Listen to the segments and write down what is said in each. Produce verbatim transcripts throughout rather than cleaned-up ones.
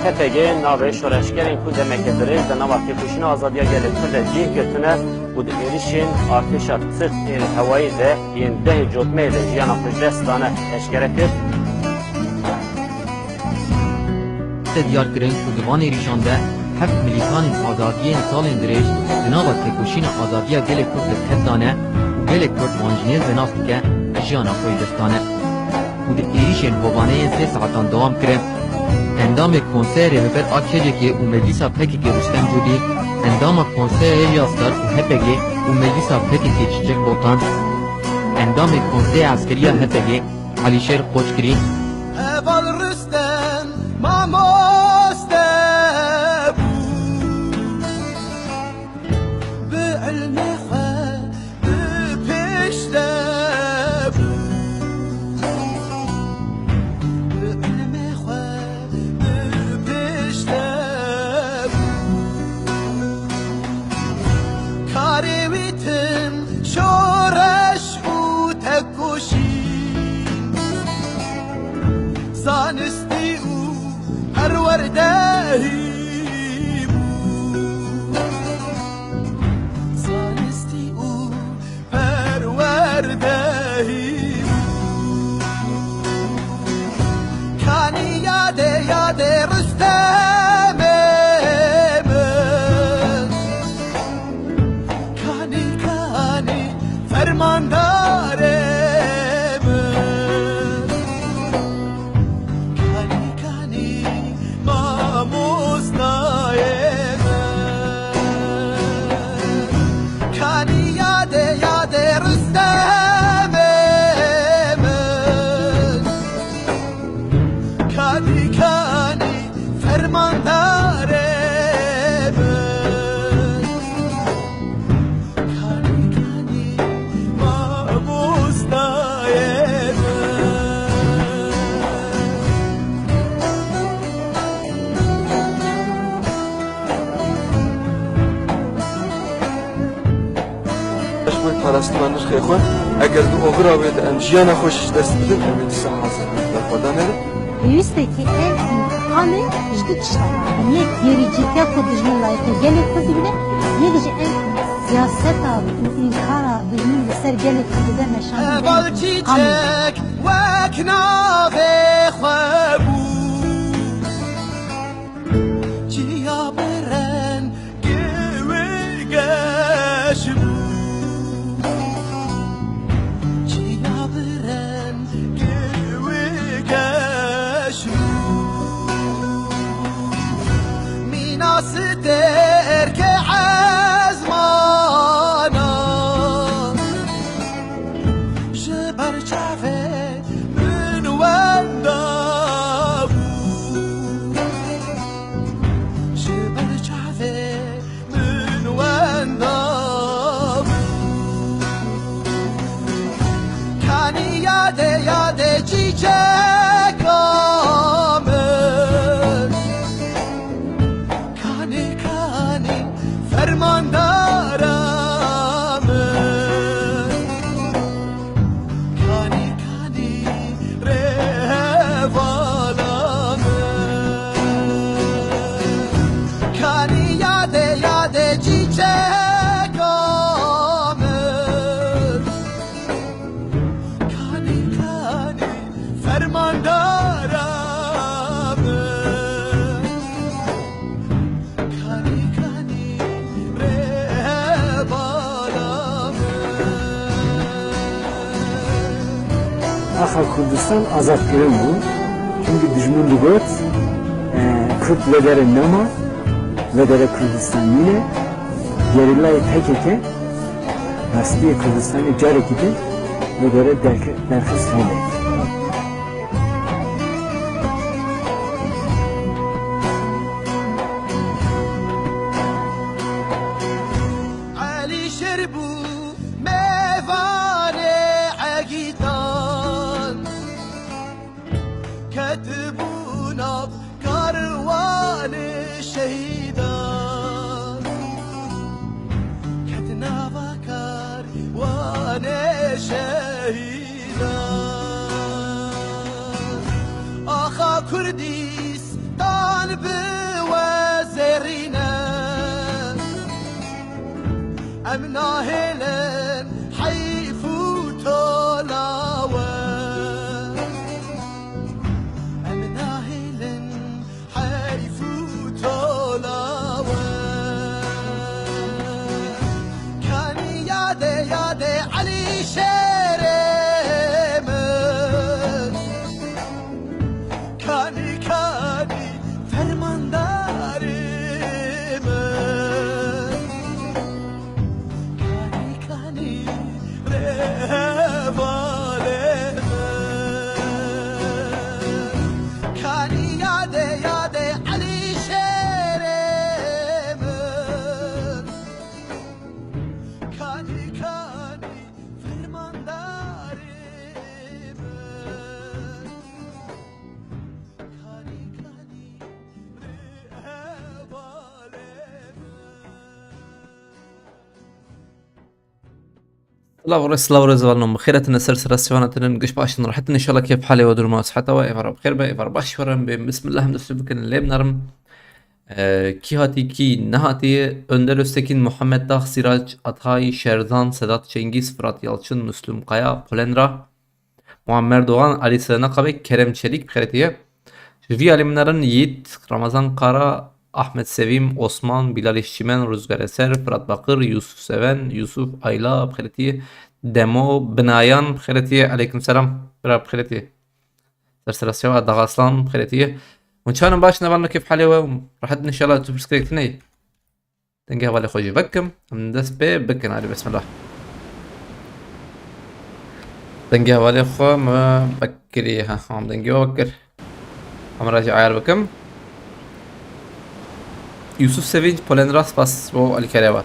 H P G navê şoreşgerên ku demeke dirêj di nava têkoşîna azadiya gelê Kurd de cih girtine û di êrişên artêşa Tirk ên hewayî de yên dehê Cotmehê de jiyana xwe ji dest dane eşkere kir. Te diyar kirin ku di van êrîşan de heft milîtanên azadiyê salên dirêj di nava têkoşîna azadiya gelê Kurd li ked dane û gelê Kurd wan ji nêz ve nas dike, jiyana xwe ji dest dane. Û di êrîşên Kobanê yên sê saetan dewam kirin. Endamê Konseyê Rêvebir a K C K'ê û Meclîsa P K K'ê Rûstem Cûdî, endama Konseya Yê Yasdar û H P G û Meclîsa P K K'ê Çiçek Botan, endamê Konseyê Eskeriya H P G Alîşêr Qoçgirî. Heval Rûstem mamoste bû, bi ilmê xwe bi pêş de bû. Bi ilmê xwe bi pêş de bû. Karê wî tim şoreş û tekoşîn, zanistî û perwerdehî bû. Zanistî û perwerdehî bû. Kanî yadê, yadê Rustemê min. Kanî, kanî fermandarê min. Kanî, kanî mamostayê min. Kanî yadê, yadê Rustemê min. Kanî, kanî fermandarê min. Kanî, kanî mamostayê min. Ji bo parastina nirxê xwe, eger di oxira wê de em jiyana xwe jî ji dest bidin, em ê dîsa hazir in berxwedanê re. Pêwîst e ku ev întiqamê ji du tiştan be. Yek, gerîcîtiya ku dijmin layîqê gelê Kurdî bide, yek jî ev siyaseta û înkara dijmin li ser gelê Kurdî de meşandin. Heval Çîçek wek navê xwe bû. Çiya bi rengê wê geş bû. Çiya bi rengê wê geş bû. Mîna stêrkê ezmana. Ji ber çavê min wenda bû. Ji ber çavê min wenda bû. Kanî yadê, yadê çîçeka min. Kanî, kanî fermandara min. Kanî, kanî rêhevala min. Kanî yadê, yadê çîçeka min. Kanî, kanî fermandara min. Kanî, kanî rêhevala min. Axa Kurdistan azadkirin bû. Çimkî dijmin digot, e, Kurd vê derê nema, vê derê Kurdistan nîne. Gerîlayê P K K rastiyê Kurdistanê carekî din li gorî derxist hebe. Elîşêr bû mêvanê Egîtan. Ketibû nav karwanê şehîdan. Ket nava karwanê şehîdan. Axa Kurdistan Bi we zêrîne, em nahêlin heyf û tola we. Em nahêlin heyf û tola we. Kanî yadê, yadê Elî Şêrê min. Kanî, kanî fermandarê min. Kanî, kanî rêhevalê min. Kanî yadê, yadê Elî Şêrê min. Kanî, kanî fermandarê min. Kanî, kanî rêhevalê min. Silav û rêz, silav û rêz, hevalno, bi xêr hatine ser sera sêvana tinin, giş baş in, rehet in, înşallah kêf halê we, durma siheta we, êvara bi xêr be, êvara baş we re bê, bismillah, em dest pê bikin, lê binerim. Ee, kî hatî, kî nehatî, Önder Öztekin, Muhammed Dağ, Sirac Atay, Şerzan, Sedat Cengiz, Fırat Yalçın, Müslüm Kaya, Polenra, Muammer Doğan, Ali Sığınakabek, Kerem Çelik, bi xêrê tê ye. Ji vî alî min re Yiğit, Ramazan Kara, Ahmet Sevim, Osman, Bilal Işçimen, Rüzgar Eser, Fırat Bakır, Yusuf Seven, Yusuf Ayla, bi xêrê tê ye. Demo, Binayan, bi xêrê tê ye. Aleyküm selam. Bira, bi xêrê tê ye. Ser sera sêva, Dagaslan, bi xêrê tê ye. Hûn çawan in, baş in, hevalno, kêf halê we, rehet in, înşallah tu pirsgirêk tune yî. Dengê hevalê xwe jî vekim. Em dest pê bikin, hadi bismillah. Dengê hevalê xwe me vekirî, ha, em dengê we vekir. Em re jî ayar bikim. Yusuf Sevinç, Polenra, spas bo alîkariya we.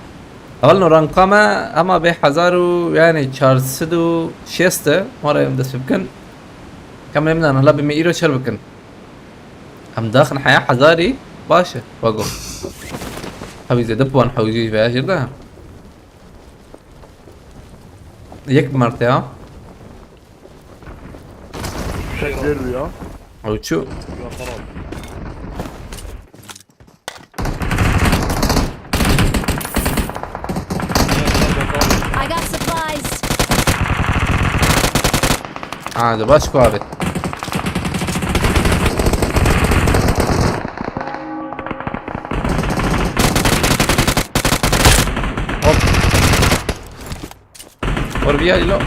Hevalno, ranka me hema bê hezar û, yani çar sed û şêst e. Ma re em dest pê bikin. Kamera min hala bê me îro çer bikin. Em daxin heya hezarî baş e. Wago. Hewî zêde puan hewî veya jêr de. Yek bi merte ya. Şeker ya. Ew çu? Ya, tamam. I got supplies. Ha, de baş ku abi. Hop. Vur bir yer, ilo.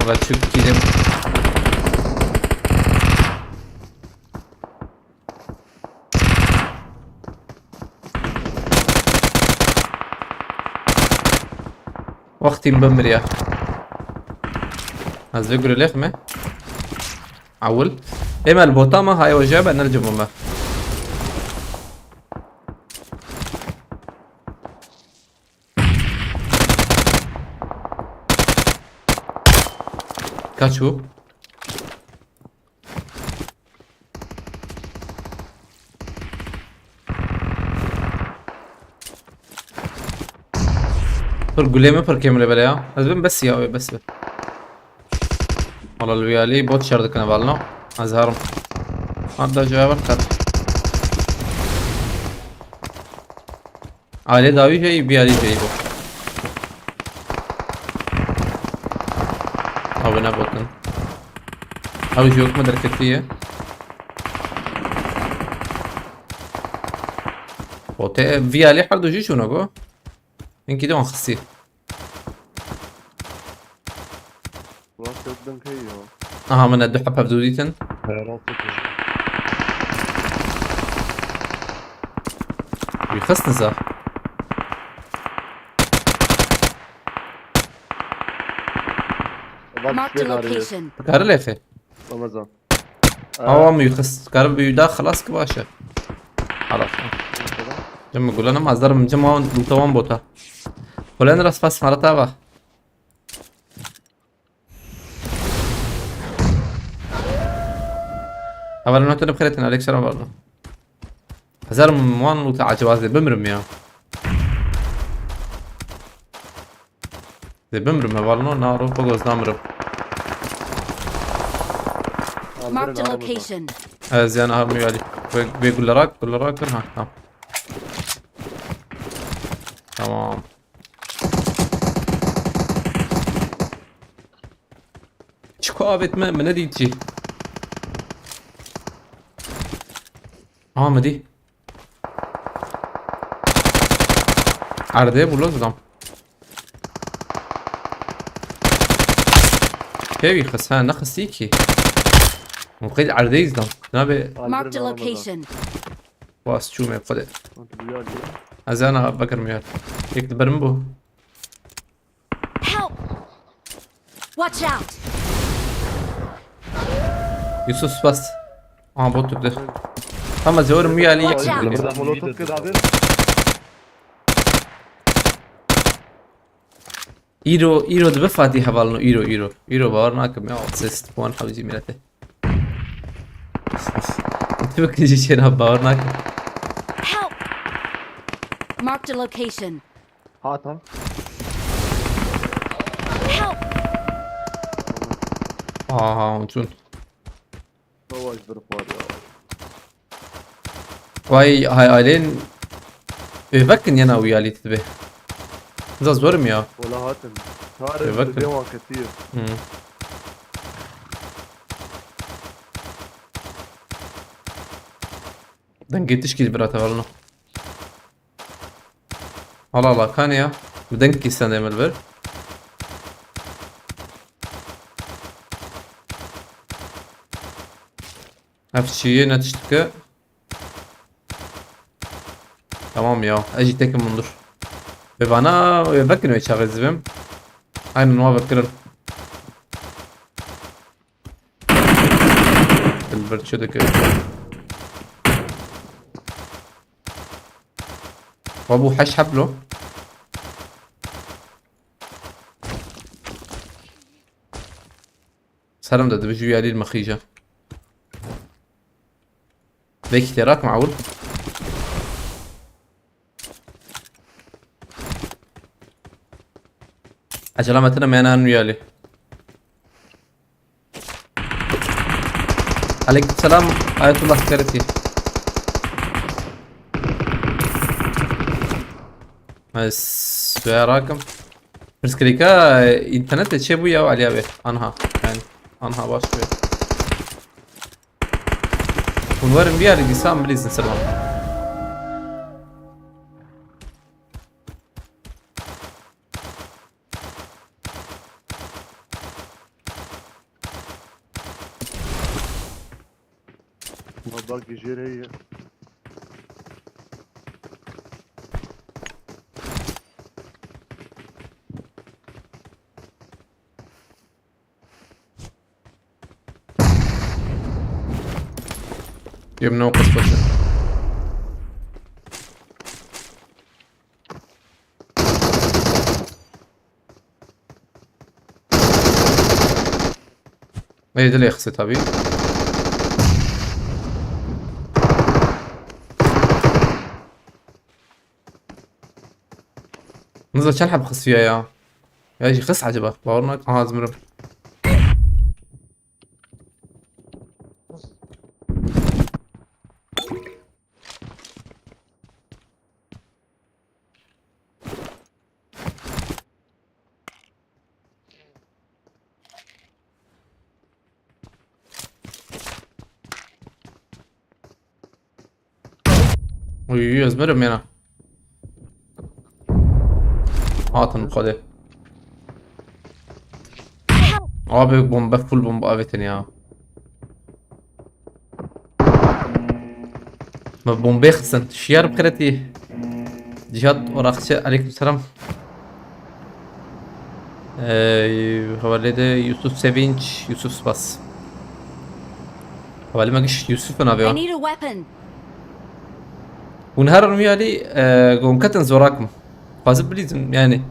Valla çok gidelim. Wextî min bimiriya. Ez vê gurê lêxime. Ewil. Ê me li bota me, haye we jê be, ne li cem me. Kaç bu? Pir gulê min pir kêm li bere ya. Ez bim bes ya, wê bes be. Wala li wî alî bot şer dikine, hevalno. Ez herim. Hatta cevabın kat. Alê dawî jî, vî alî jî bo. Abi ne botin. Abi jî yok mu derketiye? Bote, vî alî her du jî şuna go. Hinkî de wan xistî. Rast yok, ben kayıyor. Aha, min e du heb hevdû dîtin. He, rast yok. Wî xist niza. Bak, Marked a şuraya da arıyoruz. Location. Kare lêxê. Ramazan. Awa min wî xist. Kare bi wî da xilas ki baş e. Halas. Cem mi gulanım, ez derim cem wan, lûta wan bota. Polen rast pas marata va. Hevalno, te bi xêr hatin, aleyk selam, hevalno. Hezarim wan lûta acaba ez dê bimirim ya. Dê bimirim hevalno, na ro bego ez namirim. Marked a location. Ez yani harmı yali. Ve, ve gullerak, gullerak ha, tamam. Tamam. Çiko avet me, me ne dît jî. Aha, me dî. Erdê bû, lo zidam. Kevî xis, ha, nexistî kî. Muqîl erdê zidam. Nabe. Marked a location. Was çûme xwedê. Ez ana bekir miyar. Yek li ber min bû. Help! Watch out! Yusuf spas. Aha, bot durdu. Tamam, zewerim wî alî. Watch out! Li vir de molotof kir davêr. Îro, îro dibe Fatî hevalno, îro, îro. Îro bawer nakim ya, ses puan hewzî milete. Tu bikijî çêna bawer nakim. Help! Marked a location. Hatin. Help! Aha, uçun. Savaş bir xwar ya. Vay, hay, alên övekin yana uyali tibe. Za zorim ya. Wala hatin. Tarih Övekin. Dê wan ketiye. Hı. Dengê tişkî bira tevelno. Hala la kanê ya. Bi dengkî sendê min li vir. Ev çiyê ne tiştike. Tamam ya. Ez jî tekim hundir. Ve bana, ve vekin ve çaxê zivim. Aynen, wa vekirin. Dilber çi dikir? Wa bû heş heb lo. Serim de dibij wî alî mixîje. Vekî têrak mawul. Ecela me tine mena nuyali. Aleyküm selam, Ayetullah Karati. Ez suya rakım. Pirsgirêka, e, înternetê çêbû ya, Alî abi. Anha, yani, anha baş bûye. Hûn werin biyarî dîsa em bilîzin ser wan. Ma belkî jêr heye. Yê min ew qis xweş e. Ê dilê xisê tabî. Niza çend heb xisiya ya? Ya jî xis acaba? Bawer nak. Aha, ez mirim. Uy, uy, ez mirim ya. Hatin xwedê. Abi bombe, full bombe avêtin ya. Me bombe xistin. Şiyar bi xeretî. Cihat Orakçı, aleyküm selam. Ee, hevalê de Yusuf Sevinç, Yusuf Spas. Hevalê me giş Yusuf navê I wa. Need a weapon. Hûn herin wî alî, e, gon ketin zorak min. Xwazim bilîzim, yani.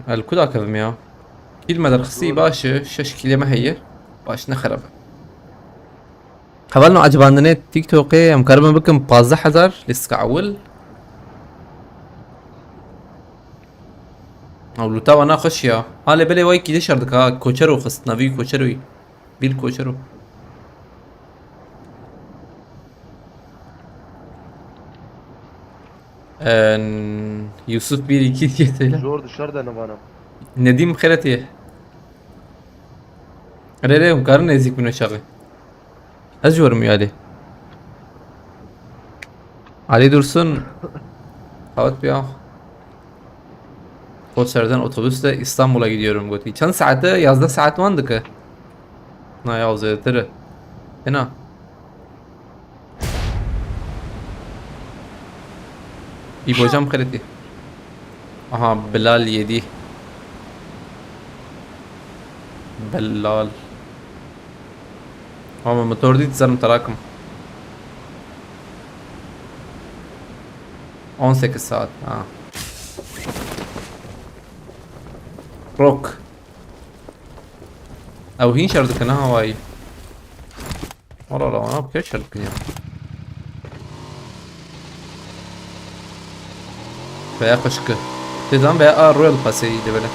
El kuda kevim ya. Kîl me derxistî baş e, şeş kîlê me heye. Baş ne xerab e. Hevalno ecibandinê TikTokê em karibin bikin pazdeh hezar lîstika ewil. Ew luta wana xweş ya. Halê belê wayî kî de şer dika, koçero xist, navî koçeroyî. Bîl koçero. En, Yusuf bir iki diye söyle. Zor dışarıda ne bana. Nedim Xeretî. Rê rê hûn karin nêzîk bûne çaxê. Ez jî werim wî alî. Ali Dursun. Qawet piya. Koçer'den otobüsle İstanbul'a gidiyorum gotî. Çend saete? Yazdeh saat wan dike. Na ya zêdetir e. Hena. Îbo cam xeletî. Aha, Bilal yedi. Bilal. Ama motor dît, zerim terakim. On sekiz saat. Ha. Rock. Ew hîn şer dikin ha hawayî. Wala la, wana bi kê şer dikin ya. Veya xweşik e. Tê zan veya a Royal Pass'ê yî de bile.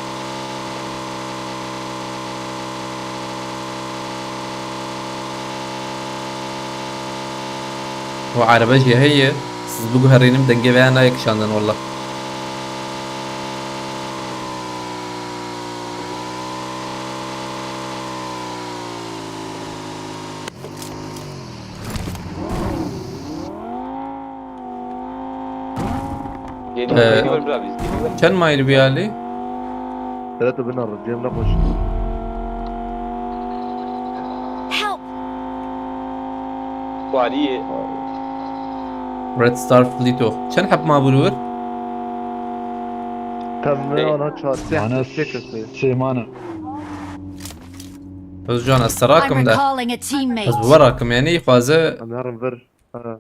Û erebe jî heye. Siz biguherînim dengê veya nayê kişandin wala. Geliyor, Ee, geliyor bira biz, geliyor. Çend mayl bir yerli? Hele tu bina rıcıyım ne koş. Help! Kualiye. Red Star Fleet o. Çend hep ma bulur? Tamam, Hey. Ana çarşı. Mana Çek sêmane. Özcan, ez te rakim de. I'm recalling a teammate. Ez bi we rakim, yani, xwaze Em herin vir. Ha.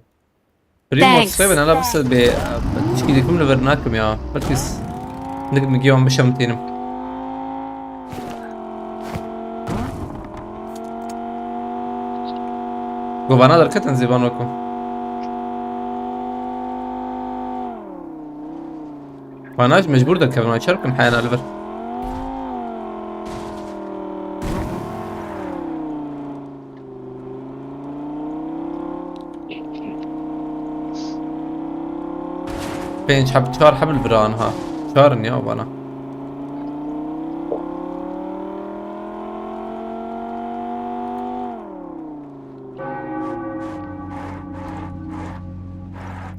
Primo Thanks. Seven, ana bise be, tişkî dikim li vir nakim ya. Belkî s-, nik mi giyan bişemtînim. Govana derketin zî bano ku. Vana jî mecbûr derkevin, çer bikin heyana li vir. Pênc heb, çar heb li vir an ha. Çar in ya vana.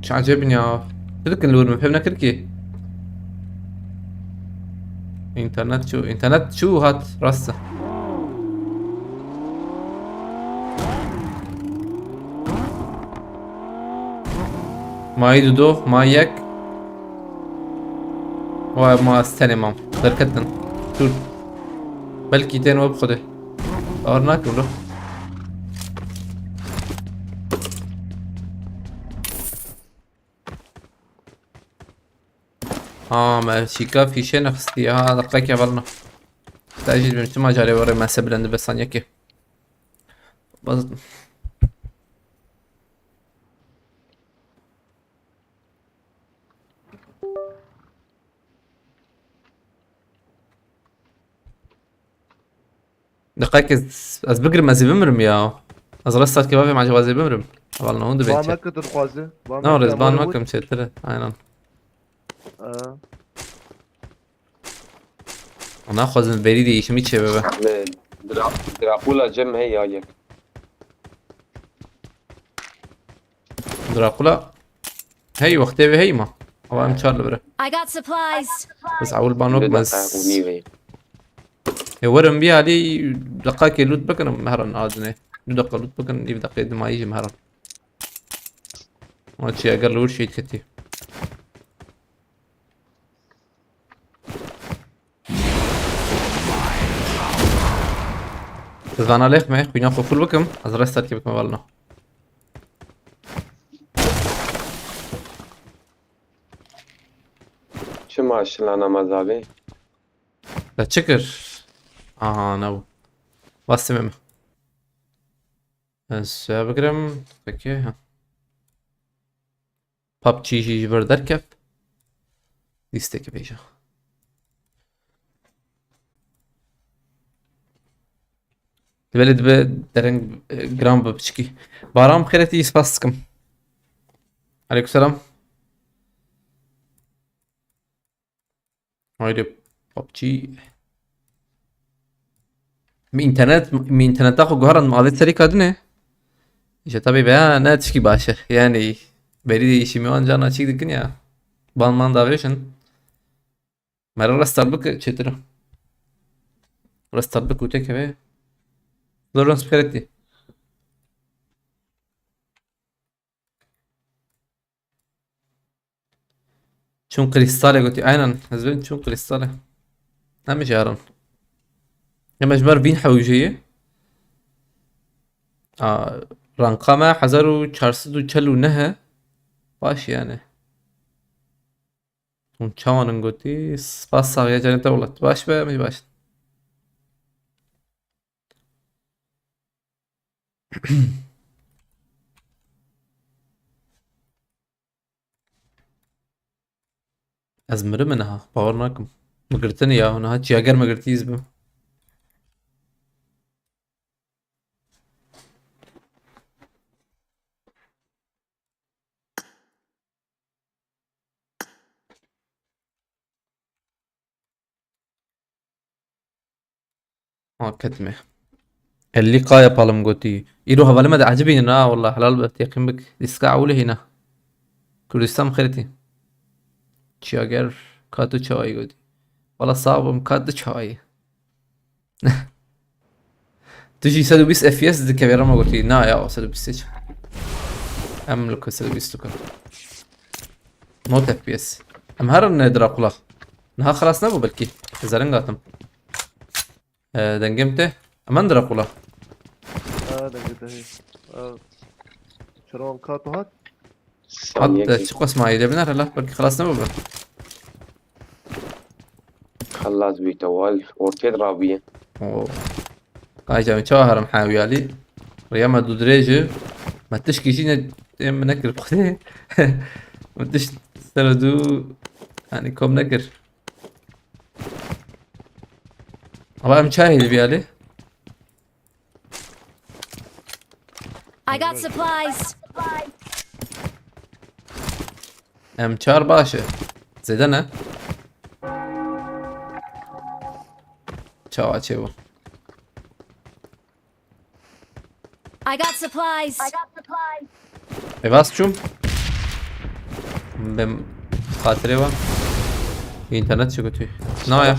Çi ecêb in ya. Çi dikin li wir, min fêm nekir kî. Înternet çû, înternet çû hat, rast e. Mayî du do, mayî yek. Vay, ma ez tenê mam. Derketin. Dur. Belkî tên we bi Xwedê. Ar nakim lo. Ha, me şîka fîşê nexistî. Ha, deqekê velna. Te jî dibim çima carê werê me se bilend be saniyekê. Baz- Deqek ez, ez bigirim, ez ê bimirim ya. Ez restart kebabê, acaba ez ê bimirim. Heval nehûn dibê çi? Ban meke tu dixwaze. Na, rêz ban mekim çêtir e. Aynen. Ee. Naxwazim verî değişimî çê bibe. Dra-, Drakula cem hey ya yek. Drakula. Hey, wextê wê hey ma. Ava em çar li vir e. I got supplies. Bes ewil banok mez. Ê werin bî alî deqakê loot bikin, em herin adine. Du deqa loot bikin, îv deqê dimayî jî em herin. Ma çi eger li wir şehîd ketî. Zana lêx me, xwîna xwe full bikim, ez restart kê bikim valno. Çima şilana mezalê? Te çi kir? Aha, ne bu. Bastım mi? Ez suya bigirim. Peki, ha. PUBG jî ji vir derkev. Lîstekî vêja. Belê dibe dereng, e, giran bi piçikî. Baran bi xêretî spas dikim. Aleykum selam. Haydi PUBG. Min înternet, min înterneta xwe guheran, min avêt serî kadine. Îşte tabî be ne tişkî baş e. Yanî berî de îşî me wan carna çîk dikin ya. Ban man davêjin. Mera restart bike çêtir e. Restart bike û têkeve. Florence Peretti. Çûn krîstalê gotî. Aynen. Ez bên çûn krîstalê. Em jî herin. Em ji ber vîn hewjeyê. A, ranka me hezar û çar sed û çel û neh e. Baş yani. Hûn çawan in gotî? Spas saxiya canê te welat. Baş be, em jî baş. Ez mirime niha, bawer nakim. Min girtine ya, niha çiyager me girtî ez bim. Ha, ketime. Elli K yapalım gotî. Îro hevalê me de ecibînin ha, wallah helal be, teqîn bik. Lîstika ewilê hîna. Kurdistan xêretî. Çiyager, ka tu çawayî gotî. Wala sağ bim, ka tu çawayî. Tu jî sed û bîst F P S dikevê, rema gotî. Na ya, sed û bîst hiç. Em li ku sed û bîst dikin. Not F P S. Em herin ne Drakula. Niha xilas nebû belkî. Ez eringa tim. E, dengê min tê. Eman Drakula. Ha, dengê te hê. Ha. Çerwan ka tu hat? Hat, e, çi qasmayî de biner hele. Belkî xilas nebû be. Xelas bî tewal. Ortê de rabiye. Oo. Qayca min çawa herim hewiyalî. Riya me dû dirêj e. Me tişkî jî ne, ê min nekir xwedê. Min tişt ser dû, yani kom nekir. Ama em çay hêdî viyalî. I got supplies. Em çar baş e. Zêde ne? Çawa çê bû? I got supplies. Evaz çûm. Bem xatirê wan. Înternet çi gotî? Naya.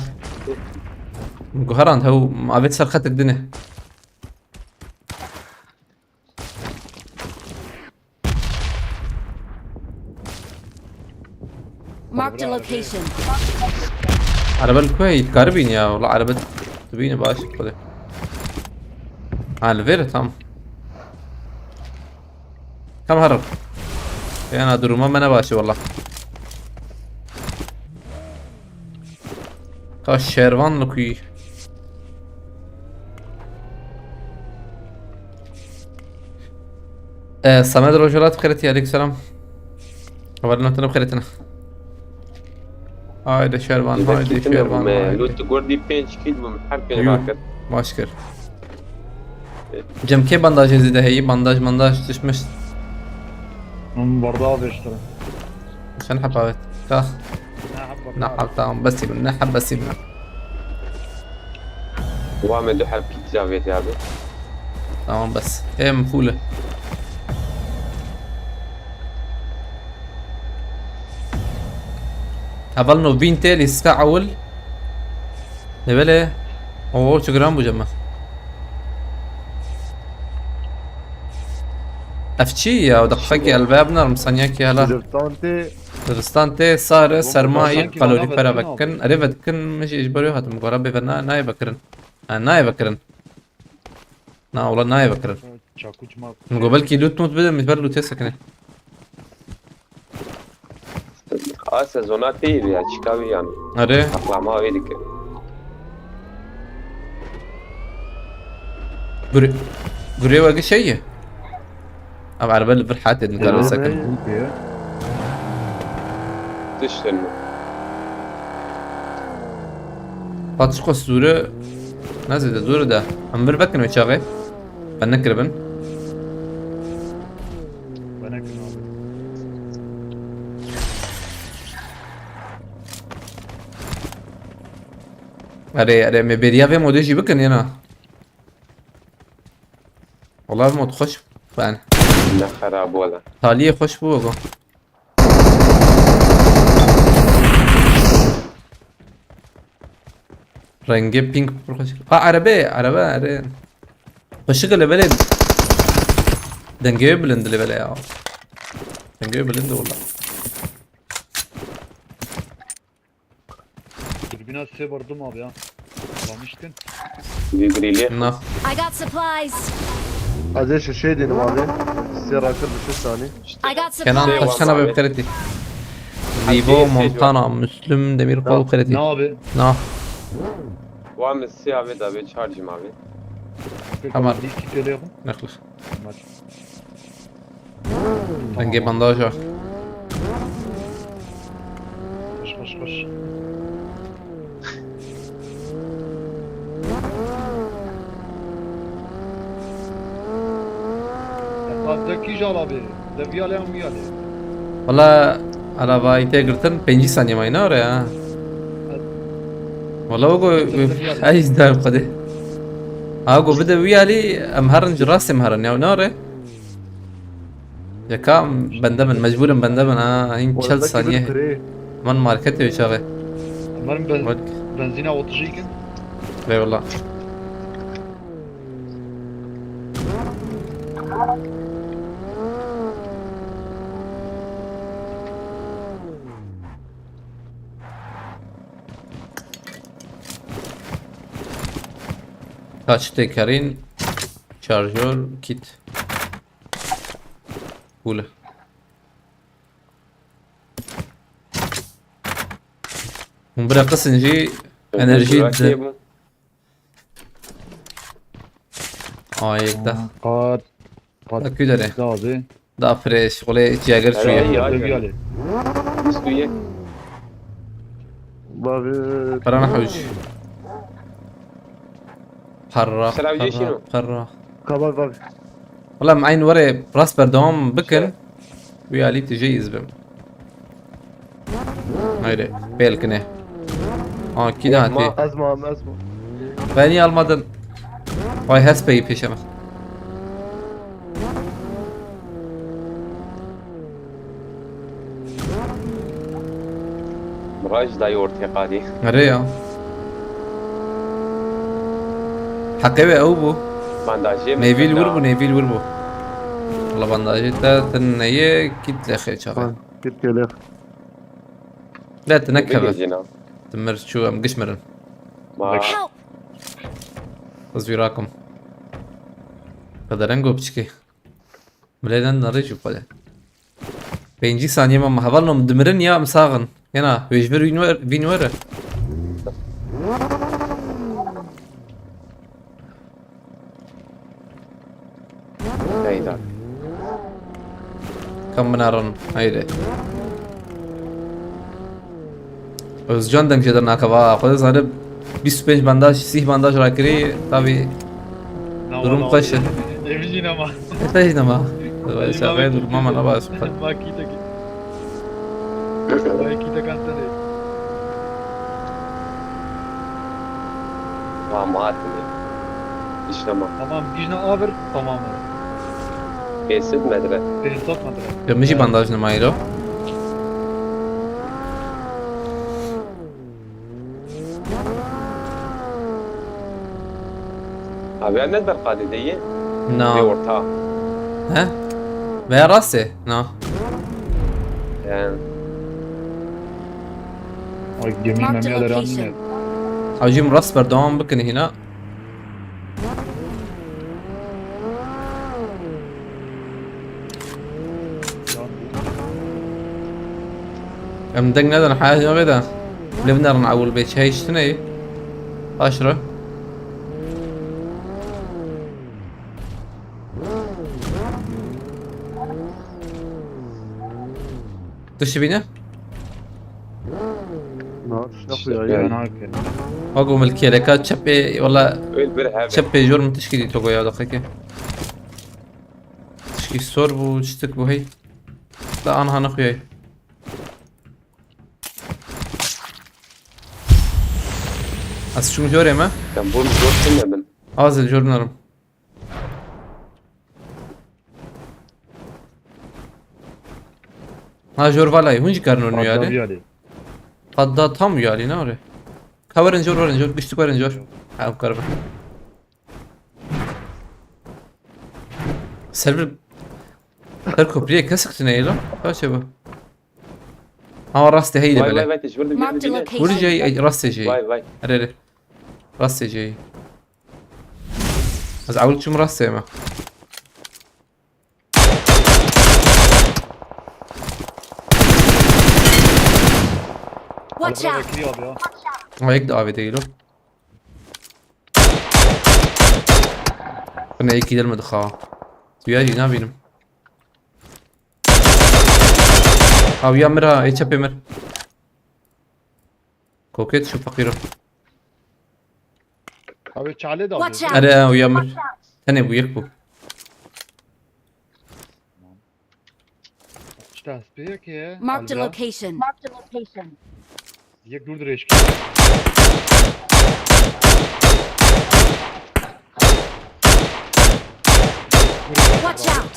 Guherand hew avêt ser xetek dinê. Marked a location. Araba li ku heye? Dikarî bînî ya. Wala araba dibîne baş xwedê. Ha, li vêre tam. Tam herim. Yana duruma me ne baş e wala. Ka şervan li ku yî? E, Samet Rojhelat xêretî, aleykum selam. Hevalina te ne xêretine. Haydi şervan, haydi şervan, haydi. Loot gordî pênc kîl bûm, her pênc Yû, raket. Baş kir. Cem kê bandajê zêde heyî, bandaj, bandaj, tişmiş. Min bardağı değiştirin. Sen hep evet. Kalk. Ne hep Ne bardağı. Hep tamam, besî bin, ne hep besî bin. Wa me du heb kit zavêt abi. Tamam bes. Em full. Heval no vîn tê lîstika ewil. Ne belê. Oo, çi giran bû cema. Ev çi ya? Deqfekî elbab nar, saniyekî hala. Dirstan tê. Dirstan tê, sare, sermayî, kalorî pera vekin. Erê vedikin, min jî ji ber wê hatim gora bê ve na, nayê vekirin. Ha, nayê vekirin. Na, wala nayê vekirin. Çakû çima. Min got belkî loot mut bide, min ber lootê sekine. A sezona tê ya, çika wî yan. Erê. Aklama wê dike. Gure-, gurê weke şey ye. Ev erbe li vir hatê dikare sekin. Tiştin. Pat çiqo zûre. Ne zêde zûre de. Em vir vekin wê çaxê. Ben nekiribin. Ben nekiribin abi. Erê, erê, me bêriya vê modê jî bikin yena. Wala mod xweş. Ben. Ne xerab wala. Taliyê xweş bû go. Rengê pink pir xweş. Ha, erebe, erebe, erê. Xweşik e levelê. Dengê bilind levelê ya. Dengê bilind wala. Dürbüne sê vurdum abi ya. Kullanmıştın. Birbiriyle. Na. I got supplies. Ez ê şişeyê dînim abi. Sê rakir bi şeş sanî. I got Kenan supplies. Taşkana be qeretî. Vivo, Montana, Müslüm, Demirkol, qeretî. Ne abi? Na. Wa min sê abi da be charge'im abi. Tamam. Bir iki kere yapın. Nexlis. Maç. Rengê bandaja. Koş, koş, koş. Zeki jal abi. De viyale am viyale. Valla, alavayî tê girtin, pêncî saniye mayî nare ya. Valla o go, ey, da xwedê. Ha go bide wî alî, em herin ji rastê em herin ya, nare. Yeka bende bin, mecbûrim bende bin ha, hîn çel saniye. Wala belkî bin kirê. Man marketê wê çaxê. Umarım ben-, Bak. Benzîna otuz iki. Eyvallah. Kaç tekerin? Şarjör, kit. Cool. Hûn bira qisin jî enerjî Bira di. Kê bû? Ayekte. Qat. Qat. Akü dere. Abi. Da fresh, xulê ciyager çûye. Ay, ay, ay. Üstü ye. Babi. Para ne hewc? Para, Selam, para, Ceşino. Para. Kabak bak. Wala em eyn were rast berdewam bikin. Wî alî tu jê iz bim. Haydi, pêl kine. Ha, kî de hatî? Ez ma, ez ma. Beni almadın. Vay, hespeyî pêşe me. Miraj dayê ortê qadî. Erê ya. Heqê we ew bû. Bandajê min Nêvîl wir bû, nêvîl wir bû. Wala bandajê te, te neyê, kît lexê çaxê. Ha, kît lexê. Le, tu nekeve. Bigê jîna. Tu mir çû, em giş mirin. Ma. Help! Ez wî rakim. Qederengo piçikê. Milê den nerê jî xwede. Pêncî saniye me heval nom dimirin ya em saxin. Yena, wê ji vir vîn wer-, vîn were. Heyda. Kam binarin, haydi. Özcan deng jê dernakeva, xwe zanib bîst û pênc bandaj, sîh bandaj rakirî, tabi durum xweş e. Ev jî nema. Te jî nema. Şaxê duruma me naba ez xwe. Ma kî te kî. Ma kî te kan te de. Tamam, hatime. İşte ma. Tamam, gijna avir, tamam. Pênc sed metre. Pênc sed metre. Ya min jî bandaj nema îro. Abi, ne der qadê de ye? Na. Vê orta. He? Veya rastê? Na. Yani. Ay, gemi Marked a memya da location. Ew jî min rast berdewam bikin hîna. Em deng nedin haya cavê de. Lê binerin ewil bê çay tune ye. Baş re. Tişt bîne? Na, tişt nexuya ya. Ago milkiyeleka çepê, wala Öl bir hev. Çepê jor min tişkî dî togo ya daxeke. Tişkî sor bû, çitik bû hey. Da anha nexuyay. Ez çûm jorê me. Sen bûn zor tune bin. Az ê jor binêrim. Ha, jor valayî, hûn jî karin win wî alî. Qadda tam wî alî, ne orê. Ka werin jor, werin jor, giştik werin jor. Ha, ew kar bin. Ser bir, ser köprüye kesik tune yelo. Ka çê bu? Ama rastê heyî de bele. Vay, vay, vay, te ji vir de Marked a location. Vur jey, ey, rastê jey. Vay, vay. Erê, erê. Rastê jey. Ez ewil çûm rastê me. Watch out! Kiriya abi ya. Ama yek de avê değil o. Bine yek gidelim hadi ha. Suya jî nabînim. Awiya mir ha, ê çepê mir. Koket şu fakiro. Abi çale de Watch abi. Out! Erê, awiya mir. Tenê bu, yek bu. İşte hespê yek ye. Marked a location. Marked a location. Yek dur dirêj. Watch out!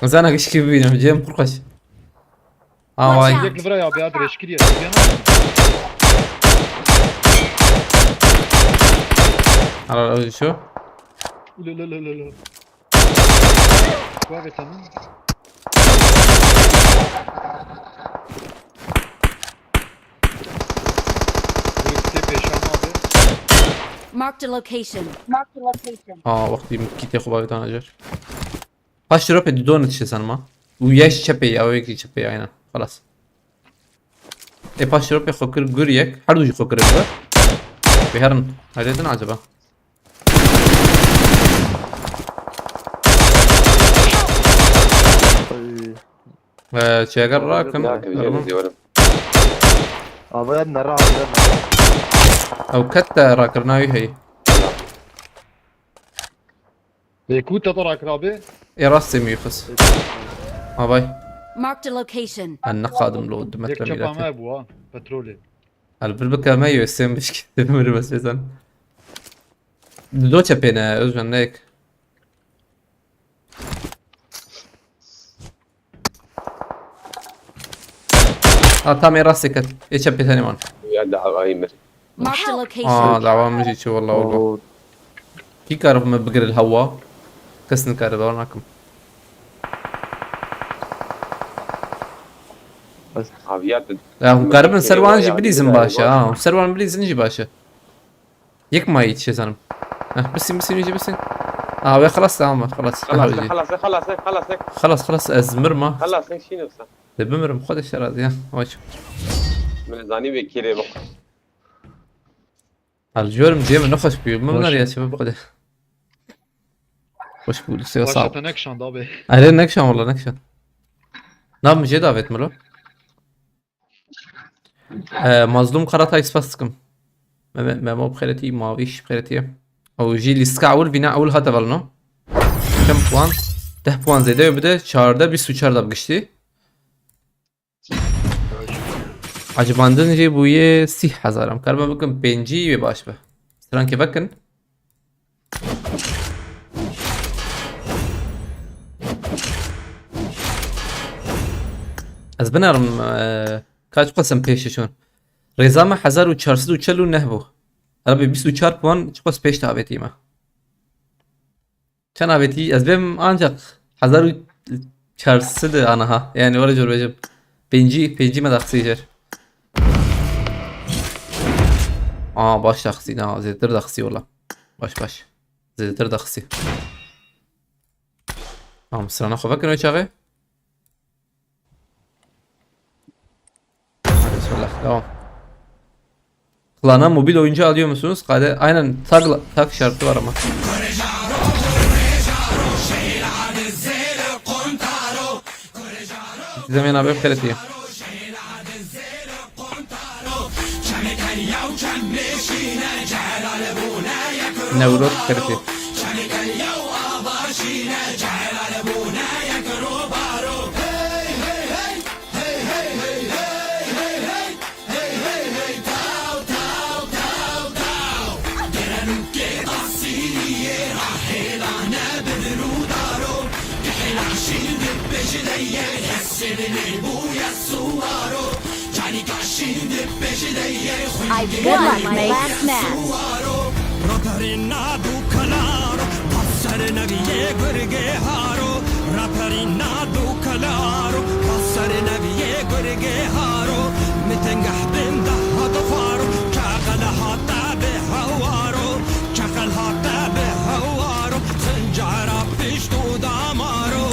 Zana gişkî bibînim, cem pir xweş. Ha, vay. Watch out! Yek li vir ya, bi ya dirêjkirî ye. Helal olsun. Lo, lo, lo, lo, lo. Kuwa be tamam. Birisi pêşan abi. Marked a location. Marked a location. Ha, wextî min kîtê xwe bavê dana cer. Paş rope di donut şi sanma. Û yeş çepê, ya wekî çepê, aynen. Xelas. E, paş rope xwe kir gur yek. Her du jî xwe kirin gur. Bê herin. Herdê din acaba? Ay. Ee, çêger rakin. Rakin, rakin. Abi ya nere abi ya nere. Ew ket te rakirina wî heyî. Lê ku te to rakir abi? Ê rastê min xist. Avay. Marked a location. En neqadim lo du metre mîrete. Yek çapa me bû ha, petrolê. El bir bike me yo, sen bişki, demir bes sen. Do çepê ne, Özcan, ne yek? Ha, tam ê rastê ket. Ê çepê tenê man. Ya dawayî mir. Marked a location. Aa, dawa min jî çi, wallah, wallah. Oo. Kî kar me bigire li hewa? Kes nikare, bawer nakim. Abi ya. Ya, hûn karibin ser wan jî bilîzin baş e, ha. Ser wan bilîzin jî baş e. Yek mayî çi zanim. Heh, bisîn, bisîn, iyice bisîn. Aa, ve xelas, tamam, xelas. Xelas, xelas, xelas, xelas. Xelas, xelas, ez mirma. Xelas, sen şîn yoksa. De bimirim, xwe de şeraz ya. Aç. Min zanî vekîrê bak. Al, jor im cem ne xweş bû. Min ya sebep xwe de. Xweş bû, sağ ol. Te nekşand abi. Erê, nekşan, wala nekşan. Nav mi jê davet miro? Ee, Mazlum Karatay, spas dikim. Memo, Memo bi xêretî, Maviş bi xêretî. Ew jî lîstika ewil, vîna ewil hate velino. Çend puan? Deh puan zêde bide, çardeh, bîst û çar da bi giştî. Acibandin jî bûye sî hezar. Em karibin bikin pêncî wê baş be. Strankê vekin. Ez binerim, e, kaç qasem pêşê çûn. Rêza me hezar û çar sed û çel û neh bû. Herhalde bîst û çar puan çiqas pêş de avêtî me. Çend avêtî? Ez bêm ancak hezar û çar sed aniha. Yani were cor bêjim. Pêncî, pêncî me daxisî jer. Aa, baş daxisî, na, zêdetir daxisî wala. Baş, baş. Zêdetir daxisî. Tamam, sırana xwe vekin o çaxê. Hadi bismillah, devam. Klana mobil oyuncu alıyor musunuz? Kade, aynen, tag, tag şartı var ama. Size ben abi, hep diye. Newroz kertî. I won my last match. Raperîna du kelaro, passer neviyê gurgê haro. Raperîna du kelaro, passer neviyê gurgê haro. Mitengeh bin daha dixwaro, çaqel hata bi hewaro. Çaqel hata bi hewaro, xincara pişt û damaro.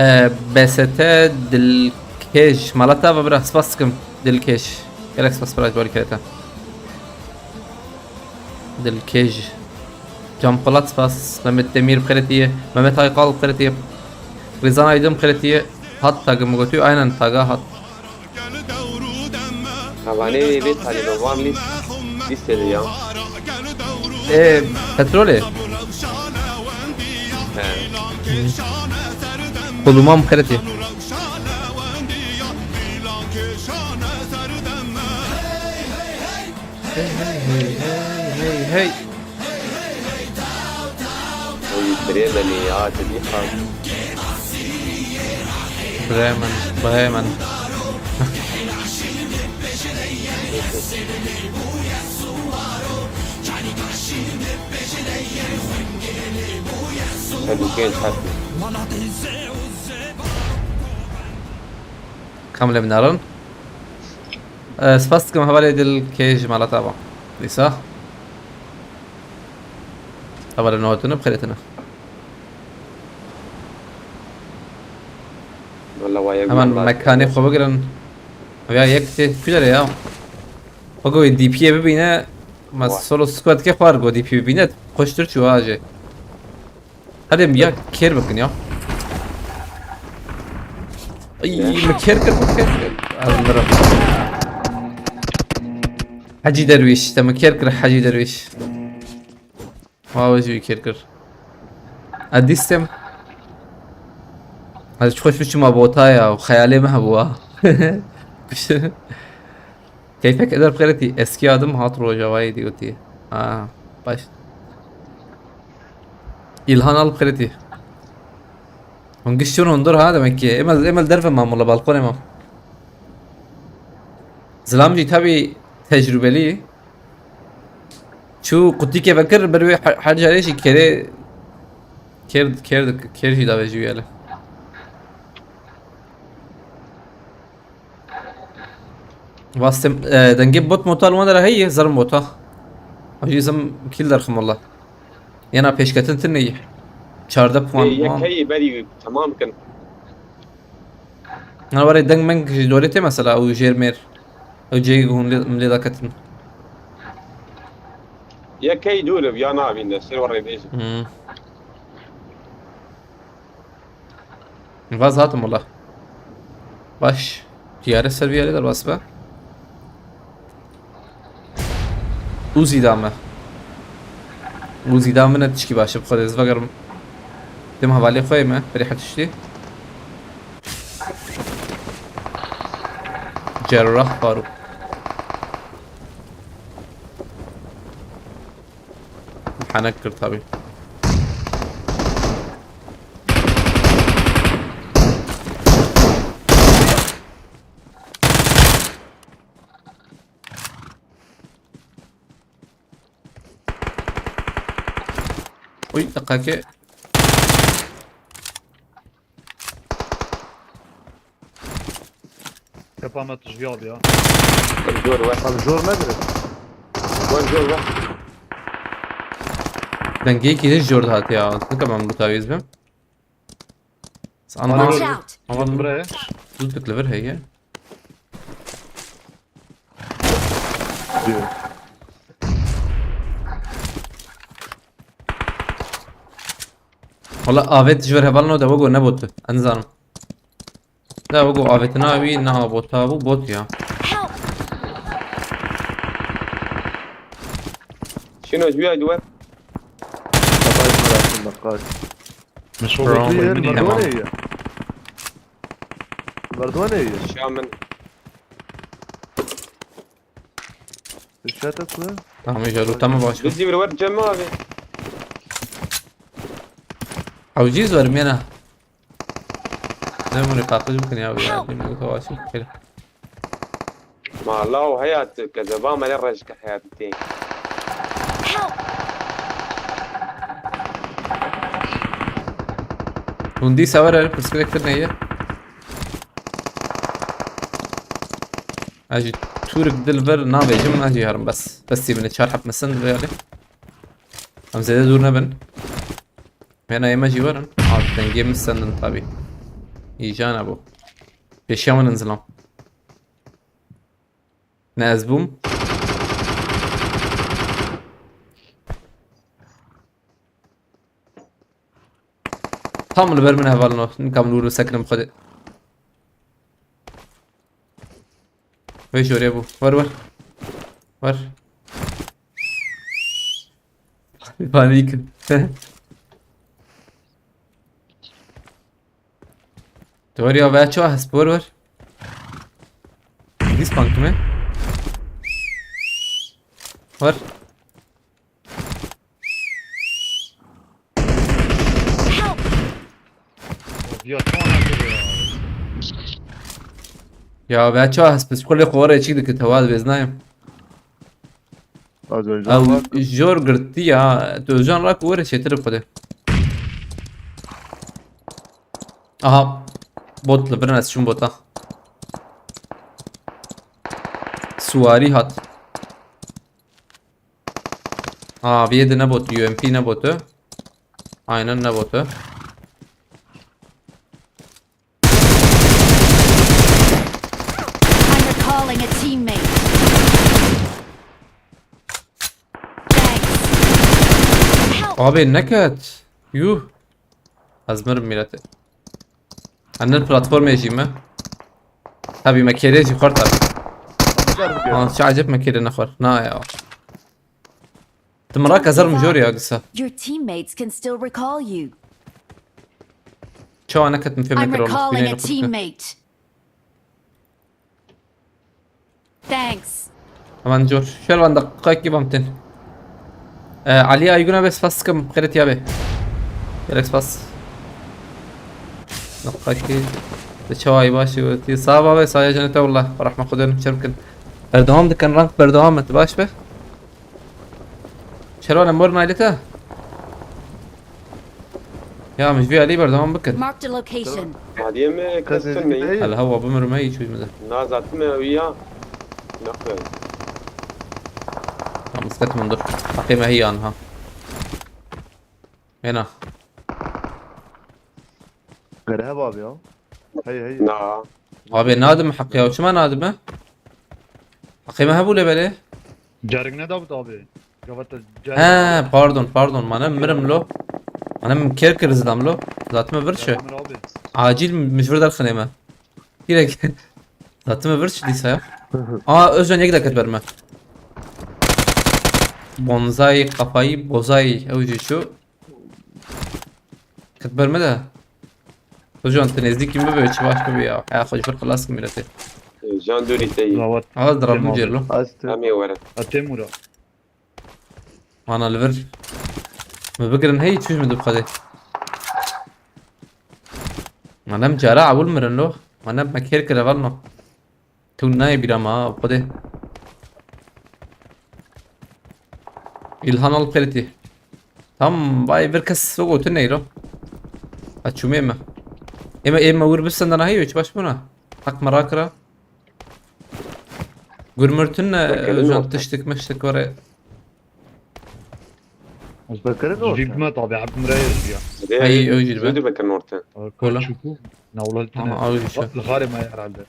E, B S T Dilkêj. Mala te ava bira, spas dikim. Dilkêj. Gelek spas bira ji barî kerê te. Dilkêj. Can Polat spas. Mehmet Demir bi xêrê tî ye. Mehmet Aykal bi xêrê tî ye. Rêzan Aydın bi xêrê tî ye. Hat tagim gotiyo, aynen taga hat. Hevalê vê talî bi van lîst, lîstê de ya. Ê, petrolê. He. Koluma bi xêrê tî. Hey, hey, hey, hey, hey, hey. Oy, Bremenê ya, te dî xas. Bremen, Bremen. Hadi genç hadi. Kamle binarin. Ee, spas dikim hevalê Dilkêj ji mala te ava. Dîsa. Hevalê notini bi xêrê tine. Walla wa yek Hemen walla mekanê xwe bigirin. Ya yek tê, ku derê ya? Weke wê D P'yê bibîne, me Wa. Solo squad ke xwar go D P bibîne, xweştir çû ha jê. Hadi ya kêr bikin ya. Ay, Ne? Me kêr kir, me kêr kir. Ez mirim. Hecî Derwîş, te me kêr kir Hecî Derwîş. Wa we jî wî kêr kir. Ez dîstim. Ez ji xweş biçûma bota ya û xeyalê me hebû ha. Keyfek eder bi xêretî, eskî adim hat Rojavayê dî gotî. Ha, baş. Îlhan al bi xêretî. Hûn giş çûn hundir ha demek ki. Ême, ême li derve mam wala balkonê mam. Zilam jî tabî tecrûbelî. Çû qutîkê vekir ber wê her, her carê jî kerê kêr, kêr, kêr jî davê jî wî ele. Vastem, e, dengê bot mota li wan dera heye, zerim bota. Hacî zim kîl derxim wala. Yena pêşketin tune ye. Çardeh puan. Ê, yek wan. Heye berî tamam kin. Na were deng meng ji dorê tê mesela û jêr mêr. Ew cihê ku hûn lê, min lê daketin. Yekey dûr e, ya navîn de, sê were bêjim. Hmm. Vaz hatim wala. Baş. Tiyare ser bir yere derbas be. Uzi da me. Uzi da min ne tişkî baş e, bi xwe ez vegerim. Dem hevalê xwe me, berî her tiştî. Cerrah Faruk. Henek kir tabi. Uy, dakika. Kepa me tijî abi ya. Jor we. Abi jor me dire. We jor we. Dengê kî de jor dihat ya. Nika ben bu taviz bim. Watch out! Aman. Buraya. Zû dikliver heye. Diyor. Wala avêt ji vir hevalno de wego ne bot. Ez nizanim. De wego avêtina wî niha bota bû, bot ya. Help! Şino ji wî ay duwer. Qatay xwe raşin baqar. Min şov Bro. wekî Clear, weyî min Tamam. merdivane ye. Merdivane ye. Şa min. Şete ku? Tamam, îja lûta me baş. Bizi bir wer cem abi. Hewcî zor mena. Ne bunu paqij bikin ya, ya. Bunu savaşın. Ma Allah hayat kezeba me ne rejke hayatî. Help! Hûn dîsa were pirsgirêk tirine ye. Ez jî Turk dil vir nabêjim, ez jî herim bes. Bes tî bine çar heb misin vê alî. Em zêde dûr nebin. Mena ême jî werin. A dengê min sendin tabî. Îjana bû. Pêşiya min in zilam. Ne ez bûm. Tam li ber min hevalno. Nikam nûr bisekinim xwedê. Vê jorê bû. Wer wer. Wer. Panîk. Doğru ya, veya çoğu hesp wer wer. Dis pank mı? Wer. Help! Ya tamam ya. Ya veya çoğu hesp, kulê xore çik dikit, hava beznaye. Az önce Ew bak. jor girtî ya. Tu jan rak were çêtir xwedê. Aha. Bot li birin ez çûm bota. Suwarî hat. Ha, vê de ne bot, U M P ne botu. Aynen ne botu. I'm recalling a teammate. Thanks. Help! Abi neket. Yuh. Ez mirim mîretê. Enen platformê jî me. Tabii me kêrê jî xwar tabii. Aa, çi acep me kêrê nexwar. Na ya. Tim rak ezer mijor ya gisa. Your teammates can still recall you. Çawa neketim fêm I'm nekir oğlum. recalling a Bineyim. Teammate. Thanks. Hemen cor. Şervan dakika iki bamtin. Ee, Ali Aygün'e be spas sıkım. Xêret ya be. Gerek spas. Dakika iki. De çawa ay başı. Sağ ol abi. Sağ ol cennete valla. Rahme kudurun. Çemkin. Berdewam dikin, rank berdewam et. Baş be. Şervan em bor naylete. Ya, min ji vê alî berdewam bikin. Marked a location. Hadiye mi Kazê kestin mi? zî Hel hewa bimirime hiç uymadı. Na zaten mi ya? Nakı. Tamam, misket min dur. Haqê me hiyan ha. Ena. Gere hev abi ya. Hey hey. Na. Abi nadim haq ya. Çima nadime? Haqê me hebû lê belê. Carik ne dabit abi? Gavata carik. He, pardon, pardon. Mane mirim lo. Mane min kêr kir zilam lo. Zatime vir çi. Emir abi. Acil mi ji vir derxinê me. Direk. Zatime vir çi dîsa ya. Aa, Özcan yek dakika ber me. Bonzai kafayı bozai. Ew jî şu. Kit ber me de. Özcan, tu nêzdîkî min bibe, çi baş bibe ya. Ya xwe ji vir xilas kim milletê. Can dûrî te yî. Gawat. Aa, diram Tamam. cêr lo. Astı. Em ê werin. Atemura. Mana li vir. Me bigirin hey, çûj min dibxwedê. Mana em cara ewil mirin lo. Mana me kêr kire van no. Tu nayê bîra ma xwedê. İlhan al qeritî. Tam vay bir kes o gotu neyro. Açumê me. Eme eme wir bisendana hey, hiç baş buna. Hak merak ra. Gurmurtun ne Bakalım hocam orta. Tiştik miştik var. Bakalım ne olacak. Jibme tabi hep miraya ya. Ay, öyle mi? Zû dibikin orta. Kola. Çuku. Na wala Ama ağır bir şey. Lixarê me herhalde.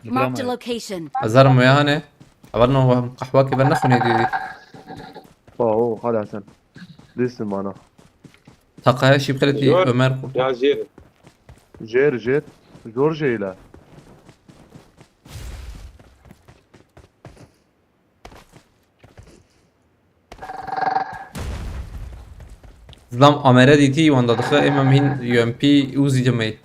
Marked a location. Azar mı yani? Abar no wahım kahwa ki ben ne xunê diyor. Oo, hala sen. Değilsin bana. Taqaya şî bi xeletî Zor. Ömer qurt. Ya jêr. Jêr, jêr. Zor jêla. Zlam amere dîtî wanda dixe êma mihîn U M P û zî cemey.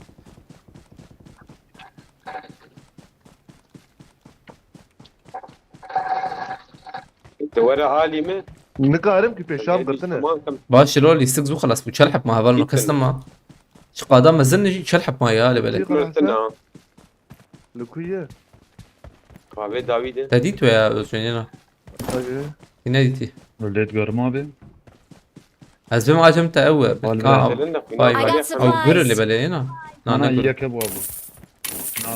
Te were halî me. Nikarim ki pêşam girtine. Baş lo lîstik zû xelas bû. Çel heb ma heval no kes nema. Çi qada mezin jî çel heb ma ya lê belê. Li ku ye? Kahve dawî de. Te dît we ya Özcan yena. Tabii. Yine dîtî. Lêt germa be. Ez bim acem te ew e. Vallahi. Ka Senin de vay I vay. got Ew gure lê supplies. belê yena. Ana Nane gure. Yeke bu abi. Na,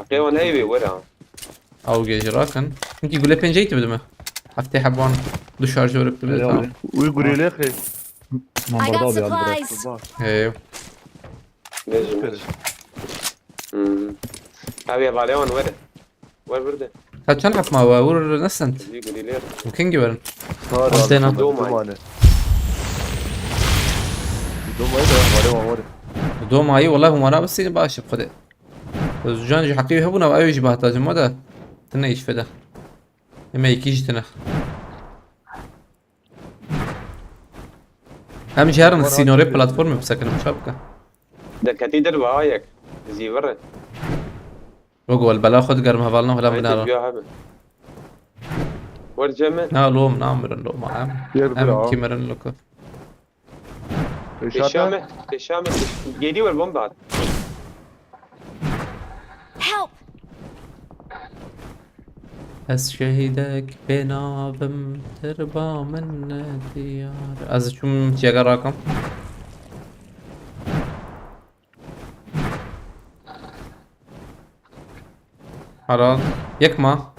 Heqê wan heyvê were. Ew gêjî rakin. Hinkî gule pênceyî tu bidime. Heftê hebwan. Du şarjör bidime ya tamam. abi. Uy gurîlê xê. Man I got barda abi abi biraz. supplies. Bak. Mejim. Hmm. Abi hevalê wan were. Wer bir de. Ka çend heb ma we? Wur nesend. Gurî gurîlê. Mümkün ki verin. Sar Antena. abi. Domane. Domane da var var var. Domayî wala humara bisî baş xwedê. Özcan ji heqî hebûna ew jî bahta cima da. Tine îş feda. Eme iki jî tine. Em jî herin sînorê platformê bisekinin çap bike. Derketî derve ha yek. Zîvir e. Wek wel bela xwe digerim hevalina hela Haydi binara. biya hebe. Wer ceme. Na lom namirin loma em. Yer bir Em ha. kimerin loko. Pêşa Pêşa te. me. Pêşa me. Gêdî wer bombe hat. Help! Ez şehîdek bê navim tirba min ne diyar. Ez çûm cega rakim. Helal. Yek ma.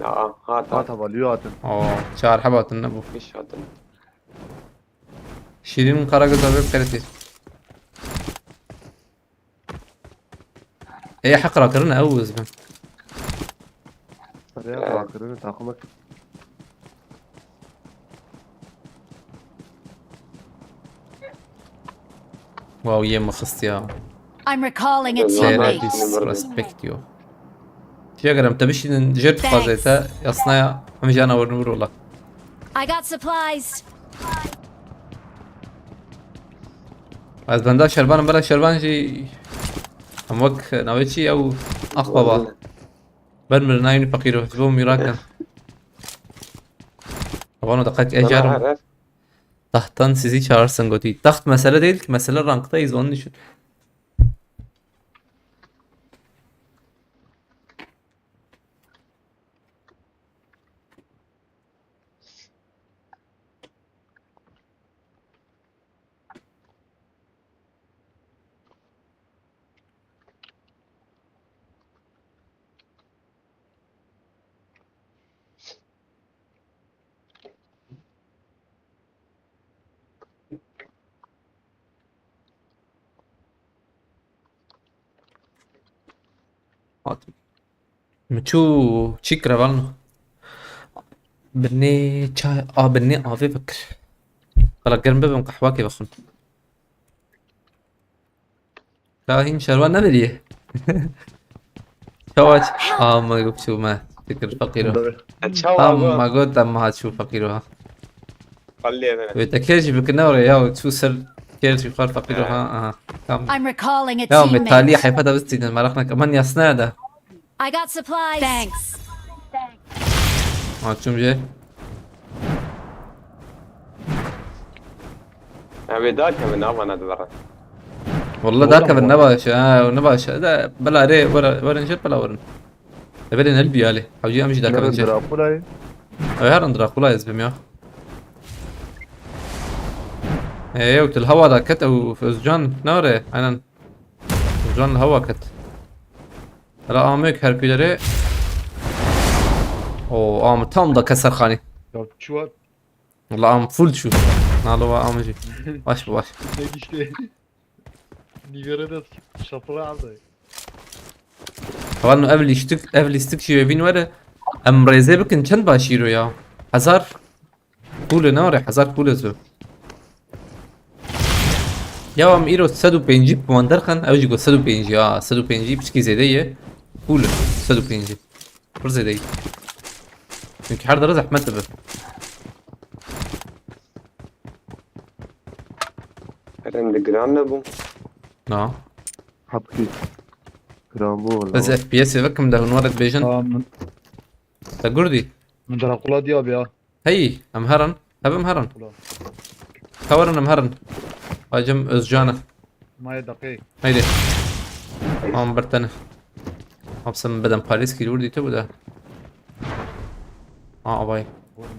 Ya hat Hat hat. hava liyo hatin. Oo, çar heb hatin ne bu. Beş hatin. Şîrîn Karagöz abi xeletî. Ê heq rakirin ew ez bin. Sarıya bakırını takmak. Wow, yê min xist ya. I'm recalling a Vallahi Seyre teammate. ben- disrespect yo. Çiya gerem te bişînin jêr dixwaze te yasnaya em jana werin wir wala. I got supplies. Ez benda şervanim bela şervan jî em wek navê çi ew ax baba. Ber mirina yûnî feqîro ji bo mîrakin. Avano deqet Bana ejar. her her. Tahttan sizi çağırsın gotî. Taht mesele değil ki, mesele ranktayız onun için. Hat. Min çû çî kir hevalno. Binê çay, a binê avê vekir. Qala germ bibim qehwakê vexwin. Ka hîn şervan nemiriye. Çawa ç-, a me got çû me. Fikir feqîro. E, çawa Tam bu? me got em ha çû feqîro ha. Xallê bene. Wê te kê jî bikine oraya ya çû ser kê jî xwar feqîro ha. Aha. Tam. I'm recalling a Ya me talî teammate. heyfa da bistînin meraq neke. Man yasnaya da. I got supplies. Thanks. Ha çûm jê. Em ê dakevin, avana dibere. Wallah dakevin ne baş ha, ne baş. Da bela rê were, werin jê bela werin. Evelin el biyali. Hawji em jî dakevin Nerede jê. Drakula'yı? Ew her an Drakula ez bim ya. Ê, ew til hewa da ket ew Özcan. Ne re? Aynen. Özcan li hewa ket. Hala amek her kulere. O am tam da keser xani. Ya çuwa Valla am full şu. Nalo va am jî. Baş bu baş. ne işte. Nigara da şapıra aldı. Hevalno ev lîstik, ev lîstik jî wê bîn were. Em rêzê bikin çend başîro ya? Hezar pûle ne were? Hezar pûle zû. Ya em îro sed û pêncî puan derxin, ew jî got sed û pêncî, ya sed û pêncî piçkî zêde ye. Cool, sed û pêncî. Pir zêde ye. Çünkü her dere zehmet dibe. Herem de giran nebû. Na. Hepkî. Giran bû wala. Ez F P S'ê vekim de hûn were dibêjin. Tamam. Te gurdî. Min Drakula diya be ya. Hey, em herin. Hev em herin. Drakula. Hewerin em herin. Hacim Özcan'ı. Maye daqê. Haydi. Tamam, bir tane. Hapsın beden palis ki vurdu bu da. Aa, vay.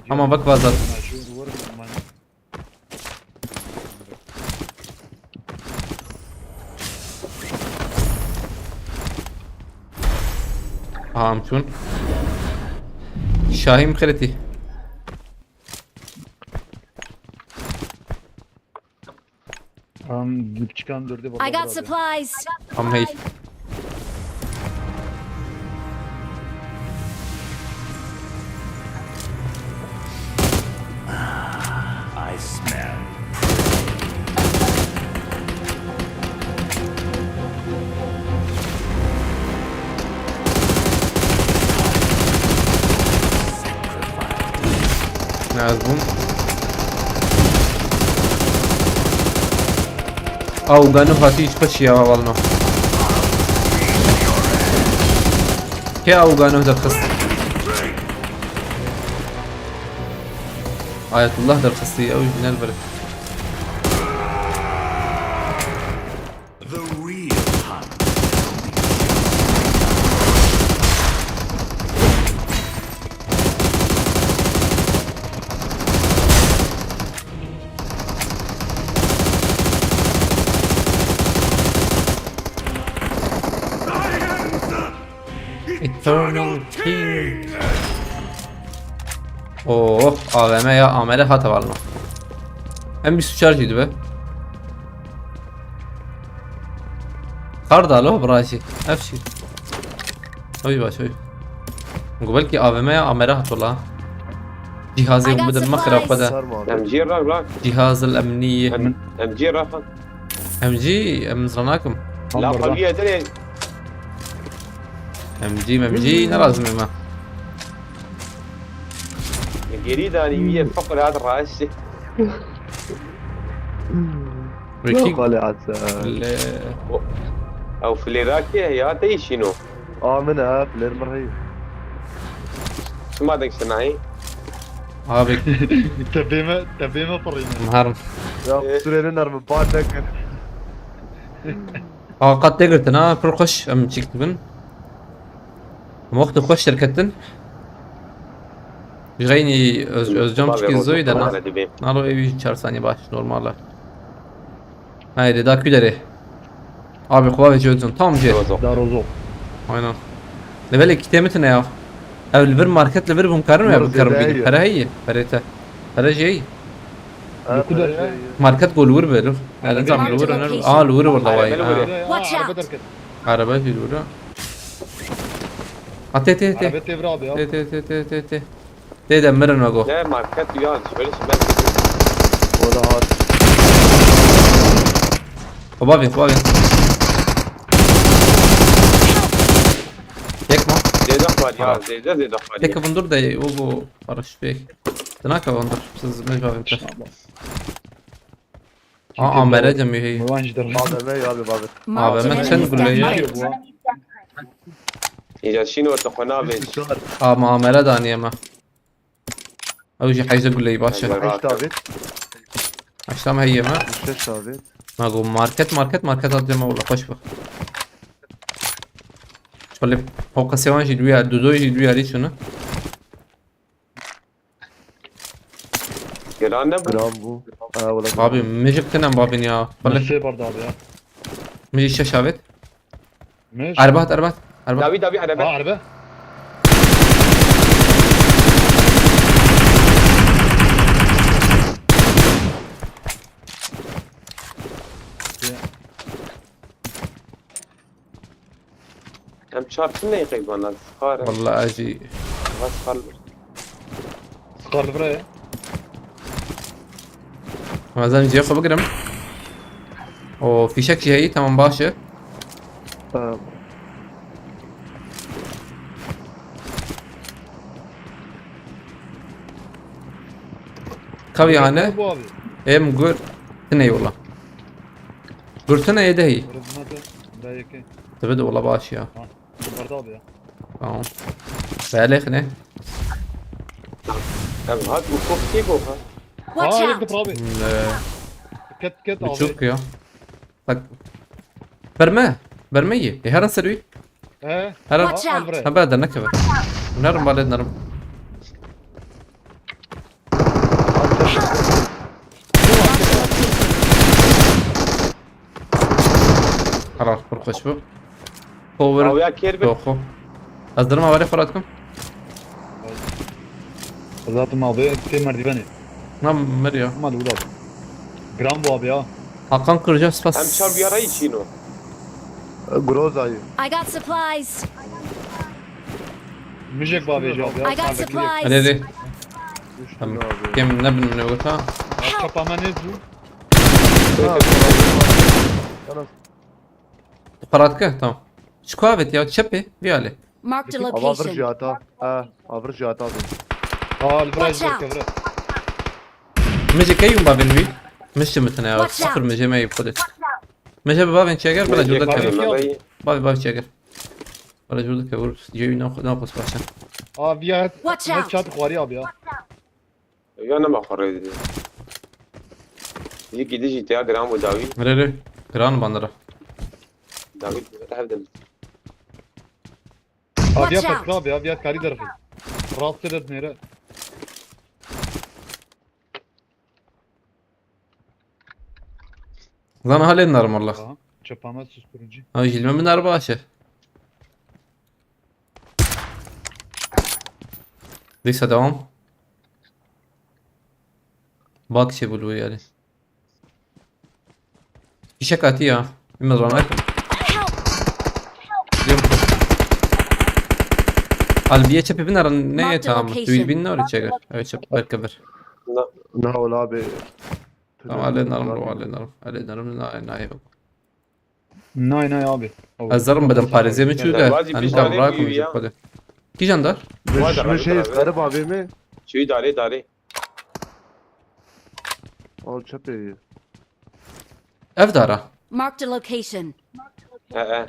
Ama bak, vazat. Aa, em çûn. Şahî min xeletî. Em dipçikan durdê I got baba supplies. Am hey. I smell. Ne ez bûm? Ew gano hatî ji xwe çiya hevalno. Kê ew gano derxist? Ayetullah derxistî, ew jî ne li vir. The real hunt. Eternal King. Oh, A V M ya amele hat hevalno. Em bîst û çar jî dibe. Kar da lo birajî. Ev şî. Oy baş oy. Gu belkî A V M ya amele hat wala. Cihazê I got umudin me xira xwe de. Supplies. Sarma abi. M G rak rak. Cihaz el emniye. M G rak. M G, em zanakim. La qabiye dere. M G, M G ne lazim ema. Geri dani üye fakir hat raşi. Wekî. Yok, Ali Hasan. Le. O, ew flêra kê ya te işîno. A min e, flêr min heye. Çima dek şinayî? Abi. Tebê me, tebê me pirîne. Miharim. Ya, ee, kusurê ne nermin, bar nekin. Aa, qat tê girtin ha, pir xweş em çîk dibin. Em wextê xweş derketin. Ji xeynî Öz-, Özcan çikî zoyî de na. Nalo ew jî çar saniye baş, normal e. Haydi, da kü derê. Abi, xwe ve Özcan, tam jê. Darozo. Aynen. Levelê kitê min tine ya. Ev li vir market li vir bûm karin ev karin bînim. Pere heye, pere te. Pere jê. Li ku derê? Market go li wir be, li. Nizam li wir ne. Aa, li wir wala vay. Arebe derket. Arebe jî li wir. Ha, tê, tê, tê. Arebe tê vira abi ya. Tê, tê, tê, tê, tê, tê. Tê de mirin me go. Ne market ya, alışveriş merkezi. O da hat. Xwe bavê, xwe bavê. Yek ma? Zêde xwar ya, zêde, zêde xwar ya. Tek vindur de o bu barış bey. Dinaka vindur, siz mecbur. Aa, amere de mi heye? Wan jî derxist. A V M ya abi, abi. A V M çend gule ye? Îca şîn orta xwe navê. Ama amere daniye me. Ew jî hejde guleyî baş e. Heşt abi. Heşta me heye me. Şeş abi. Ma go market, market, market hat me wala xweş be. Şöyle hoka sewan jî duya, dudo jî duya li şunu. Giran ne bu? Giran bu. Ha, wala. Abi, mijik tinem babin ya. Wala. Min sê barda abi ya. Mijik şeş avêt. Mij? Arbat, arbat, arbat. Davi, davi, araba. Ha, araba. Em çarpsın ne yıkayıp bana? Sıkar. Vallahi acı. Bak, sıkar. Sıkar buraya. Bazen cihazı bıkırım. O fîşek jî heyî, tamam, baş e. Tamam. Kavî hane. Bu abi. Em gur. Tine yola. Gurtine êdehî. Orada da, da yeke. Tabii de ola baş ya. Ha. Yukarıda abi ya. Tamam. Belê xine. Em hat û kok tê goha. Watch Aa, out! Yakıp abi. Hmm, e, Ket ket abi. Buçuk ya. Bak. Berme. Berme yi. E, herin ser wî. He. Herin. Watch out! Alvre. Ha, be de nekeve. Nerim bale nerim. Helal, pir xweş bû. Power. Awiya kêr be. Doxu. Ez dirim awarê xwe radikim. Zaten abi tê merdivenê. Na, mir ya. Ama lûda. Gram bu abi ya. Hakan kıracağız pas. Em çar bir arayı çino. Groza'yı. I got supplies. Mijek bavêje abi ya. I got supplies. Hadi, hadi. Düştüm abi. Kim ne bin ne vurta? Çapa me ne zu? Ha, tamam. Paradike, tamam. Şu kuavet ya, çepi, bir hali. Marked a location. Ava vir jihata. Ha, ava vir jihata abi. Aa, li viraj. Watch out. Kevre. Mijek eyûn babin wî. Mijek mitine ya. Watch out. Sıfır mijek me eyûn xwedê. Mijek bi bavên çeger, bila jûda kevir. Babi, babi çeger. Wala jû dike vur, cêwî naxwe, naxwe sipasên. Aa, viya. Watch out. Çat xwarî abi ya. Ya nema xwe rê didî. Yekî dijî te ya giran bû dawî. Rê rê. Giran bandira. Dawî hevdin. Abi ya. Watch out. Abi ya, viya karî derxî. Rastê de dinêre. Lan halê nar mallah. Aha, çapama susturucu. Ha, jilme min araba aşe. Lise devam. Bak şey bulu yani. Fişek atî ya. Bilmez bana. Yok. Albiye çepe bin aran ne? Marked a location. Tamam. Duil bin ne oraya çeker? Evet, çep belki bir. Na, na ol abi. Tamam, alê narim ro, alê narim. Alê narim, na, na, yok. Nay, nay abi. Ez zarim bedim parêzê min çû de. Bazı bir tane tam rahat büyüyor ya. Kîjan dar? Var da şey, abi. Garip abi mi? Çû darê darê. Al çepê. Ev dara. Marked a location. He, he.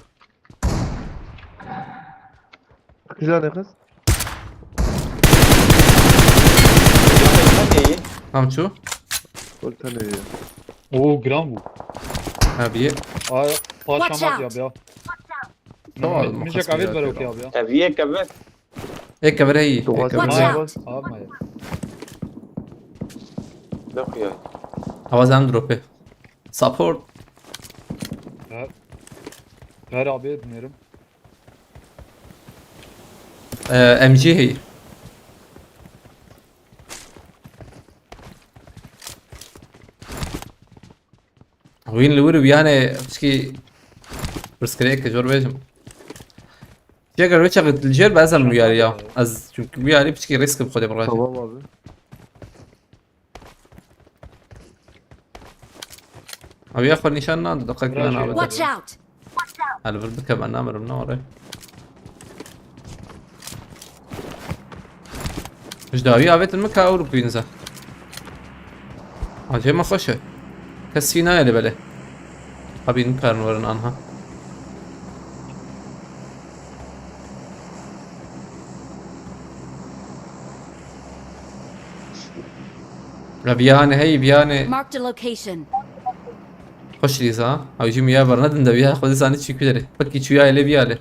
Kîjan e kız? Tam çû. Kol tenê ye. Oo, giran bû. Ha, bir. Ay, paşamaz ya, ya. Tamam, mijek avet ver okey abi ya. Ev yek ev. Ek ev rey. Watch out. Abi ya. Yok ya. Havazan drop'e. Support. Ver. Ver abi, dinlerim. Ee, M G hey. Win li wir û yanê piçkî pirsgirêk jor bêjim. Jêger wê çaxê li jêr be ez em wiyarî ya. Ez çünkü wiyarî piçkî risk bi xwedê bi. Tamam abi. Abi ya xwe nîşan nan, deqek nan abi. Watch out! Hal vir bike ben namirim ne orê. Ji dawî avêtin min ka ew rûpîn ze. Acê me xweş e. Kes sî nayê lê belê. Abi nikarin werin anha. Ya viyanê hey viyanê. Marked a location. Xweş lîza. Ew jî miya bernedin de viya xwe dizanî çî kuderê. Pekî çûyayê lê viya lê.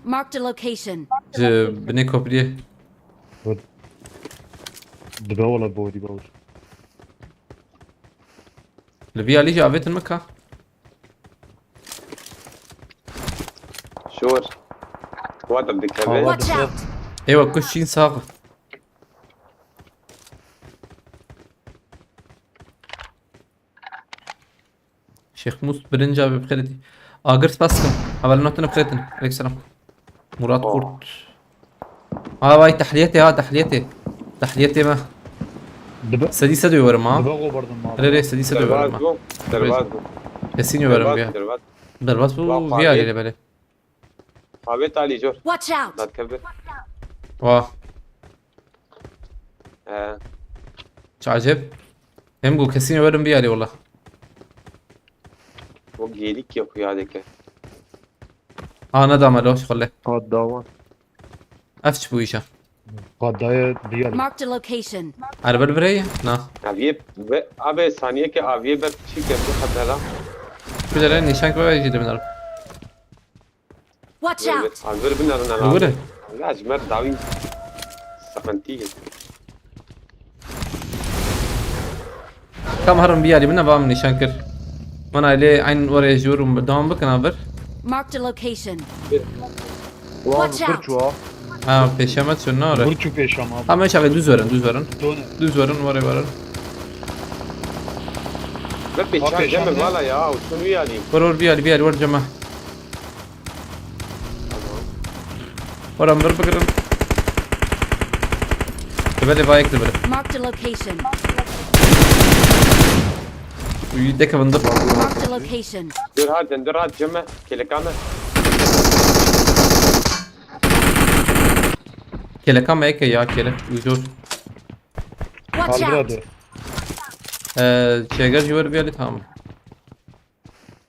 Marked a location. Ji binê kopriyê. Dibe wala bodî bawur. Li viya lî jî avêtin min ka. Şor. Water dikeve. Watch out! Eywa, kuş çîn sax. Şêx Mûs birinca bi xêr dî. Agir spas kim. Hevalên hatin bi xêr hatin. Aleyküm selam. Murat Kurt. Ha vay, tehliyetê ha, tehliyetê. Tehliyetê me. Dibe. Sedî sedî werim ha. Dibe gobardim abi. Rê rê sedî sedî werim ha. Derbaz bû. Derbaz bû. Kesin yoverim ya. Derbas, derbas. Derbas bu. Vah, vî alî lê belê. Avê talî jor. Watch out! Datkevir. Vah. He. Çi acayip. Hem bu kesin yoverim vî alî wala. O gêlîk ya xuya dike. Ana dama loş xole. Hat dawan. Ev çi bu işe? Qadaya diğer. Marked a location. Erbil birey? Na. Aviye ve abi saniye ke aviye ber çi ke bu kadar. Bir de nişan koyayım dedim. Watch out! Alver bin arın Lu were? Laj mer dawi sıkıntı. Kam herin biyarî min, va min nîşan kir. Min ailê eyn were jûr û dewam bikin a vir. Marked a location. Wan Watch out! Birçu ha. Ha, pêşe me çûn, ne were? Birçu pêşe me. Ha, me çaxê dûz werin, dûz werin. Done. Dûz werin, were werin. Ve Ha, pêşe pêşe cem me. Vala ya, o şunu yani. Were, were, biyarî, biyarî, were cem me. Tamam. Were em vir bigirin. Tebelê vayek li vir. Marked a location. Uy, deke vindir. Marked a location. Dur ha, döndür ha, ceme, kelekame. Kelekame eke ya, kele. Uy, dur. Watch out! Ee, çeger civarı bir yerde, tamam.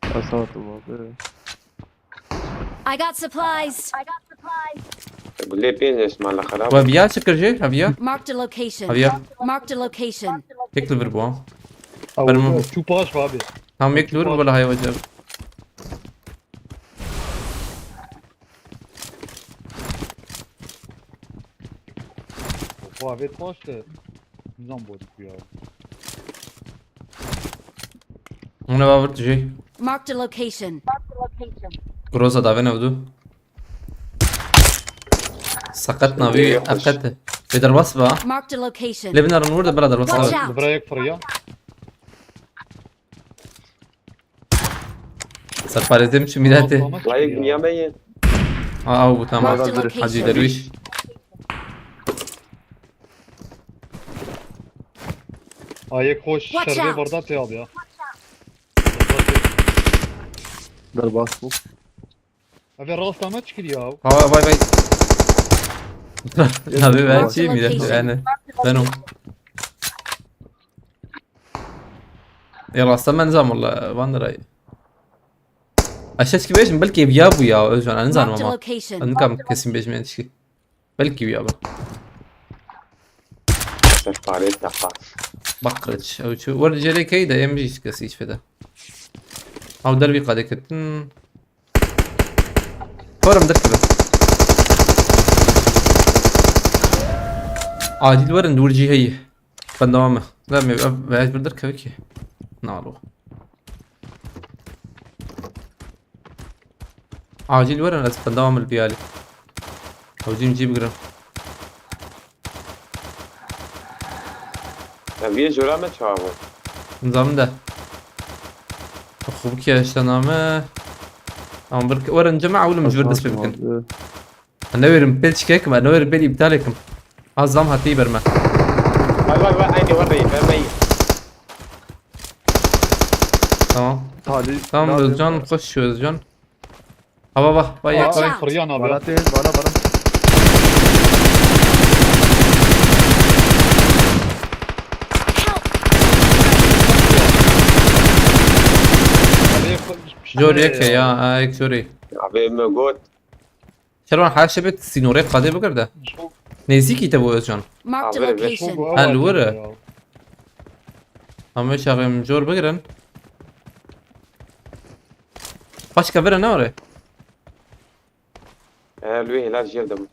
Esat abi. I got supplies. Gulê pênc esmanla xerab. Ve viya çi kir jê? Heviya? Marked a location. Heviya? Marked a location. Tek li vir bu ha. Abi, Benim- şu paş abi. Tam yek li vir bu bela hayva cevap. Bu abi paştı. Nizam bodik ya. Ona va vir tu jê. Marked a location. Groza davê navdu. Sakat navî. Ev qet. Lê derbas va. Marked a location. Lê binarin wir de bira derbas Watch navê. Out! Li bira yek firiya. Serparêzê min çi mîretê. Layek niya me ye. Aa, bu tamam. Marked a location. Hacı Derviş. Ayek hoş. Watch out! Şerbe barda te abi ya. Derbas bu. Abi rasta maç kiri ya. Ha, vay, vay. Abi ben Marked a şeyim ya, location. Yani ben o. Ya rasta ben zam valla, Van der Ay. Aşağı çıkıp belki ya bu ya, Özcan, ben zam Marked a ama. Location. Ben kam kesin beşim yetişki. Belki ya bu. Serparê teqas. Bak kılıç. Ew çi? Werde C R K'yî de M G kesî hiç feda. Ew dervî qadê ketin. Forum derkeve. Acil werin, dûr cî heyî. Ben devam e. Ne mi? Ve ez bir derkeve ki. Nalo. Acil werin, ez pendava min li biyalî. Hewcîm cî bigirin. Ya vê jora me çawa bû? Nizam de. Xwe bike işte name. Ama bir werin cema ewlim ji vir dest pê bikin. Tamam. Ne werim pêl çikekim, ne werim pêl iptal ekim. Az zam hatî berme. Vay vay vay, aynı var, vermeyin. Tamam. Talih. Tamam, Özcan, koş şu Özcan. Ha, bak, bak, bak, bak. Watch out. Fıryan abi. Bana değil, bana, bana. Jor yeke ya, ha, ek jori. Abi, me got. Şervan, her şey bit, sînorê qadê bigir de. Nêzîkî te bû, Özcan. Marked a location. Ha, li wir e. Em ê çaxê min cor bigirin. Başka vire ne orê? E, li wê hêla jêr de bû.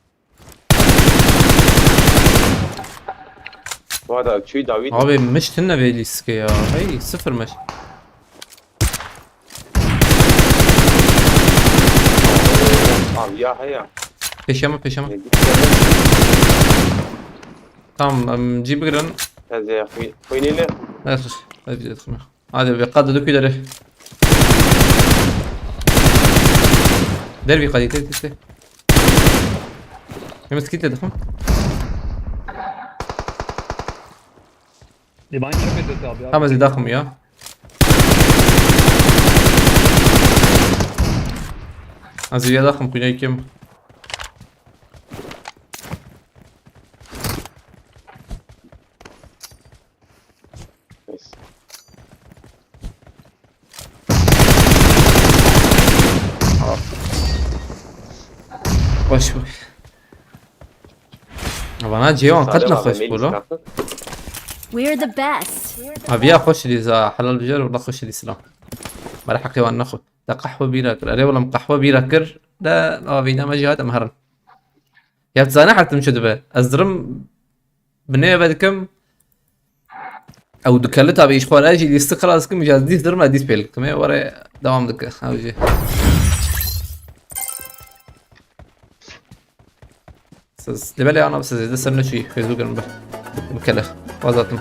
Wada çûyî dawî. Abi, miş tune vê lîskê ya. Hey, sıfır miş. Abi ya, heye. Peşeme, peşeme. Tamam, em, cî bigirin. Ez ê xwî-, xwînî li. Ez, ez, ez, ez. Hadi be, qad du kuyları. Dervi qadi, te, te, te. Yemez kit dedim. E, ben çöp edildi abi ya. Tamam, ez daxim ya. Ez vîya daxim xwîneyê kim. Xweş bû. Vana cihê wan qet nexweş bû lo. We're the best. Aviya xweş dî za helal bijar wala xweş dî silam. Mara heqê wan nexwe. Te qehwe bîra kir. Erê wala min qehwe bîra kir. De avîna me jî hat em herin. Ya tu zane hetim çi dibe. Ez dirim binê eve dikim. Ew dikeli tabi îşxwar ez jî lîsti xilas kim, îja ez dîs dirim, ez dîs pêl dikim. Ê were devam dike. Ew jî. Siz, li belê ana siz zêde ser neçûyî, xêzû girin bi. Bi kele. Wazatim.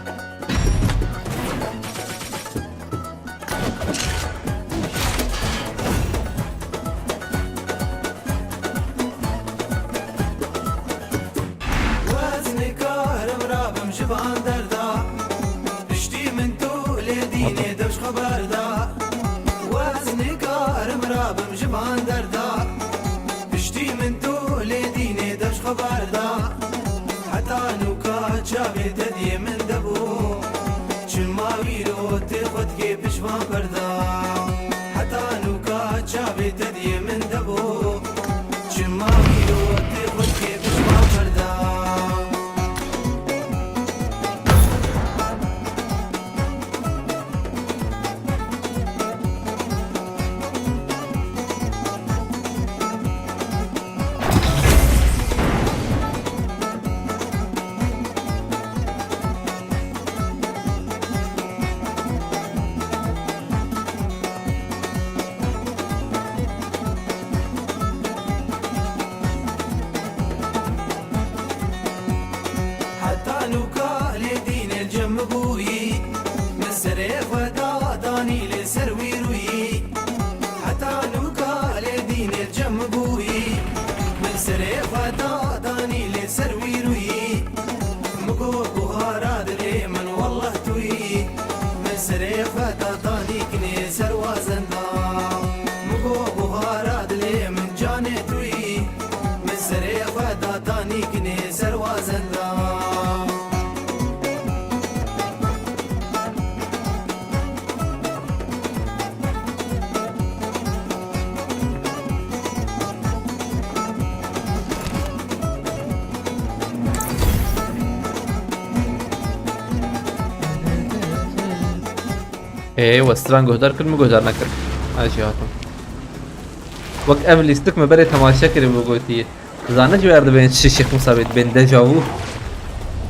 Wez nikarim rabim ji van derda. Piştî min tu lê dînê dev ji xwe berda. Wez nikarim rabim ji van derda. Piştî min tu lê dînê dev ji xwe berda. Heta nûka çavê te diyê min de bû. Çima wîro tê xwe dikê pişvan berda. Heta nûka çavê te diyê min de bû. Çima wîro tê xwe dikê pişvan berda. Heta nûka lê dînê cem bûyî, min serê xwe da danî lê ser wî rûyî. Heta nûka lê dînê cem bûyî, min serê xwe da danî lê ser wî rûyî. Min got buhara dilê min, wallah tu yî. Min serê xwe da danî kinê ser wazenda. Min got buhara dilê min, canê tu yî. Min serê xwe da danî kinê ser wazenda. Ê, we stran guhdar kir, min guhdar nekir. Ez jî hatim. Wek ev lîstik me berê temaşe kirî bû gotî. Zane ji wer dibên çi Şêx Musa bê, dibên dejavu.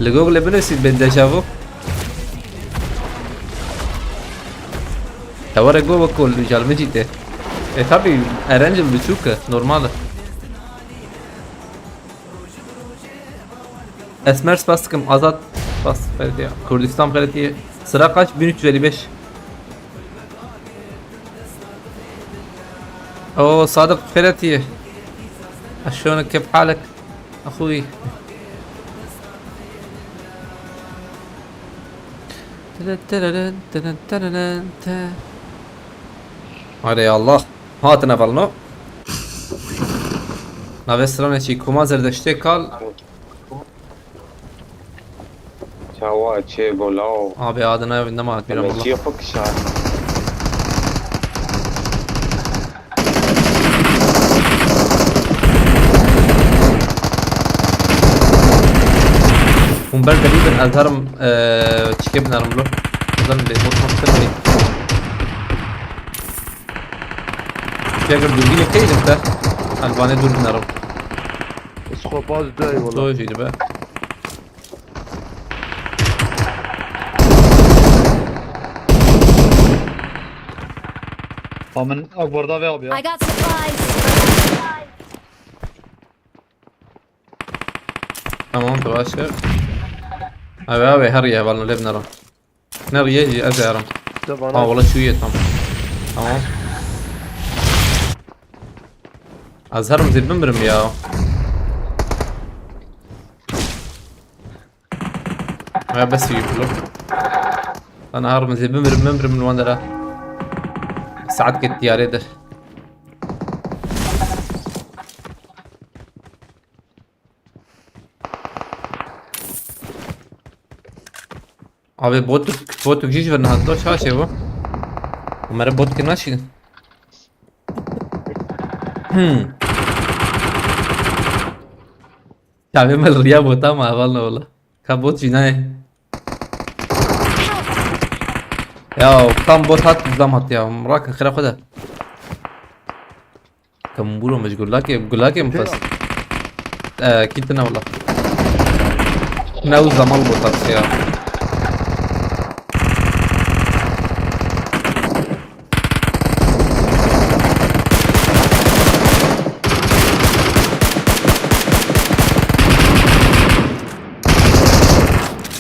Li Google binusî dibên dejavu. Te were got wek ku li cal min jî tê. E, tabî, erenc biçûk e, normal e. Esmer spas dikim, Azad spas, xeyretiye. Kurdistan xeyretiye. Sıra kaç? Bin üç yüz elli beş. Oo, Sadık xeyretiye. Aşona keyf halek? Axuy. Hadi ya Allah. Hatine falno. Navê stranê çî, Koma Zerdeştê kal. Çawa çê bolaw. Abi adına evinde mi at bir Ama Allah. Çiye xwe kişar. Hûn ber delî bin, ez herim, eee, çikê binerim lo. Zan lê bot maktir lê. Çiye gir dûrbînê key lifte. Elvanê dûr binerim. Skopa ez dey wala. Zor jî dibe. Ha, min ak barda vê abi ya. I got supplies. Tamam, tu baş kir. Abi, abi, her yer var, lê binerim. Nereye jî ez yarim. De bana Ha, wala şu ye tam. Tamam. Ez herim zê bimirim ya. Ha, bes yû pilo. Ana herim zê bimirim, bimirim li wan dera. Saet ket diyarê de. Abi bot, bot jî ji vir nehatiye, çaşê bu. Mere bot ki naşî. Hmm. Çavê me li riya bota ma heval ne wala. Ka bot jî nayê. Ya tam bot hat, zam hat ya. Rakin xira xwe de. Kambûro me ji gulakê, gulakê min xwest. Eee, kî tine wala. Ne ew zaman bot hat ya.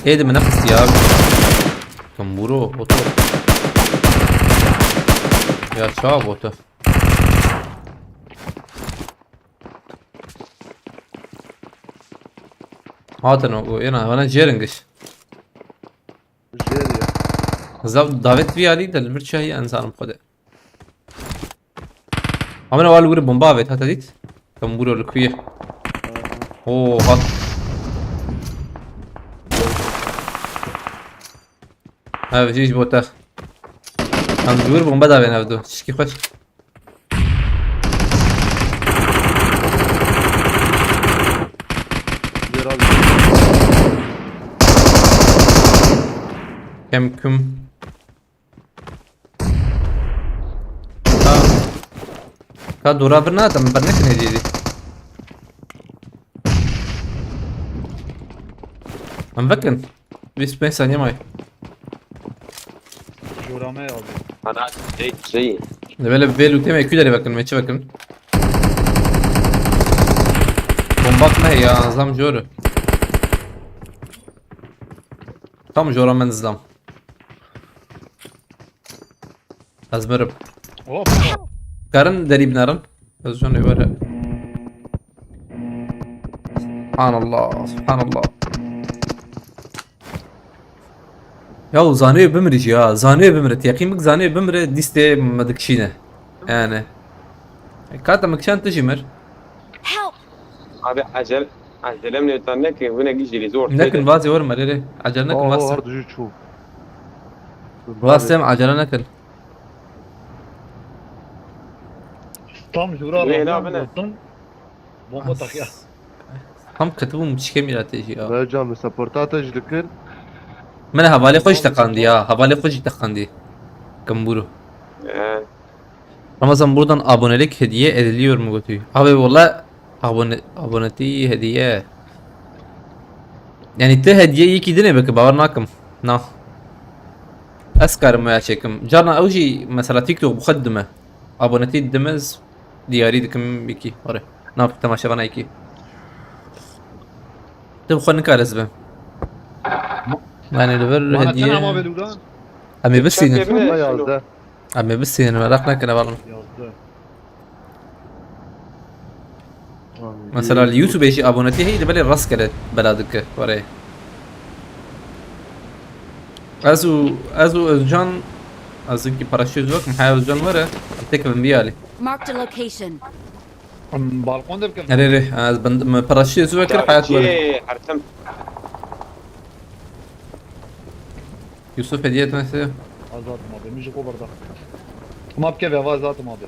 Ê di min nexist ya. Kambûro, otur. Ya çawa bot e? Hatin o, o, êna, bana jêr in giş. Jêr ya. Zav davet vî alî de li vir çi heye, ez nizanim xwedê. Amine wal wir bomba avêt, hata dît? Kambûro li ku ye? Oo, hat. Ev jî ji bo te. Em ji wir bomba davên ev du. Çişkî xweş. Jêr abi. Kem kum. Ka, ka dora vir nade, min ber nekin hêdî hêdî. Em vekin. Bîst pênc saniye may. Jora me abi. Ana, şey, şey. Li vê, vê lûtê me kû derê vekin, me çi vekin? Bombak me ya, zam jor. Tam jora me nizam. Ez mirim. Hop. Karin derî binerin. Ez can ê were. Subhanallah, subhanallah. Ya zanê bimrî jî ya, zanê bimre. Teqîn bik zanê bimre, dîstê me dikişîne. Yani. E, kata me kişan tu jî mir. Help! Abi acel, acelem ne tan ne ki, bu ne gijeli zor. Nekin vazê were me rê rê. Acel nekin vazê. Har dijî çû. Vazê em acele nekin. Tam jura Leyla Rahman bine. Vurdum. Bomba tak ya. Tam ketibûm çikê mîratê jî ya. Mercan, min supporta te jî dikir. Min hevalê xwe jî teqandî ya. Hevalê xwe jî teqandî. Kambûro. Ee. Ramazan, buradan abonelik hediye ediliyor mu götü? Abi valla abone, aboneti hediye. Yani te hediye iyi ki dine beke, bawer nakim. Na. Ez karim ya çekim. Carna ew jî mesela TikTok bu xwe dime. Aboneti dime, diyarî dikim yekî. Are. Nav temaşevana yekî. Tu bi xwe nikare zibe. Yani li vir hediye. Mana çend ama belûdan? Em ê bisînin. Çend evine şino? Em ê bisînin, meraq nekin hevalin. Yazdı. Mesela li YouTube jî abonetî heye, belê rastgele bela dike. Were. Ez û, ez û Özcan, ez ki paraşüt yok, Mihay Özcan were, em têkevin vî alî. Marked a location. Em balkon de bikin. Erê, erê, ez bin, me paraşüt yok, hayat were. Çi, Ertem? Yusuf hediye etmesi. Azat abi, müzik o barda. Ma bike ve Azat abi.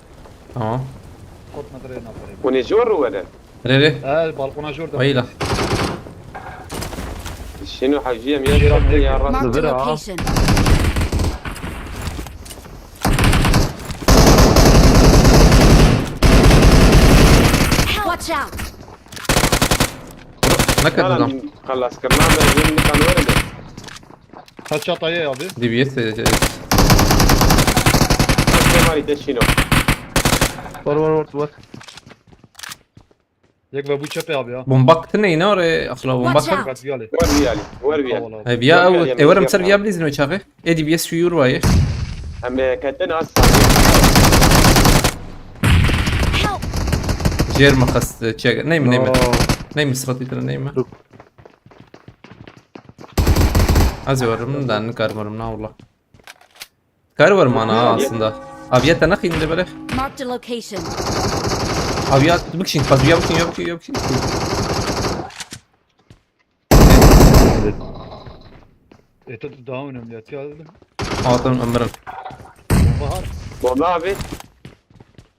Tamam. Kot metre ne yapayım? Hûn ê jor re were? Rê rê. He, balkona jor de. Weyla. Şino hewciye mi ya şortê ya rast. Marked a location. Watch out! Ne kadar adam? Xelas kirina me, yem nikan were de. Headshot aye abi. D B S de. Headshot mari de şino. Var, var, var, var. Yek ve bu çepe abi ya. Bombak tine yine oraya, akla bombak. Watch out. Kat viyali. Var viyali. Var viyali. He, viya ew, e, werim ser viya bilîzin o çaxê. E D B S şu yur vayê. Em, e, ketin az. Help! Jêr me xist, çek. Neymi, neymi. No. Neymi, sıxatî tine neymi. Dur. Ez ê werim, da nikarim werim, na wala. Kar werim ana ha aslında. Aviye te nexîn de bere. Marked a location. Aviye bikşin, fazla bikşin, yok, yok, yok. E, tu down em ya, tiya. Hatin, em mirin. Bomba hat. Bomba abi.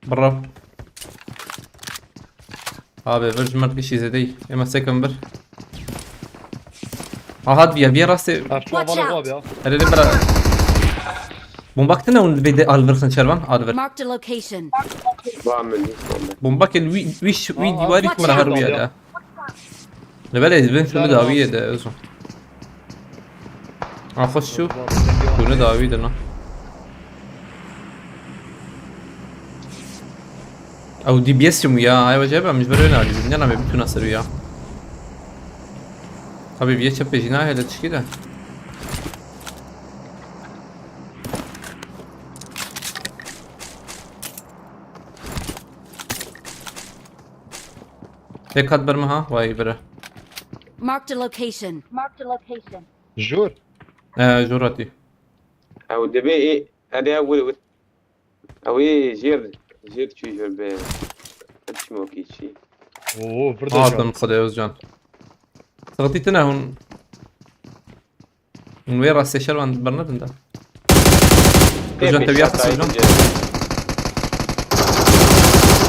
Bira. Abi, vir ji me kişî zêdeyî. Ema sekin vir. Aha, diye, bir rastê. Ev çuwa Watch bala out. abi ya. Hele, hele, bira. Bomba kitine hûn vê de alvirxin çervan, alvir. Marked a location. Ba min hiç bomba. Bomba kin wî, wî, ş- wî Aa, dîwarî aa, kumara her watch out. wî ya. Li belê bin şunu Güzel dawî abi. ye de, özüm. Afas şu. Bunu dawî de na. Ew D B S çi mu ya? Ay, wece ben mecbur öyle alî. Ne name bütün asır ya. Abi bir çep pejina hele çıkı da. Tek kat bir mi ha? Vay bire. Marked a location. Marked a location. Jor. Ee, jor hatî. Ew dibê ê. Hadi ya, wir wir. Ew ê jêr. Jêr çi jêr be. Hep çimokî çi. Oo, burada Hatin can. Xwedê Özcan. Sıkıntı tine hûn. Hûn wê rastê şervan bernedin de. Özcan, te bir yakasın Özcan.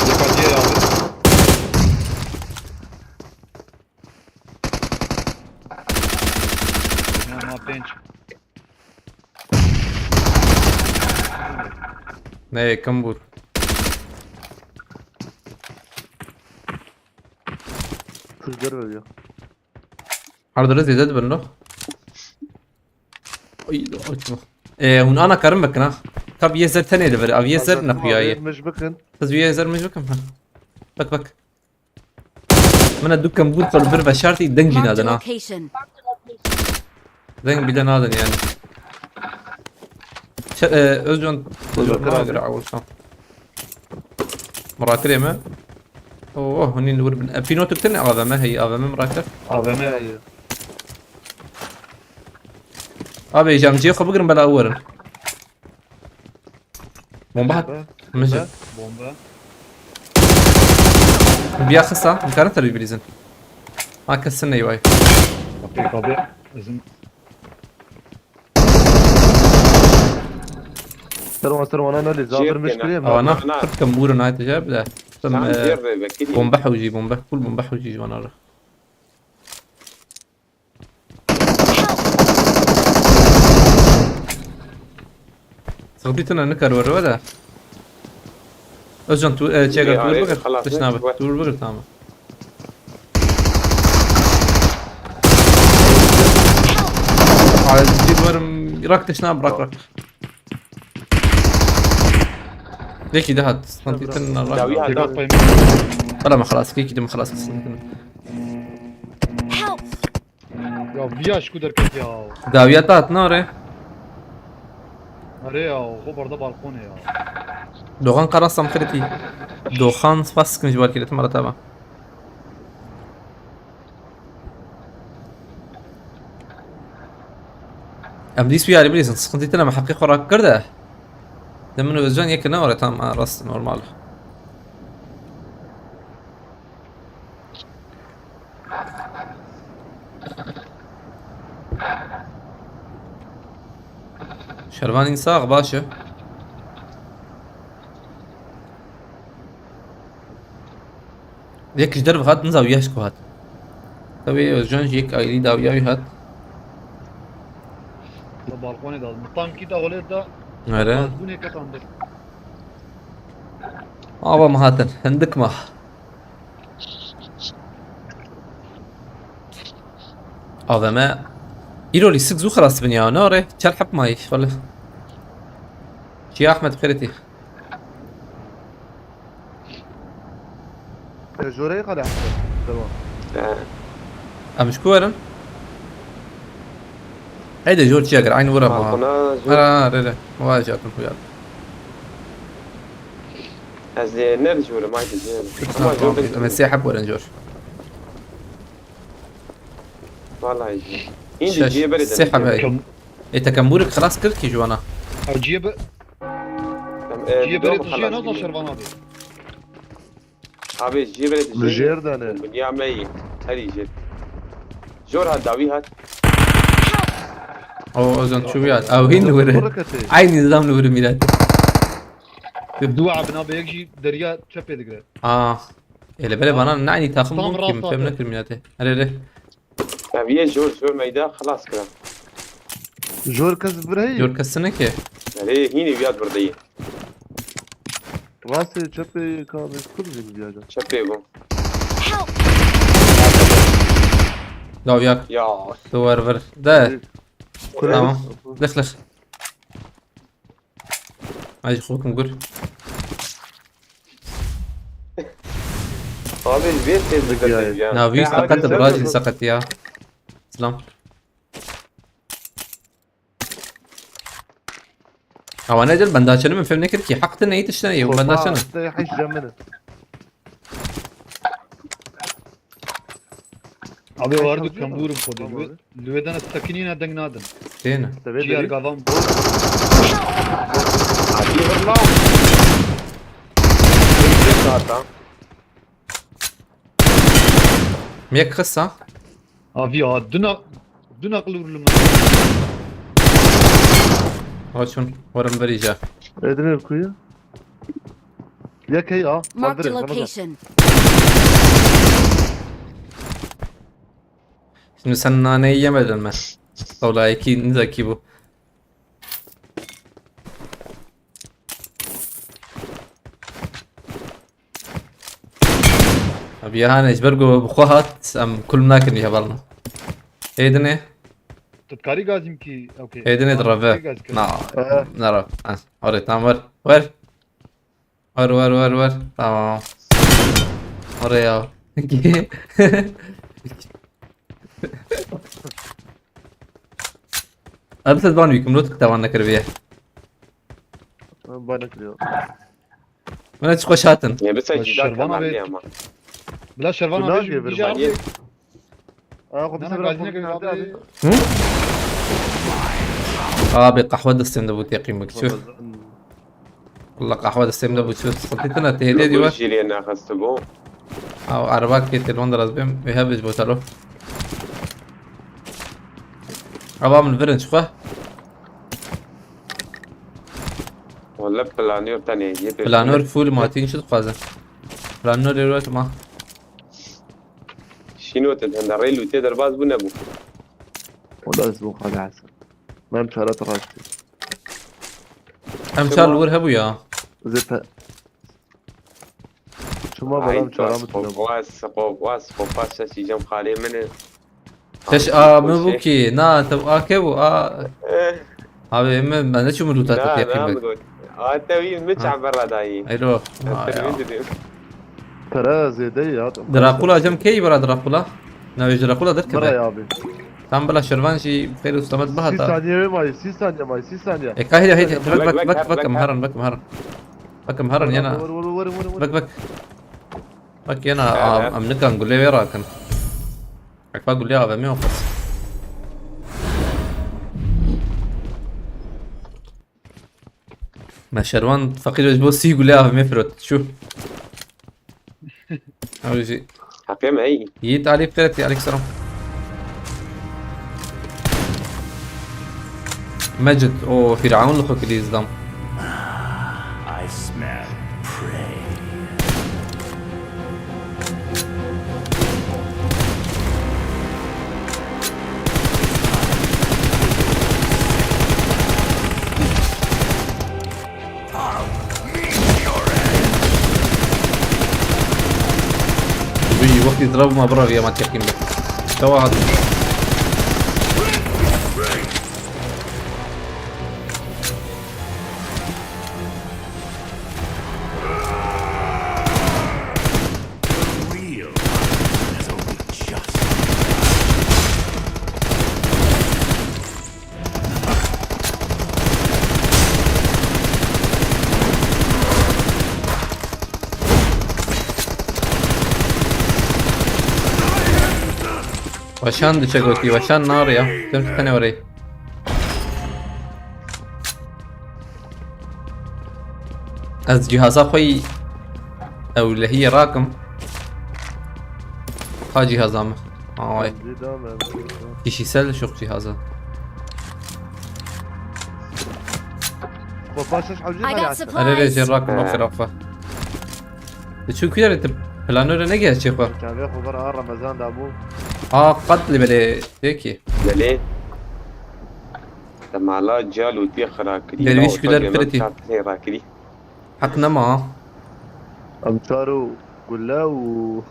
Dikkat ye abi. Ya, ma pênc. Ne, yakın vur. Kızlar veriyor. Arada zêde dibin lo. Ay, açma. Ee, hûn ana karin bikin ha. Ka viyê zer tenê li vir. A viyê zer ne xuyaye. Vermiş bakın. Kız viyê zer mecbukim ha. Bak bak. Mine du kembûr xwe li vir veşartî deng jî Marked a nadin ha. Location. Deng bile nadin yani. Çe, e, Özcan, Özcan Özcan abi. Özcan Özcan. Mirakirê me. Oh, hûn ê li wir bin. E, pînotik tune A V M heye, A V M mirakir. A V M. Hayır. Abi, cem cihê xwe bigirin bela ew werin. Bomba hat. Mijin. Bomba. Biya xista, dikarin terî bilîzin. Ha, kesin neyvay. Kapıyı kapı. Bizim Serwan, Serwan, ana lê zafer Jêr miş kene. kirê mi? Awana, Ana. Kırk kembûr nayet cevap de. Tam, Sen e, jêr ve vekilî. Bomba hewcî, bomba. Full bomba hewcî ji wana re. Sıkıntı tine nikar were de. Özcan, tu, e, çeker, Ya, tu e, bakır. xelas, Tişna ne? bak, tu bakır, tamam. Acil varım, rak tişna bırak, rak. Deki daha, sıkıntı tine rak. Dawi ha. Tekrar payım. Wala ma xelas, kekî din xelas kesin. Help! Ya viya şku derket ya. Dawiya te hatina re. Are ya, xo barda balkone ya. Doxan qara sam xirîtî. Doxan spas dikim ji bar kiretim ara tava. Em dîs wî yarî bilîzin, sıkıntı tine me heqî xwe rakir de. De min û Özcan yek ne were tam, ha, rast normal. Şervan însax baş e. Yek ji derve hat, niza wî yaş ku hat. Tabii Özcan jî yek ayrî dawiya wî hat. La balkone da. Tam ki da hole da. Nere? Bu ne katandı? Ava mi hatin, hindik ma. A V M. Îro lîstik zû xelas bin ya, ne re? Çel hep mayî, xole. Çiya Ahmet xêretî. Jorê xele heste. Tamam. He. Em ji ku werin? Heyde jor çiya gir, aynı vura ma. Balkona jor. Ara, re, re. Wa jatim xuyar. Ez ê ne jor, ma jor. Ama jor bin. Em sê heb werin jor. Vallahi jor. Hindi Şeş, ciye bere sê heb. E, te kembûrik xelas kir kî ji wana? Ha, ciye be, Em, e, ciye dom bere tu ciye xelas nazan diye. Şervan abi. Abi ciye bere tu Li jêr de ne? Dinya me yî. Herî jêr. Jor hat, dawî hat. O, o zaman çubuğu at. Ew hîn li wir e. Eynî zam li wir mîrate. Dua bina be yek jî deriya çepê digire. Ah. Ele bele bana ne aynî takım bû ki, min fem nekir mîrate. Here, here. Ya viye jor, jor meyda xelas kira. Jor kes birey. Jor kes ne ki? Erê, hînî viyat birdeyî. Rastê çepê ka mezkur zî biyaca. Çepê bû. Help! Dav yak. Ya. Tu wer vir. De. Kurê. Tamam. Lix lix. Ay, xwe bikim gur. Abi, vê tez dikate ya. Na, vî seqet, birajî seqet ya. Selam. Awa ne cil bendaçene min fem nekir ki. Haq te neyit işte ne, bendaçene. Te hiç cemini. Abi, wardu kambûrim xwe de. Li wê, li wê de ne sekinîne deng nadin. Têne. Ciyar gavan bol. Abi, valla. Yek xisa. Abi ya, duna, duna qilur li me. Açun, warim verî ca. Edine kuyu. Yek hey a. Marked a location. Şimdi sen naneyi yemedin mi? Tavlayaki, ne zeki bu. Abi ya, ne, ji ber ku bi xwe hat, em kulm nakin ya balna. Êdine. Tu dikarî gazîm kî, okey. Êdine direve. Na, nara. Ore, tamam, ver. Ver. Ver, ver, ver, ver. Tamam. Oraya. Abi siz bana yükümlü tutuk tavan nekir bir. Bana kırıyor. Bana çıkış atın. Ne bir sen cida kemerli ama. Bila Şervan abi bir şey. Aa, xwe bi sebra xwe nade abi. Hı? Abi, qehwe destên de bû teqîn bik çi. Walla qehwe destên de bû çi. Sıkıntı tine tehde diyor. Jî lê nexistibû. Aw, araba kê telefon de razbêm. Ve hebe ji bo telo. Ava min virin çi xwe. Walla planör tenê yê. Planör full matîn çi dixwaze. Planör êro ma. Şîno te hende rê lûtê derbaz bû nebû. Wala ez bû xalî Hesen. Mem çara te rastî. Em çar li wir hebû ya. Zê pe-, çima belam çara min tune bû. Was, xo, was, xo, pas şeş îcem xalê min e. Teş a min bû ki, na, te a ke bû, a. Eh. Abi, me, me ne çûm lûta te têqî bik. A te wî min çaber radayî. Elo. Pere zêde ya. Drakula cem key bira Drakula? Navê Drakula derkeve. Bira ya abi. Tam bila Şervan jî xeyr û selamet bihata. Sî saniye wê mayî, sî saniye mayî, sî saniye. E, ka hêdî, hêdî, hêdî, vek, vek, vek, vek, em herin, vek, em herin. Vek, em herin, yena. Vek, vek. Vek, yena, em nikan gulê wê rakin. Ekba gulê A V M yok. Me Şervan feqîr ji bo sî gulê A V M firot. Çû. Ew jî. Heqê me ey. Yiğit Ali Qireti, aleyküm selam. Mecid, o Firavun li xwe kilî izdam. I smell prey. Wî wextî dirab ma bira viya ma teqîn be. Çawa hat? Weşan diçe gotî, weşan nariya. Tim tu tenê werê. Ez cîhaza xwe yî ewlehiyê rakim. Ha cîhaza min. Away. Kişisel şok cîhaza. Baba şaş hewcî I got xelî supplies. Erê rê jê rakim o xirafa. Li çû kuyarê tu planore negihe çê xwe. Çavê xwe bir a Remezan da bû. A qet li belê têkî. Belê. Te mala cal û tê xira kirî. Derwîş Xwe güler jê pirîtî. Çar tê rakirî. Heq nema. Em çar û gule û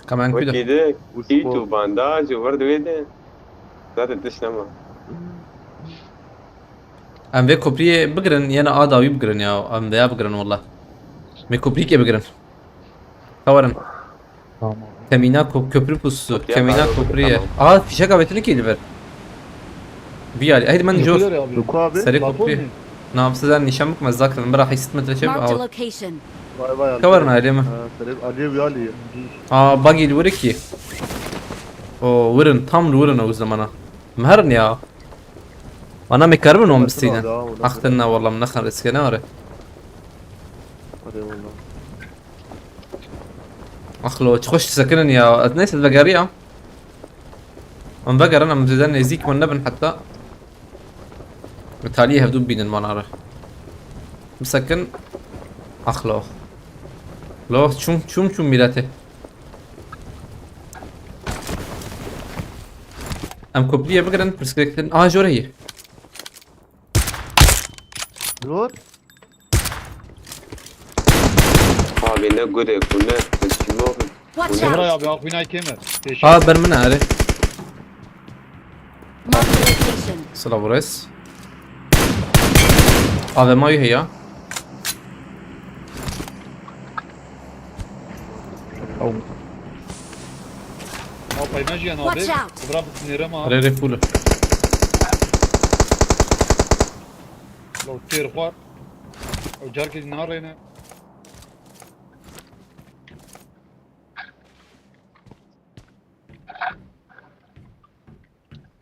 Kamen kuda. Wekî de Û kît spor. Û bandaj û vir di wê de. Zaten tiş nema. Em vê kopriyê bigirin, yena a dawî bigirin ya. Em vêya bigirin wela. Em vê kopriyê bigirin. Tawarin. Tamam. Kemîna ko-, köprü pusu. Kopriya Kemîna dawî, kopriyê. Tamam. Aha, fişek avêtini kî li vir. Vî alî. Ey, min Ne cor. Kadar abi? Serê Lafon kopriyê. Mu? Namsiz er nîşan bikme zaten. Bira heyşt metre çev. Marked a location. Vay vay. Kawarin alî mi? Ha, Serê alî vî alî. Aa, bagî li wir kî. O, wirin, tam li wirin o zamana. Meherin ya. Ana me karbin on bistîne. Akhtin na wallah, min nexan riske ne are. Hadi wallah. Axlo, çi xweş sekinin ya. Ez neyse vegeriya. Em vegerin, em zêde nêzîk wan nebin heta. Taliyê hevdû bînin wana re. Bisekin. Axlo. Lo, çûm, çûm, çûm mîletê. Em kopliye bigirin, pirsgirêk din. Aha, jor heye. Zor. Abi ne gurê ku ne. Smoke. Watch Emre out! Abi, Akbinay Kemer. Peşin. Ha, ber min are. Mark the location. Silav û res. A V M A yê heye. Ew. Ew peyma jî ye nabê. Watch out! Bira bitinêre ma. Rê rê pûl. Lo têr xwar. Ew carkê jî narêne.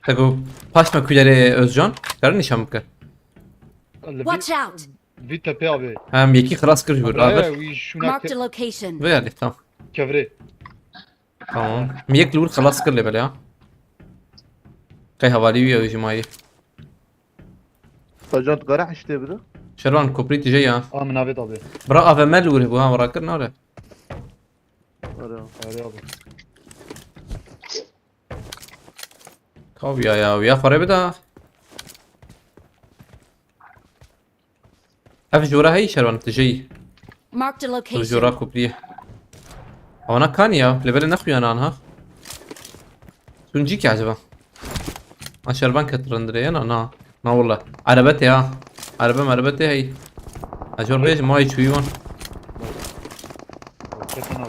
Te got, paş me kulerê Özcan. Karin nîşan bike. Li vî, Watch out! Vî tepê abi. Hem yekî xilas kir jûr. Abi, Aver. Wî şûna Marked a ke-, location. Vê yerdê, tamam. Kevrê. Tamam. Mi yek li wir xilas kir lê belê ha. Qey hevalî wî ew jî mayî. Özcan tu kare hiştê bide. Şervan koprî tije ya. A min avêt abi. Bira A V M li wir hebû ha, wara kir nare. Are. Are abi. Kav ya ya, ya xware bida. Ev jora heyî şervan tijeyî. Marked a location. Ev jora kopriyê. Ewana kanî ya, lê belê nexuyan anha. Suncî ki acaba? A şervan ket rindirê ya na, na. Na wala. Erebetê ha. Erebe merebetê hey. Ecor bêj mayî çûyî wan. Ketin abi.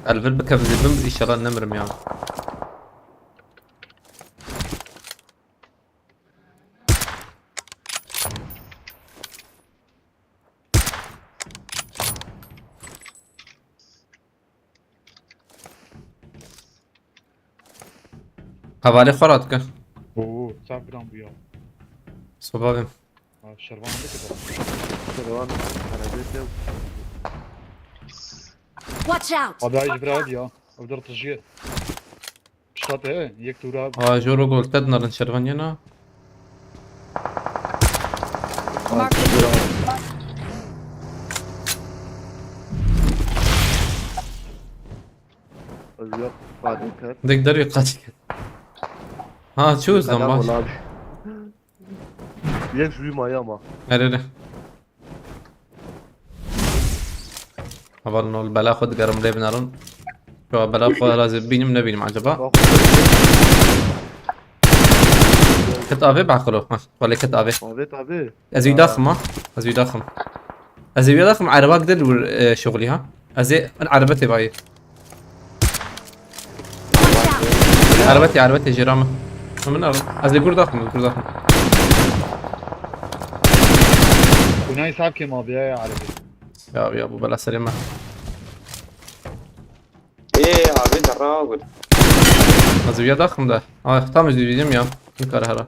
Elvir bikevizî bim, înşallah nemirim ya. Hevalê xwe radike. Oo, çav giran bû ya. Soba bim. Ha, şervan hende ki bak. Şervan, arabê te. Watch out! Abi, ay, ji bira hadi ya. Ev der tijî. Pişta te, yek tûra. Aa, jor û gol te dinarin şervan yena. Mark the Ez yok, fadin kar. Dek derê qaç kir. Ha, çû zan baş. Yek jûyî maya ma. Erê erê. Heval nol bela xwe digerim lê binarin. Şu an bela xwe lazim bînim nebînim acaba. Bak. Ket avê baqilo. Ha, wale ket avê. Avê tabi. Ez wî daxim ha. Ez wî daxim. Ez ê wî daxim, ereba gidel wir, e, şuxulî ha. Ez ê, min erebe tê bayî. Watch out! Erebetê, erebetê jêra min. Min ar-, ez ê gur daxim, gur daxim. Kunay sab ke ma biya ya erebê. Ya, ya, bu bela serê me. Ê, abi, derra gur. Ez ê wî daxim de. Ay, tam ez diyeceğim ya. Ne kadar hara.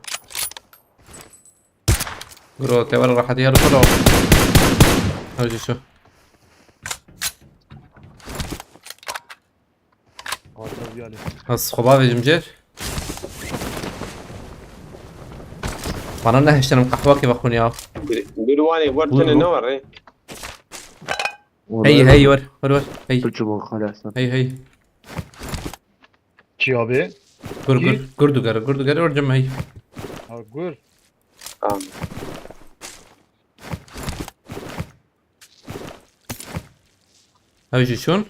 Bro, te were rahatî her xwe. Ew jî çû. Hatıra bir hali. Ez xwe bavêjim cêr. Bana nehiştin em qehwekê vexwin ya. Bir, bir wanê wer Buyur, tune buyur. Ne var rê? Hey, hey, wer, wer, wer, hey. Hey, hey. Çi abi? Gur, gur, gur dugere, gur dugere, wer cem hey. Ha, gur. Tamam. Ew jî çûn.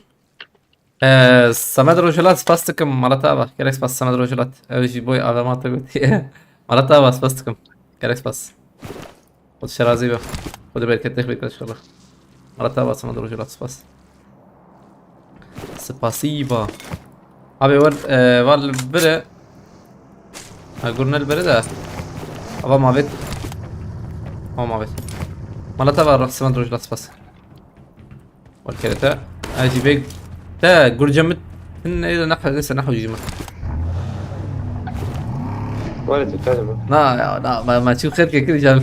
Ee, Semed Rojhilat, spas dikim. Mala te ava. Gelek spas Semed Rojhilat. Ew jî boy avema te gotiye. Mala te ava, spas dikim. Gelek spas. Xwedê şerazî be. Xwedê bereketê xwe bike inşallah. Mala te ava Semed Rojhilat, spas. Spasiba. Abi wer, e, wer li bire. Ha, gurne li bire de. Ava mavêt. Ava mavêt. Mala te ava Semed Rojhilat, spas. Wer kere te. Ez jî bê te gurce min ne ne ne ne ne hocam. Wala tu tane mi? Na ya, na, ma, ma çu xêr ke kir cam.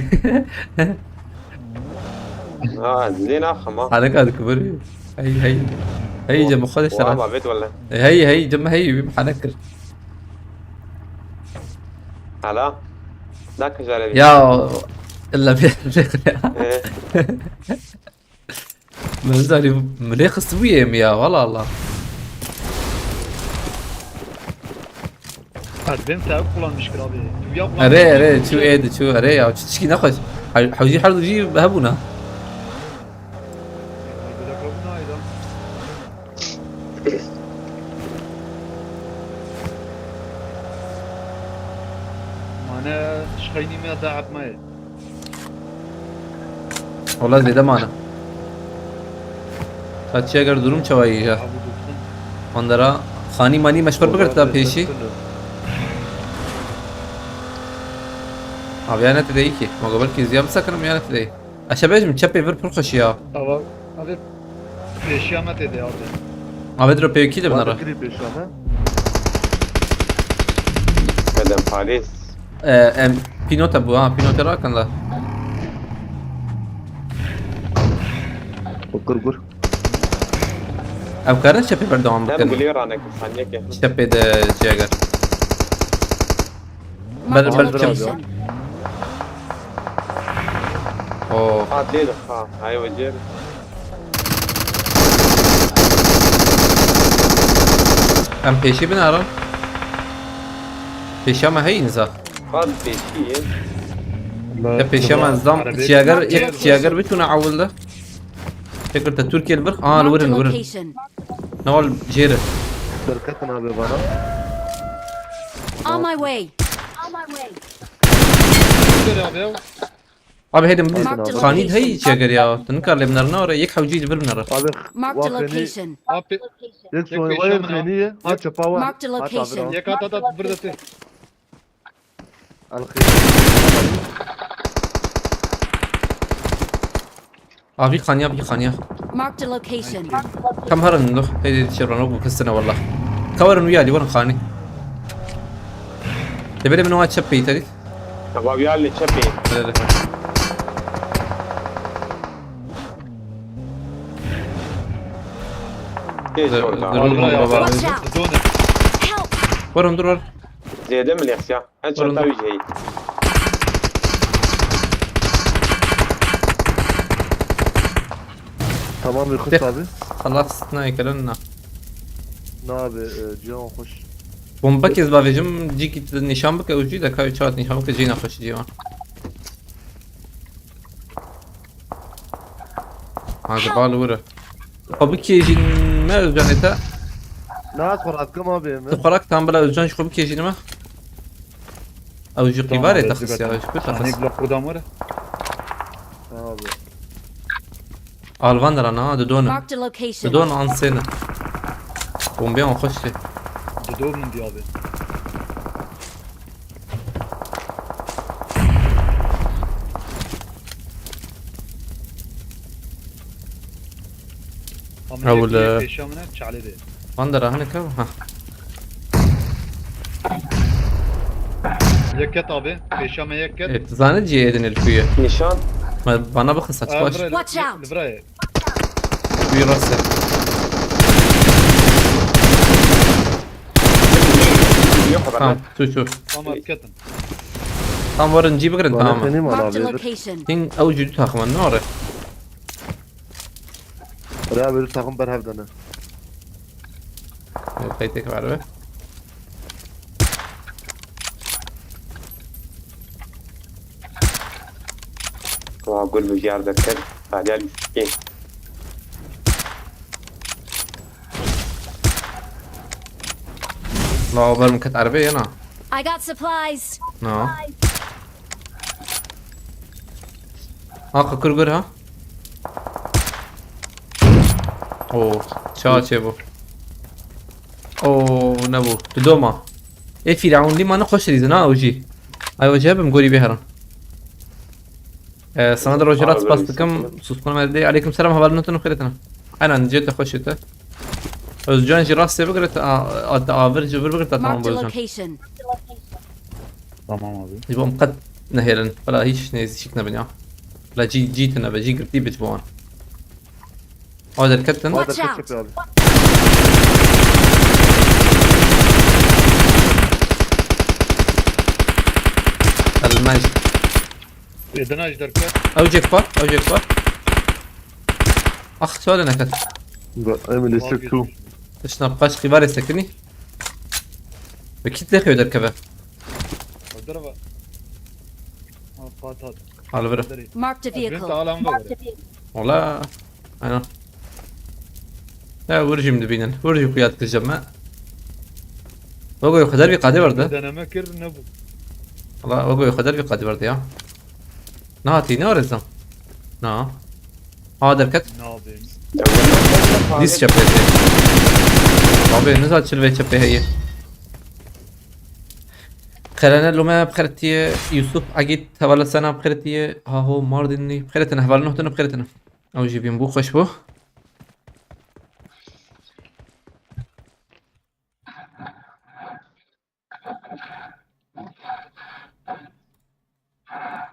Ha, zin axama. Halek ad kubur. Hey, hey. Hey, cem xwe de şeref. Ama bet wala. Hey, hey, cem hey, bir halek kir. Hala. Da kajare. Ya, illa bir. Eh. Min zarî min lê xistibûyê em ya, wala Allah. Hadi benim tarif kullanmış kral abi. Dünya kullanmış. Erê, erê, çû ê di çû, erê ya, çû tişkî nexweş. Hew-, hewjî her du jî hebûna. Mane şixeynî me da etmeye. Wala zêde mane. Kaçiya ger durum çawa yî ya? Abi, doksan. Mandara xanî manî meşxur bigirta pêşî. Abi ya ne tedeyî ki? Ma belkî ziya bisekirim ya ne tedeyî. Aşağı bejim çepê vir pir xweş ya. Tamam. Abi pêşiya me tê de abi. Abi dro pêkî de binara. Abi gri pêşiya me. Medem Paris. Ee, em pînota bû ha, pînota rakin la. Gur gur. Ev karin çepê berdewam bikin. Gulê ranekin saniyeke. Çepê de cêger. Ber ber kim? Oh. Ha dê de ha. Ay vecir. Em pêşî binarin. Pêşiya me heyî niza. Van pêşî ye. Ya pêşiya me zam çiyager, yek çiyager bitûne ewil de. Fikir te Türkiye li bir. Aa, li wirin, wirin. Nawal jêre. Derketin abi bana. On my way. Abi hedim. Marked a location. Xanî hey çiyager ya. Tu nikar lê binarine ore, yek hewcî li vir binare. Abi. Marked a location. Abi. Yek soyva yek xeniye. Ha çapa var. Marked a location. Yek at at at bir de te. Abi xaniya, abi xaniya. Marked a location. Kam herin doh. Hey, şervan o kistine valla. Kavarın uya, livarın xani. Debele min o çep peyteri. Tamam ya, ne çep peyteri. Geç orada. Durun baba. Watch out. Help! Vurun, dur, vur. Zêde mi lehsiya? Her çanta wî heyî. Tamam, Yusuf abi. Xelas nayê kirin na. Na abi, e, cihan xweş. Bombekê ez bavêjim, cîkî tu nîşan bike û cî de kavê çawa nîşan bike, cî nexweş cî wan. Hadi bal vur. Xwe bikêjîn me Özcan ete. Na, xwe rakim abi me. Tu xwe rak tam bila Özcan ji xwe bikêjîn me. Ew ji qîbarê te xistiya, ji ku te xist? Saniye bila kurdam were. Abi. Alvan dira na, didon. Marked a location. Didon an sêne. Bombeyan xweş tê. Didon min diya be. Ewle. Pêşa min e, çalê de. Van de rahine kev, ha. Yek ket abi, pêşa me yek ket. E, tu zanî cihê din li ku ye? Nîşan. Me bana bixin saç baş. Watch out! Li vira ye. Wî rast e. Tamam, çû çû. Tamam, ketin. Tam werin cî bigirin, tamam. Marked a location. Hîn ew jî du taxim in, ne ore? Rê abi du taxim ber hev de ne. Ew qeytek var be. Wa gul bi jiyar derket. Talya lîstikê. La ber min ket erebê yana. I got supplies. Na. Ha, qe kur gur ha. Oo, ça çê bu. Oo, ne bu? Tu doma. E Firavun lî mane xweş rîzin ha, ew jî. Ay, ew jî hebim gorî bê herin. Ee, sana da Roger Abi, spas dikim. Sus bana verdi. Aleyküm selam, haber notunu xêretine. Aynen, cê te xweş te. Özcan jî rastê bigire, te a-, a-, te avir ji vir bigire, te tamam Özcan. Tamam abi. Ji bo em qet nehêlin. Wala hiç nêzîşik nebin ya. Wala cî, cî tune be, cî girtî bi ji bo wan. Aw derketin. Watch out! Elmej. Êdina ji derket. Ew cek xwar, ew cek xwar. Ax, çawa lê neket? Emily six two. Tişna paş xivarê sekinî. Ve kit lê xew derkeve. Derva. Ha, pat hat. Al vira. Marked a vehicle. Wala. Aynen. Ya, wir jî min dibînin. Wir jî xuya dikir cem me. Wego xwe der vî qadê werde. Deneme kir, ne bû. Wala, wego xwe der vî qadê werde ya. Nehatî, ne arêzan? Na. Ha, derket. Nabên. Dîs çepê heye. Abi, ne zat çil vê çepê heye. Xelene lome bixeretiye, Yusuf Agit hevala sena bixeretiye, haho Mardinli bixeretine, heval nuhtine bixeretine. Ew jî bîn bû, xweş bû.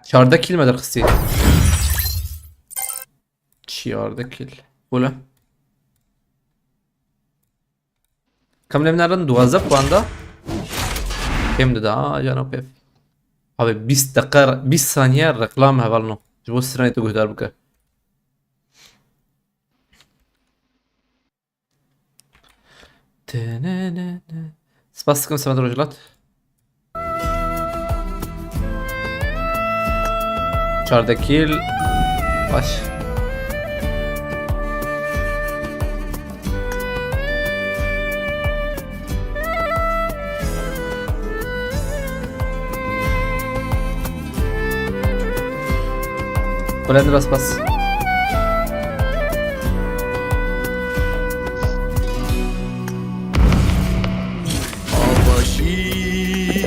Çardeh kîl me derxistî. Çardeh kîl. Bula. Kam lê min erin duwazdeh puan da. Kêm dida, ha, cana pêv. Abi bîst deqa, bîst saniye reklam hevalno. Ji bo stranê tu guhdar bike. Tenenene. Spas dikim, Semed Rojhilat. Çardeh kîl. Baş. Bulendira spas.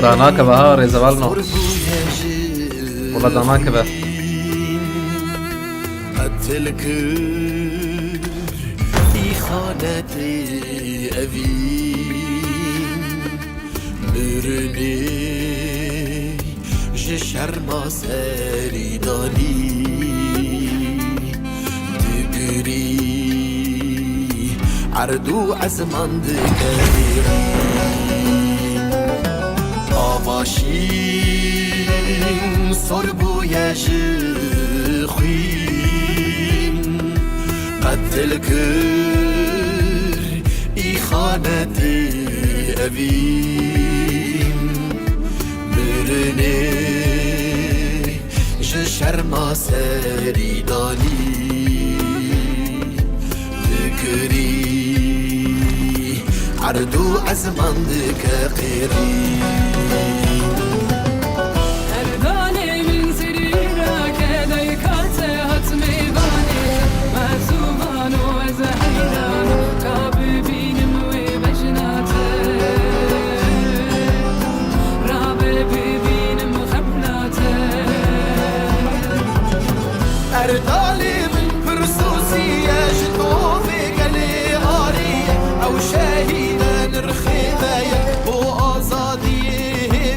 Danakeve ha, rêzeval no. Wala danakeve. Qetil kir îxanetê evîn. Mirinê ji şerma serî danî, digirî erd û ezman dike hêrî. Ava şîn sor bûye ji xwîn, qetil kir îxanetê evîn. Mirinê ji şerma serî danî, digirî erd û ezman dike qêrî. Erdalê min serî rake, dayka te hat mêvanê, mezûvan û ez heyran, ka bibînim wê bejna te. Rabe bibînim xemla te. Erdalê min pirsosiye ji tovê gelê arê ye, ew şehîde nirxê me ye, bo azadiyê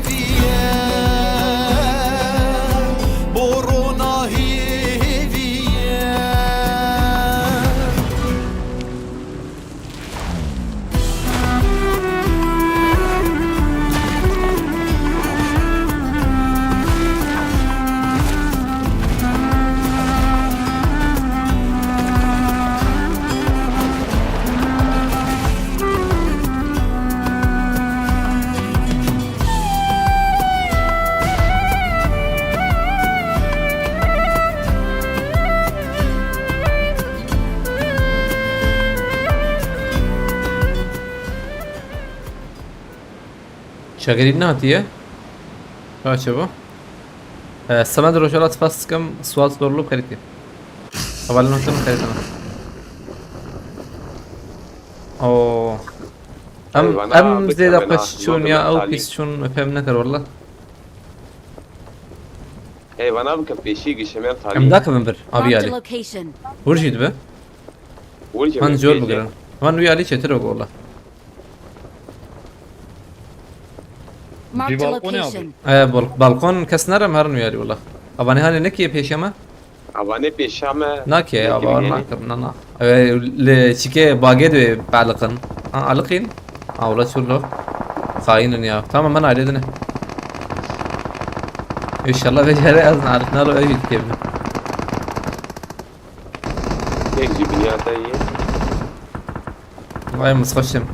Çagerî nehatiye. Kaçe bu? Ee, Semed Rojala spas dikim, Suat Zorlu xerîtî. Hevalin hotin xerîtana. Oo. Em, Eyvana em bike zêde bena, xweş çûn ya, ew pîs çûn, me fêm nekir wala. Eyvana bike pêşî gişemen talî. Em dakevin bir, abi Marked a ali. Location. Hur jî dibe. Hur jî Van min jor pêşî. Bigirin. Van wî alî çêtir o wala. Marked a location. E, bal-, balkon kes nere, em herin wî alî wala. Abanê hanê nekî pêşe me? Abanê pêşa me. Nakê ya, bawer nakim, na, na. E, li çike bagê de baliqin. Ha, aliqîn. Ha, wala çûr lo. Xayînin ya. Tamam, ben ailê dine. İnşallah beceremez, narik nalo ev jî dikevin. Tek jî binyata ye. Vay, mizxweşim.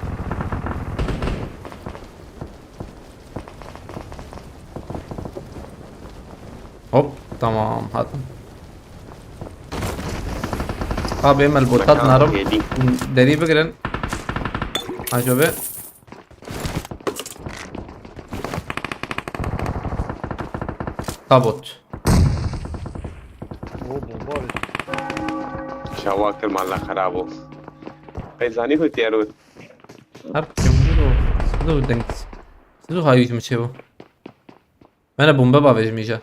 Hop, tamam, hatim. Abi, em el botat narim. Derî bigirin. Ajobe. Tabut. O bomba abi. Şawa kir mala xerabo. Qey zanî ku tiyar û. Her kim bir o. Sizo deng. Sizo hayû mi çevo. Bana bomba bavêjim îja.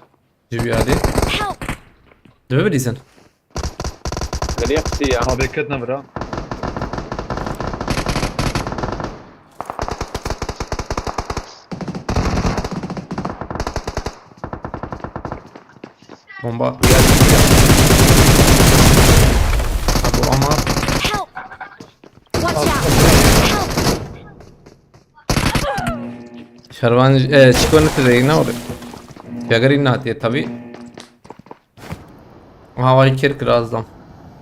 Ji wî alî. Help! Dibe bilîzin. Belê qisî ya. Abi ketine vira. Bomba. Abu ama. Help! Watch out! Help! Şervan, e, çiko ne tedeyine oraya. Jagerî natiye tabi. Havayı kir kirazdan.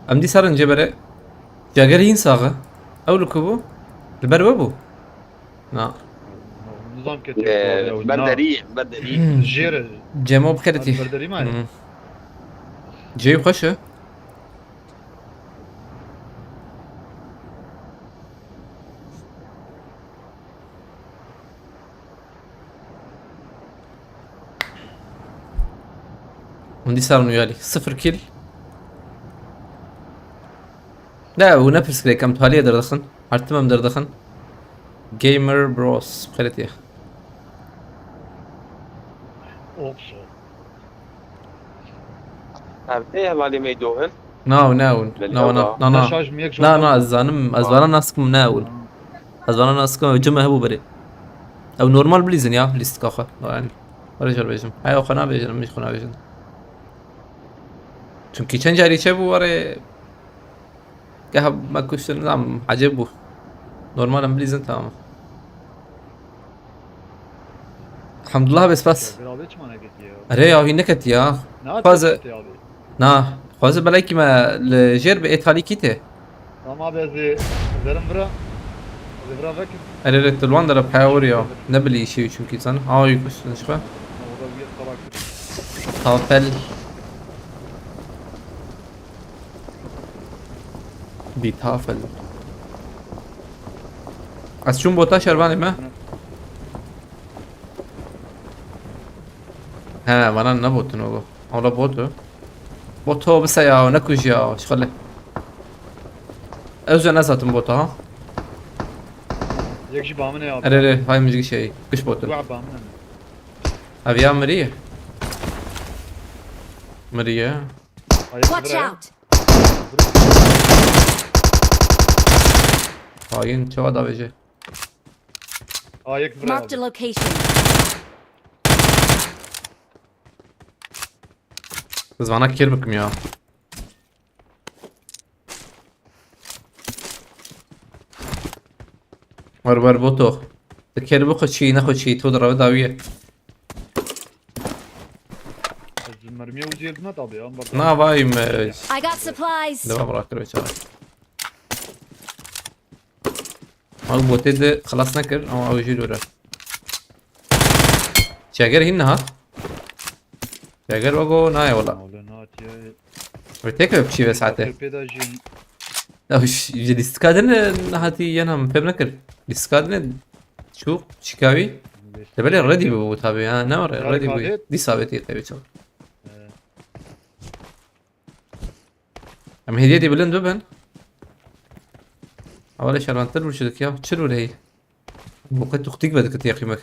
Em dîsa rin cebere. Jagerî hin saxı. Ew li ku bû? Li ber we bû? Na. Nizam ke Ee, tepki alıyor. Berderî, berderî. Jêr. Cemo bikeretî. Berderî mi? Hmm. Ceyî xweş e. Hûn dîsa rin wî alî. Sıfır kill. Ne, hûn ne pirsgirêk em tu haliyê derdixin. Her tim em derdixin. Gamer Bros. Xêretiye. Okso. Ev ne hevalê me dohin? Na, na, na, na, na, na, na. Na, şaş mi yek Na, şaş na, ez zanim, ez Ha. vana nas kim, na, win. Ha. Ez vana nas kim, ew cime hebû berê. Ew normal bilîzin ya, lîstika xwe. Yani, were jor bêjim. Heya xwe nabêjin, min jî xwe nabêjin. Çünkü çend carî çe bû were, geha me kuştin, nizam, ecêb bû. Normal em bilîzin, tamam. Elhamdulillah, bê spas. Şakir abi çima neketiye ya? Erê ya, hîn neketiye ya. Ne Xwaze- yaptı abi? Na, xwaze belekî me li jêr bi êtalî kî tê. Tamam abi, ez ê zerim vira. Ez ê vira vekim. Erê, erê, tu li wan dere peya wir ya. Ne bilî îşê wî çimkî zan. Awa wî kuştin ji xwe. Orada bir salak. Tafel. Bitafel. Ez çûm bota şervanê me. He, bana ne botun o? Ola botu. Boto bise ya, ne kuj ya, şixale. Ez ne zaten bota ha. Yek jî bamine ya. Erê, erê, hay min jî şey, kuş botun. Wa bamine. Ev ya miriye. Miriye. Watch out! Hain, çawa davêje? Ayek vira Marked a abi. Location. Zana kêr bikim ya. Wer wer boto. Te kêr bixwe çî, nexwe çî, to di reve dawiye. Ez mermiye û zêr dime tabi ya. Na vay me. I got supplies. Devam bırakır beçara. Ew botê de xelas nekir ama ew jî dûr e. Çeger hîn niha. Çeger wego nayê wela. Wele natiye. Ve tek ev çî ve saate. Pê de jî. Ya, ş-, ji lîstika din nihatî yen hem fêm nekir. Lîstika din çû çîkawî. Te belê ready bû tabii ha, ne var, ready bû. Dîsa bê tê tabii çok. Em hêdiyê dî bilind bibin. Awalê şervantir bû çidik ya. Çi rû heyî? Bu qet tuxtik ve dikit yaqîmek.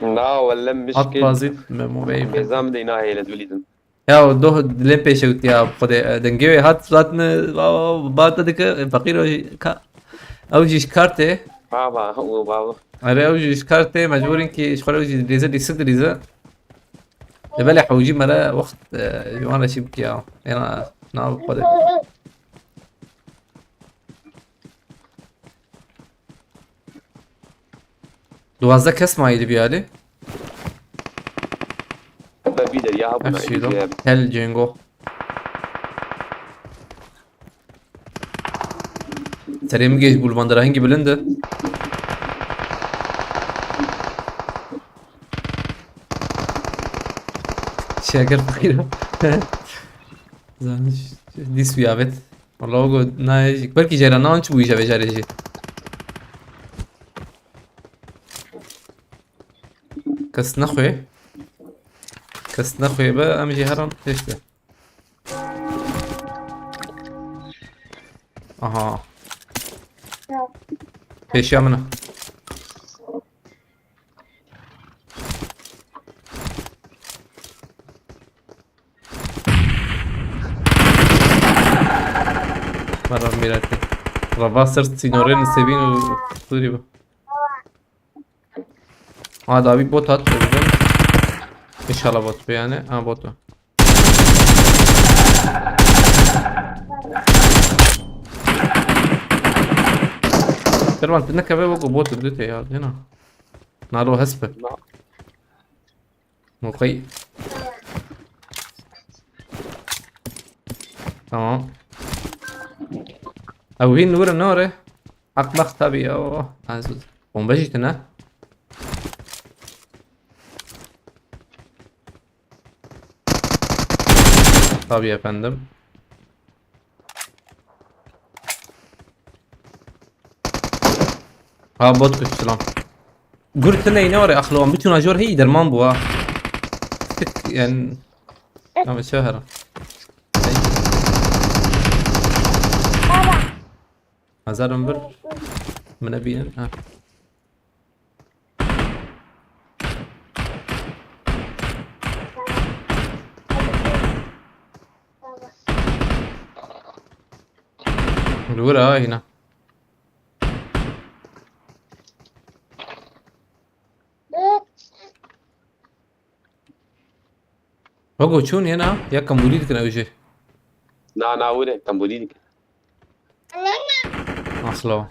Na, welle mişkil. At bazit Memo Bey. Nizam de ina hêle dulîdim. Ya o doh dilê pêşewt ya. Xwedê, e, dengê wê hat, hat mi, ba, ba, ba te dike, e, feqîr o jî ka-, ew jî ji kar tê. Baba, o baba. Erê ew jî ji kar tê, mecbûr in ki ji xwe re ew jî dilîze, lîstik dilîze. Lê belê hewcî me re wext, e, ji wan re çî bike ya. Êna nav xwe de. Duwazdeh kes mayî li vî alî. Be bî derya hebûna. Hepsî do. Tel Cengo. Serê min gêj bû li van dera hingî bilind e. Şeker fakir. Zanî dîs wî avêt. Wala o go nayê jî. Belkî jêra nan çi bûyî jevê jarê jî. Kes nexwê. Kes nexwê be, em jî herin pêş de. Aha. Pêşiya min e. Mera mîratî. Rava ser sînorên Sevîn û Sûrî bû. Ha, dawî bot hat, o yüzden. İnşallah bot be yani. Ha, bot o. Kervan, tu nekeve wek bot dute ya, değil mi? Nalo hespe. Moqey. Tamam. Ew hîn were nore. Hak bak tabii ya. O, az bomba jî tune. Tabii efendim. Ha, bot kuştu lan. Gurtine ne var ya, aklı olan bütün acor hey derman bu ha. Tık yani. Tamam, şey her. Hazar ömür. Mine binin ha. Li wir a hîna. Wego çûn yena ya kembûlî dikin ew jî. Na, na, were kembûlî dikin. Aslo.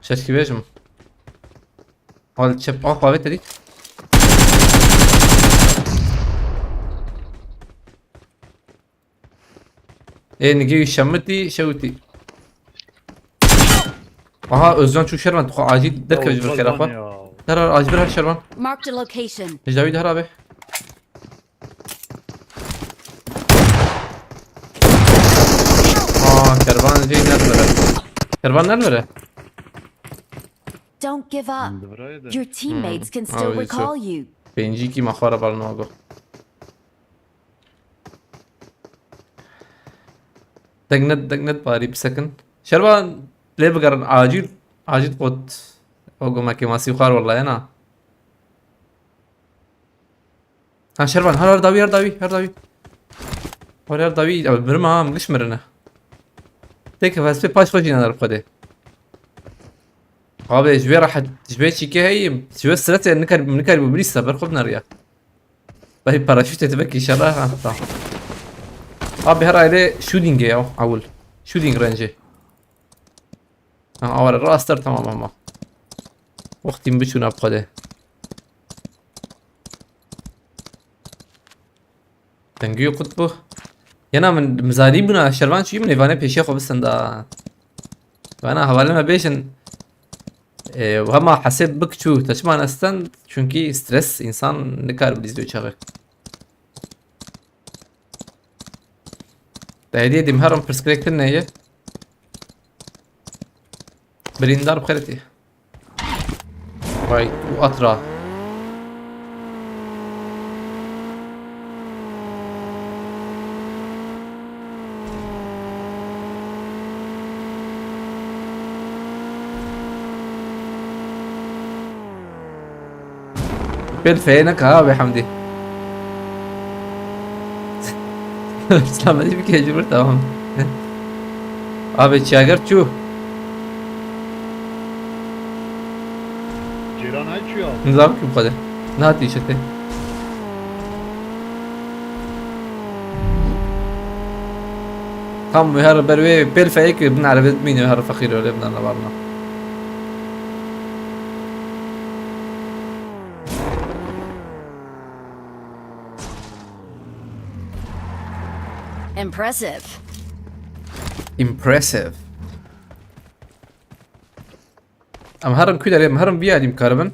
Şeşkî bêjim. Hal çep, ah, pavet dedik. Ê, nigê wî şemitî, şewitî. Aha, Özcan çû şervan, tu acil derkeve ji vir xêra xwe. Her her, acil bir her şervan. Marked a location. Ji dawî de her abi. Aa, kervan jê nervere. Kervan nervere. Don't give up. Your teammates can still recall you. Pêncî kî me xwe re ber nago. Degnet, degnet barî bisekin. Şervan lê bigerin acil. Acil kot. O goma kêmasî xwar wallahî na. Ha, şervan, her, her dawî, her dawî, her dawî. Her, her dawî, ya mirim ha, em giş mirine. Tek hespê paş xwe jî nadir xwedê. Abi, ji vê rehet, ji vê çîkê heyî, ji vê stresê nikar, nikar bu bilî seber xwe bineriya. Belki paraşüt etmek inşallah, ha, tamam. Abi, her aile shooting ya, awul. Shooting range. Ha, awara raster tamam ama. Wextî min biçûna bi xwedê. Dengê qut bû. Yena min mizarî bûna şervan çûyî min ê vanê pêşiya xwe bisin da. Vana hevalê me bêjin. E, hema hesêb bik çû te çima nesten? Çünkü stres insan nikar bilîz dê çaxê. Te hediye dîm herim pirsgirêk tune ye. Birîndar bi xêretî. Vay, û atra. Pêl feyê neke ha, Abê Hemdî. Selamet bike, cumhur, tamam. Abi, çager çû. Ceyran ay çû ya. Nizam kim xwede. Nehati şete. Tam her ber wê pêl feyê ki bin erebê dimîne, her feqîr öyle bin anavarna. Impressive. Impressive. Em herin ku derê, em herin vî alî karibin.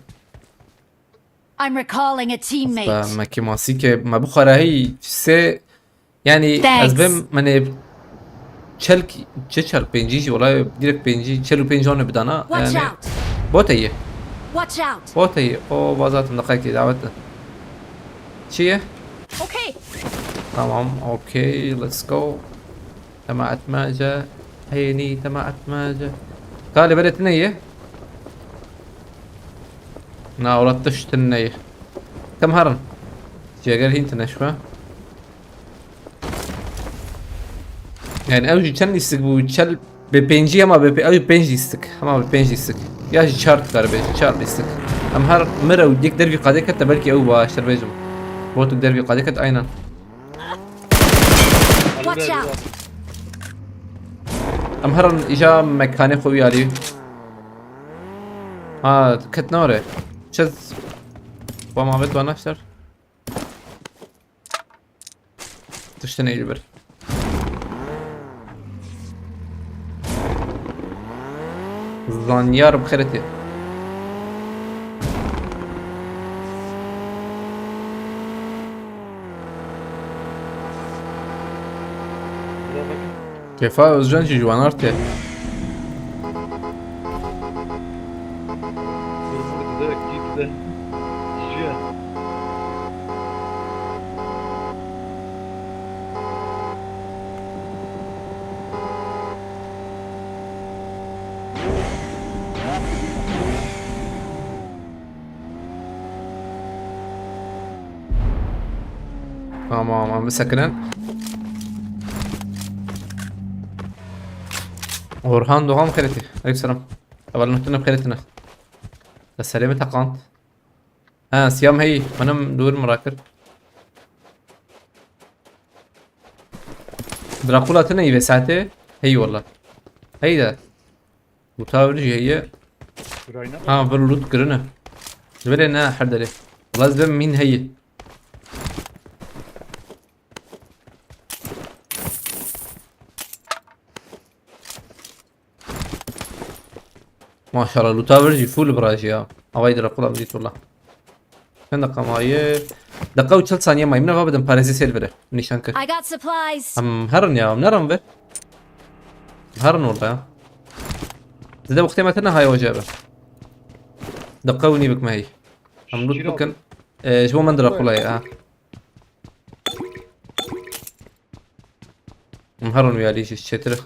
I'm recalling a teammate. Ba, me kêmasî ke me bixwara hey sê, yani, thanks, ez bim, menê çelk, çi çelk, pêncî jî, wala direkt pêncî, çel û pênc ane bidana. Watch, yani, out. Bote ye. Watch out. Bote ye. O, vazatim, deqekê, davet de. Çi ye? Okay. Tamam, okay, let's go. Tema etmece. Heyni, tema etmece. Kalê bere tine ye. Na, ora tişt tine ye. Tem herin. Ceger hîn tine şwe. Yani ew jî çend lîstik bû? Çel bi pêncî hema bi pê-, ew pênc lîstik. Hema bi pênc lîstik. Ya jî çar dikare bê, çar lîstik. Em her mir ew yek dervî qadê kete, belkî ew baştir bêjim. Botuk dervî qadê ket, aynen. Watch out! Em herin îja mekanê xwe wî alî. Ha, ket nare. Çez. Wa mabet wa naşter. Tiştine î li bir. Zanyar bi xêretê. Kefa Özcan jî ji wan arte. Tamam, em bisekinin. Orhan Doğan xêretî. Aleykümselam. Heval nutine xêretine. La serê min teqand. Ha, siyam hey, benim dur merak kir. Drakula tine vê saetê? Hey, wallah. Hey de. Lûta vir jî heye. Burayna. Ha, vir lût kirine. Ji vê re ne her derê. Wala ez vê min heye. Maşallah, lûta vir jî full bira jî ya. Avay Drakula min dît wallah. Çend deqa maye? Deqa û çil saniye maye. Min eva bidim, parêzê sêl vire. Nîşan kir. I got supplies. Em herin ya, em nerin ve? Herin orada ya. Zide wextê me tine hay ocabe. Deqa û nîvik me hey. Em lût bikin. Ee, ji bo min Drakula ye, ha. Em herin wî alî jî çêtir.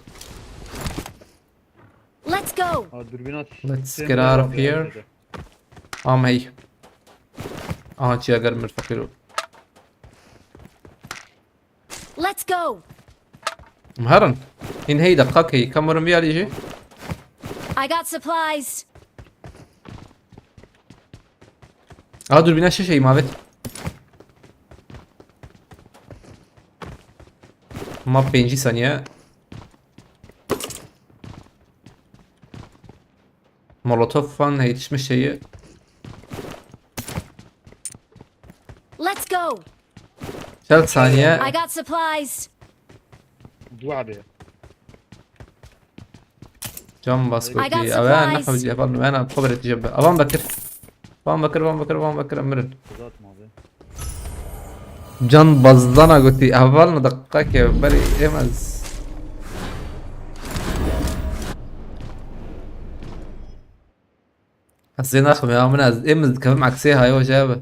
Let's go. Ha, dürbüne Let's get out of here. Am hey. Aha, çiya germ mir fakir ol. Let's go. Em herin. Hîn hey deqak hey. Kamerim vî alî jî. I got supplies. Aha, dürbüne şişeyim abi. Ma pêncî saniye. Molotov fan heytişmiş şeyi. Let's go. Çel saniye. I got supplies. Dua be. Can bas I got kotî. Ava ne supplies. Xewcî, evan, ena xeber etî jebe. Avan Bekir. Van Bekir, Van Bekir, Van Bekir, emirin. Uzatma abi. Can bazdana gotî. Heval ne deqqa ke berî êmez. Ez zê naxim ya, min ez ê min dikevim eksê hayo jê be.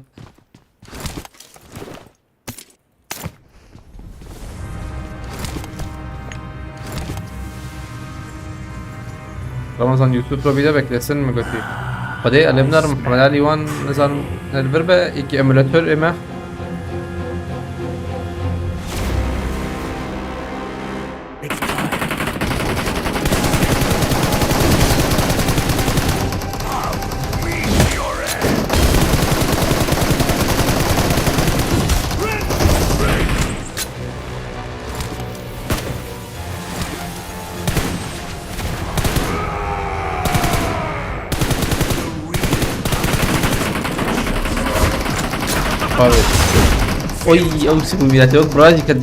Ramazan YouTube ro video beklesin mi gotî? Xwedê elê binerim, Mihemed Elî wan nizanim li vir be, êkî emulator ê me. Abi. Oy, ew sî bû mîratê wek birajî ket.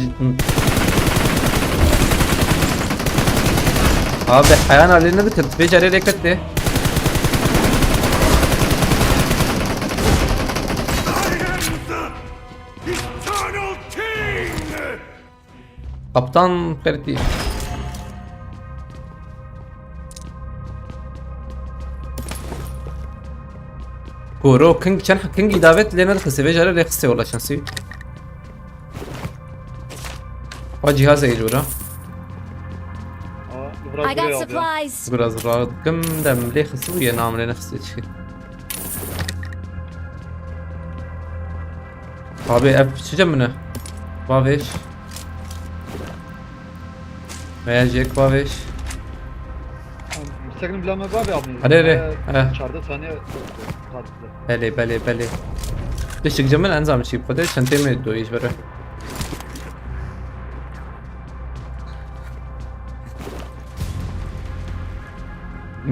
Abi, heyan alê nedikir, vê carê lê ket tê. Eternal King! Kaptan Pertî. Koro King çend Kingî davet lê nedixistê, vê jare lê xistê wala şansî. Wa cihaz êc bira. Aa, I biraz got buraya aldı ya. Supplies. Biraz rahat kim dem lê xistî bû ye nam lê nexistê çi. Abi ev çiçe min e? Bavêj. Veya jek bavêj. Sakın bilmem abi abi. Hadi, hadi. Ee, he. Çarda saniye kaldı. Belê, belê, belê. Dişik min enzam çî xwedê çentê me do iş bere.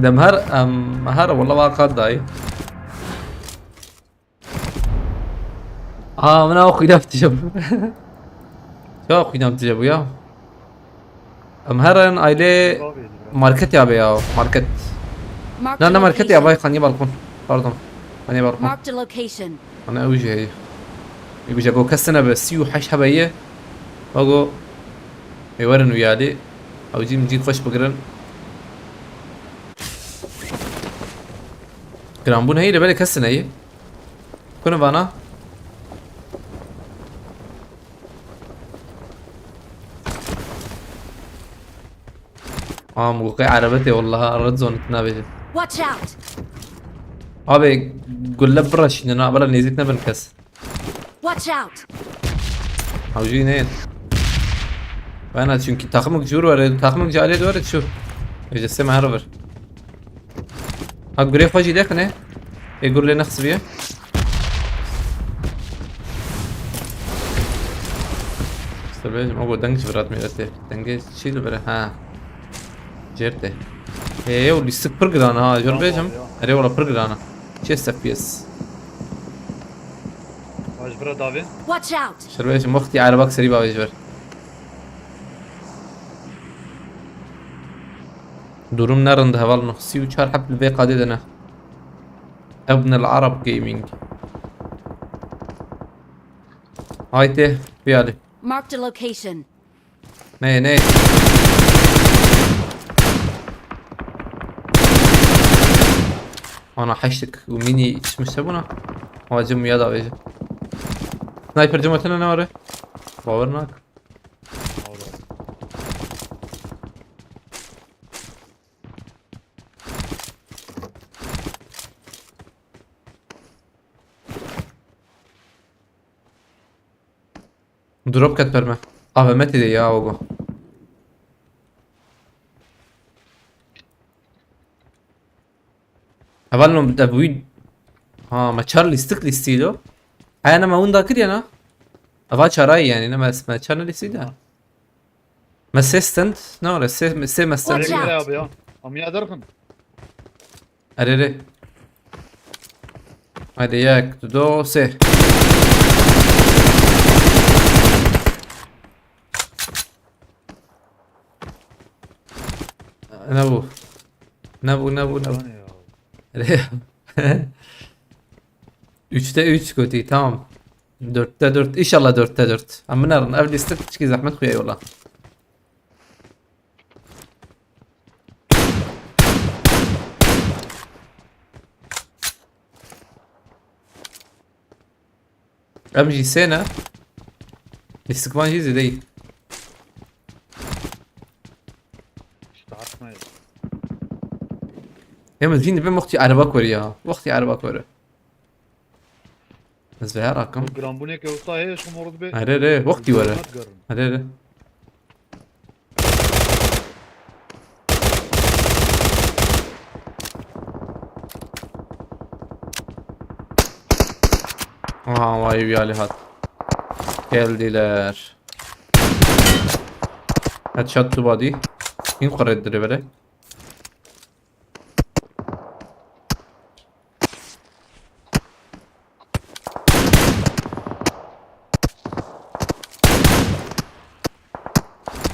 Dem her, em, her wala wa qat dayî. Aa, min ew xwîna bitije bû. Ya xwîna bitije bû ya. Em herin ailê market ya be ya, market. Marked Na, a ne market ya, location. Bay xaniye balkon. Pardon. Xaniye balkon. Marked a location. Ana ew jî heye. Ê guje go kes tine be, sî û heşt hebe ye. Bago. Ê werin û yadê. Ew jî min jî xweş bigirin. Giranbûn heye, lê belê kes tine ye. Kunu vana? Am, bu qey erebetê wallahi, red zone nabêjim. Watch out! Abi, gulle bira şînin ha, bira nêzik nebin kes. Watch out! Hawjî ne? Bana çünkü takımık jur var, takımık jale doğru şu. Öyle sema her var. Ha, gurê xwe jî dexine. Ê gur lê nexisibiye. Sibê, o got deng ji virat mîretê. Dengê çî li vir e? Ha. Cêr tê. Ê, ew lîstik pir giran ha, jor Tamam bêjim. Ya. Erê wala pir giran e. Çê F P S. Vaj bira davê. Watch out! Şer bêjim, wextî erebak serî bavê ji vir. Durum ne rind heval, sî û çar heb li vê qadê de ne. Ibn el Arab Gaming. Haydi, bir hadi. Marked a location. Ne, ne? Ana heştik. Bu mini içmiş de buna. Acım ya da veji. Sniper cımatına ne var? Baver nak. Drop ket per me. A V M tê de ya ogo. Heval no de bu. Ha, me çar lîstik lîstî lo. Aya ne me winda kiriye na? Eva çarayî yani, ne me, me çar ne lîstî de. Me sê stand, ne ore, sê, sê me stand. Watch out! Abi ya. Am ya derxin. Erê, erê. Haydi yek, du, sê. Ne bu? Ne bu, ne bu, ne bu? Lan ya. Erê. Üçte üç gotî, tamam. Dörtte dört, inşallah dörtte dört. Em binerin, ev lîste piçkî zehmet xuya yola. Em jî sê ne. Lîstikvan jî zêde yî. Start me. Em zîn dibim wextî ereba kore ya. Wextî ereba kore. Ez vê her akim. Giranbûneke wisa heye, ji xwe morî dibe. Erê, erê, wextî were. Erê, erê. Aha, vay, bir hali hat. Geldiler. Headshot tu body. Kim kırdı bile?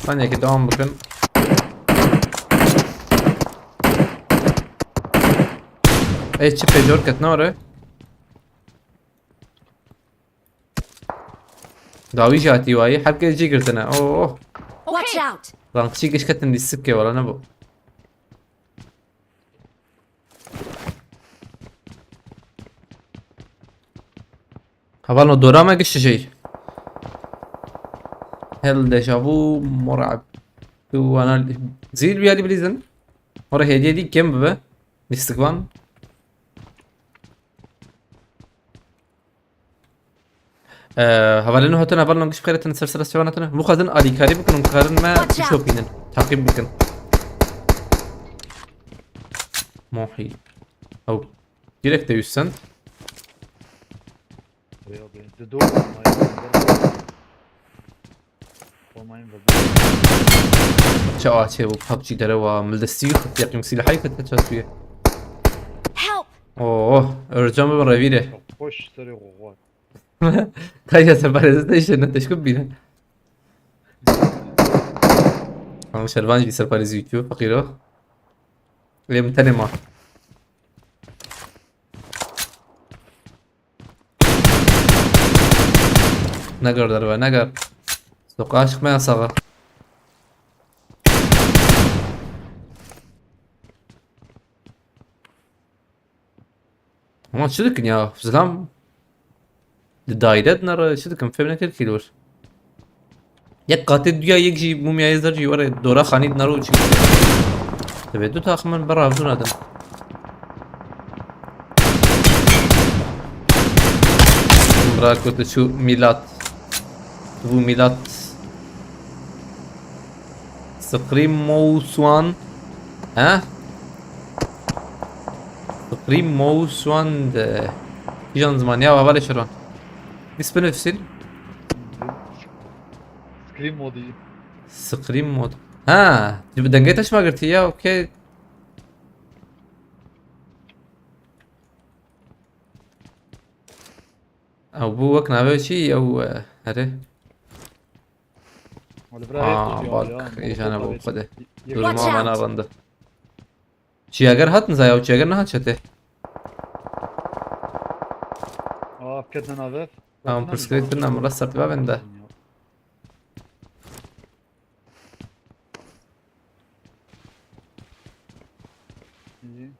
Saniyekî devam bikin. Ey, çi pejor ketine oraya? Dawî jî hatî wayî. Her kes cî girtine. Oh. Watch out! Rankçî giş ketin lîstikê wala ne bu. Hevalno dora me giş şey. Hel dejavu morab. Tu ana zîl bir yali bilizin. Ora hediye di kim bibe? Lîstikvan. Ee, hevalên hatine, hevalên giş xeyretin ser ser sevan hatine. Muxazin alîkarî bikin û karin me bişopînin. Takip bikin. Mohi. Ew. Direkt de yüz cent. Rêya bê. Di dor. Olmayın ve Çi açê bu PUBG dere wa. Mildestî xit yaqîm silahayî xit çatuye. Help! Oh, Özcan bibin revîre. Hoş serê xwe. Kaya serparêzî te işte ne teşkil bîne. Ama şervan jî serparêzî wî kî feqîro. Lê min tenê ma. Negar derve, negar. Sokağa çıkmaya sağa. Ama çi dikin ya? Zilam di daire dinere, çi dikin? Fêm nekir kî li wir. Yek qatê duya yek jî mumyayê zer jî were dora xanî dinere û çi. Divê du taxmin bera hevdû nadin. Bira ku tu çû mîlat. Tu bû mîlat. Scream Mouse One. He? Scream Mouse One de. Kîjan ziman ya, hevalê şeron. Biz binivîsin. Scream modî. Scream mod. Ha, tu bi dengê te çima girtî ya, okey. Ew bû wek navê çi? Ew, e, herê. Wala bira rêz Aa, tut ya, bak, ya, êjana molotof bû, avêt. Xwedê. Ye-, Durma Watch out! Mana rende. Çiyager hat niza ya, çiyager nehat çete. Aa, ketine nave. Tamam, Ketine pirsgirêk nizam. Birine min rest sertiva vende.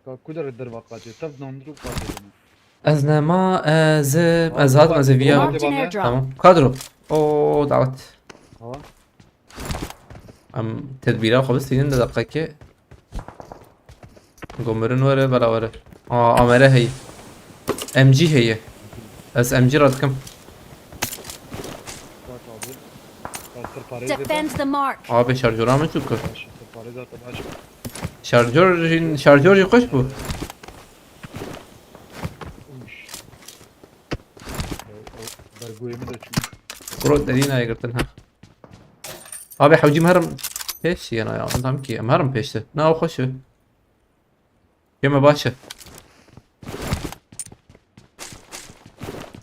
Ka ku derê derva qatê, tev nandiro qatê dene. Ez nema, ez, ez hatim, ez ê viya. Marked an airdrop. Tamam. Kadro. O dawet. Ha? Em tedbîra xwe bistînin de deqekê. Gomirin were, bela were. Aa, amere heye. M G heye. Ez M G radikim. Bak abi. Bak, sirparê de bak. Defend the mark. Abi şarjora mı çukur? Baş, sirparê zaten baş. Şarjör jin, şarjör jin hoş bu. Uyuş. O, o, bergoyê min de çû. Kuro derî nayê girtin ha. Abi hewcî em herim pêş yena ya. Tam ki em herim pêşte. Na o hoş e. Yeme baş e.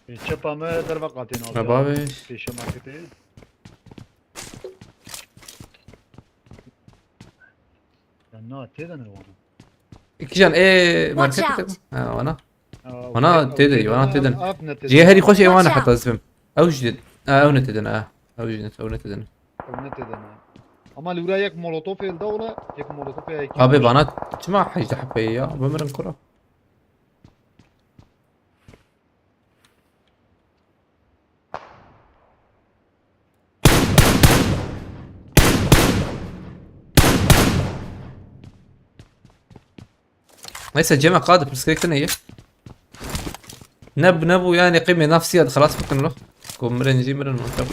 E, çepa me derva qatê nabe. Me babiş. Pêşe marketê. Ya na têde ne wana? Kîjan ê market? Watch out! Ha, wana. Ha, wana têde, wana têde. Cihê herî xweş ê wana heta zibim. Ew jî, ha, ew ne têde ne, ha. Ew jî ne, ew ne têde ne. Ew ne têde ne. Ama li wira yek molotof êl da ola, yek molotof ya yek. Abi bana çima hejdeh hepeyê ya? Bimirin kura. Neyse, Cem, qad pirsgirêk tune ye. Ne, nebû yani, qîmê nafsiya xelas bikin lo. Ku mirin jî mirin, min çap.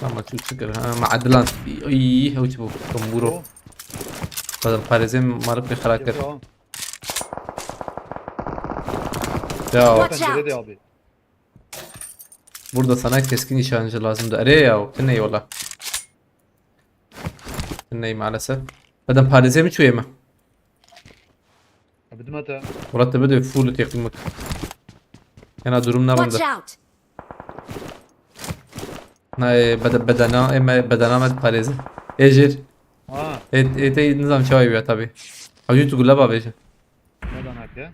Ama çû çi kir, ha, ma edilan. Î, hew çi bû, komburo. Xwedem parêzê marifê xera kir. Ya. Watch out! Pencerede abi. Burada sana keskin nişancı lazımdı. Araya ya, o. Tine yola. Tine maalesef. Adam parêzê mi çûye mi? Abi, dima te. Murat, te bide full teqîm bik. Yana durum ne Watch bende? Out! Na, e, bede-, bedena, e, me, bedena me parêzê. Ê jêr. Ha. Ê, ê, te nizam çawa ya tabi. Hewcî tu gule bavêje. Bedena ke.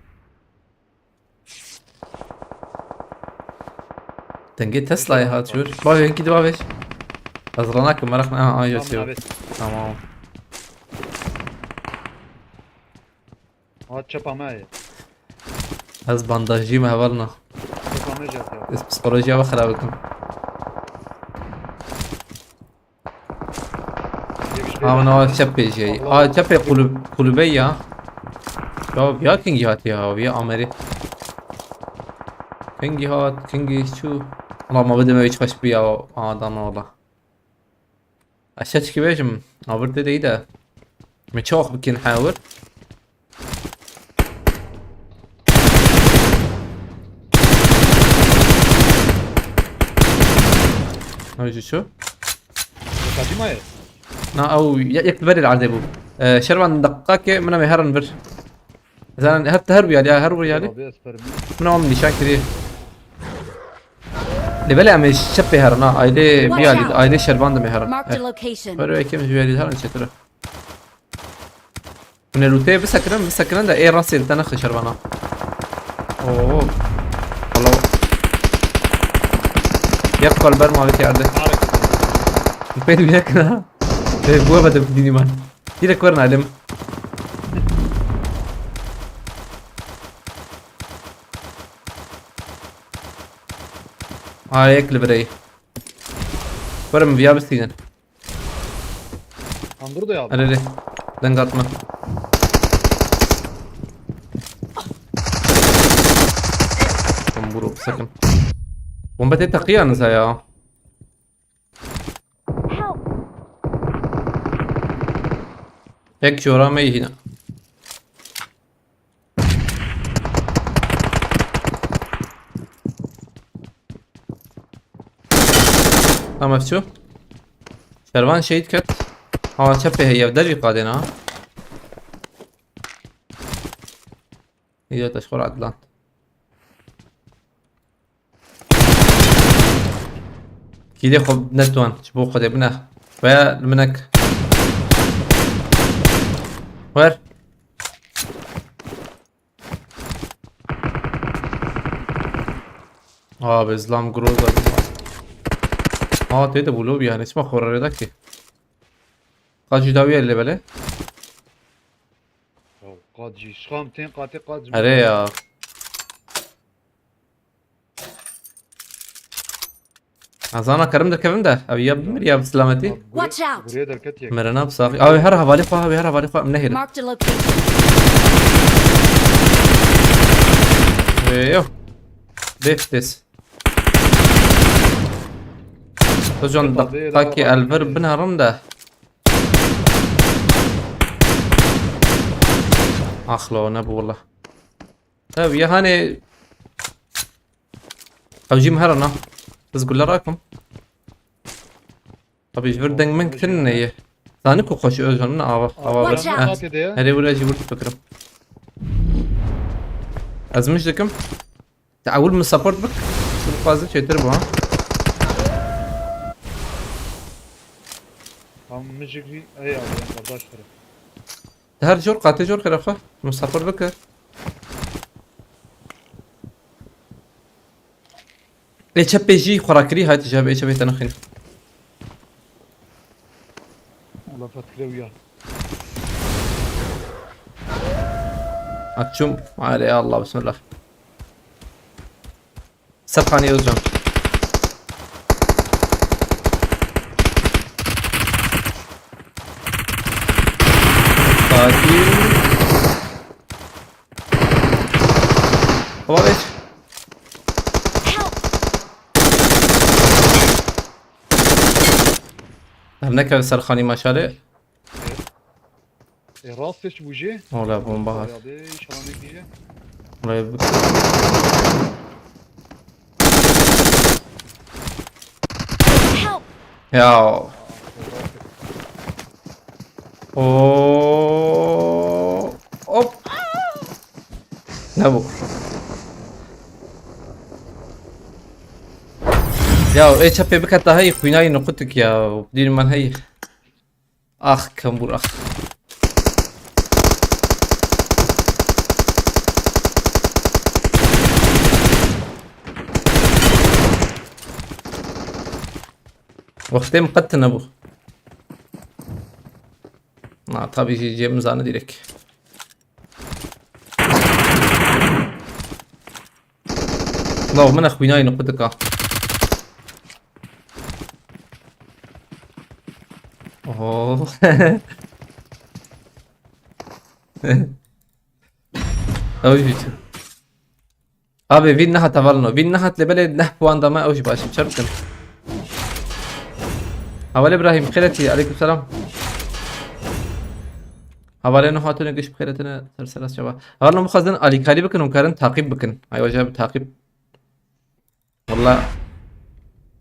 Dengê Tesla'yê hat jûr. Bavê, hinkî di bavêj. Ez rana kim meraq ne. Aha, ajo Tamam, çev. Evet. Tamam. Ha, çapa me ye. Ez bandajcî me hevalna. Çapa me jî ya. Ez psikolojiya we xirab bikim. Ha, min ava çepê jî. A, çepê kulüb-, kulübe ya. Ya, ya Kingî hat ya, ya Amerî. Kingî hat, Kingî çû. Ulan ma bide me hiç xweş bû ya, a, dana wala. Ez çi bêjim, a vir tê de î de. Me çax bikin hewir. Ew jî çû? Kaçî maye? Na, ew ye-, yek li berê li erdê bû. Ee, Şervan, deqakê min em ê herin vir. Zaten her, her wî alî, her wî alî. Abi, ez fermî. Min em nîşan kiriye. Lê belê em ê çepê herin ha. Ailê Watch biyalî, out. Ailê Şervan de me herin. Marked a Eh. Location. Her wê kim ji wî alî herin çetir e. Hûn ê lûteyê bisekirin, bisekirin de ê rastê li te nexin şervana. Oo. Wala. Yek kal ber mavê kerde. Pêl yek na. Pê bu ve de dînî man. Direkt verin alim. Aa, yek li birey. Verin viya bistînin. Andur da ya. Erê, erê. Deng atma. Tamam, bro, sakın. Bomba te takıya nisa ya. Help! Tek çora me yine. Tamam, ev çû. Şervan şehîd ket. Ha, çepê heye, ev dervî qadên ha. Îro te ji xwe re ediland. Kîlê xwe netwan, ji bo Xwedê bine. Ve li minek. Wer. Abi, zlam groza. Aa, tê de bûlo bir yani. Çima xwe re da ki? Qacî dawiye lê belê. Ya, qacî, şixam tên qatê qacî. Erê ya. Ez ana kerim derkevim de. Ev ya bimir ya bi selametî. Watch out! Buraya derket yek. Merena bi saxî. Abi her hevalê xwe, abi her hevalê xwe. Em nehêlin. Marked a location. Ê, yo. Bêftes. Hocam, Abi, dakikê abi, elver abi. Binerim de. Ax lo, ne bu valla. Tabii ya hani. Ew jî min herin a. Ez gule rakim. Abi ji vir deng min kitin ne ye. Zanî ku xweşî Özcan min ava, ava Watch vir. Out. Eh. Herê wira jî wir bikirim. Ez mij dikim. Te ewil min support bik. Tu dixwazî çêtir bû ha. Tam mijik jî ey abi, yan kardeş tarafı. Te her jor qatê jor xêra xwe. Min support bike. Ê çepê jî xwe rakirî, hayt ji ê çepê te nexîn. Allah fatkire uya. Açım. Hadi ya Allah, bismillah. Serkanî Özcan. Baba beş. Her neke ser xanî maşalê. E, rastê çi bû jê? Ola bomba hat. Ya de, inşallah ne gije. Ola Help! Ya. Oo. Hop. Ne bu? Ya, ê çepê bikete hey, xwînayî nuqutik ya. Dîn man hey. Ax, kembûr, ax. Wextê min qet tune bû. Na, tabî jî cem zane direk. Law, min xwînayî nuqutika. Oho. Ew jî. Abi, vîn nehat hevalno. Vîn nehat lê belê neh puan dame, ew jî baş e. Çer bikin. Heval Ibrahim, xêretî, aleyküm selam. Hevalê no hatine giş bixêretine, ser seras çava. Hevalno bixwazin alîkarî bikin û karin taqîb bikin. Ay, waje bi taqîb. Walla.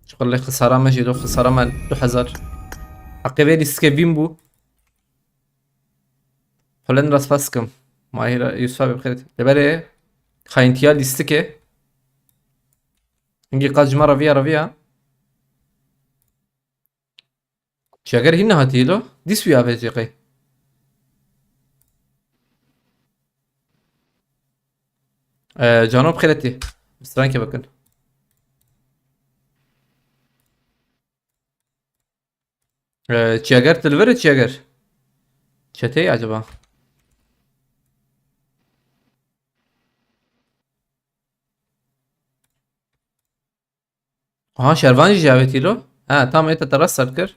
Şuxulê xisara me jî do xisara me du hezar. Heqê vê lîstikê vîn bû. Xulen rast spas dikim. Mahîr Yusuf abi bixêret. Lê belê xayintiya lîstikê. Hingî qas ji me reviya reviya. Çiyager hîn nehatî lo. Dîs wî avêtî qey. Ee, Cano bixêretî. Strankê bikin. Ee, Çiyager, tu li vir î Çiyager? Çeteyê acaba? Aha, Şervan jî avêtî lo. Ha, tam ê te te rast serd kir.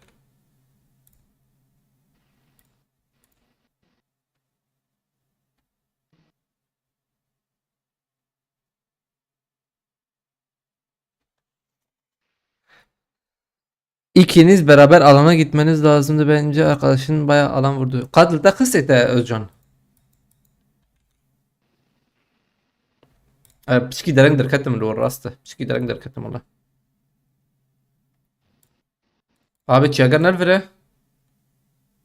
İkiniz beraber alana gitmeniz lazımdı. Bence arkadaşın bayağı alan vurdu. Qat li te xistê te, Özcan? E, piçkî dereng derketim li wir, rast e. Piçkî dereng derketim wala. Abi Çiyager nel vire.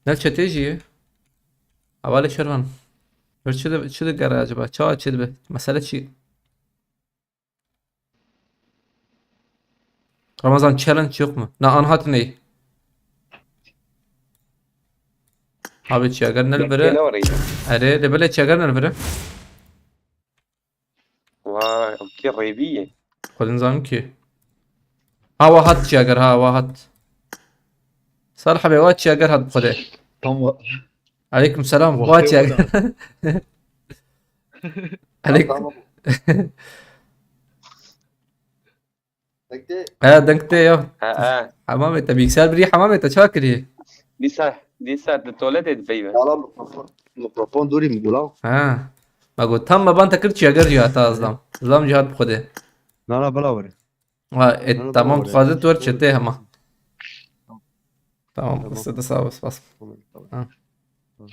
Nel çetê jî ye. Hevalê Şervan. Vir çi de, çi de gere acaba? Çawa çi dibe? Mesele çi? Ramazan, challenge yok mu? Na, an hatin ey. Abi Çiyager nel vire. Erê, de bile Çiyager nel vire. Wa, ki rêvî ye. Xwedin zanim ki. Ha, wa hat Çiyager, ha, wa hat. Salih abi, wa Çiyager hat bi Xwedê. Tam wa- Aleyküm selam. Wa Çiyager. Aleyküm. Tamam. Bekle. Ha, deng tê ya. Ha, ha. Hemamê te, bilgisayar birî hemamê te, çawa kirî? Dîsa, dîsa di tuvaletê dipeyve. Yala mikrofon, mikrofon dûrî min gula. Ha. Ma got, tam me ban te kir Çiyager jî hata, Zlam. Zlam jî hat bi Xwedê. Na, na, bila were. Ha, e, na, na, tamam, bila were. Dixwaze tu wer çetê hema. Tamam, tamam. Dest te sağ ol, spas. Tamam, tamam. Ha. Tamam.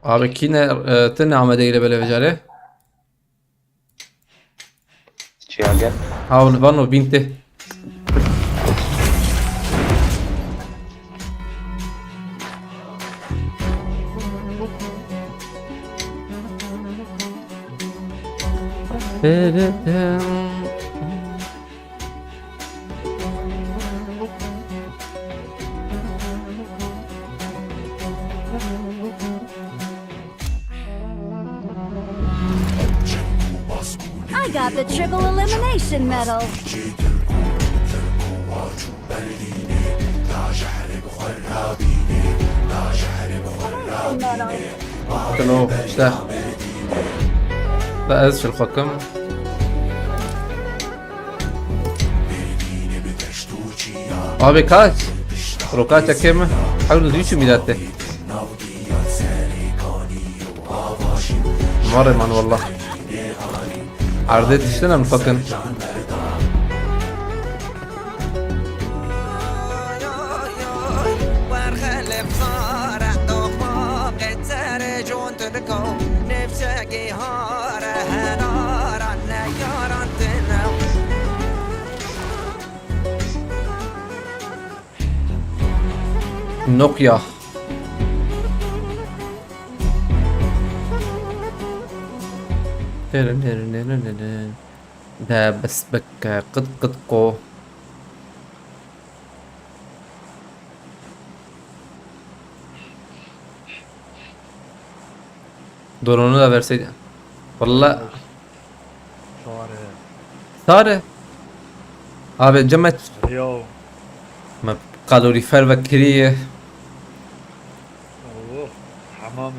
Abi kî ne, e, tu ne Amedê ile bele vecarê? Çiyager. Ha, vano bîn tê. I got the triple elimination medal. Tino, işte. Ve ez şil xwekim. Abi kaç? Roka çekê mi? Hewlû dî çû mîdatê. Varê man wallah. Erdê tiştin em fakin. Nokia. De bes bike qıt qıt ko. Drone'u da verseydi. Valla. Sare. Sare. Abi cem et. Yo. Me kalorifer ve kiriye. Oh, hamam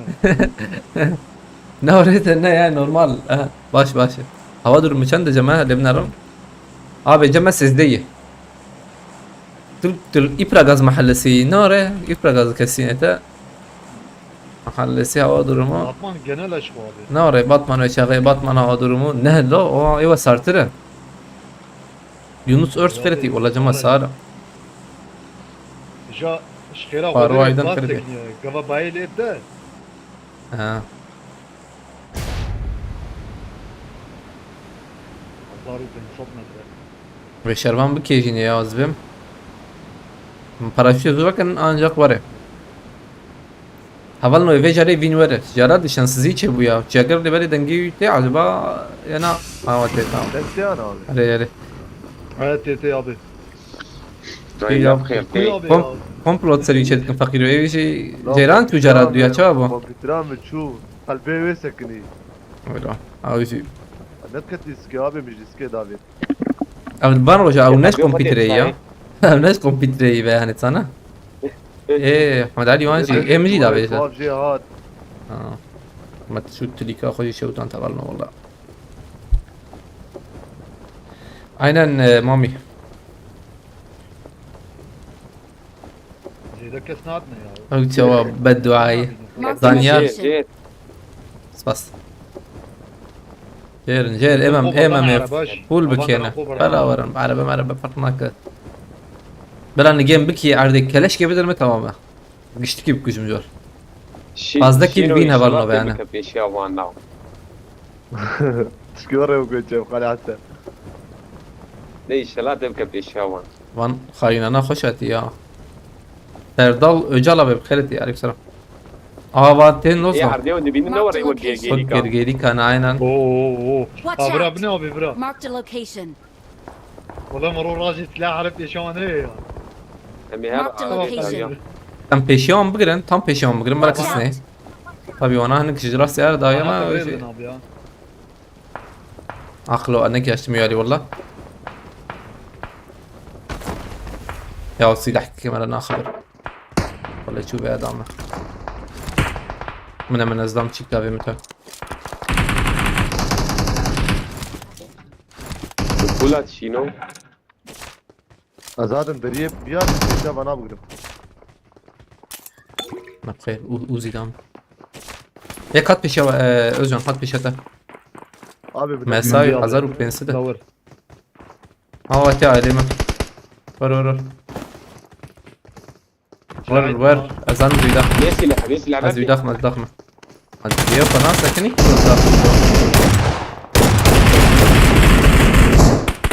e. Ne oraya ne ya normal. Ha, baş baş. Hava durumu çend cem ha lemnarom. Abi cem sizdeyi. Türk Türk İpragaz mahallesi. Ne oraya? İpragaz kesinlikle. Mahallesi hava durumu. Batman genel aşk abi. Ne oraya? Batman ve çağı Batman hava durumu. Ne lo? O eva sartırı. Yunus Ört Fereti. Valla cema sara. Ja şkera Farwa Aydan Fereti. Gava bayil evde. Ha. Hezar û pênc sed metre. Ve şervan bikêjîne ya ez bim. Paraşütê zor kin ancak were. Heval no vê carê vîn were. Cara dişensizî çêbû ya. Çiyager lê berê dengê wî tê acaba yana awa tê tamam. Dengê ana abi. Erê erê. Evet tê tê abi. Dayı ya, yap xêr tê. Kom-, komplo serî çê dikin feqîro. Ê jî ceyran tu cara duya çawa bu? Komputera mi çû. Qelbê wê sekinî. Wela. Awi jî. Ne diketî diskê abi, min jî diskê davêt. Ev li van roja ew ne ji kompîterê ya. Ev ne ji kompîterê be yani sana. Ê, Hmed Ali wan jî, ê min jî davêje. Tuhaf jê hat. Ha. Me şu tilîka xwe jî şewtan tevalno wala. Aynen, e, Mami. Zêde kes nadine ya. Ew çawa bedduayî. Marked a Danyar. Location. Spas. Jêrin, jêr, emem, emem ev. Pul bikêne. Bela werin, erebe merebe ferq nake. Bela nigên bikî erdê keleşkê bidirme tamam e. Giştikî bikujim jor. Pazdeh kî bîn heval nove yani. Pêşiya wan da. Tişkî were û goçe xalase. Ne inşallah te bike pêşiya wan. Van xayînana xweş hatî ya. Serdal Öcal abi, bi xêr hatî, aleyküm selam. Ava tên Ê, nozna. Erdê ew dibînin ne were ew gergêrîka. Gergêrîka ne aynen. Oo, oo, oo. Watch out. Aa, bira, bine abi, bira. Marked a location. Wala mero rajê silah herif pêşiya wan heye ya. Em ê her Marked a location. Em pêşiya wan bigirin, tam pêşiya wan bigirin, bira kesine. Tabii wana hinek ji rastê her daye ma. Aqlo, ne geçtim yari valla. Ya silah kamera naxir. Valla çu be adam. Mine mine zdam çik tabi mito. Kula çino. Azadın deriye bir yer bir şey bana bugün. Bak xeyr, u-, Uzi dam. Yek hat pêşe, e, Özcan, hat pêşe te. Abi bir de Mesai, hazar û pênc sed. Lower. Ha, wate ailê min. Wer, wer, wer. Wer, wer. Ez an wî daxim. Vê silahê, vê silahê. Ez wî daxim, ez daxim. Ez wî xwe nasekinî. Ez daxim.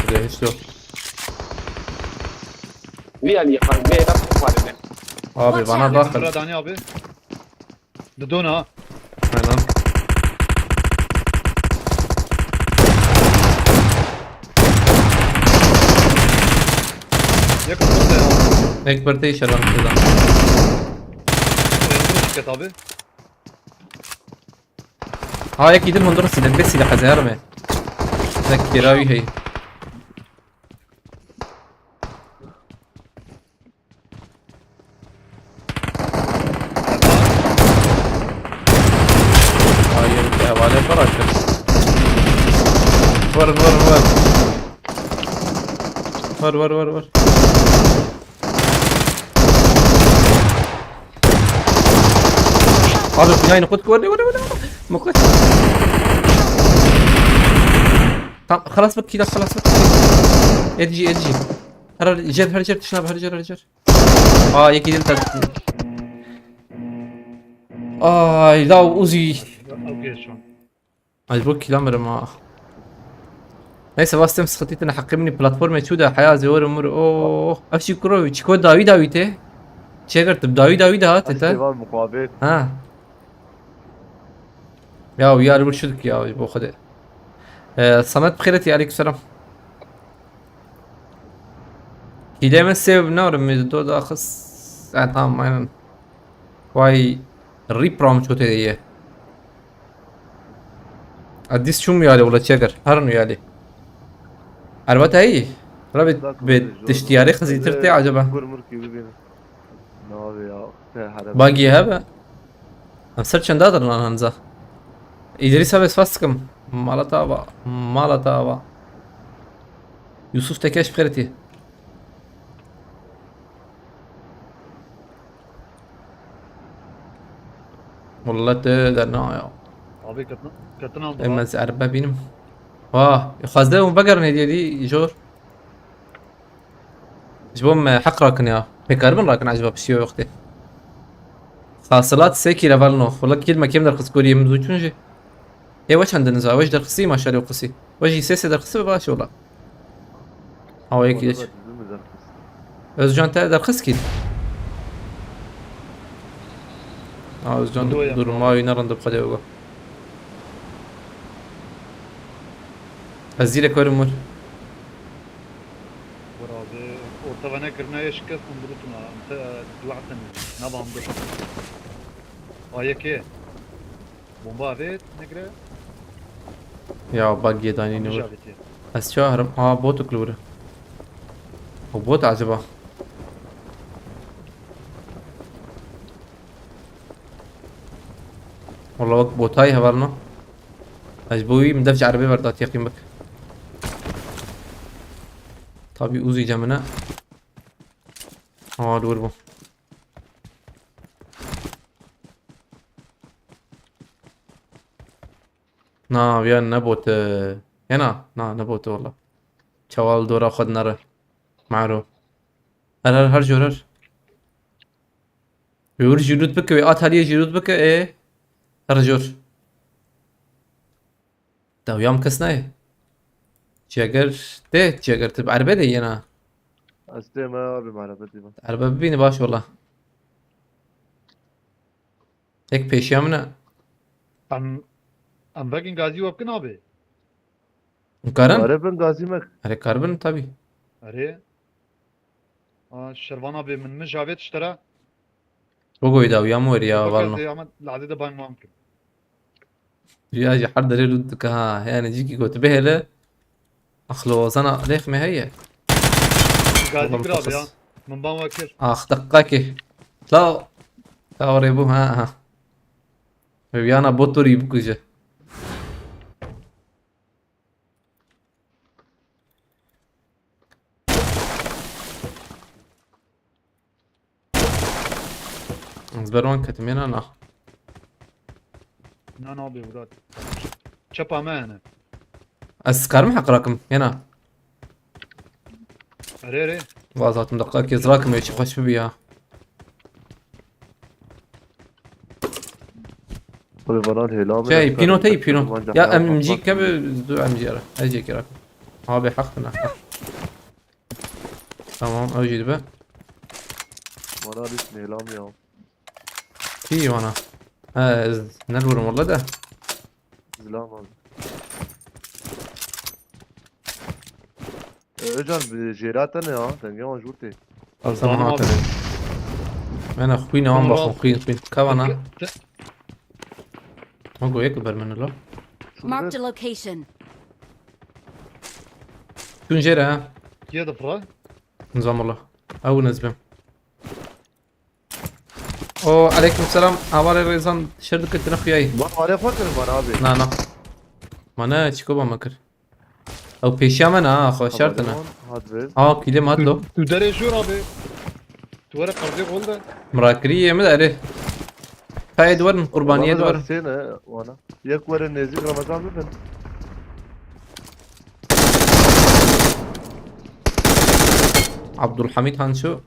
Zehişto. Vî alî xwe, vê da xwe ne. Abi, bana daxil. Burada Dani abi. Didona. Aynen. Yakın burada ya. Ekber te şervan kızdan. Oyuncu şirket abi. Ha, yek îdin hundur sile, bê sile xezeyar me. Zek kirawi hey. Hayır, ya, vale para kır. Vurun, vurun, vur. Vur, vur, vur, vur. Abi, yayını kut, wele, wele, wele, wele. Mukut. Tamam, خلاص bak, kila, خلاص bak. Edici, edici. Her, her, her, her, tişna, her, her, her. Aa, yekî dil tak. Ay, la Uzi. Okey, şu an. Ay, bu kila mirim ha. Neyse, vastem sıkıntı tane hakkı mini platforma çu da haya zor umur. Oh, ev çi kuro, çiko dawi dawi te. Çeker tip dawi dawi da te. Aşte var mukabil. Ha. Ya, we are worship ya, bu kadar. Ee, Samet, bixêretî, aleyküm selam. Hîlê min sêv narim, min do daxist. Ha, tamam, aynen. Vay, rip ram çotê ye. A, dîs çûm yalê, wala çeker, herin yalê. Erbet heyî. Rabê, bê tiştiyarê xizîtir tê acaba? Kur murkî bibîne. Navê ya, te herem. Bagî hebe? Em ser çenda dirin an hanza. Îdrîs abi, spas dikim. Mala te ava. Mala te ava. Yusuf Tekeş, bixêretî. Wala te derna ya. Abi, ketin-, ketin aldı. Em lan. Ez erbe bînim. Ha, xwazde hûn vegerin hêdiyê dî, jor. Ji bo me heq rakin ya. Pêkaribin rakin acaba piştî wê wextê. Xasilat sê kîl hevalno. Wala kîl me kêm derxist goriyê min zû çûn jî. Ê we çend diniz a? We jî derxistî maşallah qisî. We jî sê sê derxistî be baş e wala. Awa yekî geç. Özcan te derxist kîl. Ha, Özcan durma wî ne rind bi xwedê wego. Ez zîrek werim wir. Wera bi orta ve nekirina ye şikest hûn birûtuna. Em te duaten nabam bir. Aye ke. Bomba avêt negire. Ya bak yedanî ne wir. Ez çahirim. Aa, botuk li wir. O bot acaba? Wala wek botayî hevalno. Ez ji bo wî min dev ji erebê verdat yeqîn bik. Tabî Uzi cemine. Awa li wir bû. Na, viya ne bote. Hena, na, ne bote wala. Çawa li dora xwe dinere. Maro. Her, her, her jor her. Wê wir jî loot bike, wê at haliyê jî loot bike, ê. Her jor. Dawiyam kes nayê. Çiyager tê, çiyager tê bi erbe de yena. Ez tê me abi, merhaba dîme. Erbe bibîne baş wala. Yek pêşiya min e. Em, em vegin gazî we bikin abi. Karin? Erê bin gazî me. Erê, karibin tabii. Erê. Aa, Şervan abi, min, min javêt ji te re. Gogoyê dawiya min werî ya, valno. Ama lazê de bang mam kim. Ya ji her derê loot dike ha. Yani cîkî ku tu bihêle. Axlo zana lêx me heye. Gazî kir abi ya. Min ban we kir. Ax, deqqa ki. Law. Law rê bû ha, ha. Ev yana botorî bikuje. Ez ber wan ketim, yena na. Na, na, bê Murat. Çepa me hene. Ez karim heq rakim, yena. Erê, erê. Vaz hatim, deqqa ki ez rakim, wê çi xweş bibi ya. Xwedê varan hêla min. Şey, pîno tey, pîno. Ya M G keve, du M G ara. Ez jê kira. Abi, heq bina. Tamam, ew jî dibe. Vana lîst nêlam ya. Kî wana? He, ez ne dibirim walla de. Zilam abi. E, Özcan, bi jêra te ne ya? Dengê wan jûr tê. Tamam, tamam abi. Mena xwîn wan baxin, xwîn, xwîn. Ka vana? Ma go yek ber min lo. Marked a location. Tun jêre ha? Kiye difra? Nizam walla. Ew nezbem. O, aleyküm selam. Havalê Rêzan şer dikir, tine xuyayî. Van alê xwe kirin van abi. Na, na. Ma ne, çiko ba me kir. Ew pêşiya me ne, ha, xwe şertine. Hat ver. Ha, kîlê me hat lo. Tu derê jor abi. Tu were qerzê gol de. Mirakirî yê min de erê. Haydi verin, qurbaniyê de verin. Sê ne, wana. Yek were nêzîk Ramazan bibin. Abdülhamid Hanço.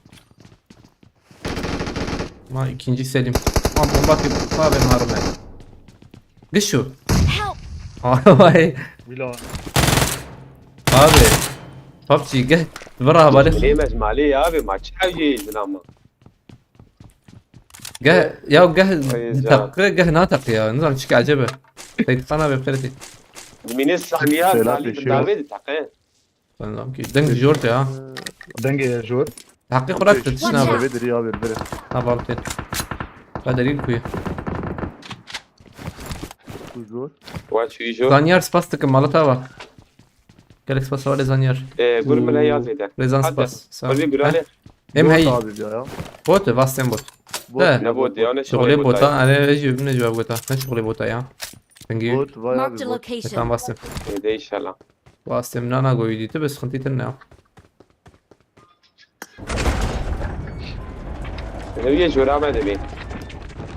Ma ikinci Selim. Ma bomba ki tabi marume. Gişo. Help! Vay. Wîla. Abi. PUBG geh. Vira bari. Lê mecmalê ya abi, ma çi hewcê jina ma. Geh, ya geh. Ay, can. Takı, geh na takı ya. Nizam çiki acaba. Seyit Khan abi, xeyreti. Dimîne saniya Seyla talî peşiyo. Dave de takı. Sanırım ki. Deng jor te ya. Dengê jor. Hakkı kurak te tişna. Watch out. Eve diri ya bir biri. Tamam te. Kaderî kuyu. Ku jor. Wa çi jor? Zanyar spas dikim, malata var. Gelek spas var Zanyar. Ee, gur min heya zêde. Rezan spas. Sağ ol. Hadi. Heh. Em hey. Bot abi ya ya. Bot, vasten bot. Bot. He. Ne bot ya, ne şuxulê bota. Bota, are jî ne cevap bota. Ne şuxulê bota ya. Thank you. Bot vay abi. Marked a location. Tam vasten. Êdî inşallah. Vastem nana goyî dîti, bi sıkıntı tine ya. Ew yê jora me dibê.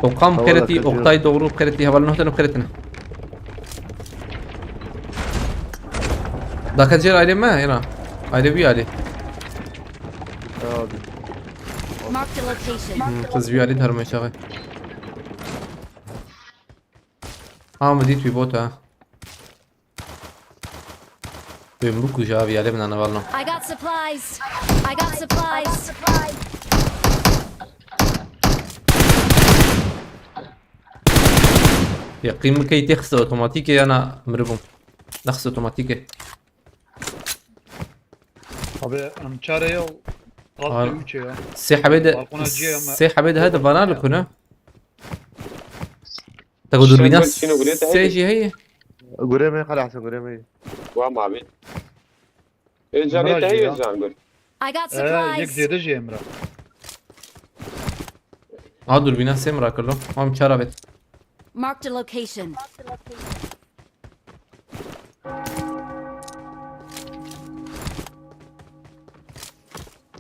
Okan Xeretî, Oktay Doğru Xeretî, heval nuh tane Xeretî ne. Daka cêr aile me, ena. Aile bir aile. Abi. Marked a location. Hmm, kız bir aile tarım aşağı. Ha, mı dit bir bot ha. Bim bu kuja abi, yale bin anavalno. I got supplies. I got supplies. Ya qîm key tê xiste otomatîk e yana miribûm. Nexs otomatîk e. Abi, em çare ya. Ar- Gaz üç ya. Sê hebê de, Balkona ciye me- sê hebê de hadi bana li kune. Te ku Şenol durbîna çîno gurê te sê heye? Jî heye? Gurê me xala Hesen, gurê me. Wa mavê. Ê, canê te heye ya. Can gur. I got supplies. Ee, yek zêde jî Emre. Ha, durbîna sê mira kirdo. Am çara bet. Marked a location.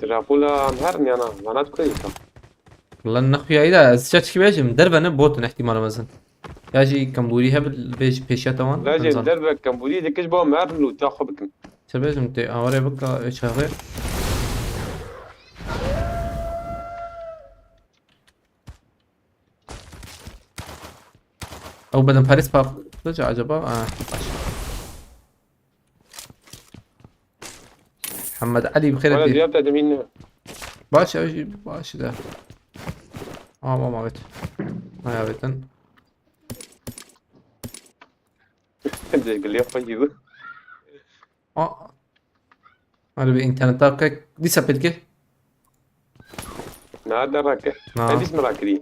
Trafula em her niyana, vanat kuyê ka. Lan nexuyayî de ez çeçkî bêjim, derve ne bot in ihtimal mezin. Ya jî kembûrî hebe bêjî pêşiya te wan. La jî derve kembûrî dikiş bo merin û ta xwe bikin. Çi bêjim tê awarê bika çaxê. Ew bedenperest pa-, acaba? Ha, baş. Muhammed Ali bi xêr. Wala diyab te dimîn ne. Baş, ew jî baş de. Ama, ama, evet. Ay, evet. Degilê xwe jî bû. A. Hadi bir internette kek dîsa pêdike. Na dereke. Na. Edis mi rakirî?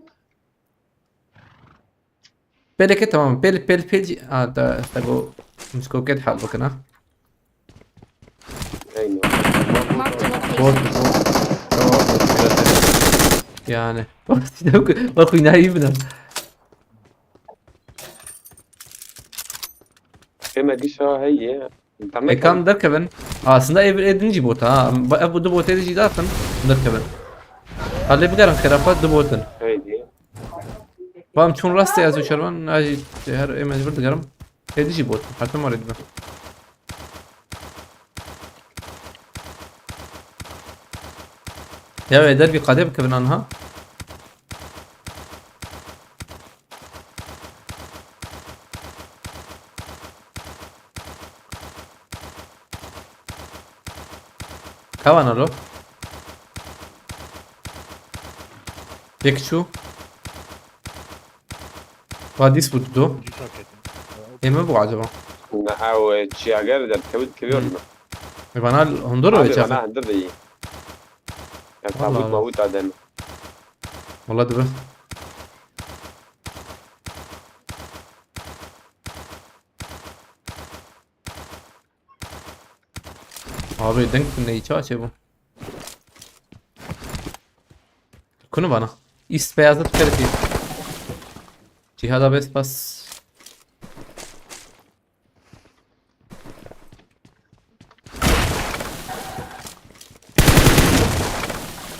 Pêleke tamam. Pêl, pêl, pêl jî. A, da, da go. Miskoket hal bakın ha. Eyno. Marked a location. Bot, bot. Tamam. Yani. Bak, bak, bak, oynayayım mı? Ême gişa heye. Tam Ekam derkevin. Aslında ev, ev din jî bota ha. Ba-, ev bu du botê de jî dafin. Derkevin. Hale bigerin xerafa du botin. Heydi. Bam çun rastê ez û şervan, ajî her ê mecbur digerim. Êdî jî bot. Hatim var êdî. Ya wê dergî qadê bikevin anha. Kavan alo. Yek çû. Va dîs bû dido. Dîsa ketin. Ê me bû acaba? Ne, ew, e, çiyager derkevit kiriyor mu? E, bana hundur Abi, ve çaxı. Bana hundur de iyi. Ya, Allah tabut Allah. Mabut adem. Valla dibe. Abi, denk ne, çaçe bu? Kunu bana. East beyazda tükerdi. Cihada best bas.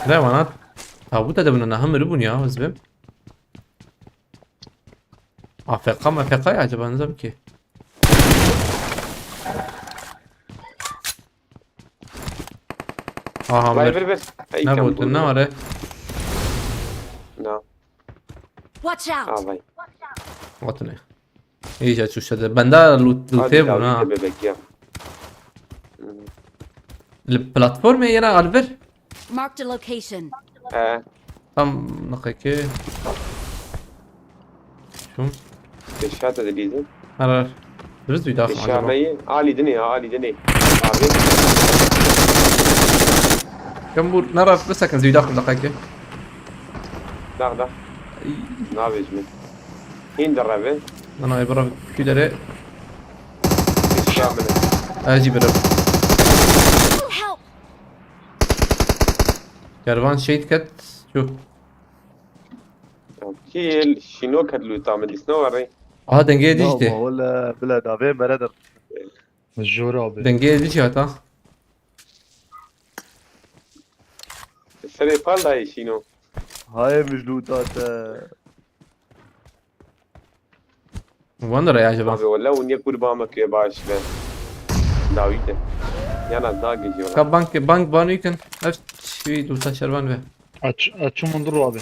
Ne bana? Tabuta da bunu nahım ribun ya, hızbim. A F K mi F K ya acaba, nizam ki. Aha, Vay mir. bir bir. Hey, Ne kam bu, tu bu? ne var e? Na. Watch out! Ha vay. Watine. İyice çuşede. Bende loot, loot Hadi ev ya, buna. bir de bebek ya. Hmm. Li platformê yena Alver. Marked a location. Ee, Tam nakaki. Şum. Eşya te de bizim. Herar. Dürüst bir dakika acaba. Eşya neyi? Ali dini ya, Ali dini. Abi. Kan bu nara bisakin zî daxil daxilke. Dah dah. Nabêjme. Hîn de reve. Nana ebra küleri. Eşya mene. Acı bir. Help! Kervan şehit ket. Şu. Kil, şino ket luta me disna wari. Aha dengeye Ya düştü. ma wala bila davê mere de. Jor abi. Dengeye düştü hata. Serê pal dayê şino. Hayê mij luta te. Wonder ya acaba. Abi wala hûn yek kurban me ke baş be. Dawî de. Yana da gidiyor. Ka bank bank banı yıkın. Hep şey luta şervan ve. Aç, açım ondur abi.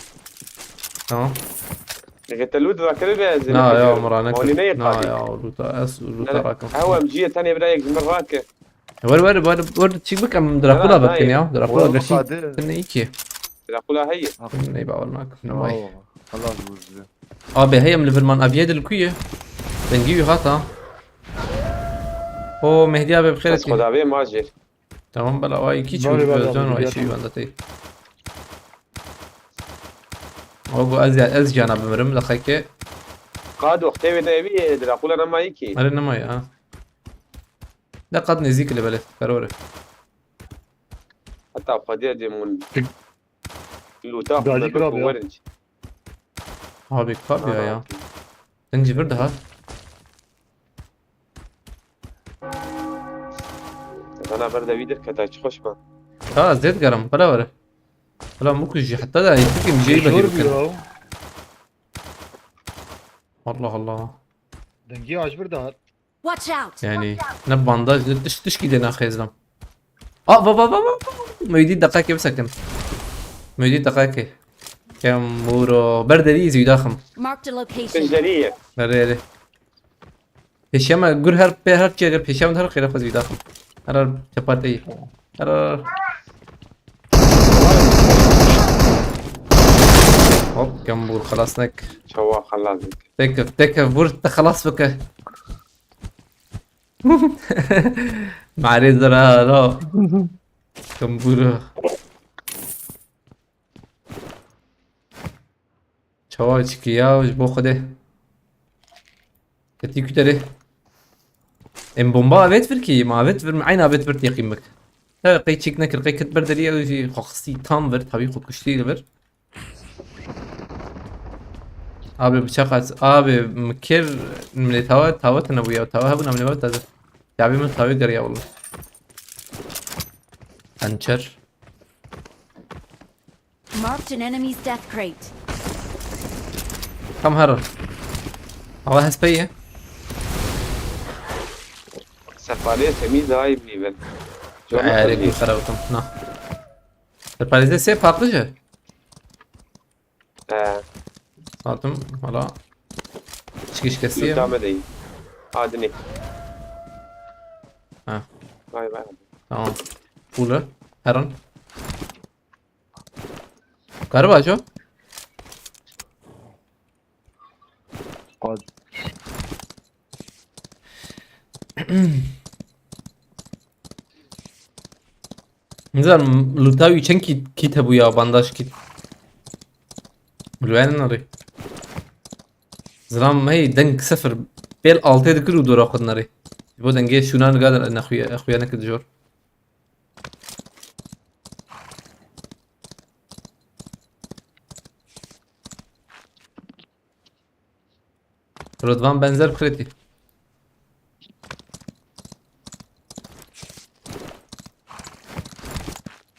Tamam. Eke te lut vakir be ez. Na ya mırane. Mali ne Na yıkadın? Ya luta es luta rakam. Ew em ciye tenê bira yek ji min rake. Ver ver ver ver çık bakalım Drakula Hayır, bakın ya. Drakula Oğlum, gerçi hadi. Ne iki. Drakula heye. Ne bağırmak. Ne vay. Allah razı olsun. Abi heyem Liverman aviye dil kuye. Dengi yu hata. O Mehdi abi bixêr Ez etî. xwe davê ma jêr. Tamam bela vay iki çiğ Bari, bari, özcan bari, vay bari. Şey bende tey. O bu ez ya ez cana bimirim da xeke. Qado xtê wê de evî Drakula nema yekî. Are nema ya. Da qad nezik le bele karore. Heta xwediya dê mun. Tik- Luta Gazî xwe kira bi ya. werinc. Abi kab ya ya. Sen cibir daha. Zana ber de wî derketa çi xweş be. Ha zed garam bela vare. Bela muku ji hatta da yitikim jey Jor bagi bir bikin. Ya. Allah Allah. Dengi aç bir daha. Watch out! Yani ne bandaj ne tiş tiş gide na xezlam. Aa va va va va. Mevdi dakika bisakin. Mevdi dakika. Kem muro berderi züdaxım. Marked a location. Pijderî ye. Nereye? Peşeme gur her pe her çiğe peşeme her kere fazla züdaxım. Her her çapatayı. Her her. Hop gambur xelasnek. Çawa xelas bike. Teke teke vur te xelas bike. Mare zara ro. Gambur. Çawa çiki ya ji bo Xwedê. Ketî ku derê. Em bomba avêt vir kî, ma avêt vir, eyn avêt vir teqîm bik. He, qey çîk nekir, qey ket ber derî ew jî xwe xistî tam vir, tawî xwe kuştî li vir. Abi bıçak at, abi mı kir, mı tawa, tawa tane bu ya, tawa hebu namine bak taze. Ya bir mı tawa geriye valla. Hançer. Marked an enemy's death crate. Tam her. Allah hespeye. Sefalê temîz daha iyi bilî ben. Eğer bir karavutun. Na. Sefalede se patlıcı. He. Satım hala. Çıkış kesiyor. Lütame değil. Adını. Ha. Vay vay. Tamam. Pulü. Heron. Galiba şu. Qad. Nizam lutawi çend kit, kit hebû ya, bandaj kit. Lüwen nari. Zilam hey deng sıfır. Bel altı dikir û dora xwe nari. Bo dengê şûnan gadin nexuye, xuye nekir dijor. Rıdvan benzer kreti.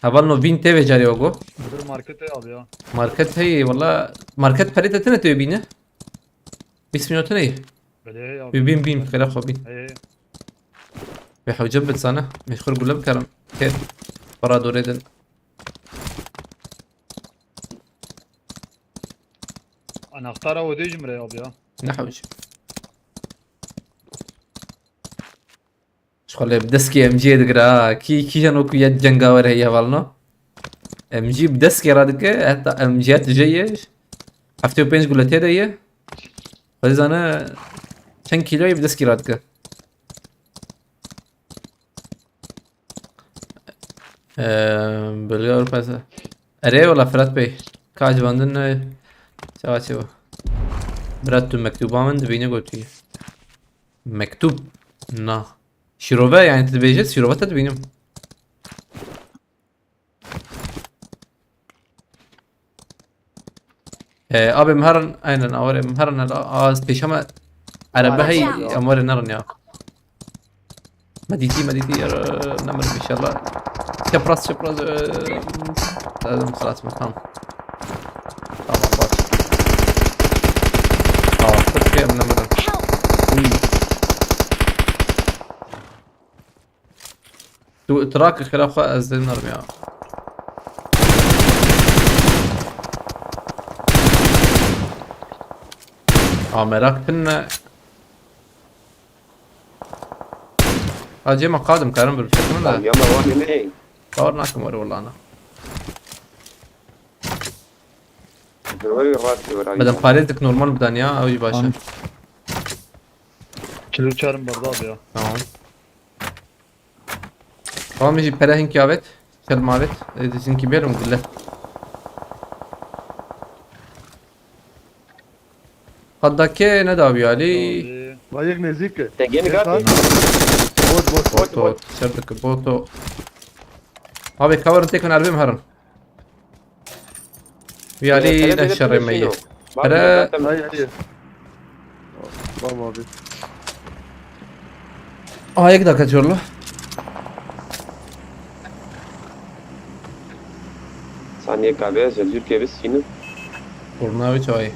Heval no vîn tê vê carê ogo. Müdür markete al ya. Market hey valla. Market perê te tine tê bîne. Bîst minûtê neyê. Belê ya. Bîn, bîn, bîn, xêra xwe bîn. Hey, hey. Wê hewce bitsane. Mecbur gule bikarim. Kêr. Para dorê din. Anahtara odê ji min re ya bi ya. Ne hewce. Ji xwe lê bi deskê M G digire ha. Kî, kîjan wekî yek cengawer heye hevalno? M G bi deskê radike, heta M G tije ye. Heftê û pênc gule tê de ye. Xwedî zane çend kîloyê bi deskî radike. Eee, bölge Avrupa se-, Erê wala Firat Bey. Ka civandin ne. Çawa çewa. Bira tu mektuba min dibîne gotî. Mektub. Na. Şîrove yani tu dibêje şîrove te dibînim. Ee, abi em herin, aynen, awar em herin, az pêşeme erebe hey, em were nerin ya. Me dîtî, me dîtî, ya, nemirim inşallah. Çapraz, çapraz, ee, lazım xelas mı? Tamam. Tamam, bak. Aa, çok şey, em nemirim. Uy. Tu trak xira xwe ez dê nerim ya. A merak tine. Ha, cê me qadim karim bir fikrim de. Tamam, ya, me wan ne? Bawer nakim were wallana. Were rast were. Bedem parêz dik normal bidan ya, ew jî baş e. Tamam. Kilo çarım barda abi ya. Tamam. Tamam, jî pere hinkî avêt. Çerm avêt. Ê, hinkî bêrim gule. Qadakê ne dawî alî. Vay, yek nêzîk e. Te gel Yek gatî. Bot, bot, bot, Boto, bot. Çer dike boto. Abi, kawerin têkin erbê em herin. Vî alî ne şerê me ye. Pere. Ay, ay. Tamam abi. Aa, yek dakika çorlu. Saniye kabe, zelcûr kevî sînin. Kurnavi çayı.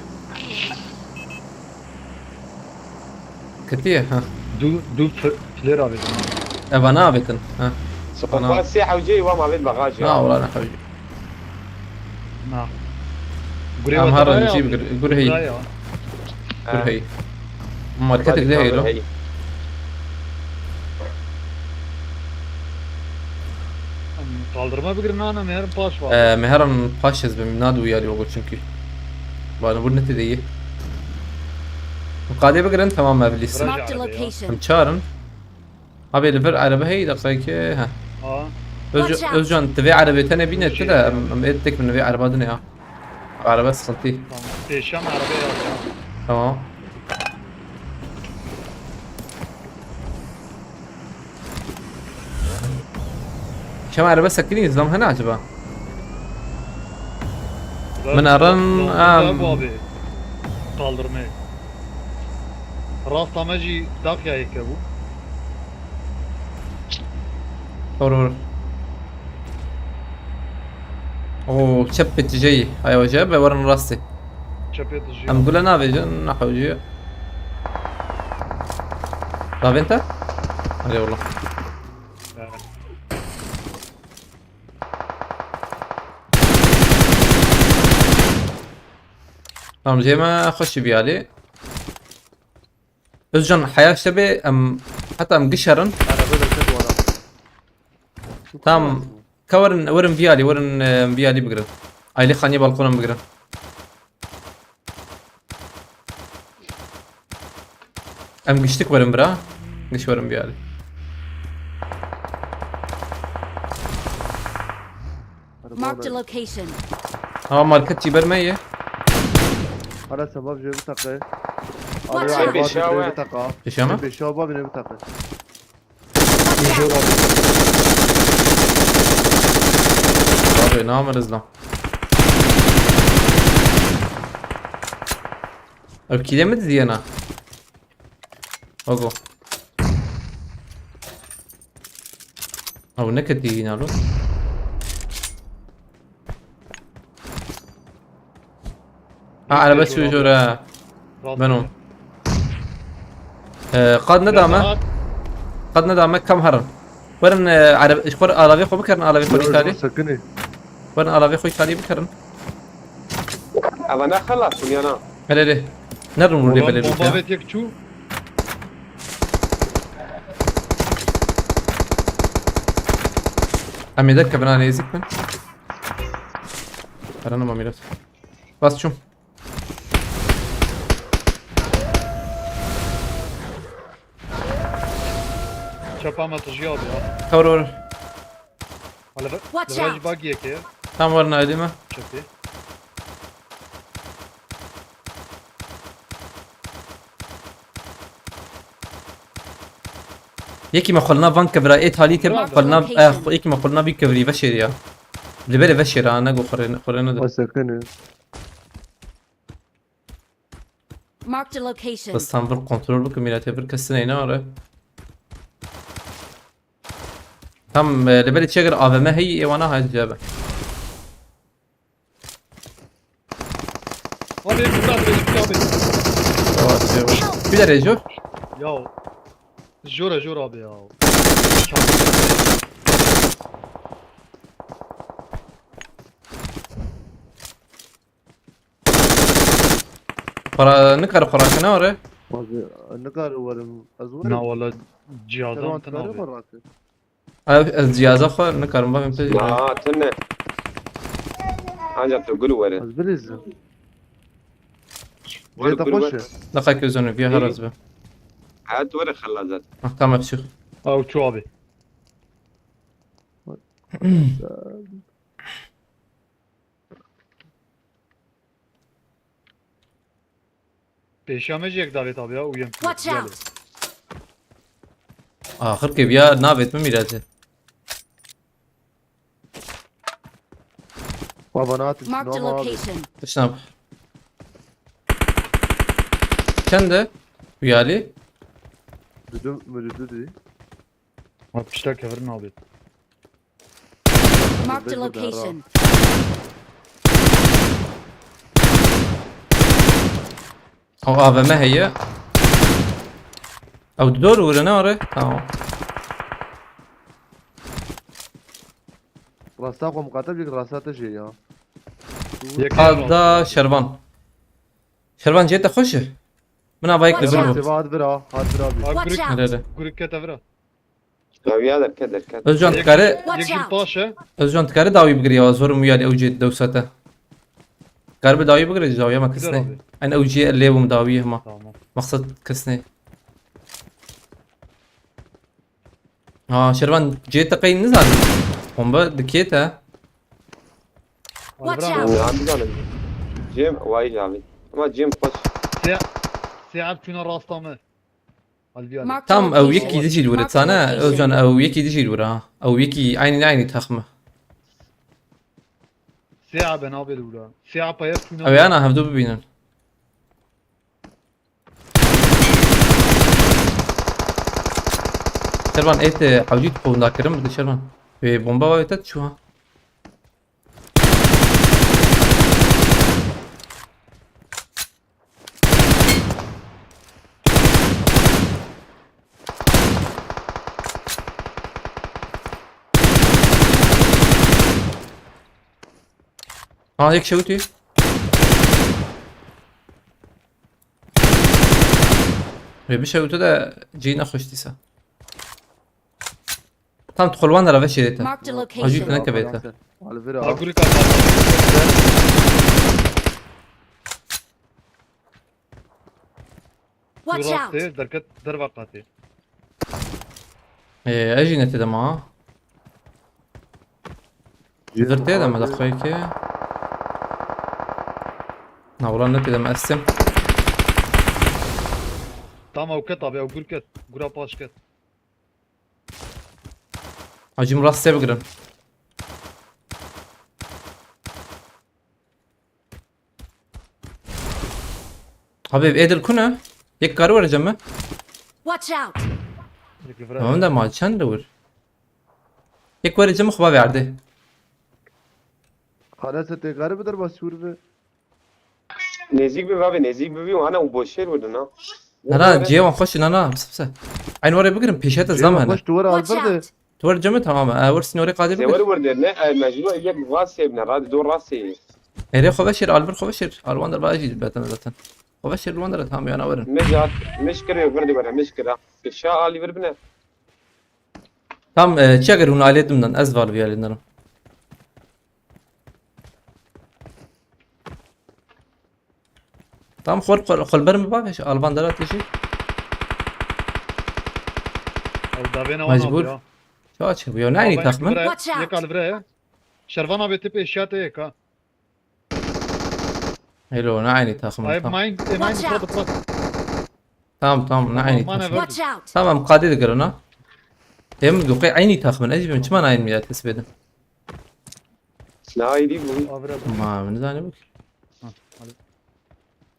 Ketiye, ha. Du, du f-, fler avêtin. Eva ne avêtin, ha. Sıkı sê hewcê, wa mavêt bagajı. Ha, ulan hewcê. Na. Em her rengî bigir, gur hey. Gur hey. Marketek de hey lo. Kaldırma bigirin ana, meherin paş var. Ee, meherin paş ez bim, nadu yari ogo çünkü. Bana bu ne dedi? Qadê bigirin, tamam, mevlis. Marked a location. Em çarin. Abi, li vir erebe heyî, deqeyekê, he. Aa. Özcan, Watch out. Özcan, tu vê erebê tenê bîne, tu de, em, em ê tek min vê ereba dinê ya. Erebe sıkıntı. Tamam. Pêşem erebe ya. Tamam. Şema erebe sekinî, zam hene acaba? Min erin, em. Abi. Kaldırmayı. Rasta me jî daxya yeke bû. Vur, vur. Oo, çep biteceği. Ay hoca be, varın rastı. Çep biteceği. Em gule navêjin, ne hewciye. Ravên te? Hadi oğlum. Evet. Tamam, jê me xweşî biyalî. Özcan, heya ştebê em, heta em gişerin. Araba da ket wala. Tamam. Ka werin, werin viyalî, werin, e, viyalî bigirin. Aylê xaniyê balkonan bigirin. Em giştik werin bira. Giş werin viyalî. Marked a location. Ha, market çî ber me ye. Hala sebab jê biteqe. Watch out. Pêşa we. Pêşa me? Pêşa babine biteqe. Abi, ne yapıyoruz lan? Ev kîlê mi diziyena? Ogo. Ew neketî nalo. Ha, araba çû jora. Beno. Ee, qad nedame. Qad nedame kam herin. Werin, e, Ereb-, ji xwe alavê xwe bikirin, alavê xwe Îtalî. Sekinê. Werin alavê xwe Îtalî bikirin. Eva ne xelas bûn ya na? Hele hele. Nerin rûnê belê bomba lûtya. Bomba vê tek çû. Em ê derkevin, nêzik bin. Heranima mîrat. Bas çûm. Çapa me tijî abi ya. Tawr were. Watch out! Watch out! Bagiyeke. Tam were naydî me. Çapê. Yekî me xwe li nav van kevira ê talî kir, xwe li nav, eh, xwe, yekî me xwe li nav vî kevirî veşêriya. Li berê veşêra, ne go xwe rê, xwe rê nede. Xwe sekine. Marked a location. Bes tam vir kontrol bikim, mîratê vir kesin eyne are. Tam, e, li berê çi, eger A V M heyî, ê wana hayt cebe. Abi, bir daha bir abi. Yavaş, yavaş. Bir de Rejo. Ya. Jora, jora abi ya. Para nikare xwe rakine ore. Abi, nikare werim. Ez werim. Na wala cihazan tine abi. Ev, ez cihaza xwe nikarim, bavê min tê. Ya, tune. Ancak tu gul were. Ez bilêzim. Gul, gul were. Deqa ki özünü, bir haraz be. Ha, tu were xellazat. Ah, tamam, çık. Aw, çu abi. Pêşiya me jî yek davêt abi ya û yem. Watch out! Axir ke biya navêt min mîracê. Baba, ne hatin? Marked a location. Tişnav. Çende? Uyali? Dudu, dudu, dudu. Ma pişta kevir navêt. Marked a location. O A V M heye. Ew di dor wire ne are? Tamam. Rasta xwe muqate bik, rasta te jê ya. Qada Şervan. Şervan cê te xweş e? Min avayek li vir bû. Hat vira, hat vira bî. Watch out! Hele hele. Gurikete vira. Dawiya derket, derket. Özcan, dikare, Watch out! Özcan, dikare dawî bigirî ya, zorim wî alî ew cê dewsa te. Kar bi dawî bigirî, dawiya me kisnê. En ew cê lê bûm dawî hema. Tamam. Maqsed kisnê. Ha, Şervan, cê te qey nizanî? Bombe dikê te. Watch out! Ya, nizanim. Cem, vay abi. Ama Cem xweş. Sê-, sêab çûne rasta me. Tam ew yekî dijî li wir e, sane Özcan, ew yekî dijî li wir e ha. Ew yekî eynî eynî taxim e. Sêa be nabê li wir e. Sêa peye çûne. Ew ê ana hevdu bibînin. Şervan, ê te hewcî tu qowunda kirin, bide Şervan. Wê bomba wê te çû ha. Ha, yek şewitî. Wê bişewite de cî nexweş dîsa. Tam tu xulwan de rave şêrê te. Marked a location. Acil tu nekevê te. Alvira. Agurika. Watch out! Derket derva qatê. Ee, ez jî netê de ma. Zirtê de me de xwê ki. Na, wala netê de me estim. Tam ew ket abi, ew gur ket. Gura paş ket. Hacim rastê bigirin. Abi, ev edil ku ne? Yek kar were cem mi? Watch out! Tamam da ma çend de vur. Yek were cem xwe verdi. Xalese tê kare bidir basûr bi. Nêzîk bi, bavê, nêzîk bibî û hene û boşêr bidin ha. Nana, cihê wan xweş e, nana, pise, pise. Eyn were bigirin, pêşe te zam hene. Xweş, tu were Watch alvir de. Out! Tu were cemê, tamam e, e, were sînorê qadê bigir. Were were ne, e, mecbur e, yek rastê bine, radê do rastê. Erê xwe veşêr, alvir xwe veşêr. Alwan der ba jî betin zaten. Xwe veşêr, alwan der, tamam, yana werin. Mecaz, meşkir e, vir de were, meşkir ha. Şa alî vir bine. Tam, e, çi eger hûn alê dimdan, ez valvî alê dinim. Tam xwe, xwe, xwe li ber min bavêje, alvan dera têjî. Ew davêna wan Mecbur. Abi ya. Çawa çi bû ya? Ne eynî Abi, taxmin? Yek alvire, Watch out! Yek alvire ye. Şervan abi tip eşya te yek ha. Hello, ne eynî taxmin? Ay, tam. Mine, e, mine Watch out! Tamam, tamam, ne eynî taxmin? Tamam, mane Watch out! Tamam, qadê digirin ha. Hem duqê eynî taxmin, ez jî bim, çima nayên millet hesbedin? Nayî dî bû. Avre bû. Ma, min zanî bû. Ha, hadi.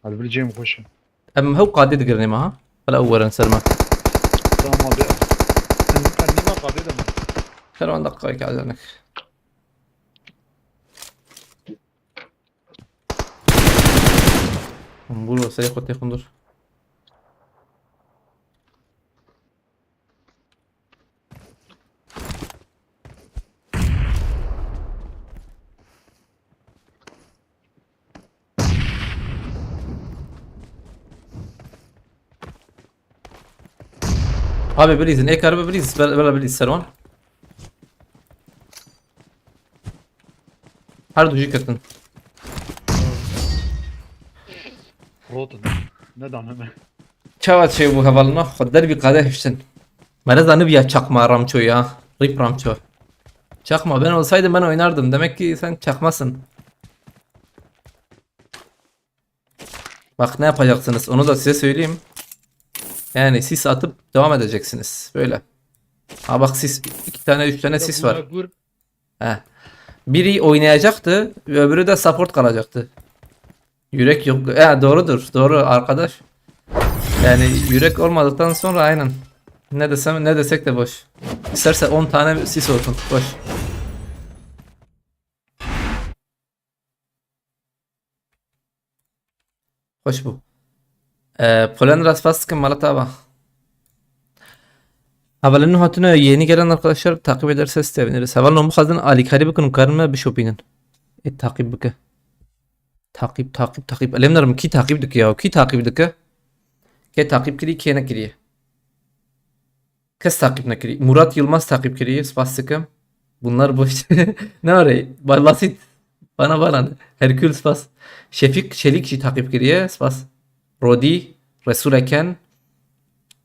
Hadi bir cem koşun. Em hew qadê digirin êma ha. Hala ew werin ser me. Tamam abi. Em, em nîma qadê de mi? Her an dakika ki azanek. Bû serê xwe tê xundur. Abi bilîzin, ê karibe bilîz, bela bilîz serwan. Her du jî ketin. Rotin. Ne dame me. Çawa çêbû hevalino? Xwe derbî qadeh hiştin. Mereza niviya çakma Ramço ya. Rip Ramço. Çakma ben olsaydım ben oynardım. Demek ki sen çakmasın. Bak ne yapacaksınız? Onu da size söyleyeyim. Yani sis atıp devam edeceksiniz. Böyle. Ha bak sis. İki tane, üç tane sis var. He. Biri oynayacaktı, öbürü de support kalacaktı. Yürek yok. Ya doğrudur, doğru arkadaş. Yani yürek olmadıktan sonra aynen. Ne desem, ne desek de boş. İsterse on tane sis olsun, boş. Xweş bû. Ee, Polen rast spas dikim, mala te ava. Hevalên nû hatine yeni gelen arkadaşlar, takip ederseniz seviniriz. Hevalên nû bixwazin alîkarî bikin û karin me bişopînin. E, takip bike. Takip, takip, takip. Elêm nerim, kî takip dike ya? Kî takip dike? Kê takip kirî, kê nekiriye? Kes takip nekirî. Murat Yılmaz takip kirî. Spas dikim. Bunlar boş. Ne var ey? Ba-, basit. Bana bana. Herkül spas. Şefik Çelik jî takip kiriye. Spas. Rodi, Resul Eken.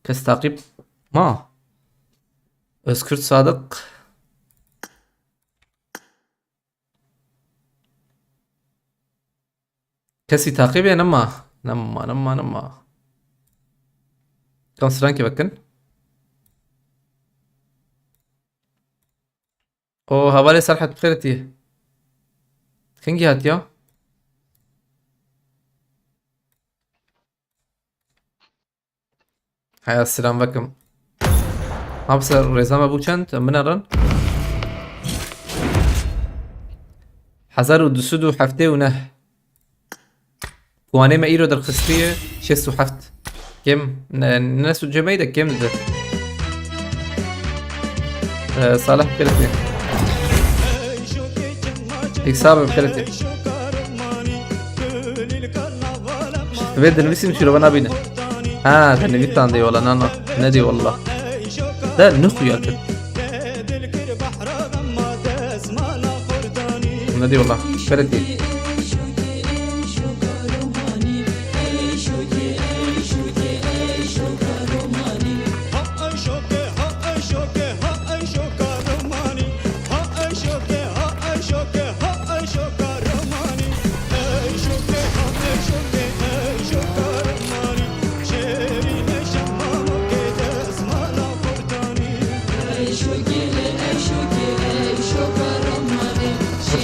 Kes takip. Ma. Özkürt Sadık. Kesî taqîbê nema. Nema, nema, nema. Kam strankê vekin. O hevalê Serhat bi xêr tî. Kengî hatiya? Heya, selam vekim. Hapse rêza me bû çend? Em binerin. Hezar û du sed û heftê û neh. Puanê me îro derxistiye şêst û heft. Kêm, ne, ne sucê me de kêm dide. Ee, Salih Kırıklı. Hesabı Kırıklı. Vê dinivîsîm şîrove nabîne. Ha, dinivîtan dê wala, na, na. Ne dê wala. De ne xuya kir. Ne dê wala. Kırıklı.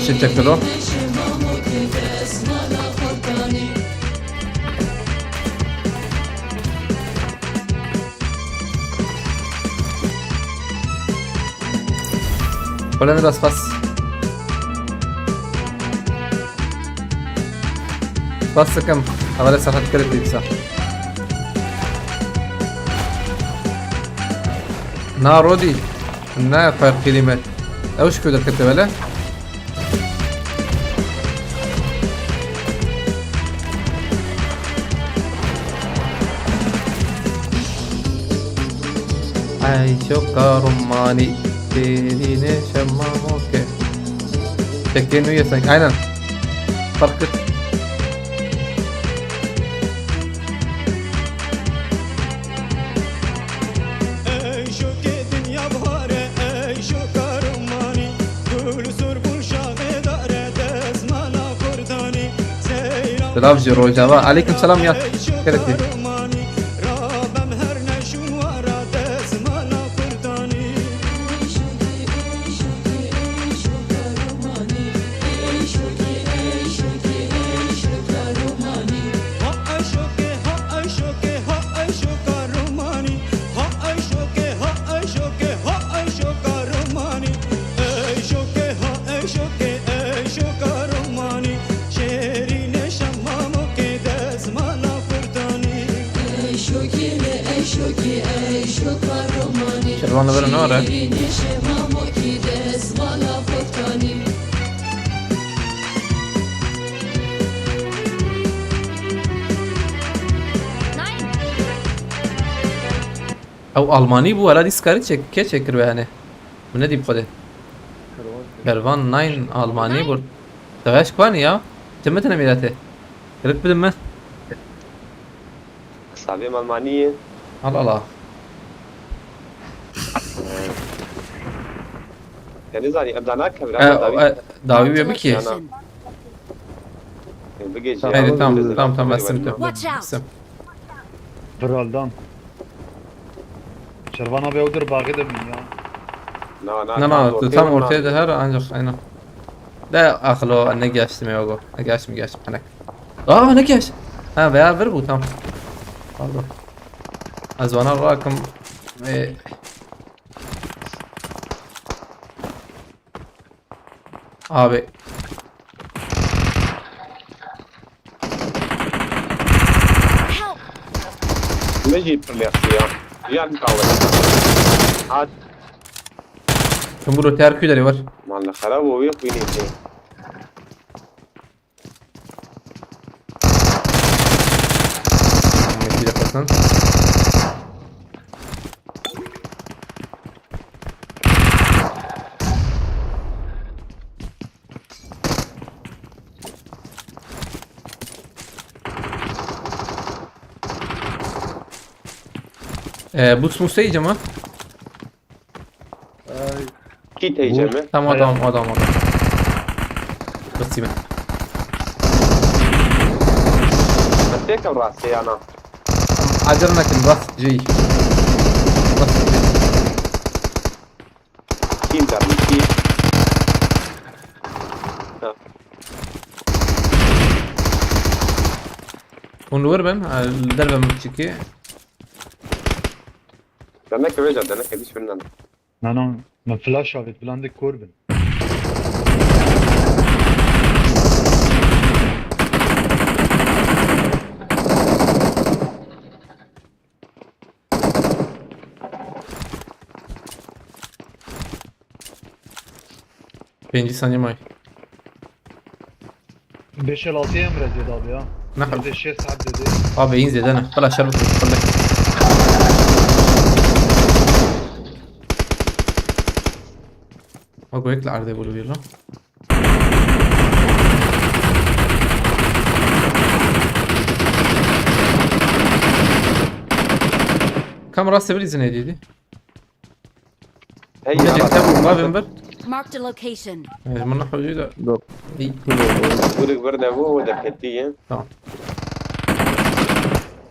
Çiçek o. Polen rast spas. Spas dikim. Hevalê Serhat Kırıklı kisa. Na Rodî. Ne ferqî me. Ew ji ku derkete wele? Ey şoka Romanî, derîne şema moke. Çekê nû ye sanki. Aynen. Fark kir. Ey şokê dinya bihare, ey şoka Romanî, gul zor bûn şaxê dare, dezmala kurdanî, seyran Silav ji Rojava. Aleyküm selam ya. Ey şoka Kerek ye. Romanî, rabem her neşûn wara, dezmala kurdanî. Şervan li vir nare. Ew Almanî bû, wela dîs karî çek, kê çêkir we hene? Min nedî bi xwedê. Kervan Nine Almanî bû. Deveş kwanî ya? Tim bidine mîletê. Kirik bidin min. Savê Almanî ye. Al al al. Te nizanî, em da nakevin, E, ama dawî e, dawî wê bikî. Yana. Bigê Tamam, tamam, tamam, tamam, ez sim. Watch out! Sim. Viraldan. Şervan abi ew dir baxê de bî ya. Na, na, Na, tam na, tu ortaya tam bak. Ortaya de her ancak aynen. De axilo, ne geçtim ya go. Ne geçtim, geçtim, hani. Aa, ne geç? Ha, veya vir bu, tamam. Pardon. Ez vana rakım ve Abi. Help! Min jî pirlê xistiya. Yan kawir. Hat. Him bû roter ku derê wer. Mala xerab û wê xwînê tê. Mekî de qesen. Ee, boost musteyeceğim ha. Ay. Kî teyce mi? Tamam, tamam, o adam, o adam. Basayım. Rastê kam rastê yana. Tamam, acele nakin, bas C'yi. Bas C'yi. Kim dermişti? Ha. Hûn li wir bin, ha, li derve min çikî. Deneke vêca, deneke dîş birinden. Na, na, me flash avêt, bila hindek kor bin. Pêncî saniye may. Beş el altı emre dedi abi ya. Ne kadar? Yüzde şeş saat dedi. Abi, in zêde ne? Bela şer bikin. Bela. Bak, o ekle arada böyle bir lan. Kamera sever izin ediydi. Hey, Gel, ya, gel, bak. Gel, bomba ben ver. Marked a location. Evet, bunu koyuyor da. Yok. İyi. Vuruk bir de bu, o da ketti ya. Tamam.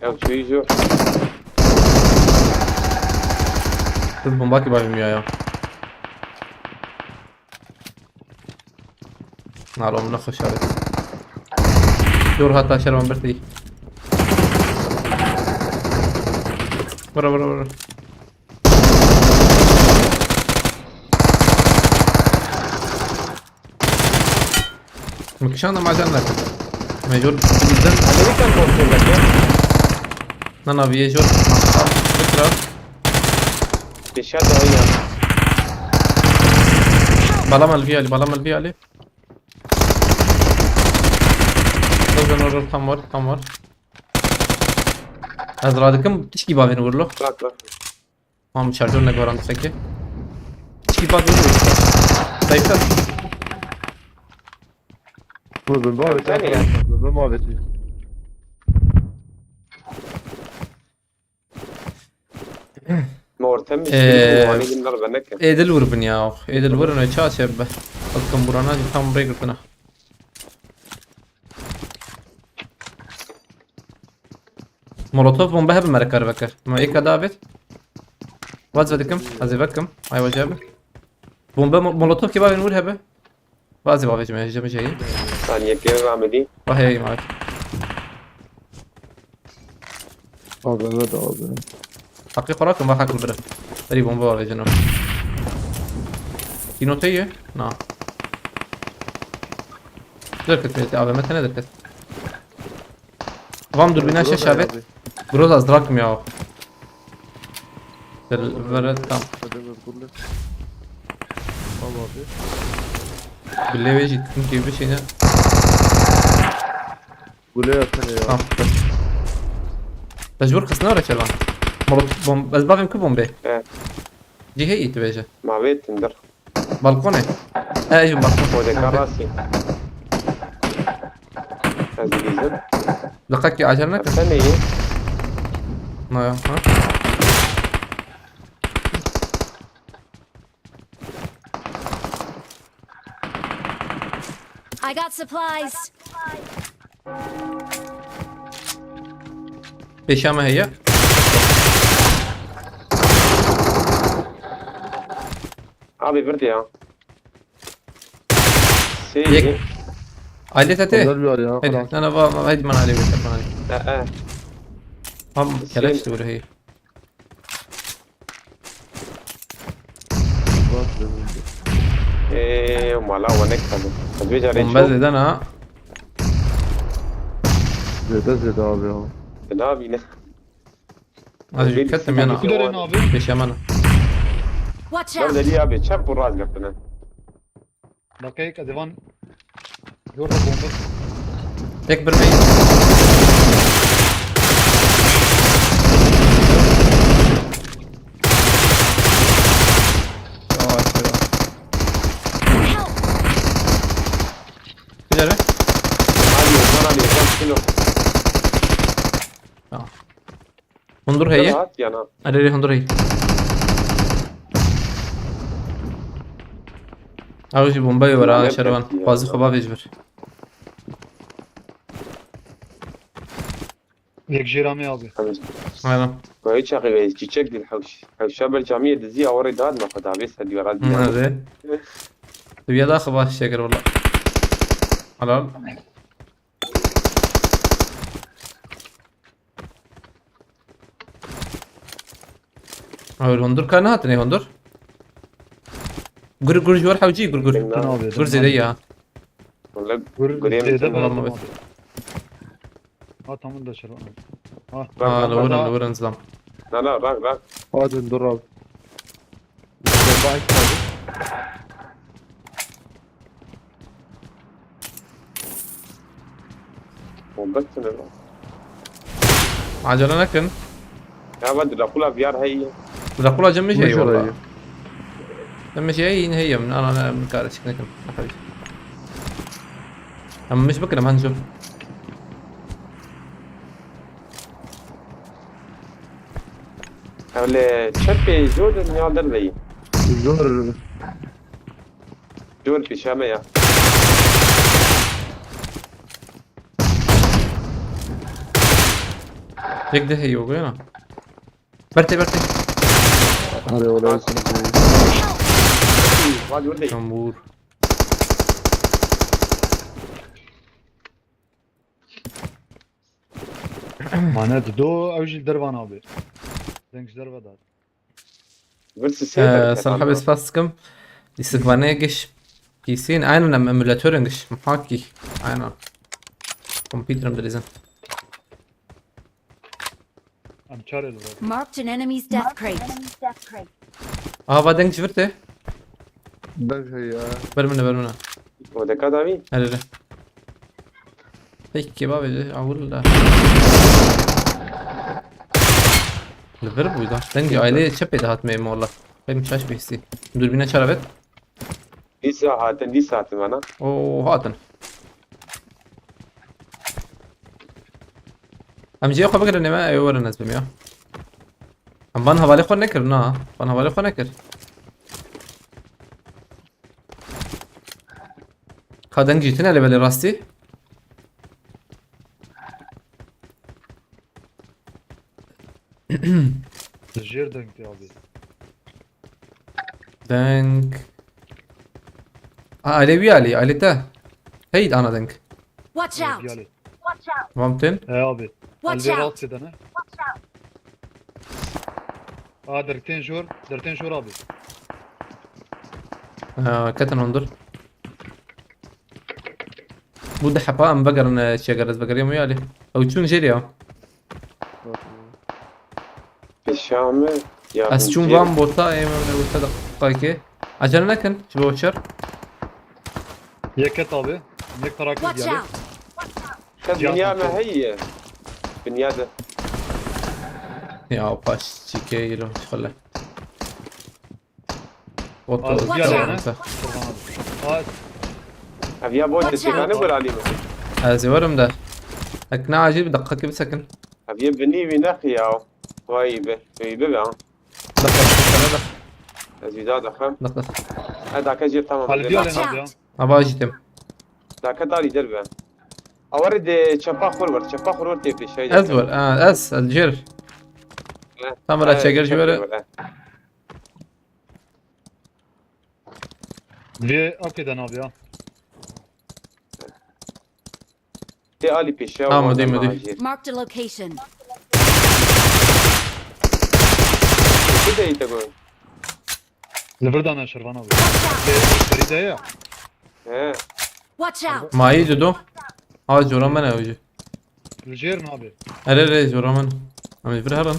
Ya, şu yüzü. Dur, bomba ki bakayım ya, ya. Nalo, min xweş avêt. Jor hata şervan birtî. Vura, vura, vura. Min kişan da macan nakin. Me jor bizden. Amerikan kontrol ediyor. Na, na, viyê jor. Bikra. Pêşiya de heye. Bala me li vî alî, bala me li vî alî. Dur, dur, dur, tam var, tam var. Ez radikim, tişkî bavên wirlo. Bırak, bırak. Tamam, şarjör ne goran seki. Tişkî bak wirlo. Zayıflar. Dur, ben var Sen ya. ya. Ben var ya. Ma ortam Ee, bir şey bu. Hani bunlar ben ne ki? Êdil wir bin ya. Êdil wir ne ça çe be. Bakın burana tam buraya girtine. Molotov bombe hebe merekar vekir. Ma êka da bit. Vaz vedim. Hazır vekim. Ay vacabe. Bombe mo- molotov ki bavên wir hebe. Bazı bavê cime cime şeyi. Saniye kere rahmedi. Vah hey mavi. Abi, evet abi. Hakkı korak mı? Hakkı bire. Eri bomba var canım. Kino teye? Na. Dikkat et abi, mete ne dikkat. Tamam, dur bina Groza şaşa abi. Evet. Groza az bırakmıyor. Gel, ver, tamam. Hadi özgürlük. Tamam abi. Bile ve ciddim gibi bir şeyine. Bu ne yapıyor ya? Tamam. Mecbur kısına öyle lan. Molot bom, ez bavim ki bombe. Evet. Cihe iyi tüvece. Mavi ettindir. Balkone. E, ejim balkon. O da karasi. Azizim. Dikkat ki acele ne? Sen neyi? Ne ya? Ha? I got supplies. Peşeme heye. Abi bir de ya. Şey. Yek. Aile tete. Onlar bir araya. Hadi, lan, lan, lan, hadi bana aile götür bana. Ee, ee. Tam keleş de burayı. Eee, mala o ne kadar. Hadi bir Bomba zeden ha. Zede zede abi ya. Ne abi ne? Az yükselttim yana. Kuderen abi. Peşeme. Watch Dur out! deli abi çap bu raz yaptın. Dakika, ez ê van. Jor de bombe. Tek bir main. Yavaş yavaş. Help! Güzel be. Hadi Osman abi sen kilo. Tamam. Hundur heye. Rahat yana. Arere hundur heye. Abi şu bombayı var ha Bomba Şervan. peki ya. Fazla kaba vecbir. Yek jêra me abi. Tamam. Aynen. Böyle çakı ve çiçek değil havş. Havşa bel camiye dizi ya orayı dağıtma kadar. Biz hadi yarat. Nerede? Seviye daha kaba şeker valla. Halal. Abi hundur ka ne hatine hundur? Gur gur jor havci gur gur. Tamam abi. Gur zede ya. Vallahi Gur gureyim zede sen ben Tamam abi. abi. Ha, tamam da şöyle. Ha. Bak, Aa, bak, lo vurun bak. lo vurun zam. Na na bak bak. Hadi dur abi. Bomba sınır. Acele nekin. Ya bak Dracula V R hey. Dracula cem şey Muşur valla. ayı. Cem şey yine heyim. Ana ana mı karışık nekin. Ama mı bakın hemen şu. Öyle çöpe Jordan ya derbeyi. Zor. Jor pişeme ya. Tek de hey yok ya. Berte berte. Hadi olay. Hadi orada. Tam vur. Mane do ew jî dervan abi. Deng ji derve dat. Versus şey Ee, derken Serhat ama. Bey spas dikim. Îstikvanê giş P C'in aynen em emülatörün giş muhakkik. Aynen. Computer'ım dilizin. Em çare li vir. Marked an enemy's death crate. Enemy's death crate. Aha, va deng ji vir tê. Deng heye. Ber min e, ber min e. O deka davî. Erê, erê. Peki, bavê, awil da. Li vir bû da. Dengê aileyê çepê de hat me mola. Pek şaş bihîstî. Dûrbîna çara vet. Dîsa hatin, dîsa hatin bana. Oo, hatin. Em cihê xwe bigirin ê me, ew werin ez bim ya. Em van hevalê xwe nekir, na. Van hevalê xwe nekir. Ka deng jî tine lê belê rastî. Jêr deng tê abi. Deng. A, alê wî alî, alê te. Hey, ana deng. Watch out! Gelê. Vam tên. He abi. Watch Alvê out! rastê de ne? Aa dertên jor, dertên jor abi. Ha, ketin hundir. Bu de hepa em vegerin, e, çi eger ez vegeriyam wî alî. Ew çûn jêrî ya. Pêşa me. Ez çûm van bota, ê me ne bota da qakê. Acele nekin, ji bo çer. Yeket abi. Yek tarakî Watch gelê. out! Kes Ya binya me kontrol. Heye. Binya de. Ya paş çike yilo şöyle. Otur. Abi Watch gelê out. ne? Otur. Kurban abi. Aa, Ev ya boş Watch tepane out. bir alayım. Ez ê werim de. Ek ne acil bir dakika gibi sakin. Ev ya bini wî nexiya. Vay be. Vay be be. Dakika, dakika, dakika. Ez wî da daxim. Dakika. He daka jî tamam. Alvê Lê gelê Watch ne abi ya? Out! Aba acil tem. Daka darî derbe. Awari de çepa xur ver. Çepa xur ver tê pêşayî. Ez ver. Ha, ez, ez jêr. Tam ra çeger ji were. Vê akê de ne abi ya? Tê alî pêşiya. Tamam, dê me, dê. Marked a location. Çi deyî te got? Li vir dane Şervan abi. Vê, vê de ya. He. Watch out! Mayî dido. Ha, cora me ne hoca. Li jêr ne abi? Ere re, cora me ne. Em ê vir herin.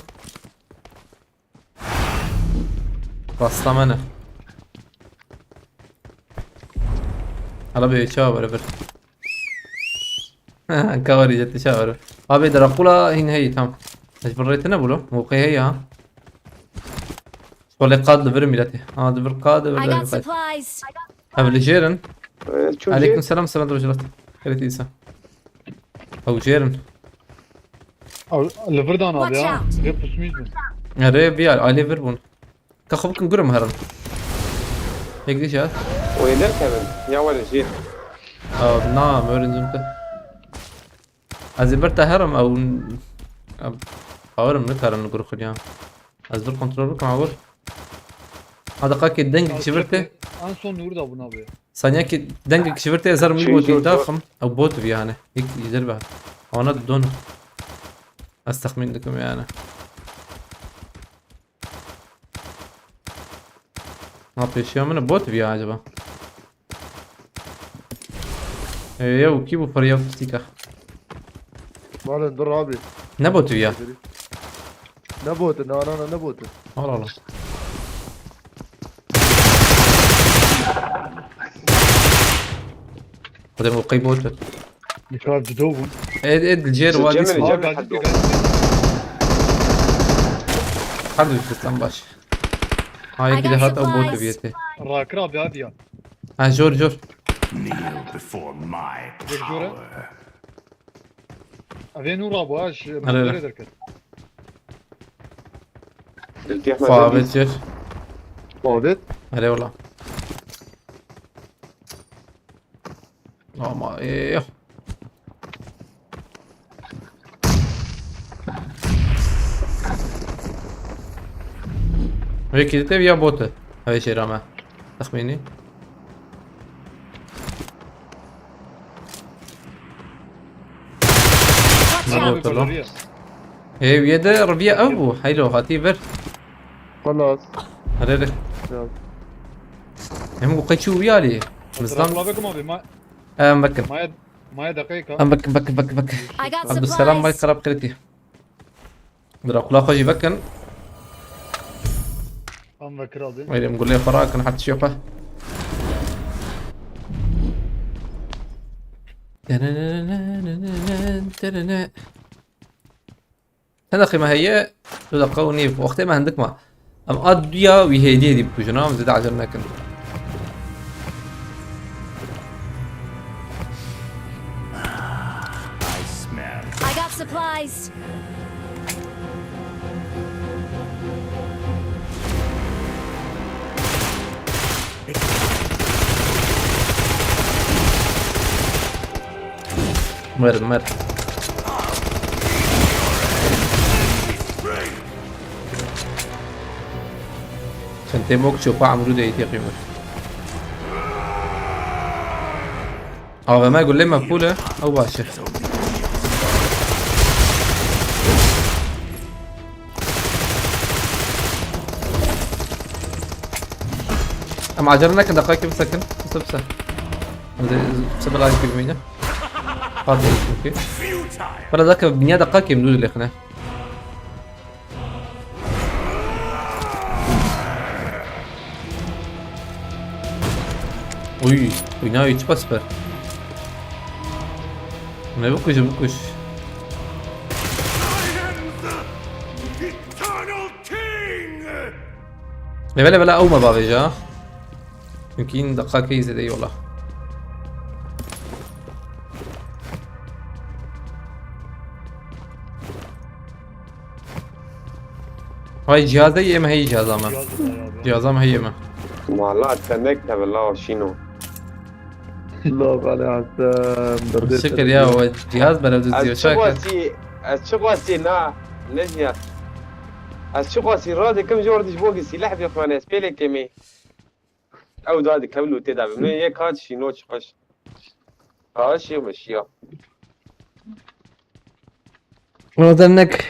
Rasta me ne. Hala bir çawa var bir. Kavarî jete çawa var. Abi Drakula hin heyî tam. Ez bir rete ne bulu? Mowqe heyî ha. Şolê qad li vir miletê. Ha, di vir qad, di vir I qad. Got supplies! Ev li jêr in. Çû Aleyküm selam, selam, rojhilat. Xêrê te dîsa. Ew jêr in. Li vir dane abi Watch ya. Out! Vê pusmî bin. Erê, vî alê vir bûn. Ka xwe bikin, gurim herin. Yek dî jî hat. O yê derkevin. Ya were jî. Ew, na, me öğrendim te. Ez ê ber te herim, ew, ew, bawerim nikarin li guru xwe ya. Ez bir kontrol bikim, awir. Ha, deqakê dengek ji vir tê. En son nur da buna abi. Saniyekê dengek ji vir tê, ez herim wî Çin botî zor, zor. daxim. Ew bot bî yani. Yek ji derve. Wana didon. Ez texmîn dikim yani. Ha, pêşiya min e, bot bî ya acaba? Ê, yew kî bû pir yew pisîka. Malin dur abi. Ne bot bî ya? Ne botu, na na na ne botu. Allah Allah. Xwedê min qey bot. Dikkat cido bûn. Ed, ed, li jêr Cemil, wadî. Cemil, Aa Cemil, geldi hadi. Geldi. Her du sistem baş. Ha, I yekî got de hat ew bot supplies. biyete. Rakir abi abi ya. Ha, jor, jor. Kneel before my Jor jor. power. Evê nur abi ha ji Hele, hele. Mektere derket. Diltî Ehmed Favet Diltî. jor. Favet. Hele wala. Ama, eh. Wekî dite ya botu. Hevê jêra me. Texmînî. Watch Ne out! botu lan? Ê, wîye de riviye ew bû. Heylo, hatî vir. Xelas. Here, here. Ya. Em ku qeçî wî alî. Mizdan. Abdullah Begum abi ma Em vekin. maya maya dakika. Em vekin, vekin, vekin, vekin. I got Abdüselam bay supplies! Karab kreti. Drakula xwe jî vekin. Tam vekir abi. Wêrê em gulê xwe rakin, heft şêxwe. Çend deqî me heye? Du deqa û nîv. Wextê me hindik ma. Em a duya wî hêdî hêdî bikujin, em zêde acele nekin. I got supplies. Mer, mer. Çentê mok çöpa Amrû de yetiye qîmet. A V M gulê me full e. Ew baş e. Em acele nekin, deqayekê bisekin. Bise bise. Em zê bise bila kê bimîne. Hadi çünkü. Bela zaka binya deqayekê min dû dilêxine. Uy, uy, na, uy, çi pas ber. Ne bu kuş, bu kuş. Eternal King! Levele vela ew me bavêje ha. Çünkü yine dakika keyze de yola. Hay cihaz de yeme, hey cihaz ama. Cihaz ama hey yeme. Valla tenek de valla şino. Laf ale Hasan. Şükür ya, o cihaz berev Ez diziyor çi çak. Xwestî, ez çi Xwestî na, ne ziya. Ez çi Xwestî radê kim jor diş bo ki silah bi xwane, ez pêlê kemî. Ew da dikem lûtê da bi. Min yek hat şîno çi xweş. Ka şîyo me şîya. Rodernek.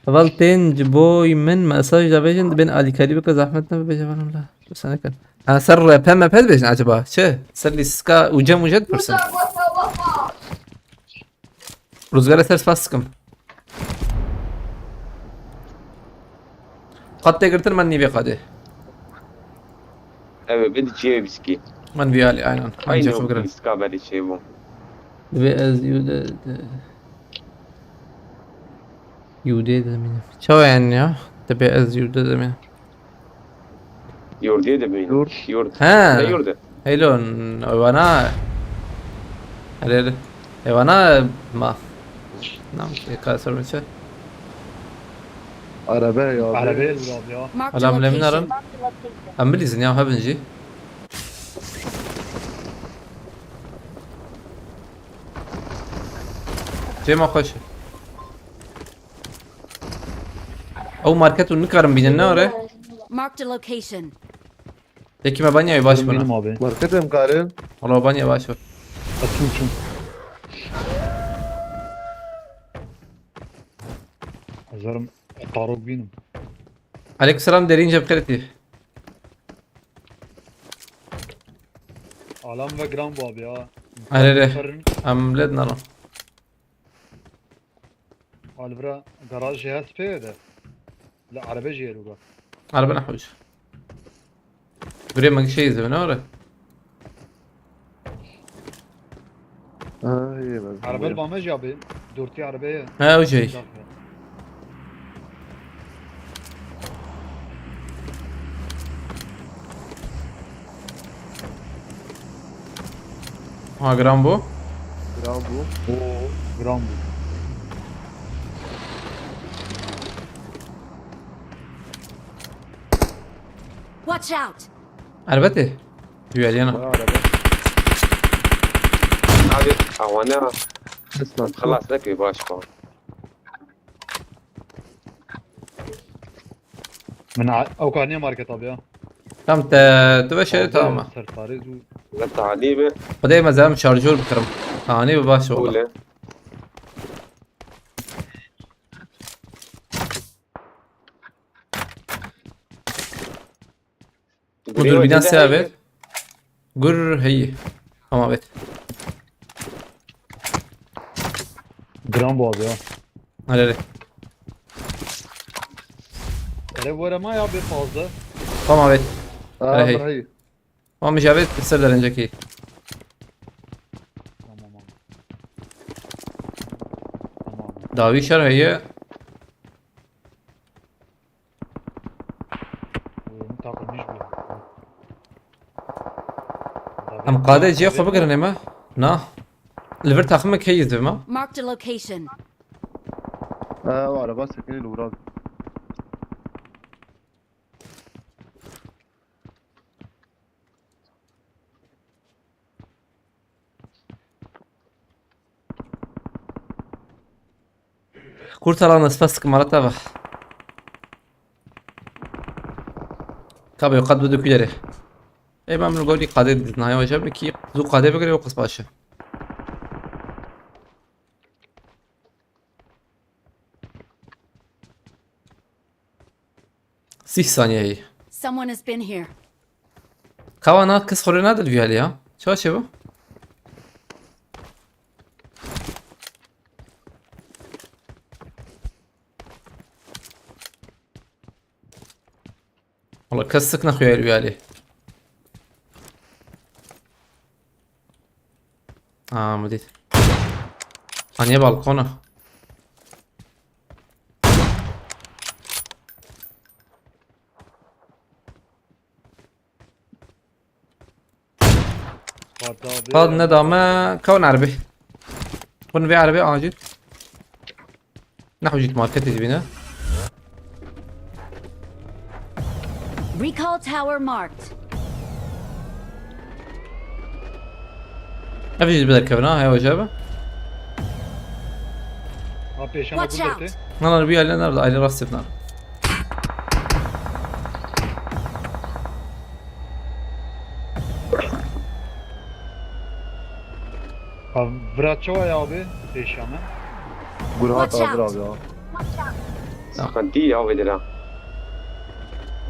Heval tên ji bo min mesaj da bêjin, dibên alîkarî bike, zehmet ne bêje bana la. Sana kan. Ha, ser R P M P dibêjin acaba? Çi? Ser lîstika û cem û ced pirsin. Ruzgara ser spas dikim. Qat tê girtin, men nîvê qadê. Ew ê bidî çiyê biskî. Men vî alî, aynen. Ay Anca no xwe girin. Biska berî çê bû. Divê ez yû de, de. Yû de demînim. Çawa yani ya? Divê ez yû de demînim. Yurdê de bîn. Yurd. Yurd. Ha. Ne yurdu? Hello, Ewana. Hele hele. Ewana ma. Nam ki kasar mı çe? Araba ya. Arabaya vur abi ya. Marked a Adam lemnaram. Location. Em bilîzin ya, hebin jî. Cema xweş. Ew market û nikarim bînin ne ore? Marked a location. Yekî me banya baş Benim bana. abi. Market em karin. Wala banya baş bana. Açım çum. Hazırım. Tarok binim. Aleyküm selam, derîn cem xêretî. Alam ve gram bu abi ya. Arere. Sarın. Em led nano. Alvira garaj jihaz pê de. La araba jihaz uga. Araba ne hoş. Buraya mı şey izleme ne ore? Ay ben. Araba bamaj abi. Dörtlü arabaya. Ha, o şey. Ha, gram bu. Gram bu. Oo, gram bu. Watch out! Elbette. Güvelyana. Bayağı araba. Abi, awana Kısmet. xelas nekê baş bû. Min a- ew kaniye market abi ya. Tam te, tu ve şey tamam. Sertarê zû. Ne talî be. Xwedê me zem şarjör bikirim. Tanî bi baş oldu. Bûle. Bu dürbüne se evet. Gur heyi. Tamam evet. Gram bu abi ya. Hadi hadi. Hele bu arama ya bir fazla. Tamam abi. Aa, Hele hey. Hey. Tamam abi, Javed, ser derencekî. Tamam abi. Tamam. Dawî şer heye. Oyunu takılmış bir. Em qadê cihê xwe bigirin ê me? Na. Li vir taximê keyî zivma? Marked a location. Aa, o araba sekinî li ural. Kurtalan, ez fes dikim, ala te ve. Ka be, qad bi du kî derê. Ê, ben min gorî qadê dizna ya, wece bi kî zû qadê bigire, o qis baş e. Sîh saniyeyî. Someone has been here. Kawa na kes xorê nadil viyalî ya. Çawa çê bu? Wala kes sik nexuya viyalî. Aa, min dît. Aniye balkona. Fatih abi. Qad nedame, kawn erbê. Xun vê erbê acil. Nehujît marketê dibîne. Recall tower marked. Ev jî bi derkevin ha, heya wece be. Ha, pêşema Watch bu out. dertê. Nanar bir yerden nerede? Aile rast yapılan. Ha, vira çawa ya abi? Pêşeme. Gurhat Watch abi out. Abi ya. Sıkıntı ya, vedir ha.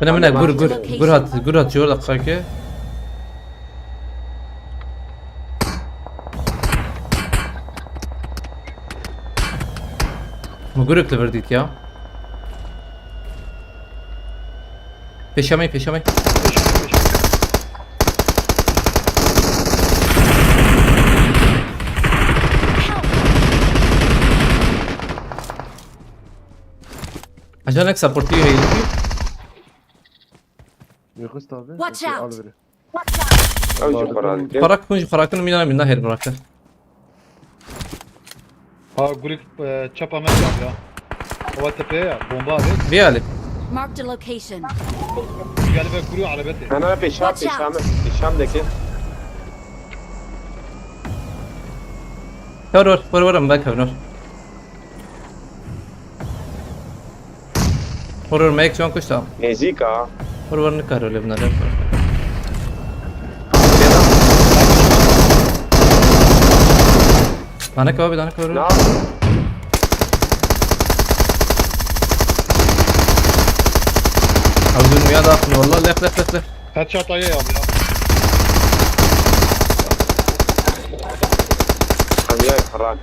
Bine bine, gur gur. Location. Gur hat, gur hat, yor dakika ki. Muguruk li vir dît ya. Pêşemey, pêşemey. Ajanek supportî heyî. Yokust abi. Watch Okey, out. Al biri. Ew jî xwe radike. Xwarak kun jî xwarakin mîna mîna her mirake. Ha, gurik, e, çapa me ya. Hava tepeye ya, bomba abi. Viyali. Marked a location. Gel ve kuru arabete. Hena pêşam, Watch out. pêşam, pêşam deke. Yor yor, yor yor, em bekevin yor. Yor yor, me yek can kuşta. Nêzîk a. Yor yor, nikar öyle bunlar. Danek abi, danek abi. Na. Abi dur ya da aklım valla, lef lef lef lef. Headshot ayı abi ya. Hemiyay xerak.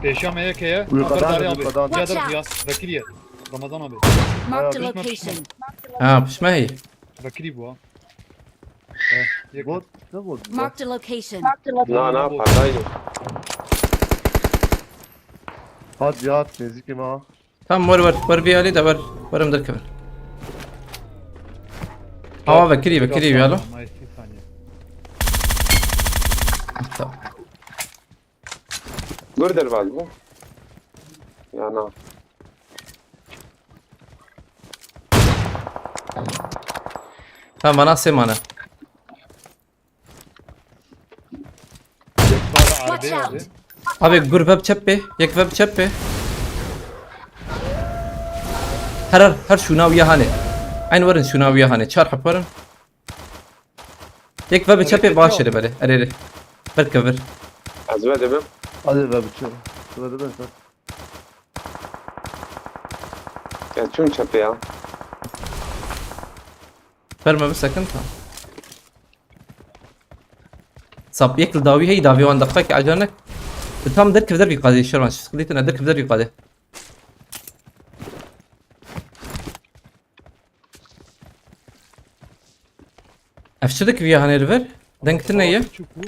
Pêşa me yekeye. Uykudan Atar dön, abi. uykudan. Yadır Watch ya. out. Vekiliye. Ramazan abi. Marked a Düşme, location. Ha, pişme hey. Vekili bu ha. Eh, yakın. Bot, ne bot? Bot. Marked a location. Na, na, pardayı. Hat ya, hat, nêzîkê me ha. Tamam, wer wer, wer viyali de wer, wer em derkevin. Hava vekirî, vekirî viyalo. Nice, bir saniye. Tamam. Gur derbaz bu. Ya na. Tamam, bana semane. Watch out. Abi gur veb çep be, yek veb çep be. Her her her şuna uya hane. Aynı verin şuna uya hane. Çar hap verin. Yek veb çep be, baş yere bere. Erere. Ver kevir. Ez ve dibim. Hadi be biçim. Şurada ben sen. Ya çün çepe ya. Verme bir sakın, tamam. Sap yek li dawî hey, dawî wan deqekî acanek. Tam derkev dervî qadê şervan, şiskilîtine derkev dervî qadê. Çi dikivî ya hanê li vir? Deng tune ye. Çi ku?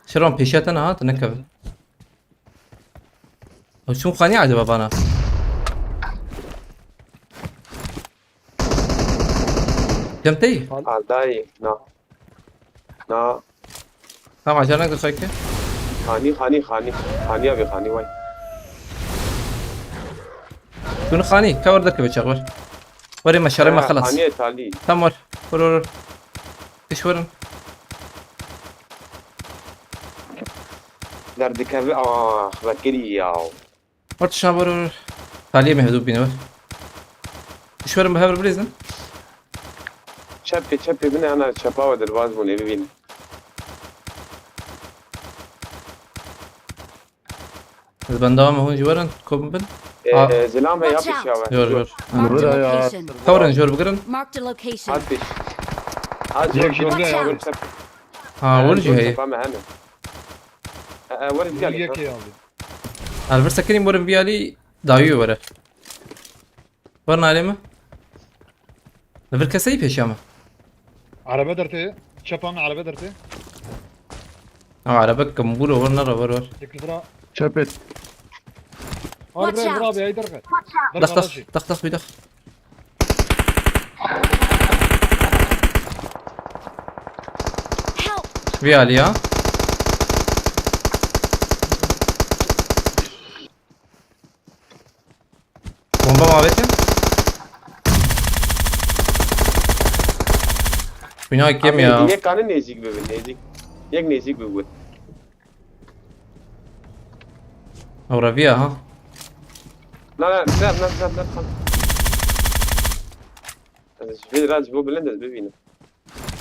Şiron pêşiya te niha, tu nekeve. Ew çûn xanî acaba bana? Cem tey? Aldayî. Na. Na. Tamam, acele neke xayke. Xanî, xanî, xanî. Xanî abi, xanî vay. Şunu xanî, ka wer derkeve çax wer. Werê me şerê me xelas. Xanî etalî. Tam wer. Wer, wer, wer. Piş werin. Derdikeve, ah, vekirî ya. Wer tişa wer, wer, wer. Taliyê me hevdû bîne wer. Piş werin bi hev re bilêzin. Çepê, çepê bine ana çepa we derbaz bûne bibîne. Ez bendava me hûn jî werin, kom bin. Ee, Ha. Zilam he ya Watch out. Pêşiya we. Jor, jor. Marked a Burada ya. Location. Tewrin jor bigirin. Marked a location. Hat pêş. Hat Yek jor, jor, jor, Watch out. Çep. Ha, Ee, wir jî jor heye. Çepa me hene. Ee, ee, werin Yek gelin, yek ha. Yek aldı. Elbir sekinî werin viyalî dayû were. Werin alê me. Li vir keseyî pêşiya me. Araba dertê. Çepa me araba dertê. Ha, araba kimbûlo, wer nere, wer, wer. Çepet. Araba Watch out. Abi, ay derxe. Dax, dax, dax, dax, wî dax. Help! Vî alî ya. Bomba muhabbeti. Bina kim ya? Abi, yek tane nêzîk bibin, nêzîk. Yek nêzîk bibin. Ew reviya ha. Na, na, na, na, na, na. Ez ji vê re ji bo bilind ez bibînim.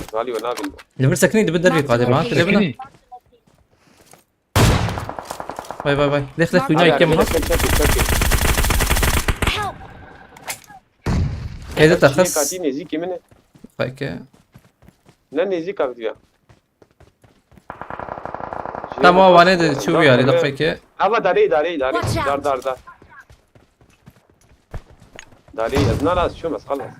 Ez halî we nabînim. Li vir sekinî dibi dervî qadê ma. Sekinî. Vay, vay, vay. Lex, lex, Mark dünya the ikem ha. Çek, çek, çek. Help! Heyde Çiye takas. Katî nêzîkî min e. Peki. Ne nêzîk abi ya. Tamam, wane de çû ya, da peki. Ava darê, darê, darê. Watch out. Dar, dar, dar. Darê, ez nala, ez çûm, ez xelas.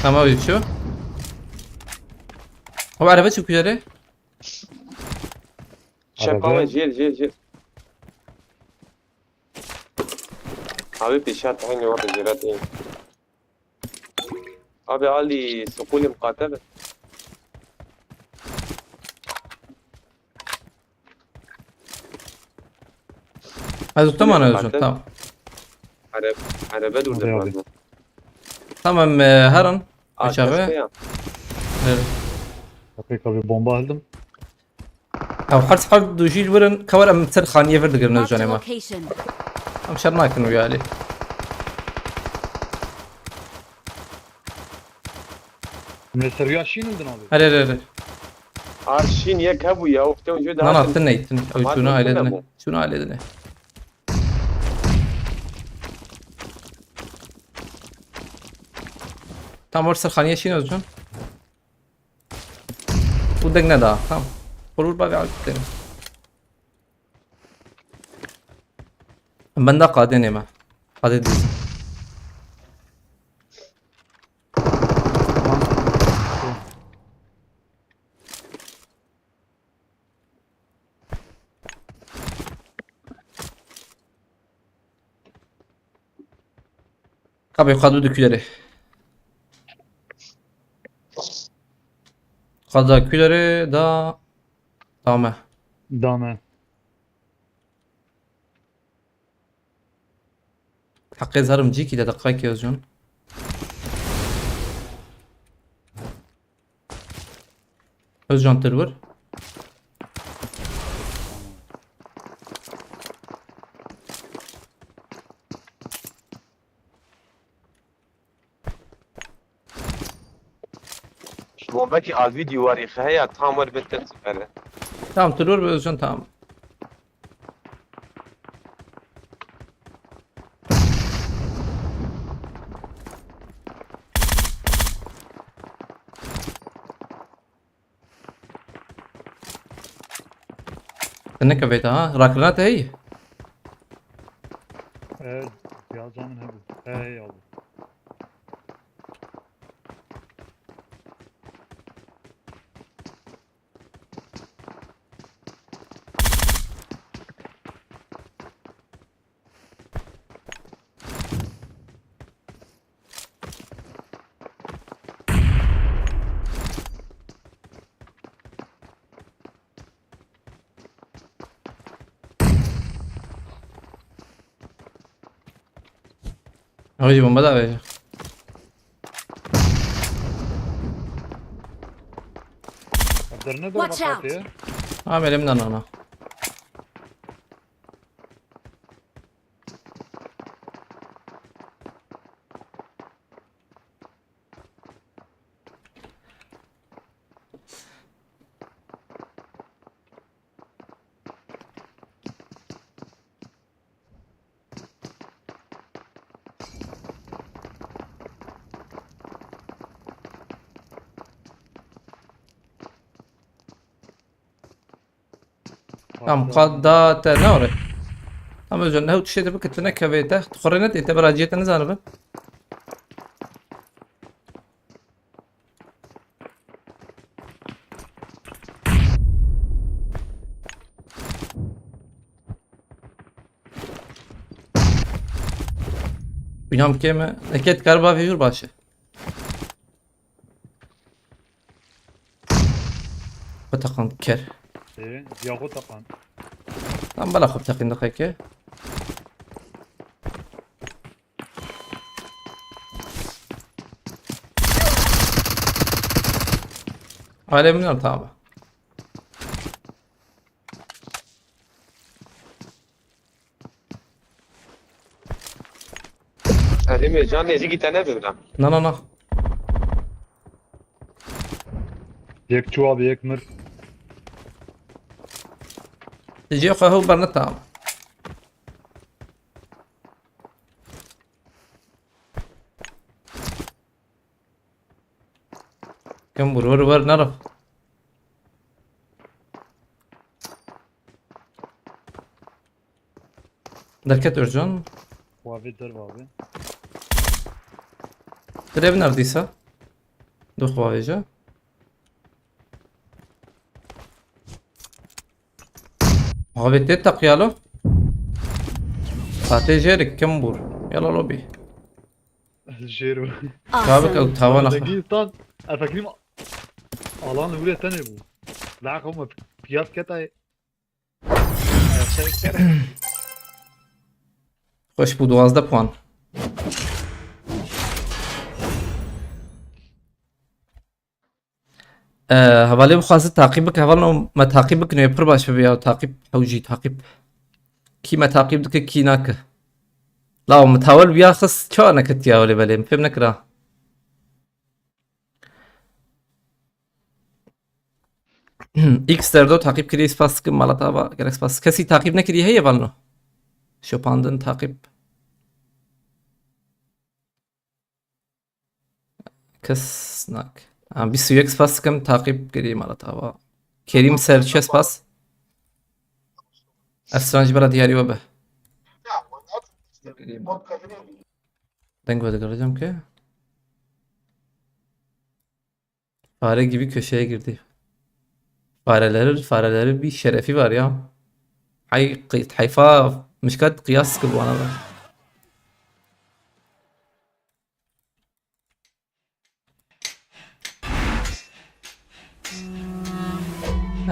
Tamam, uçuyor. O araba çıkıyor yere. Şef, araba. Jêr, jêr, jêr. Abi pêşiya te hingê wextê jêra tê. Abi alî suqûlê miqate be. Ez tamam, ez tamam. Arab, araba dur. Tamam, e, herin. Aşağı. Evet. Kapıyı kapıyı bomba aldım. Ew her her du jî li wir in, ka wer em ser xaniyê vir digirin, ez canê me. Marked a location. Em şer nakin wî alî. Em li ser wî ya şîn in din abi. Here, here, here. Ar şîn yek hebû ya, û te jê Na, na, dihatin. Tine, tine. Ew çûna aile dine. Çûna aile dine. Tam wer ser xaniyê şîn, Özcan. Û deng neda. Tamam. Xwe rû bavê Alp deng. Benda qadê nême. Qadê dîz. Kabê qadû di kulerê. Qada kulerê da dame. Dame. Heqê zarim cîkî de deqayekê Özcan. Özcan tir wir. Bombekî alvî dîwarî xeheya tam wer bete sibere. Tamam, tir wir be Özcan, tamam. Te nekevê te ha? Rakirina te heyî? Ya canım he bu. He he aldım. Hocam bomba da verecek. Derine doğru Watch out! Bakatı. Tamam, elimden ona. Tamam, qat da te ne ore. Tamam, özür dilerim. Hewt şey de bikit ne kevete. Xorene de te bera ciyete ne zanı be. Binam keme. Eket karba vejur başı. Xwe teqand ker. Ê, ya xwe teqand. Tam bela xwe teqîn diqeke. Alê min tamam. Erê me can nêzîkî te nebimra. Na, na, na. Yek çû abi, yek mir. Dijê xwe hew berneta. Kim bûr, wir, wir, nero. Derket Özcan. Wavê derve abi. Direv neredeyse. Dox wavêje. Abi te taqyalo. Sate jerik kim bûr. Yala lobi. Jêr bû. Tabik ew tawana xwe. Dengî stan. Efekî alan li hûrê tenê bû. La xwe me piyav ketay. Xweş bû, duwazdeh puan. Ee, hevalê bixwaze taqîb bike, hevalno me taqîb bikin, wê pir baş bibe ya, taqîb, hewcî taqîb. Kî me taqîb dike, kî nake. Law, min tawel biya xist, çawa neketiya welê belê, min fêm nekira. X derdo taqîb kirî, spas dikim, mala te ava, gelek spas. Kesî taqîb nekirî heye, hevalno? Şopandin taqîb. Kes nak. Ha, bîst û yek spas dikim, taqîb kirî, mala te ava. Kerîm Serçe spas. Esran ji bera diyarî we be. Deng ve digericim ki. Fare gibi köşeye girdi. Farelerin, farelerin bir şerefi var ya. Hay, kı-, tayfa mişkat kıyas ki bu arada.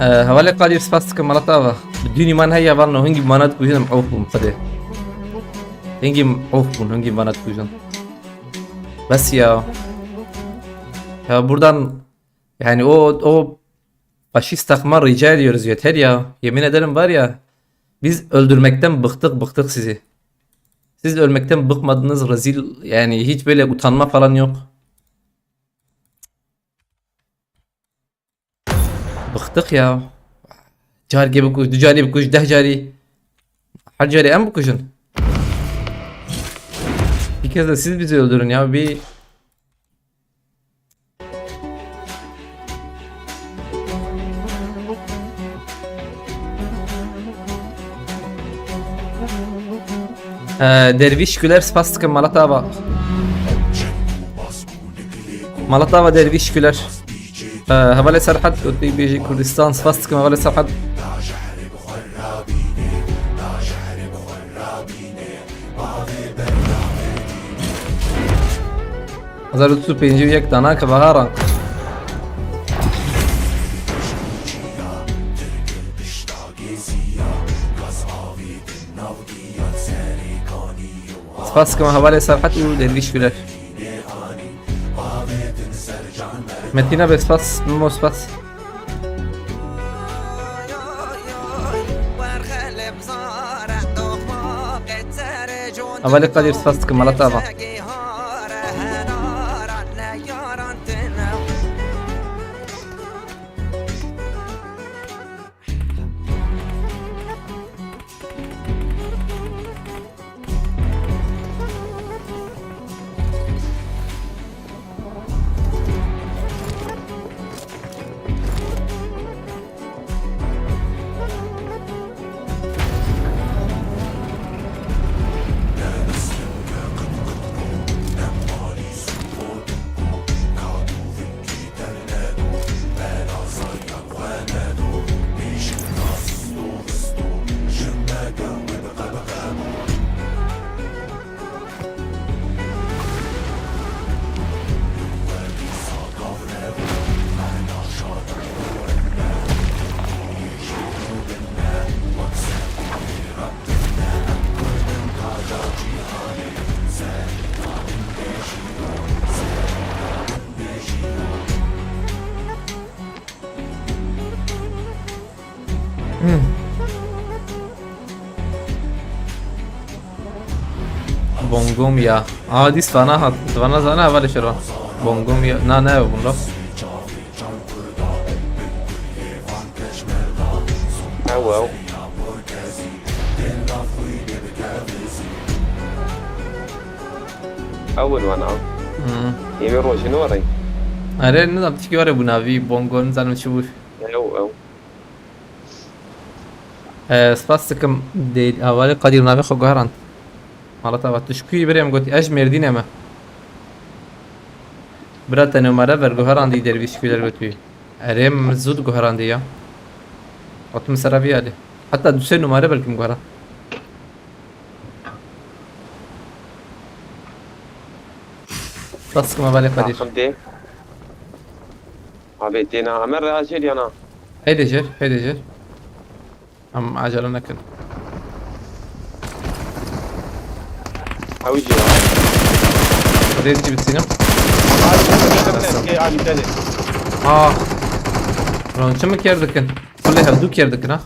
Ee, hevalê Qadir, spas dikim, mala te ava. Bi dûnî man heye, hevalno, hingî mana dikujin, em of bûn, Xwedê. Hingî of bûn, hingî mana dikujin. Bes ya. Ya buradan, yani o, o faşist takıma rica ediyoruz, yeter ya. Yemin ederim var ya, biz öldürmekten bıktık, bıktık sizi. Siz ölmekten bıkmadınız, rezil, yani hiç böyle utanma falan yok. Bıktık ya. Carkê bikuj, du carî bikuj, deh carî. Her carî em bikujin. Bir kez de siz bizi öldürün ya. Bir Ee, Derviş Güler, spas dikim, mala te ava. Mala te ava Derviş Güler. Ee, hevalê Serhat, gotî bêjî Kurdistan, spas dikim, hevalê Serhat. Hezar û du sed û pêncî û yek dana ke baharan. Spas dikim hevalê Serhat û Derviş Güler. Metîna be spas, Memo spas. Hevalê Kadir spas dikim, mala te ava. Bongomya. Aa, dîs vana hat. Vana zana hevalê şero. Bongomya. Na, ne, bunda. Ew, ew. Ew in wana. Hmm. Ê wê rojî ne were. Erê, nizam, tişkî were bû navî Bongo, nizanim çi bû. Ew, ew. Ee, spas dikim, dê, hevalê Kadir navê xwe guherand. Mala te ava, tu ji kuyî birê, min gotî, ez ji Mêrdînê me. Bira te numare ver, guherandî Dervîş Güler gotî. Erê, min zû diguherandî ya. Got min sera vî alî. Heta du sê numare belkî min guherand. Spas dikim hevalê Kadir. Taqim dê. Abi têna Amer re acil yana. Heyde jêr, heyde jêr. Em acele nekin. Ew jî ya. Rêz jî bisînim. Abi, abi, abi, abi, abi. Ah. Lan çi min kêr dikin? Kulê hevdû kêr dikin ha.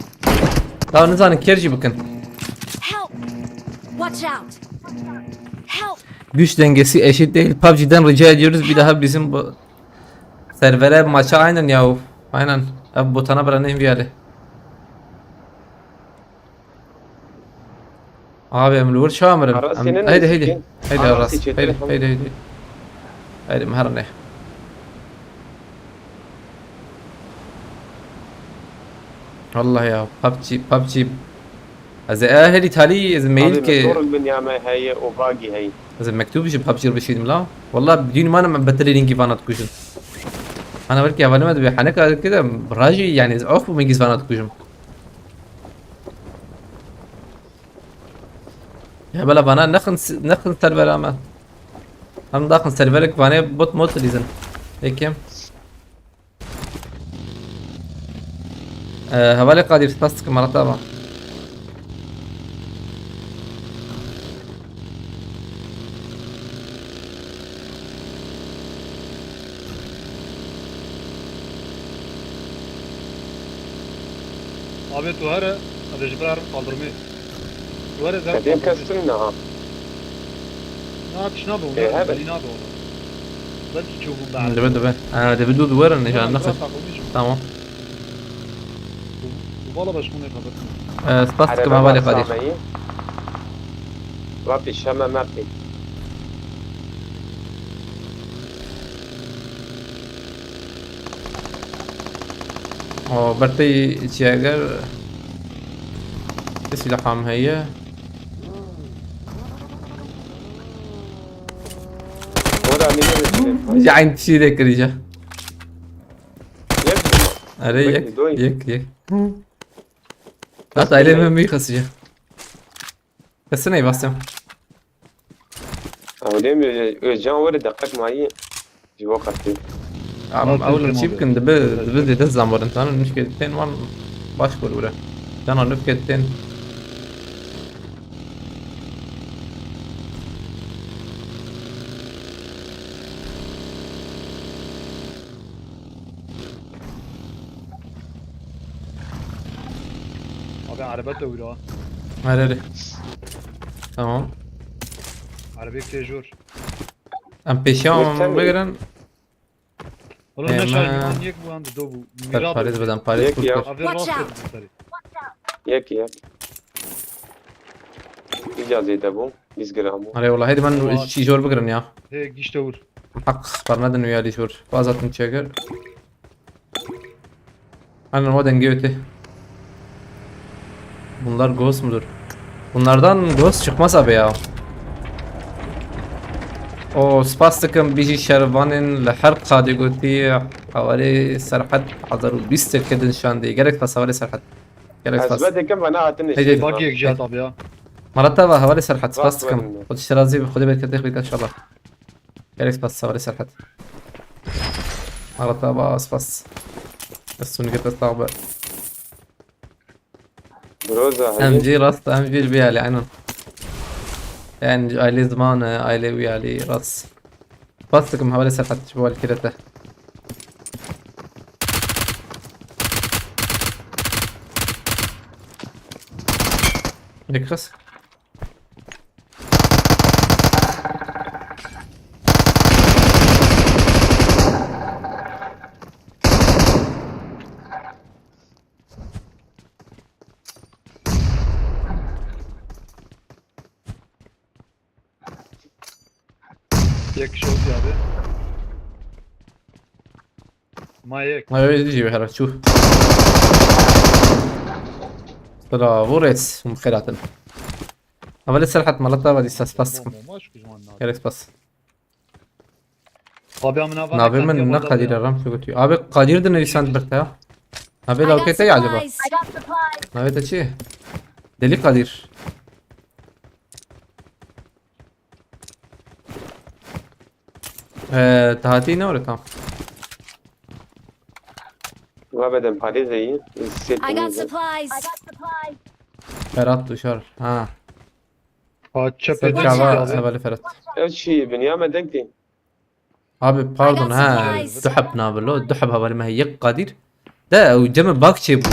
Daha nizanin kêr jî bikin. Help! Watch out! Help! Güç dengesi eşit değil. PUBG'den rica ediyoruz bir daha bizim bu servere maça aynen yahu. Aynen. Abi botana bırakayım bir yere. Abi em li wir çawa mirin? Arasî ne Heydi, heydi. Neyse ki? Heydi Arasî Aras. Heydi, çetin. Heydi, heydi. Heydi miherine. Vallahi ya, PUBG, PUBG. Ez ê herî talî, ez ê mail Abi, ke motorek bin ya me heye û bagî heye. Ez ê mektûb ji PUBG re bişînim la. Walla dîn mane me betilê lîngî vana dikujin. Ana belkî hevalê me dibe heneka dike de rajî, yani ez of bûm, lîngî vana dikujim. Ya bela vana nexin, nexin servera me. Em daxin serverek vanê bot mod dilîzin. Peki. Ee, hevalê Kadir, spas dikim, mala te ava. Abi tu here, ez ê ji vir herim kaldırmê. Tu here zer Hediye kaldırmê. Kestim ne ha? Na, tişt nabe, Ê, ona, hebe. Belî nabe ona. Belkî çûbû be. Dibe, dibe. Ha, dibe du duwar ne, Tamam, can naxir. Tamam. Valla başka ne kadar. Ee, spas dikim, hevalê Kadir. Rabbi şeme mepî. O, bertey çiyeger. Çi silaha min heye? Ji eyn tişî de kirî je. Yek mi? Erê, yek, yek, yek. Hat aile min mi xesiye. Kesin ey basya. Ew dêm Özcan were deqek mayî. Ji bo qetî. Am, ew çî bikin, dibi, dibi zêde zam werin. Tanî nifkê tên wan baş bûr were. Cana nifkê tên. Abi, araba te wira. Hadi, hadi. Tamam. Arabek te jor. Em pêşiya bigirin. Oğlum, ne şahin, yek bu anda do bu. Mirat Paris, beden Paris. Yek ya. Abi, rast. Yek ya. Îca zêde bû. Bîst gram bû. Are wala, hêdî ben çî jor bigirin ya. He, gişte vur. Hak, parnedin uyarı jor. Bazatin çeker. Aynen o denge öte. Bunlar ghost mudur? Bunlardan ghost çıkmaz abi ya. O spas dikim bijî şervanên li her qadê gotî hevalê Serhet hezar û bîst tirkê din şandê. Gerek spas hevalê Serhet. Gerek spas. Ez vedikim ve ne hatine. Hey, hey. Bak yek jat abi ya. Marata ve hevalê Serhet spas dikim. Xwedê şerazî bi Xwedê berketê xwîka inşallah. Gerek spas hevalê Serhet. Marata ve spas. Ez suni gete sağ be. Groza, em jî rast, em jî li vî alî, aynen. Yani aile ziman, aile wî alî rast. Spas dikim hevalê Serhet ji bo alîkirê te. Yek kes. Yek şot abi. Ma yek. Ma yek jî her çû. Selavu res, hûn bi xêr hatin. Hevalê Serhet, malata ve dîsa spas dikim. Gerek spas. Abi, em nava Navê min ne Kadir Aram, tu gotiye. Abi, Kadir de nivîsand birte ya. Navê lawkê te ya acaba? Navê te çi? Delî Kadir. Ee, te hatî ne ore tam? Wa bedem parê de yî. I got supplies. Ferhat Duşar. Ha. Ha, çepê çava hevalê Ferhat. Ev çi? Binyame dengtî. Abi, pardon, ha, du heb navilo, du heb hevalê me heye, yek Kadir. De, ew cem bak çê bû.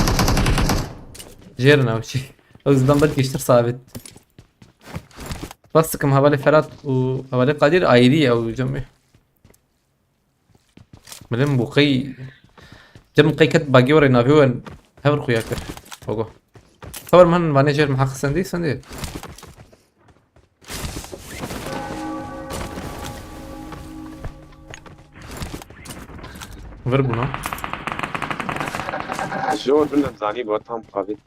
Jêr ne ew çi. Ew zidan belkî iştir sabit. Bas dikim hevalê Ferhat û hevalê Kadir ayrî ye ew cemê. Milim bû qey. Cem qey ket bagî were navê we hev xuya kir. Ogo. Xeber min vanê jêr min heq sendî, sendî. Vir bûna. Ji wan bin zanî bo tam xabî.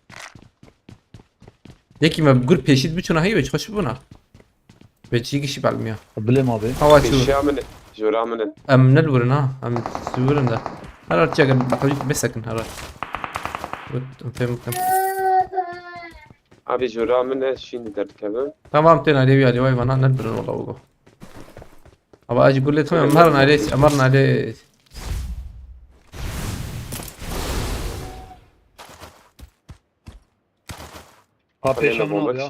Yekî me bi gur pêşî biçûna heyî ve çi xweş bûna. Ve çî gişî belmiya. Bilêm abi. Hawa çû. Pêşiya min e, jora min e. Em ne li wir in ha. Em li wir in de. Her her çi eger bi hewî bisekin her her. Got, em fêm bikin. Abi jora min e, şîn derdikevim. Tamam, tên alê wî alê vay vana ne li vir in wala ogo. Ama acı gullet mi? Em her nalê, em her nalê. Ha, pêşa min abi ya.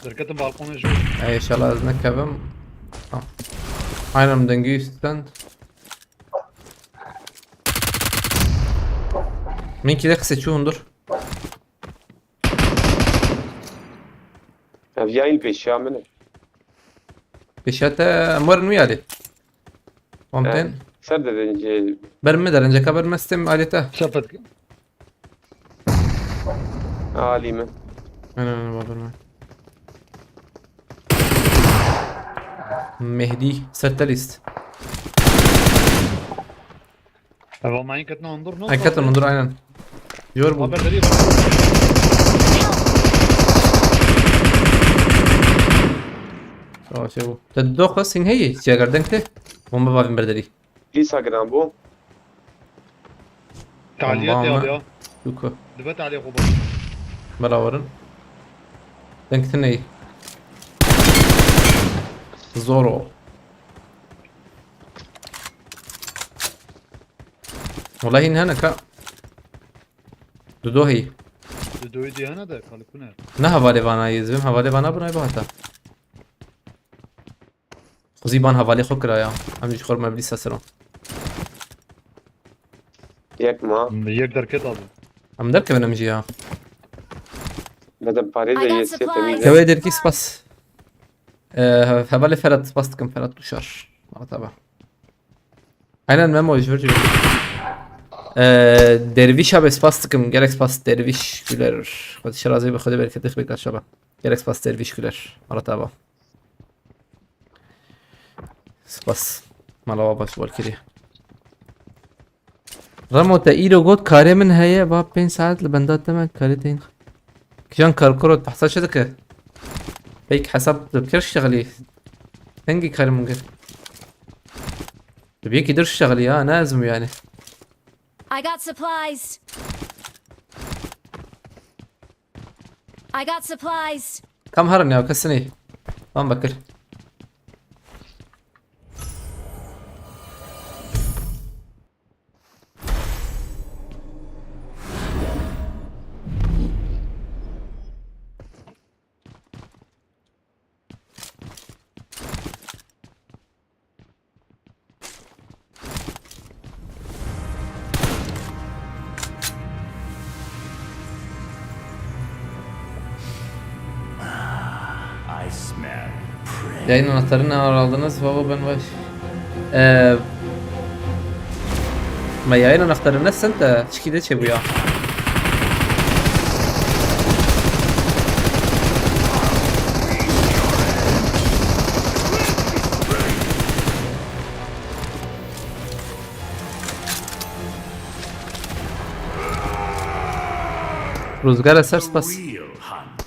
Derketim balkonê jî. Ey, inşallah ez nekevim. Ha. Aynen dengî üstten. Min kî de qisê çû hundur. Ev yayın pêşiya min e. Pêşiya te em werin wî alî. Wan tên. Ser de dênce. Ber min de, renceka ber min stêm alî te. Şefet. Alî min. Aynen, aynen, baber min. Mehdî, ser te lîst. Eva mayın katına ondur, nasıl? Ay, katına ondur, aynen. Yor bu. Haber veriyor. Çê bû. Te doxist hîn heyî. Çi eger deng tê? Bomba bavên berderî. Dîsa giran bû. Taliyê Bomba tê mı? Abi ya. Çûku. Dibe taliyê xwe bak. Bela werin. Deng tê neyî. Zor o. Wala hîn hene ka. Dudo heyî. Dudoyê dî hene de kalikune. Ne hevalê vana yê zibim, hevalê vana bû nayê heta. Xwezî ban hevalê xwe kira ya. Em jî xwe me bilîsa ser o. Yek ma. Yek derket abi. Em derkevin em jî ya. Bedem parê I de got yê sê temî supplies. de. Kewê derkî spas. Ee, hevalê Ferhat spas dikim, Ferhat Duşar. Merhaba. Aynen Memo, ji vir jî. Ee, Derviş abi spas dikim, gelek spas Derviş Güler. Xwedî şirazê bi Xwedê bereketê xwe bêka şaba. Gelek spas Derviş Güler. Merhaba. Spas. Mala we baş bol kiriye. Remo te îro got karê min heye, va pênc saet li benda te me karê te hîn. Kijan kar kurot behsa çi dike? Peyk hesab li kir şixilî. Hengî karê min kir? Li yekî dir şixilî ha, ne ez mi yani? I got supplies. I got supplies. Kam herin ya, kesin iyi. Tamam bakır. I smell prey. Yayın anahtarını aldınız baba, ben baş. Ee, me yayın anahtarını sen de çikide çebuya. Rüzgara ser spas. Real hunt.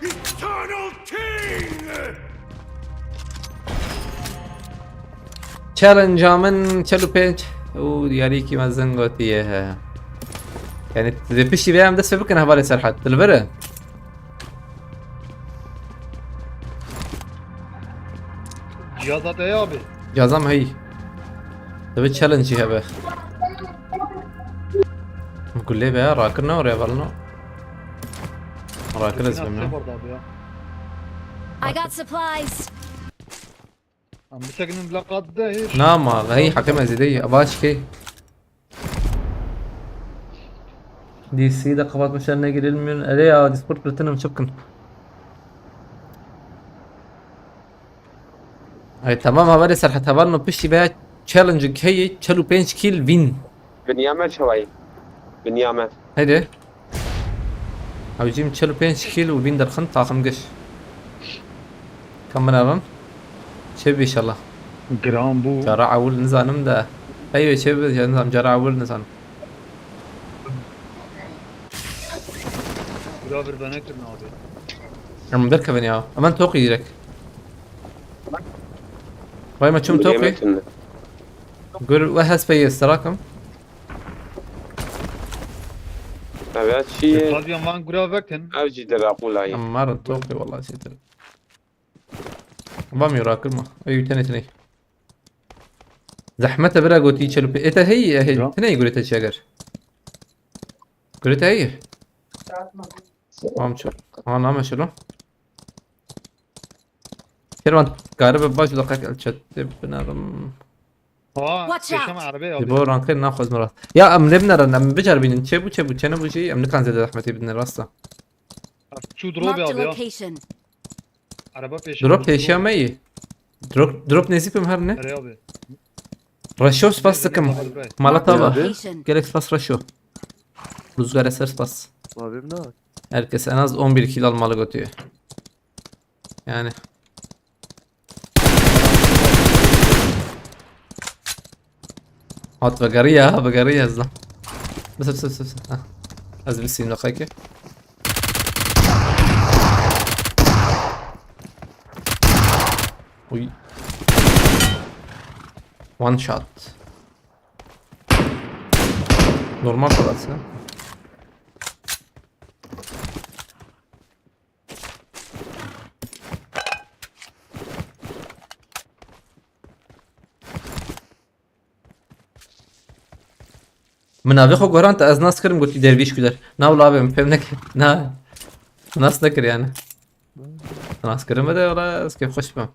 Eternal King! Challenge min çel û pênc û diyarîkî mezin gotiye he. Yani, di piştî vê em dest pê bikin hevalê Serhat. Dilbere. Cihazat heye abi. Cazam hey. Tabi challenge hebe. Gulle be rakir ne oraya balno. Rakir ez Yine bilmiyorum. Trevor da abi ya. I got supplies. Am bir tekinin bile kat de hiç. Nama, hey hakim ezidey. Avaç ki. D C'yi de kapatmışlar, ne girilmiyor. Ele ya, Discord platinum çıpkın. Ay tamam, hevalê Serhat, hevalno piştî veya challenge heye, çel û pênc kill win. Binyamet çawayî. Binyamet. Hadi. Abicim, çel û pênc kill û win derxin, takım giş. Kam binarin. Çebi inşallah. Giran bu. Cara awil nizanim de. Eyve çebi, ya nizam, cara awil nizanim. Bura bir bana kirin abi. Em derkevin ya. Hemen toqî direkt. Vay me çum toqî. Binyamet mi? Gur ve hespeye starakim. Ev ya çi ye? Fazla van gura vekin. Ev jî de raqûlayî. Em marin toqî vallahi çetir. Vam yo rakirma. Ey tenê tenê. Zehmete bira gotî çel û pê. Ete hey hey. Ya. Tenê gurete çeger. Gurete hey. Tamam çok. Ama name şunu. Kervan garibe baş dakika el çette binarim. Ha, Watch yaşam out. arabe Li abi. bo rankê naxwaz mirat. Ya em lê binarin, em bicarin bînin. Çê bû, çê bû. Çene bû jî, em nikan zêde zehmetê bidin rasta. Şu drop Marked a abi ya. Location. Araba peşin. Drop pêşiya me yî. Drop, drop nêzîk bim her ne? Nereye abi? Reşo spas dikim. Mala Marked a tava. Location. Gelek spas Reşo. Rüzgar eser spas. Abi ne? Herkes en az on bir kill almalı götüyor. Yani. Hat vegeriya, vegeriya ez da. Bes, bes, bes, bes. Ha. Ez bisîm daqiqekê. Uy. One shot. Normal xelas ya. Min navê xwe guherand, ez nas kirim, gotî dervîş kuder. Na wila abi, min fêm nekir. Na. Nas nekir yani. Nas kirim de wala ez kêfxweş bim.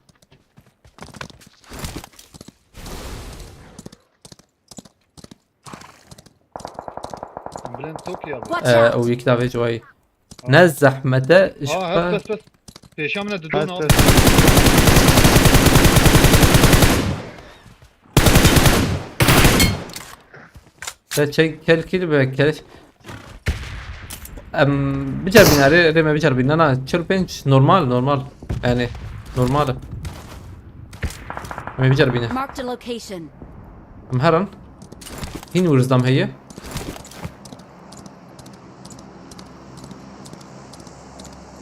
Bilind Tokyo abi. Watch Ee, out! O yek daha vê civayî. Ne zehmete ji Aa, xwe. Hep bes bes. Pêşa min e, didûn Bes, al. Bes. Te çek kel kil be kel. Em bicerbîne, rê, rê me bicerbîne, na, çil pênc normal, normal. Yani normal. Em bicerbîne. Marked a location. Em herin. Hîn wirizdam heye.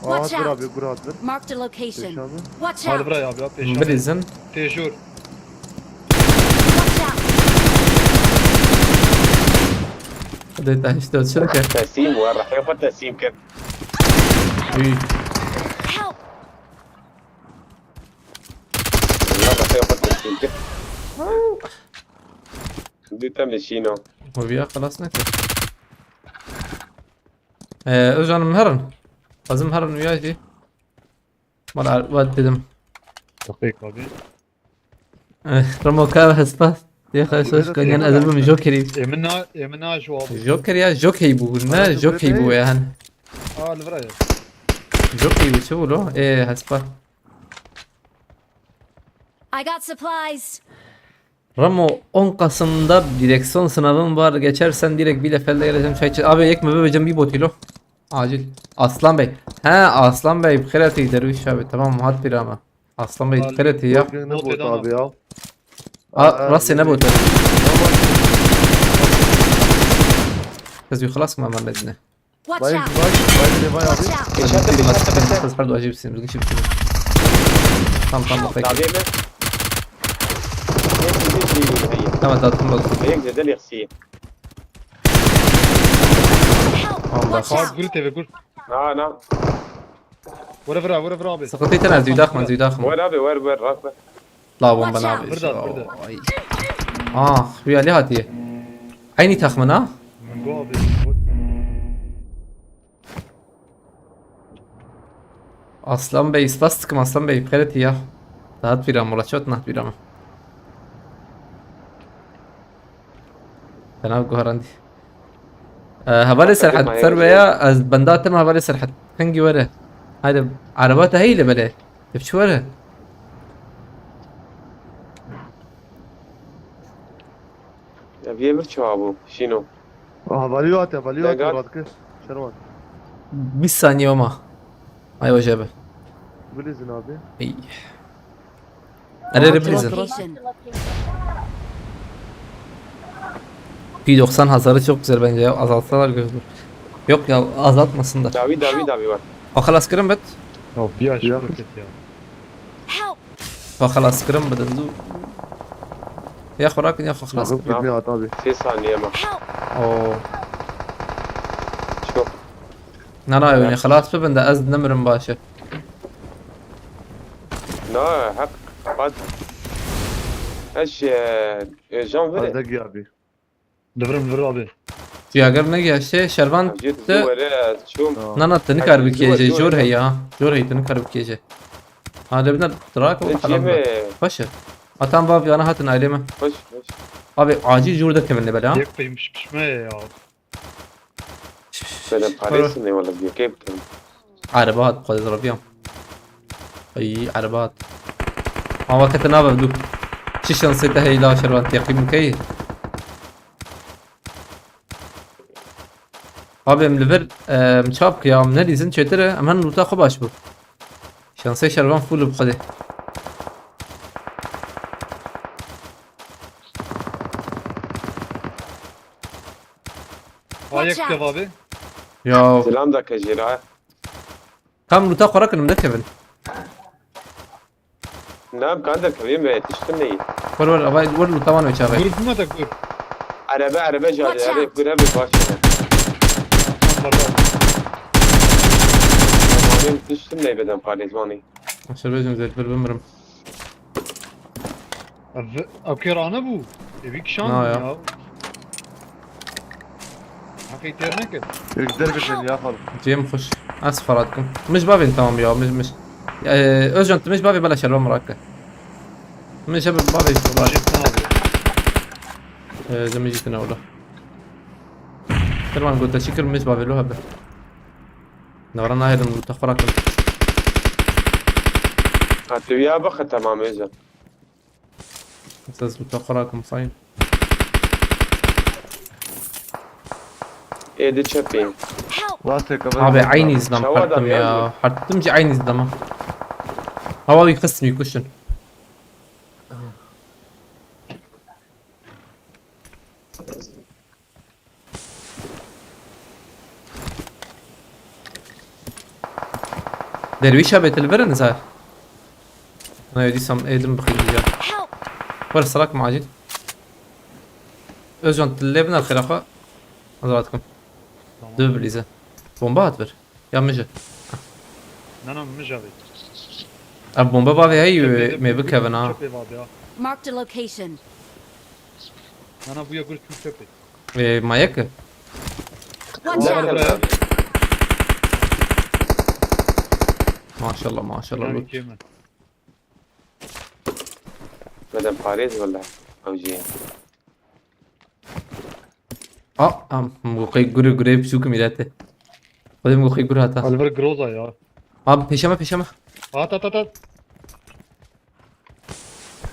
Watch Aa, dur out! Abi, gur abi. Marked a location. Pêşa min. Watch Hadi out! Bırak abi, ya, pêşa min. Bilizin. Têjor. Watch out! Hadi, te işte, şöyle. Teslim bu, rehê xwe teslim kir. Uy. Help! Rehê xwe teslim kir. Dî te meşîno. Moviya xelas nekir. Ee, Özcan'ım herin. Azim herin uya jî. Bana var dedim. Çok iyi abi. Eh, Ramo ka hespa. Diye xeş hoş kanyan azim Joker'i. Emina, Emina şu abi. Joker ya, Jockey bu. Ne Jockey bu yani? Aa, li vira ya. Jockey bu, çi bu lo? Ee, hespa. I got supplies. Ramo, on Kasım'da direksiyon sınavım var. Geçersen direkt Bielefeld'e geleceğim, çay içeceğiz. Abi, yek mi bebeceğim bir botilo? Acil. Aslan Bey. He, Aslan Bey, bi xêr hatî derviş abi. Tamam, hat bir ama. Aslan Bey, bi xêr hatî ya. Yok, yok, ne bot abi ya? A, rastê ne bot? Kız bir xelas mı, Mehmet ne? Watch out! Vay, vay, vay, vay abi. Watch out! Geçen de, geçen de, geçen de. Kız, pardon, acil misin? Bugün şey bitirdim. Tamam, tamam, peki. Tabii mi? Tamam, tamam, tamam. Benim de, de merci. Help! Allah. Watch out! Guri T V, gur. Na, na. Were vira, were vira abi. Sıkıntı iten ez, züydahma, züydahma. Were abi, were, were, rak ver. La bomba ne yapıyor? Burada, burada. Ay. Ah, bir Ali hadi. Aynı takımın ha? Bu abi, bu. Aslan Bey, spas dikim Aslan Bey, bi xêr hatî ya. Dahat vîra min, raçot nahat vîra min. Fena guharandî. Ee, hevalê Serhet, ser be ya, ez benda te me hevalê Serhet. Hingî were. Haydi, araba te heyî li belê. Te biçî were. Ya, vê bir çawa bû, Şîno? Aha, valî hate, valî hate, Degat. Radike. Şervan. Bîst saniye ama. Ay, hoca be. Bilizin abi. Ey. Erê, erê, Marked a bilizin. Location. P doksan hasarı çok güzel bence ya. Azaltsalar güzel olur. Yok ya, azaltmasın da. Davi, davi, davi var. Akıl askırım bet. Ya, bir aşk Ya. roket ya. Help! Xwe xelas kirin bidin zû. Ya xwe rakin ya xwe xelas Bakın kirin. Gitmeye at abi. Sê saniye me. Help! Oo. Çok. Na na, yani xelas bibin de ez nemirim baş e. Na, hak, bak. Eş, e, e, can vere. Hadi gel abi. Li vir, li vir abi. Ciyager ne ya şey, Şervan Cid te. Were, çûm. Na na, te nikar Ay, bikêje, zor, zor jor ya. Hey ya. Jor hey, te nikar bikêje. Ha, de bir de drak o, Cime. Baş e. Atan vav yana hatin aileme. Baş, baş. Abi, acil jor de kevin lebel ha. Yek peymiş pişme ya. Şş, şş, şş, Böyle şş, parası para. Ne valla, bir kep. Araba hat, bu kadar arabiyam. Ay, araba hat. Ama kete nabe du. Çi şansê te hey la Şervan, teqîm key. Abi, em li vir, em çap ki ya, em ne dîzin çêtir e, em hen lûta xwe baş bû. Şansê Şervan full bi xwedê. Tek kebabı. Ya. Selam da kajira. Kam luta xora kinim de Kevin. Nam kan da kavim ve tiştin neyi. Wer wer wer luta wan ve çaxê. Grup mu da grup? Araba araba jade. Watch Araba out. gure bir baş. Tam var. Kavim tiştin neyi beden parlezmani. Aşırı bezim zerfir bimirim. Ev, ev kêrane bû. Ev kişan Na ya. ya. ya. Heqî têr nekir. Yek der bitin ya xal. Cem hoş. Az farat kim. Miş bavên tamam ya miş miş. Ya, e, Özcan tu miş bavê bela şerba mirake. Miş bavê şerba. Jêr kan abi. E, Zemê jî tune ola. Kirman gote şikir miş bavê lo hebe. Nara nahêlim luta xora kim. Ha tu ya bak tamam özel. Ez luta xora kim sayın. Êdi çepê. Help! Rastê kabir. Abi aynı izlam Çawa da hartım beyaz ya. mı? Hartım ki aynı izlama. Hava bir kısmı kuşun. Derviş abi tilberin za. Ana yedi sam edim bıkıyım ya. Help! Var salak mı acil? Özcan tillev ne kırafa? Hazır atım. Tamam. Dur bilize. Bomba at ver. Ya mıcı. Nana mıj abi. Abi bomba bavê hey Çöpê de- me bikevin ha. Çöpê var ya. Marked a location. Nana bu ya grup çöpê. E, mayek. Watch out! Maşallah maşallah. Yani Lut. kemi. Beden parêz wala. Ew jî. A, am, bu qey gure gure pişûk milete. Xwedê min xey gur hata. Oliver Groza ya. Abi peşeme peşeme. At at at at.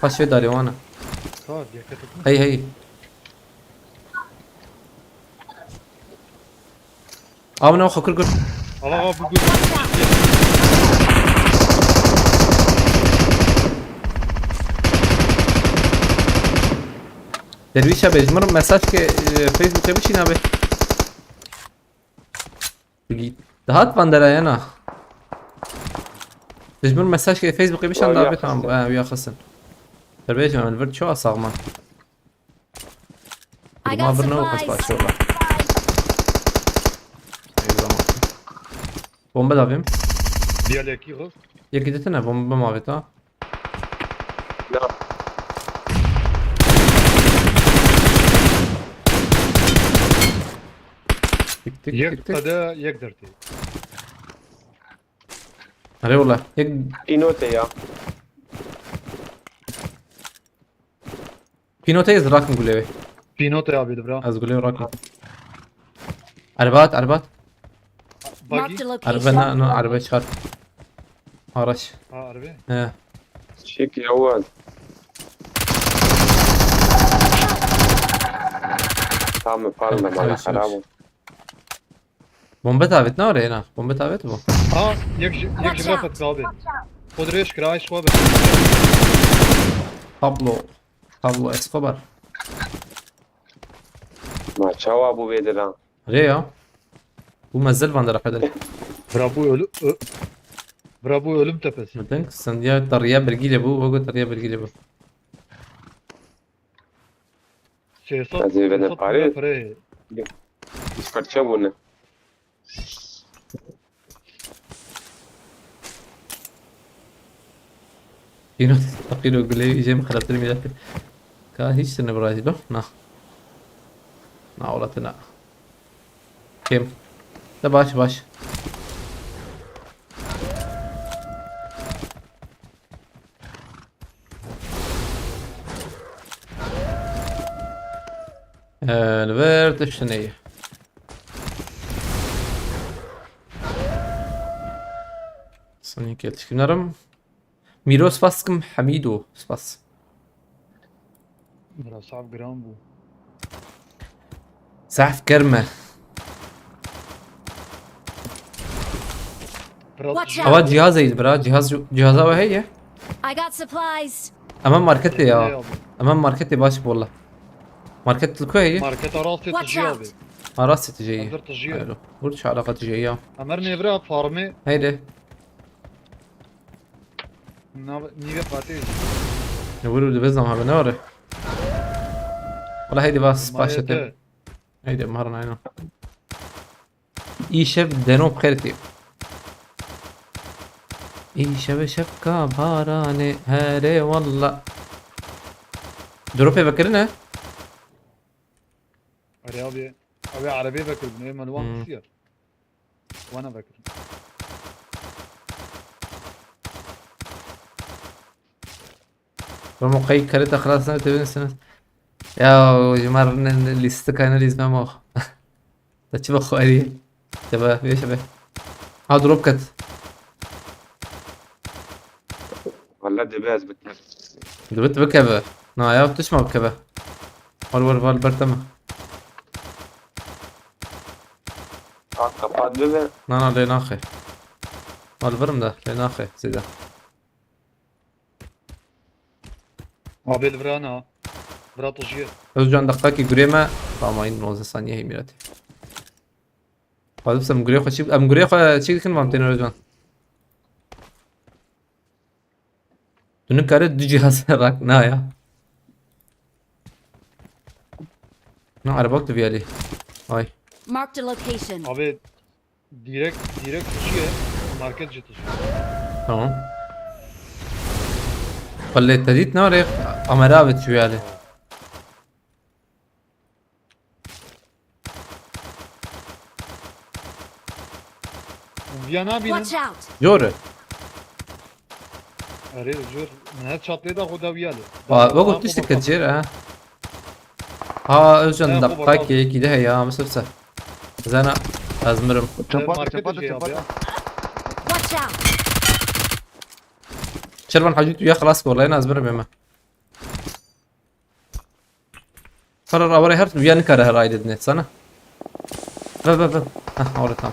Paş ve darê wana. Ka diye katık mı? Hey hey. Abi ne xwe kur kur. Ama ama bu grup. Derviş abi ji min mesaj ke e, Facebook'e bişîn abi. Dihat van dera yana. Ji min mesaj ke Facebook'e bişan Ya, da ya, abi tamam. xistin. Ha, ya xistin. Derviş abi vir çoğu sağman. I Duruma got bir ne o kız supplies. başlıyorlar. Eyvallah. Bomba da alayım. Diğer eki o. Yek gidetine bomba mavita. Na. Tik tik Yek tik tik. tada yek derti. Hadi ola. Yek Pînotê ya. Pînotê ez rakim gulê wê. Pînotê abi de bra. Ez gulê wê rakim. Erbat, erbat. Marked Bagi. a Erbe location. na, na, erbe çar. Araç. Ha arbe. He. Şik yawan. Tamam, parla Tamam, mala tamam. xerab. Bombe davet ne oraya na? Bombe davet bu. Ha yek ji- yek Watch jira out. fatka abi. Podreş kira iş abi. Tablo. Tablo Escobar. Ma çawa bû vê diran. Re ya. Bu mezil van dara pedal. Bra bu ölü ö- Bra bu ölüm tepesi. Mıdın sen ya tarıya bilgiyle bu, o tarıya bilgiyle bu. Şey sat. Hadi verin Sat parayı. Parayı. Îşkarçe bûne. Yine takir o güleyi iyice mi karakterim yaratır? Ka hiç sene burası do. Na. Na olatına. Kim? De baş baş. Ee, ver tiştine. Sonic yetişkinlerim. Miro spas kim? Hamido spas. Bra saf gram bu. Zaf germe. Bra Watch out. Hava cihaz eğil bira. Cihaz, cihaza ve heye. I got supplies. Ama markette Ne ya. Abi? Ama markette baş bolla. Market tu koy heye. Market arası Watch tutuyor out. Abi. Ha, rastî tu jeyî. Hazır tijî ye. Hayır. Vur çalaqa tu jeyî ya. Emer nêvira farmê. Heydi. Nav-, nîvê qatê. Ne vur, dibêzam hebe, ne were. Wala heydi vas, Mayete. Paşete. Heydi, marin aynen. Îşev deno bi xêr tê. Îşev şevka baranê herê walla. Dropê vekirine. Erê abi. Abi erebê vekirdin. Ê me li wan Hmm. kisiye. Wana vekirin. Romo qey karita xelas ne tevin sene. Ya, ji me rine lîstika ne lîz memo. Te çi bixwarî? Te be, vê şebe. Ha, drop ket. Valla dibe ez bikim. Dibit bikeve. Na ya, tişma bikeve. Wal, wal, wal, berteme. Ha, kapat bibe. Na, na, lê naxê. Wal, birim de, lê naxê, zêde. Abi li vira na. Vira tijî ye. Özcan, deqakî gurê me. Tamam, aynı nozde saniye hemîretê. Xwazim em gurê xwe çî, em gurê xwe çî dikin, vam tên Özcan. Tu nikare du cihaz rak na ya. Na, erebak tu viyalî. Ay. Marked a location. Abi direkt, direkt tijî ye. Market jî tijî. Tamam. Xwe lê te dît nare, amera bi tu viyalî. Viya nabînim. Watch out! Jor e. Erê, jor. Min her çatlê da xwe da viya li. Aa, wekî tiştek ket jêr, ha. Ha, Özcan, he, dakika ki, ki de he ya, mesafse. Zana, ez mirim. Çapa, market çapa, de çapa. Watch out! Şervan Hacı, tu ya xelas kor, lan ez mirim ême. Karar avare her ya nikare her ayde dine sana. Ver, ver, ver. Heh, avare tam.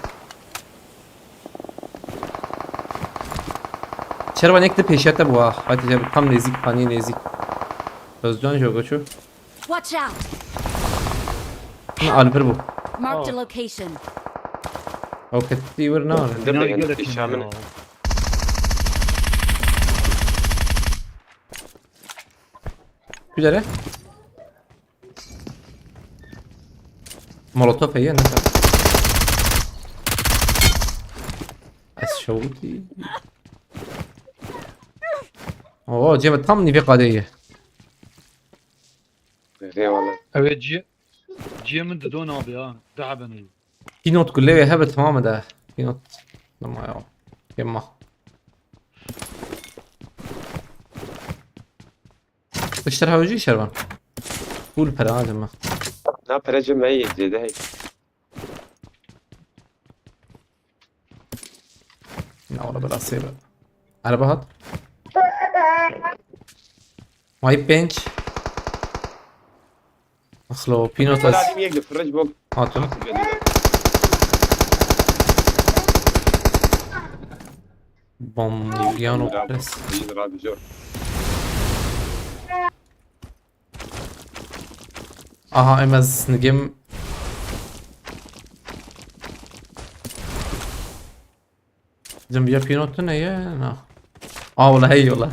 Şervan ek de peşete bu ha. Hadi canım, tam nezik, hani nezik. Özcan jogo şu. Watch out! Ne Alper bu. Marked a location. O ketti vur ne var? Dur, dur, dur, dur. Güzel he. Molotof heye ne? Ez şewitî. Oo, cem tam nîvê qadeyê. Eyvallah. Evet, cî-, cîyê min didon abi ha. Deheben ey. Pinot kulê wê hebe tamam e de. Pinot. Tamam ya. Yema. Piştir hewcî Şervan. Full pere ha cema. Na pere cem me yê zêde hey. Ne ola bela seybe. Araba hat. May pênc. Axlo, Pîno, ez... Lazim yek li firij bok. Hatim. Bom, Yano, pres. Aha, em ez nigêm. Cem ya Pîno tune ye, na. Aa, wala hey yola.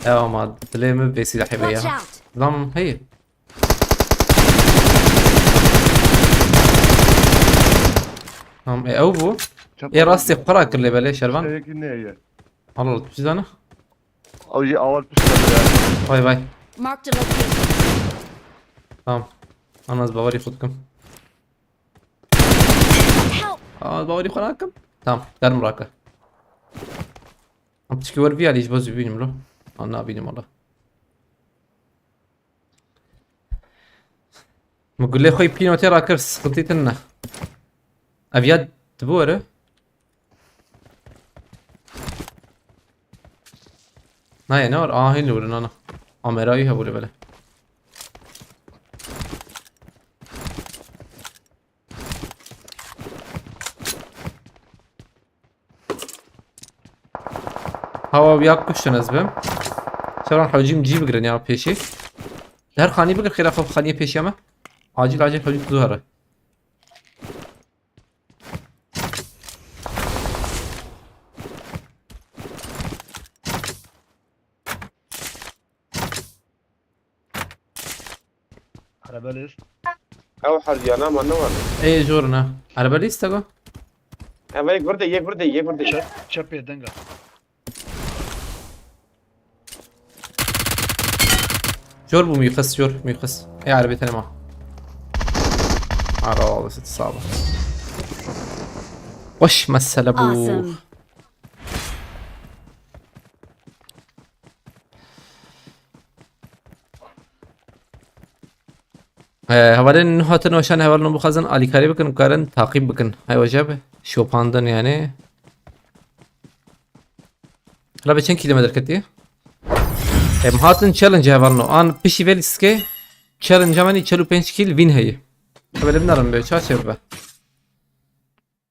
Ew ama dilê min vê silahê be ya. Watch out! Zam hey. Tamam, e, ew bû. Çapa. Ê rastê xwe ra kir lê belê Şervan. Yekî ne ye. Al, al, tu zana. Ew jî awal pişt ya. Vay, vay. Marked a location. Tamam. Ana ez bawerî xwe dikim. Help! Aa, bawerî xwe nakim. Tamam, derim rake. Em tişkî wer viyalî ji bo zî bînim lo. An nabînim wala. Min gulê xwe yî Pîno tê rakir, sıkıntı tine. Ev ya dibu were. Nayê, ne var? Aa, hîn li wir nana. Amerayî hebû lê belê. Hawa ya kuştin ez bim. Şeran hewcîm cî bigirin ya pêşî. Her xanî bigir xêra xwe xaniyê pêşiya me. Acil acil hewcî tu here. Araba list. Ew herdiyana ma ne var. Ê jor ne. Araba lîst e go? Ev yek vurde, yek vurde, yek vurde. Çep, çepê denga. Jor bû mîqis, jor mîqis. Ê erebê tenê ma. Ara olasın sağ ol. Weş mesele bû. Awesome. Ee, hevalên nû hatin weşan hevalên nû bixwazin alîkarî bikin, bikarin taqîb bikin. Hay weceb şopandin yani. Hala be çend kilometre ketiye? Em hatin challenge hevalno. An pişî vê lîstikê challenge hemenî çel û pênc kîl win heye. Hevalê binarin be, çaçe be.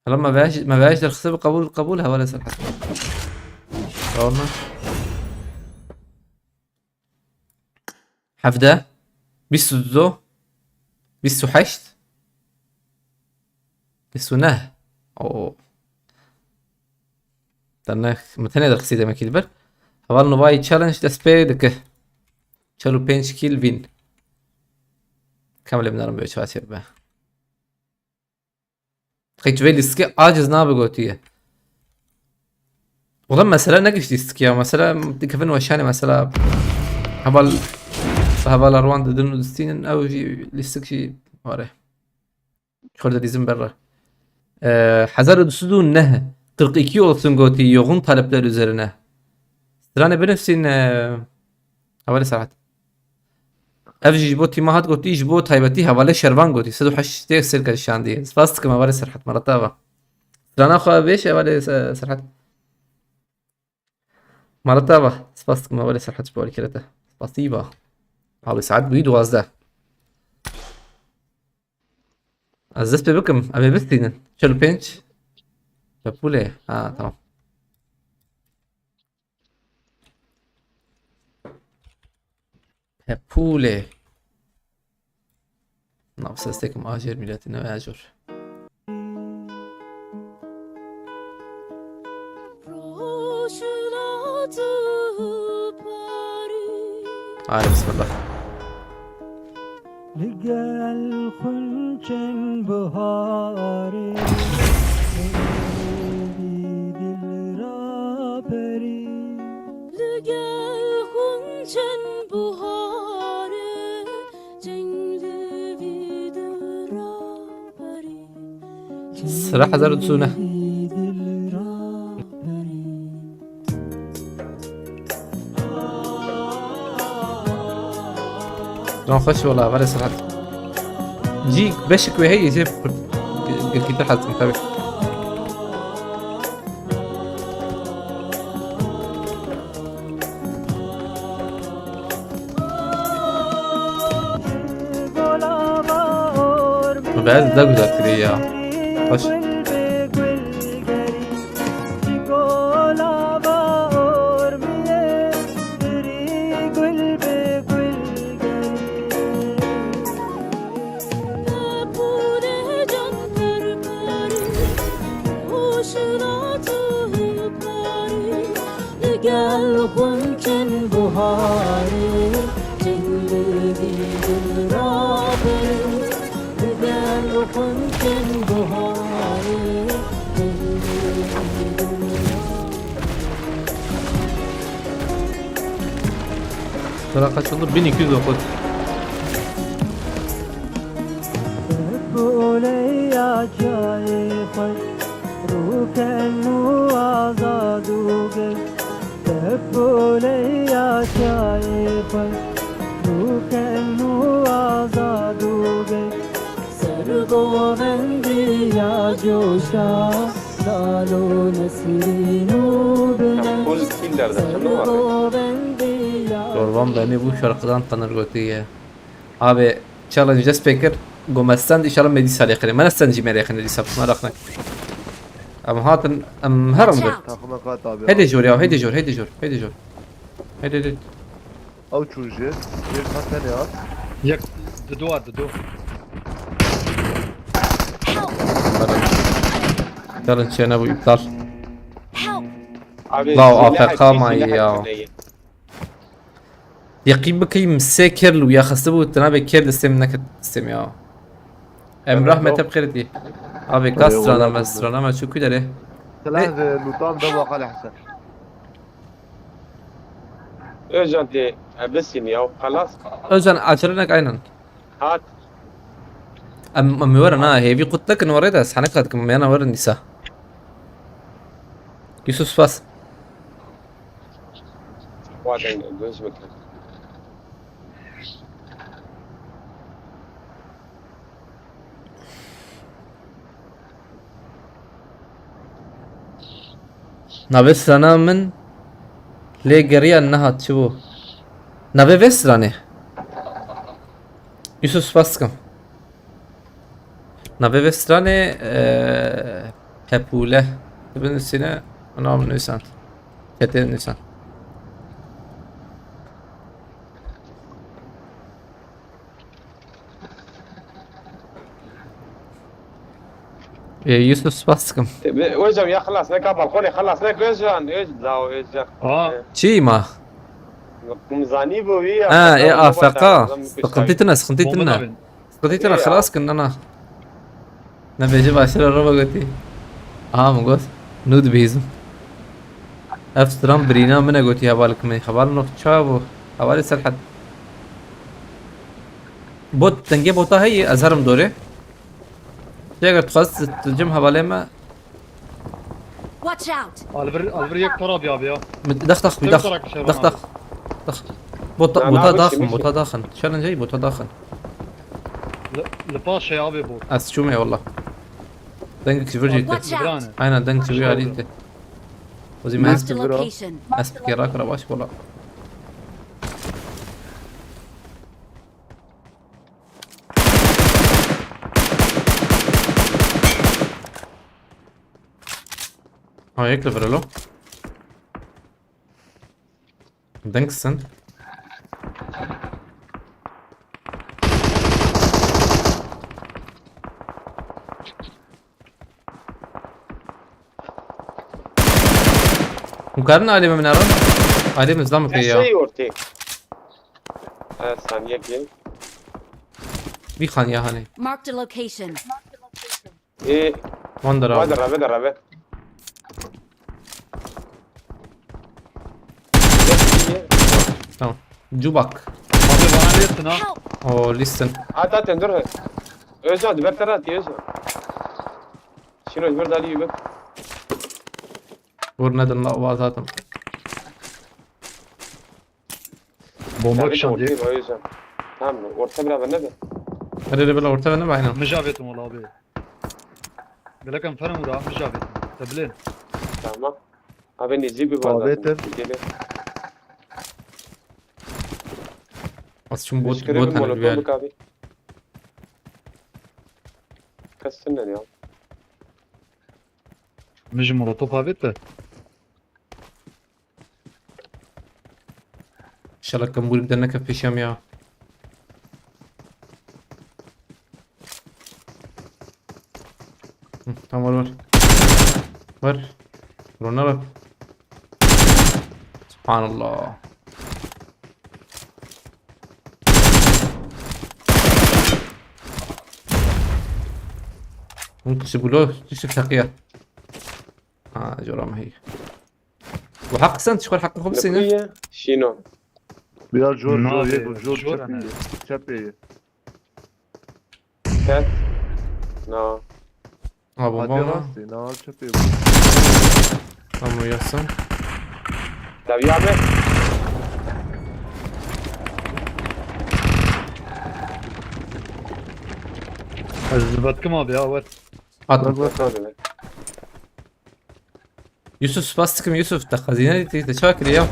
Hala me vej, me vej derxise bi qebûl, qebûl hevalê Serhat. Tamam mı? Hevde, bîst û du, bîst û heşt, bîst û neh. Oo. Te ne, min tenê derxisî demekî li ber. Heval Novayî challenge dest pê dike. Çel û pênc kîl win. Kamilê binarim be çaçe be. Qey tu vê lîstikê aciz nabe gotiye. Wala mesela ne giş lîstik ya, mesela dikevin weşanê mesela heval hevala rwan didin û distînin ew jî lîstik jî ware. Xwerde dîzim berre. Ee, hezar û du sed û neh, kırk iki olsun gotiye yoğun talepler üzerine. Stranê binivsîn e, hevalê Serhat. Ev jî ji bo tîma hat gotî, ji bo taybetî hevalê Şervan gotî. Sed û heştê sêr kir şandî. Spas dikim hevalê Serhat, mala te ava. Strana xwe bêş hevalê Se-, Serhat. Mala te ava. Spas dikim hevalê Serhat ji bo alîkirê te. Spasî va. Hevalê saet bûyî duwazdeh. Ez dest pê bikim, em ê bistînin. Çel û pênc. Pepûlê. Ha, tamam. Pepûlê. Nav sestekî ajêr mîletî ne ajor. Hadi bismillah. Li gel xunçên biharê, dil raberî. Li gel xunçên biharê, ceng li vî dil raberî. Sira hezar û du sed û neh. Can xweş wala, verê Serhat. Cî beşik wê heye jê girkîtir hezim tabi. Be ez de güzel kiriye ya. Hoş. Gel xunçên buharê, çend dî dil raberî. Gel xunçên buharê, çend dî dil raberî. Sıra kaç oldu? Bin iki yüz dokuz. Pepûleya çayê xweş, rûken û azad û geş. Pepûleya çayê xweş, rûken û azad û geş. Sergovendiya coşa, lal û nesrîn û bine. Full kill derdi, şimdi var. Sergovendiya Zorban beni bu şarkıdan tanır götüye. Abi challenge dest pê kir. Go me stend, inşallah me dîsa lê xinê. Me ne stend jî me lê xinê dîsa, merak nek. Em hatin, em herin bir. Takıma kat abi. Hede jor ya, hede jor, hede jor, hede jor. Hede hede. Ew çû jê. Jê hat tenê hat. Yek, didu hat, didu. Challenge çêne bu iptal. Help! Abi, Law silah A F K açıyor, mayı silah ya. açıyor. Yeqîn bikeyim sê kêr li wî ya xistibû, tu nabê kêr destê min neket destê min ya. Emrah, me te bi xêr dî. Abi, ka strana me, strana me çû ku derê? Silah de lutan de wa xal Hesen. Özcan tê, e, bisîn ya, xelas. Özcan, acele nek aynen. Hat. Em, em werin ha, hêvî qut nekin, werê de, ez henek dikim, em yana werin dîsa. Yusuf, spas. Xwaden göz bikin. Navê strana min lê geriya nehat çi bû? Navê vê stranê. Yusuf, spas dikim. Navê vê stranê, e, Pepûle. Binusîne, nav nusand. Çetê nusand. Ê, Yusuf, spas dikim. Özcan ya xelas neka balkonê, xelas nek Özcan, Öz-, la Özcan. Aa. Çi ma? Kumzanî bu ya. Ha, ê, afeqa. Sıkıntı tine, sıkıntı tine. Sıkıntı tine, xelas kin, nana. Ne bêje başe re roba gotî. Aha, min got. Nû dibihîzim. Ev stran birîna min e gotî hevalek me. Heval no ça bû? Hevalê Serhed. Bot, dengê bota heye, ez herim dorê. Eger tu xwest tu cem hevalê me. Watch out! Alvir, alvir yek tara biya biya. Dax, dax, bir dax. Dax, dax. Dax. Bota, bota daxin, bota daxin. Challenge bota daxin. Li, li paş şey abi bot. Ez çûme wallah. Deng kivir jî te. Watch out! Aynen, deng kivir alî te. O zaman ez, ez pikir rakira baş wala. Ha, yek li vir elo. Deng sen. Hûn karin alê min nerin? Alê min zam kiriya. Şey ortê. Ha, saniye ki. Bir xaniya hani. Marked a location. Ê, van dera. Van dera, van dera. Tamam. Cubak. Abi bana listen ha. O listen. At at dur. Özcan, ber tara at Özcan. Şino bir dali yürü. Vur, ne dön la, o zaten. Bomba kişan diye. Tamam, orta bira bende de. Hadi de böyle orta bende, aynen. Mija vetum ola abi. Gelekem ferem ura, mija vetum. Tebilin. Tamam. Abi nezi bir var. Abi zaten. Geliyor. Az şun bot, bot hani bir abi. Kastın ne ya? Mijim ola top abi de. İnşallah kambur bir de ne kapışam ya. Hı, tam var, var. Var. Drone bak. Subhanallah. Hûn kişi bulo, kişi teqiya. Ha, coram hey. Bu hak sen, çikur hakkı xwe bisîne. Şino. Biraz jor, jor, jor, jor, çepê. Çepê. Kes. Na. Ha, bomba var. Rastê, na, çepê. Tamam, yazsın. Tabii abi. Ez zıbatkim abi ya, ver. Attım. Bak, bak, bak. Yusuf, spas dikim Yusuf, te xezîne dîtî, te çawa kiriye ya?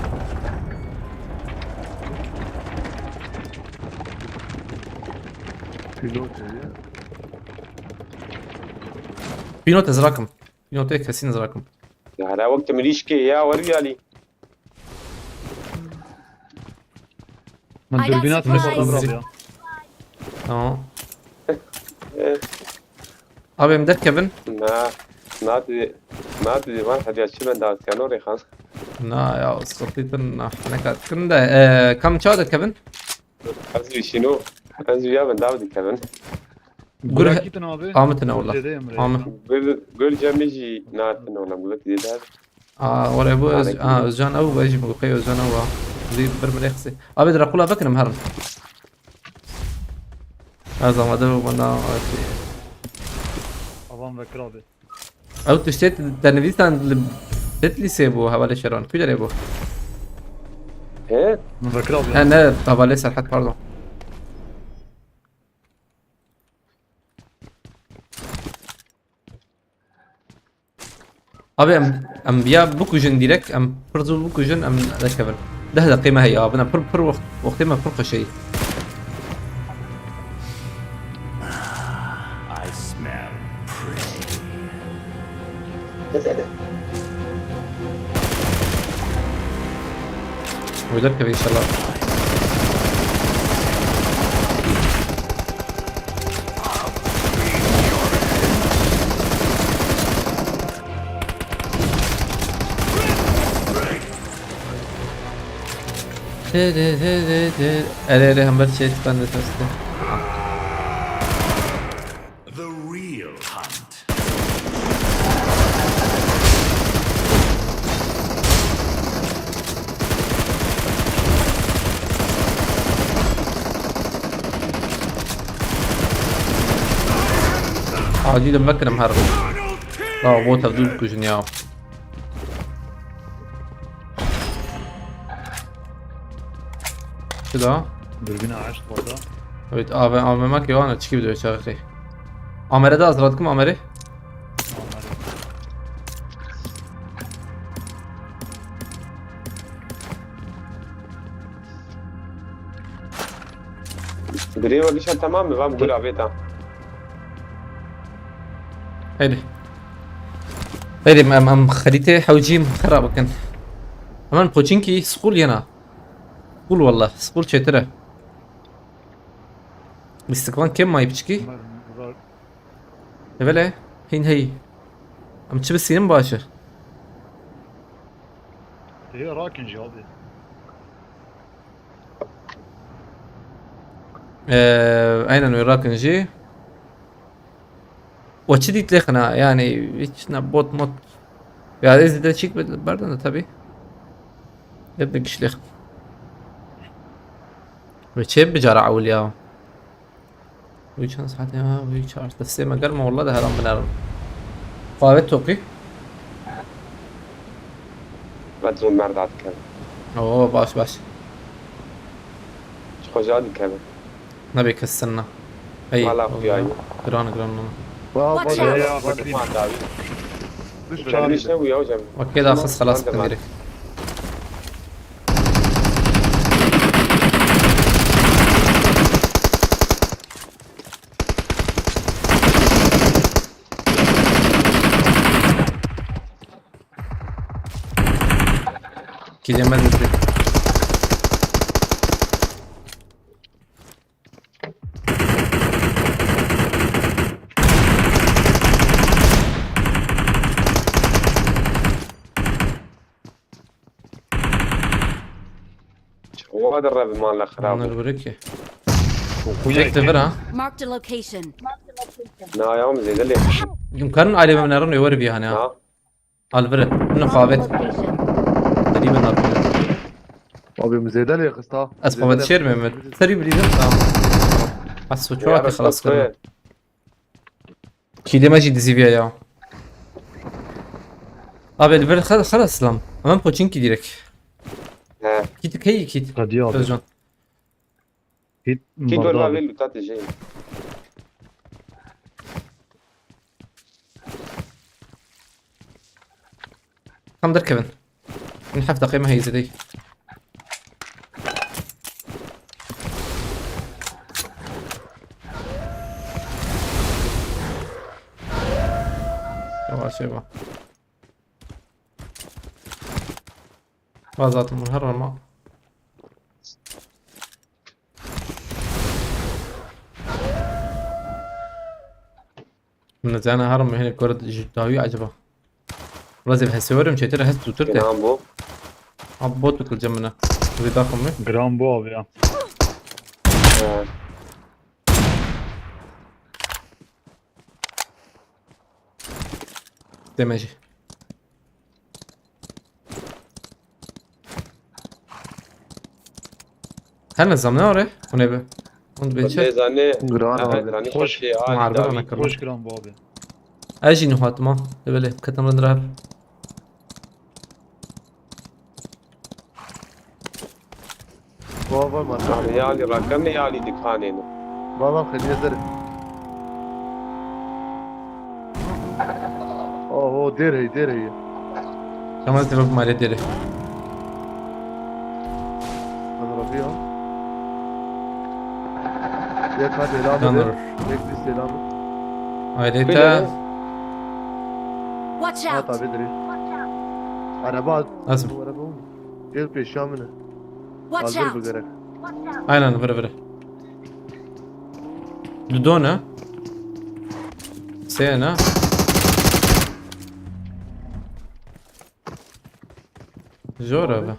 Pilot heye. Pilot ez rakim. Pilotê kesîn ez rakim. Ya hele wek te mirîşkê ya, wer biyalî. Min dürbîna tişt orada bırak ya. Tamam. Abi em derkevin. Na, na dedi, na dedi, var hadi açı ben davet yanı oraya kan. Na ya, sıkıntı din na. Ne kadar. Kim de, e, kam çadır Kevin? Ez jî şîno. Ez jî ya ben dav dikevin. Gur Gurakî tune abi. Amitine wala. Zêde Emre. Amit. Gül, Gül Cemî jî natin ona. Gül dide. Aa, oraya bu Öz, Aleyküm. Aa, Özcan Avu, ben jî bu kay Özcan Avu. Zî bir mire xsi. Abi, Drakula bakınım harın. Her zaman da bana. Avan Bekir abi. Ew tiştê te nivîsan li Bitlîsê bû, hevalê Şerwan. Ku derê bû? He? Min vekir abi. He, ne, hevalê Serhat, pardon. Abi em, em ya bikujin direkt, em pir zû bikujin, em nekevin. Deh deqê me heye, abi, ne pir, pir wext, wextê me pir xweş heye. I smell prey. Wê derkeve inşallah. Erê, erê, hember çêştan de teste. The real hunt. Acil mekirim her. Ya, bu tevdû bikujin ya. Çi da? Dürbünü açtı orada. Evet, A V M, A V M ki var, çiki bir çağırı. Amere de hazırladık mı Amere? Amere. Gurê we gişa temam e, van gura vê da. Heydi. Heydi, em, em xerîtê hewcî xera bikin. Hemen Pochinki school yena. School wallah, school çêtir e. Lîstikvan kêm mayî piçikî. Evele, hîn hey. Em çi bisînin baş e? Ê, rakin jî abi. Ee, aynen wê rakin jî. We çi dît lêxina, yani hiç ne bot mot. Ya ez de çik berdan da tabi. Hep de giş lêxin. Ve çê bicara ewil ya. Wî çend saet ya, wî çar, destê me germ e, wallah de heram binerim. Qavê toqî. Ve zû merda dikevin. Oo, baş, baş. Ji xwe jî dikevin. Nebê kes sinna. Hey, Wala wallah. Xuya ye. Giran, giran, giran. Wa, Watch wa, out! Ya, wa, Bakayım. Wa, dawî. Düş Çarpmış be. Ne bu ya hocam? Bak, keda xis xelas Hadi bikin lan. Direkt. Gidemez dedi. Çawa de rev man le xirab. Onları bırak ki. Tek de ver ha. Marked a location. Na ya, min zêde lê. Him karin aileme min erin över bir hani ha. Ha. Al ver. Bunu qavet. Hadi ben al. Abi, min zêde lê xista. Ez qavet şer Mehmet. Seri bildim, tamam. Bas, o çoğu Ya, ki xelas bak, kirin. Kîlê me jî dizîviya ya. Abi, li vir xel-, xelas lam. Hemen Pochinki direkt. He. Kit, key kit. Hadi abi. Özcan. Hit Kî barda dor abi. Vê luta tijeyî. Tam derkevin. Min heft deqê me heyzê dey. Yavaş yavaş. Va zaten bunu her ama. Min zana herim hene kor ji dawî acaba. Wala zêv hesê werim çêtir hes zûtir te. Kenan bu. Abi bot dikil cem min e. Wî daxim wî. Giran bû abi ya. Ee, Demecî. Her nizam ne ore? Hûn ê bi. Hûn dibê çi? Lêzanê. Giran Aha, abi. giranî Hoş. xweşê, alî Muharebe dawî. rana kir. Hoş giran bû abi. Ez jî niha hatim ha. Lê belê, ketim rind re hev. Baba marka. Alî, alî rakamê, alî dikanê ne. Baba xeliye zere. Oho, der hey, der hey. Tamam, tamam, mare deri. Hadi Rabbi ya. Yek hadi selam Yanır. eder. Yek bir selam. Ailete. Bilmiyorum. Watch Ha out! tabi direkt. Araba at. Nasıl? Bu araba mı? Gel peşamine. Watch Hazır bu out! gerek. Aynen, vire vire. Dudona. Sena. Zor abi.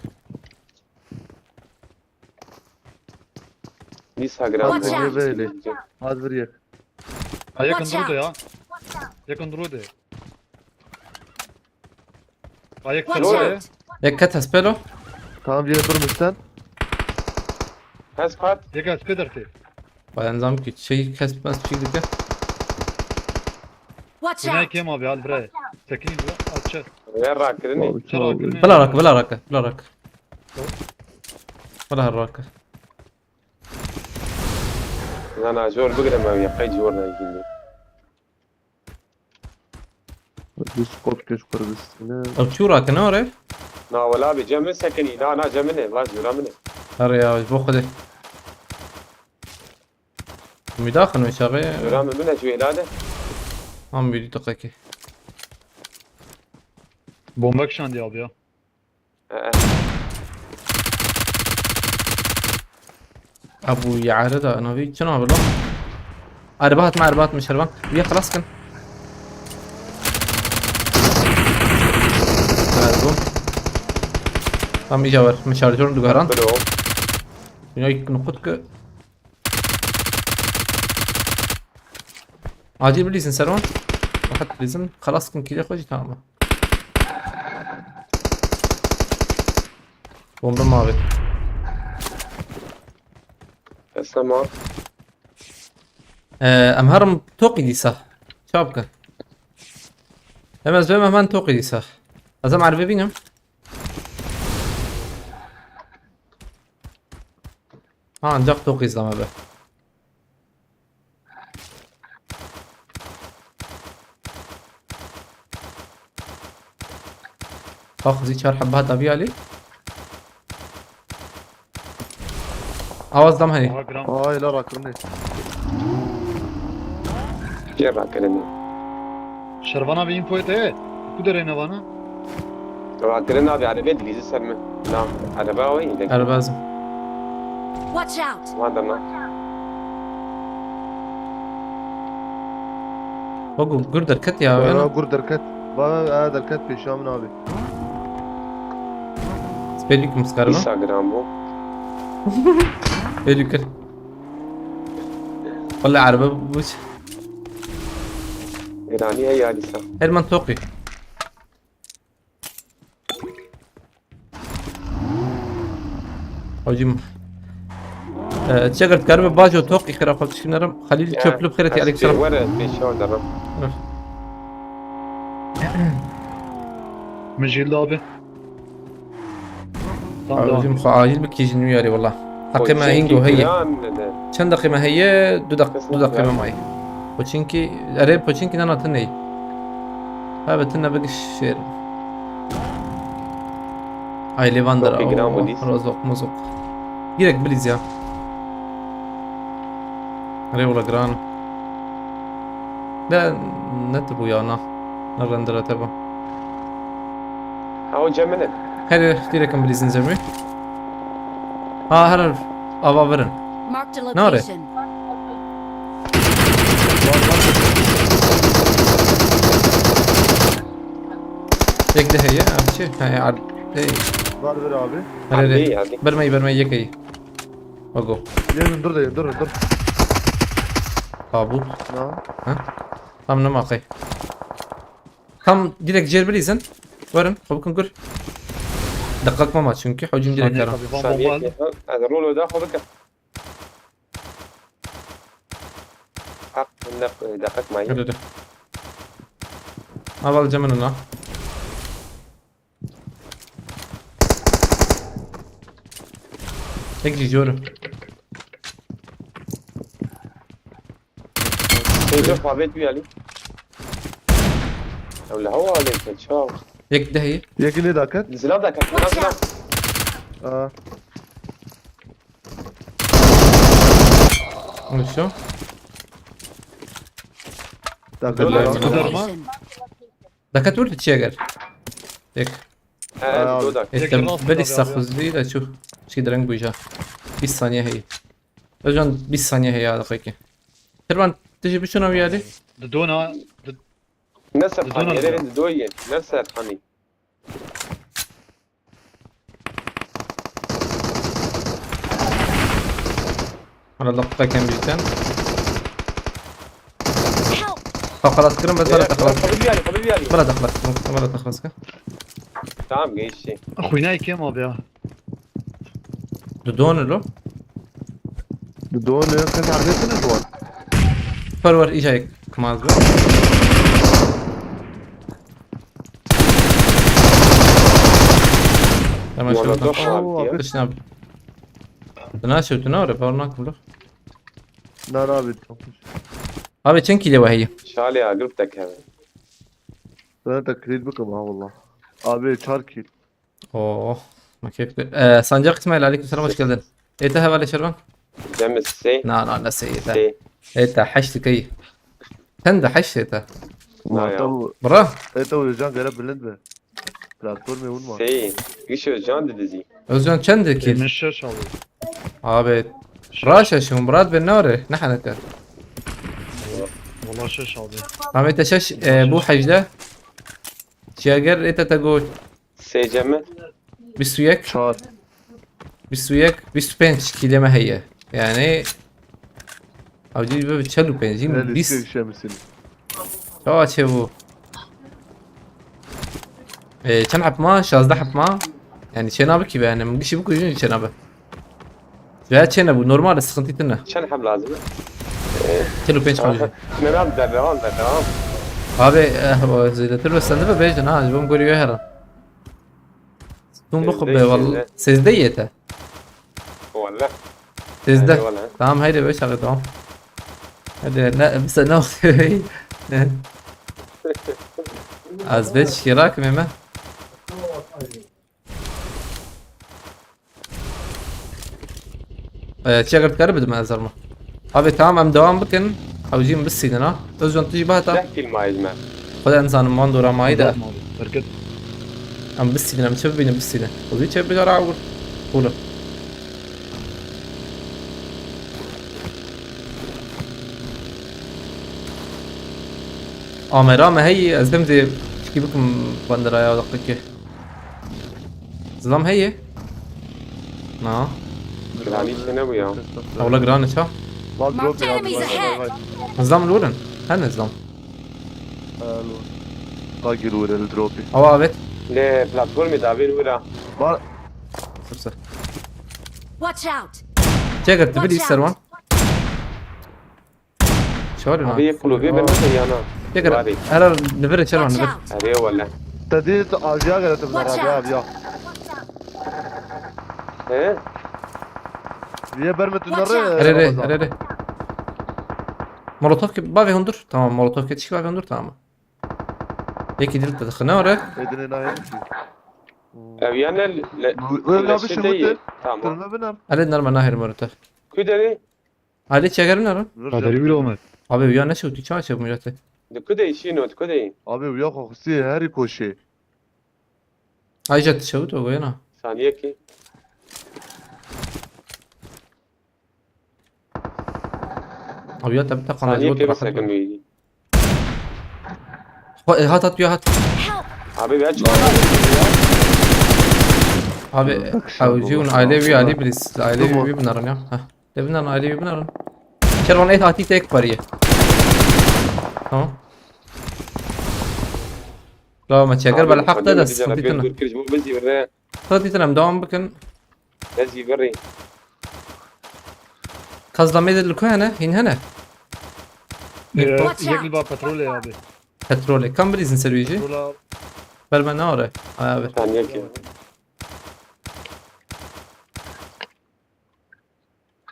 Dîsa giran. Watch Hadi out. böyle. Hadi bir yak. Ha, yakın Watch durdu ya. out! Yakın durdu. Ha, yakın Watch durdu. out! Yek ket hespelo. Tamam, yine durmuşsan. Hes pat. Yakın spederti. Bayan zam ki şey kesmez bir şey gibi. Watch Güney out! Kem abi al bre. Sekin la açı. Wê rakirinê. Abi, sağ ol. Bila rak, bila rak, bila rak. Bila rak. Zana jor bigire me ya qey jor ne jî. Biz kopkeş Kurdistan. Ev çû rakine ore? Na wela bi cem min sekinî. Na na cem min e. Vaz jora min e. Her ya, ji bo xwedê. Müdaxin o çaxê. Jora min min e ji wêla de. Am bîrî deqekê. Bomba kişandi abi ya. Ee, Ebu Yare da navî çi navê lan? Erba hatme, erba hatme şervan. Wî xelas kin. Erbo. Tam îca wer. Min şarjorun digaran. Bilo. Dünya ilk nukut ki. Acil bilirsin Servan. Rahat bilirsin. Xelas kin kîlê xwe jî tamam. Bomba mavi. Esma. Ee, em herim toqî dîsa. Çap kin. Em ez bêm hemen toqî dîsa. Ez em erbe bînim. Ha, ancak toqî izleme be. Bak, zî çar heba davî alî. Awaz dam henî. Aha gram. Ay la rakirine. Jê rakirinê. Şervana bir info et e. Ku derê ne vana? Rakirin abi, erebê dilîzî ser min. Na, erebe awê yî de. Erbazim. Watch out! Van derna. Bak, gur derket ya. Bana Ya. gur derket. Bana ha derket peşamın abi. Spelük mıskarına. Dîsa giran bû. Spelük. Vallahi araba bu. Giranî heye ya dîsa. Her man toqî. Hocam. Ee, çekirt karbe bajo toqî xira xwe tişkinerim. Halil Ya, Çöplü xire ti ez aleyküm selam. Were peşa derim. Mijil abi. Tamam, devam. Hocam xwe acil bir kijin uyarı valla. Haqê me hîn go heye. Çend deqî me heye? Du deq-, du deqî me maye. Poçinki, erê Poçinki nana tune. Ha, be tune bik şêr. Aile vandır. Çok iyi, giran bu Oh, diz. rozok mozok. Girek biliz ya. Erê valla giran. Ne, ne tu bu ya na. Ne render te bu. Ha, o cem min e. Her direkt bilizin zemi. Ha, her ava verin. Marked a Ne ore? Location. Tek de heye, abi şey. He, abi. Hey. Var bir abi. Hadi Hadi hadi. hadi. Bermeyi bermeyi yekayı. Ogo. Yemin dur da dur dur. Tabut. Na. Tam ne makay. Tam direkt cerbilizin. Verin. Kabukun gür. Dakika mama çünkü. Hocam direkt Saniye yaram. tabii, van Saniye bomba aldım. ki. Ha, hadi rolo da xo bike. Hak, ne dakika mayı. Hadi de. Aval camını la. Tek gidiyorum. Teyze fabet bir alayım. Öyle hava alayım sen çal. Yek de iyi. Yekî lê daket. Zila da kalk. Zila zila. Aa. Konuşuyor. Daket. Dur, Daket. dur. Kudurma. Dakat vurdu çiye gel. Tek. He, dur da. Tek Tek de nasıl beri tabii sakız değil de çok. Şey direkt bu işe. Bir saniye hey. Özcan bir saniye hey ya dakika. Tırman tiji bir şuna bir yerde. Didona. Di- Nasıl Dur, hani dur. yere ben doyum. Nasıl hani. Hala dakika kem bizden. Help! Xwe xelas kirin, bes bela te xelas. Xwe bibiyarî, xwe bibiyarî. Bela te xelas kirin, bela te xelas kirin. Tamam geçti. Xwînayê kêm abi ya. Dudon lo. Didon ne? Sen neredesiniz bu? Perwer îjayek kımaz be. Tamam Wala şöyle. doh Oo, abi ya. abi. Dışına abi. Dına şey dına oraya, var nak burada. Nar abi. Abi çend kilo var heyi? Şalê agir te keve. Ben de kredi bakım ha valla. Abi çar kil. Oo. Ma keyifli. Ee, Sancak İsmail, aleyküm selam, hoş geldin. Ete hevalê Şervan. Cem sê. Na na ne seyita. Sê. Ete heşt kayı. Sen de heşt ete. Na ya. Tabu. Bra. Ete o yüzden gene bilind be. Platformu vurma. Sê. Giş Özcan dedi zî. Özcan çend kil? Min şeş aldı. Abi. Raşa şu Murat ben ne var? Ne hanaka? Valla şeş aldı. Ahmet Eşeş, e, bu hecde. Çiyager ete te go Sê Cem'e. Bîst û yek, Çar. bîst û yek, bîst û pênc kîleme heye. Yani avcı bir çel û pênc, Hele bîst. iske işemişsin. Çawa çê bu? Ee, çend hep ma? Şazdeh hep ma. Yani çê nabi ki be yani. Min gişi bu kujun çê nabi. Veya çê ne bu? Normal, sıkıntı tine. Çend heb lazım? Çel û pênc kalıyor. Ne abi, devam, devam. Abi, eh, o zêdetir ve sende ve bêjin ha, ji bo min gorî wê herin. Tûn bixwe be, wal-, sêzdeh yê te. Wala. Sêzdeh. Eyvallah. Tamam, haydi beş abi, tamam. Hadi ne, bize ne oldu? Az beş kira kim hemen? Ee, çekirdekleri bidim ez arma. Abi tamam, em devam bikin. Hewcî min bisînin ha. Özcan tu jî bihata. Deh kil mayî me. Xweda em zanim wan dora mayî de. Tamam abi. Bereket. Em bisînin, em çi bibînin bisînin. Xwezî çi bigara ewir. Xûle. Amera me heyî, ez dem zê çikî bikim bandera ya, deqikê. Zilam heye? Na. Giranî çi ne bu ya? Ewla giran e ça? Var Marked drop ya. enemies Vay, vay, ahead. vay. Zilam lûrin. Hene zilam. Alo. Ka gir vurel dropi. Awa evet. Lê platformê davên wira. Var. Sırsa. Watch out! Çekir tipi di serwan. Çağırın Abi ha. yek kulübê ben mesela yana. Çekir. Var. Herhal nivir çerwan Watch nivir. out! Te dî tu aviya gere tu Watch aviya out. aviya. He? Viye berme tu Watch nere. out. Hadi hadi Ramazan. Hadi hadi. Molotov ki bavê hundur. Tamam, molotov ki çik bavê hundur, tamam. Yekî dil te dixine ore. Edine nahir ki. Ev yani le... Öyle le bir şey şey değil. mi? Tamam. Tırma biner. Hadi nerma nahir molotov. Kuderi? Hadi çekerim nerma. Kaderi bir olmaz. Abi uyan ne şey utu çağ çabuk millet. De kudeyî şîno, kudeyî. Abi uya kokusu her koşu. Ayca tişevut o yana. Saniye ki. Abi ya tabi takana Saniye jibut ki bir rahat. sakın büyüdü. Hat hat ya hat. Help! Abi ben çok... Abi, hewcî hûn ailê wî alî bilîz. Ailê wî wî binarin ya. Heh. Lê binarin, ailê wî binarin. Şervan ê hatî tek parî ye. Tamam. Bravo, me çeker bel haq te de sıkıntı tine. Sıkıntı tine, em devam bikin. Ez yî virî. Kazlamê de li ku hene? Hîn hene? Ee, Watch out! Yek li ba petrolê abi. Petrolê. Kam bilîzin ser wî jî? Petrola. Ber me naore. Ay abi. Sen yek.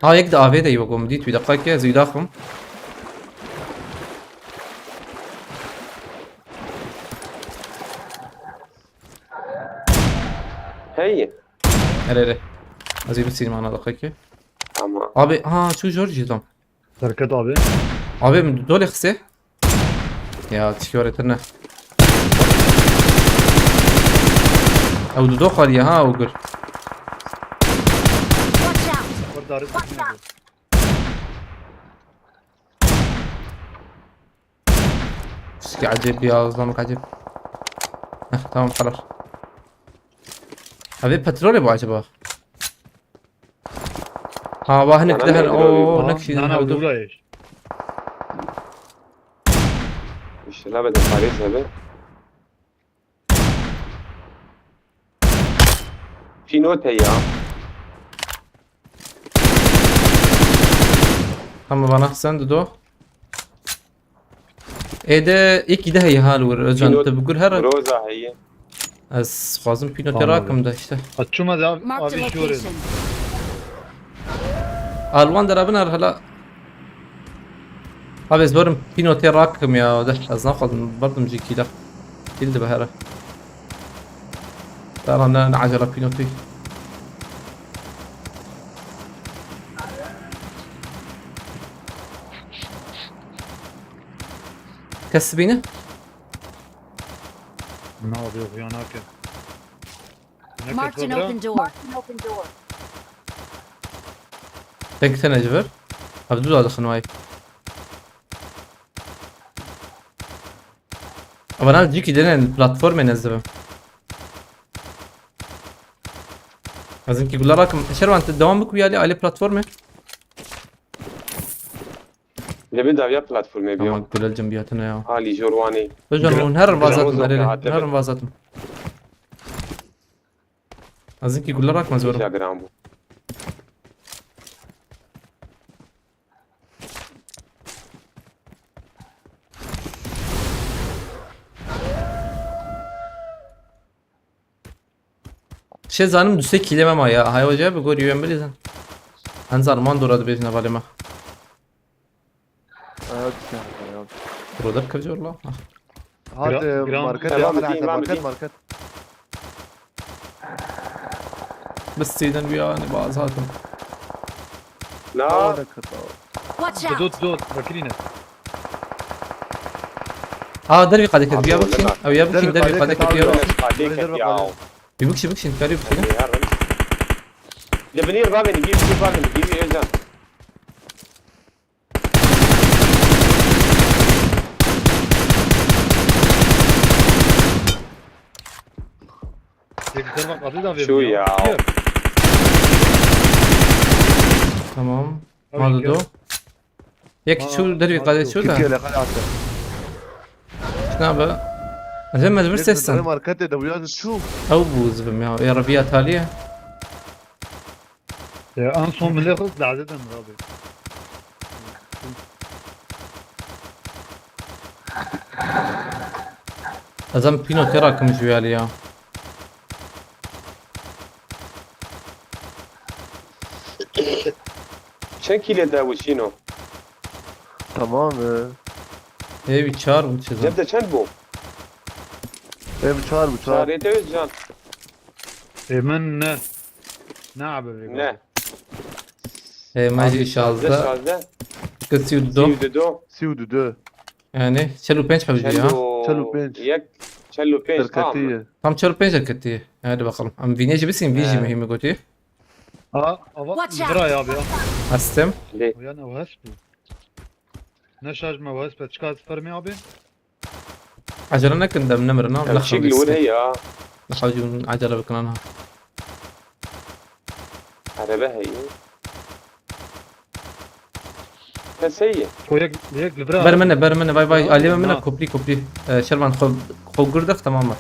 Ha, yek de avê de yok, um, dît wî de qakê, ez wî daxim. Hey. Erê, erê. Ez ê bisînim ana daqiqekê. Tamam. Abi, ha, çû jor jî tam. Derket abi. Abi, min dolê xisê. Ya, tişkî were tine. Ew du do xaliye ha, ew gur. Watch out! Watch out! Tişkî acayip ya, zlamek acayip. Heh, tamam, xelas. Abi petrol bu acaba? Ha, va hinek de her o nek şey. Nana, dura yeş. İşte la bedel parêz hebe. Pînot heye ya. Tamam, bana sen de do. Êde yekî de heye ha li wir, Özcan, tu bi gur here. Groza heye. Ez xwazim pînotê rakim de işte. Açuma da abi şöyle. Alwan dera binar hala. Abi ez barim pînotê rakim ya de. Ez naxwazim bardim jî kîla. Kîl dibe here. Dara ne, ne acele pînotî. Kes bîne? Ne abi yok ya nake. Marked an open door. Tek tane civer. Abi du da dixin vay. Ama lan ciki denen platformê nezdibe. Ez inkî gula rakim. Şervan, tu devam bik wî alî, alî platformê. Debe dawiya platformê biyo. Ama gulel cim biyatine ya. Alî jorwanê. Özcan, hûn herin vazatim, erê, herin vazatim. Ez inkî gula rakim, ez werim. Ya giran bû. Şey zanim du sê kîlê me ma ya. Hay hoca bi gor yuwen bilîzin. En zarman dora dibêjin hevalê me. Ayak düşen ya. Bro derkevici valla. Hadi market ya, hadi market, market. Bistînin wî anî baz hatim. Na. Watch out! Dot, dot, bakirîne. Ha, dervî qadê ket, biya bikşîn. Ew ya bikşîn, dervî qadê ket, biya bikşîn. Qadê ket ya. Bir bikşîn, bikşîn, karî bikşîn. Dibinî bavênî, gîr, gîr bavênî, gîr, Özcan. Şu ya. Tamam. Hadi do. Yek şu dervî qadê şu da. Türkiye le kalası. Şuna be. Acaba mecbur ses sen. Markete de bu yazı şu. Ew bu zibim ya. Ya Rabbi ya taliye. Ya, en son millet kız lazı da mı abi? Azam pîno tê rakim ji wî alî ya. Çend kîlê de wişîno? Tamam e. Ê wî çar bû çi zan. Cem de çend bû? Ê wî çar bû, çar. Çar ê te Özcan. Ê min ne. Ne abi vê. Ne. Ê me jî şazdeh. Şazdeh. Kı sî û du. Sî û du. Sî û du. Yani çel û pênc hewcî ya. Çel û pênc. Yek, çel û pênc tam. Tam çel û pênc derketiye. Hadi bakalım. Em vînê jî bisîn, vî jî mühîm e gotî. Ha, ava bira ya abi ya. Estim. Uyan o hesp. Ne şarj me o hesp. Çıkar sıfır mı abi? Acele nekin dem nemirin ha. Ev çîk li wir heye ya. Nexewcî hûn acele bikin ana. Erebe heye. Keseye. O yek, yek li vira. Ber min e, ber min e, vay vay, Ya, aliyê min e, na. koprî koprî. Ee, Şervan, xwe, xwe gur dex, tamam mı?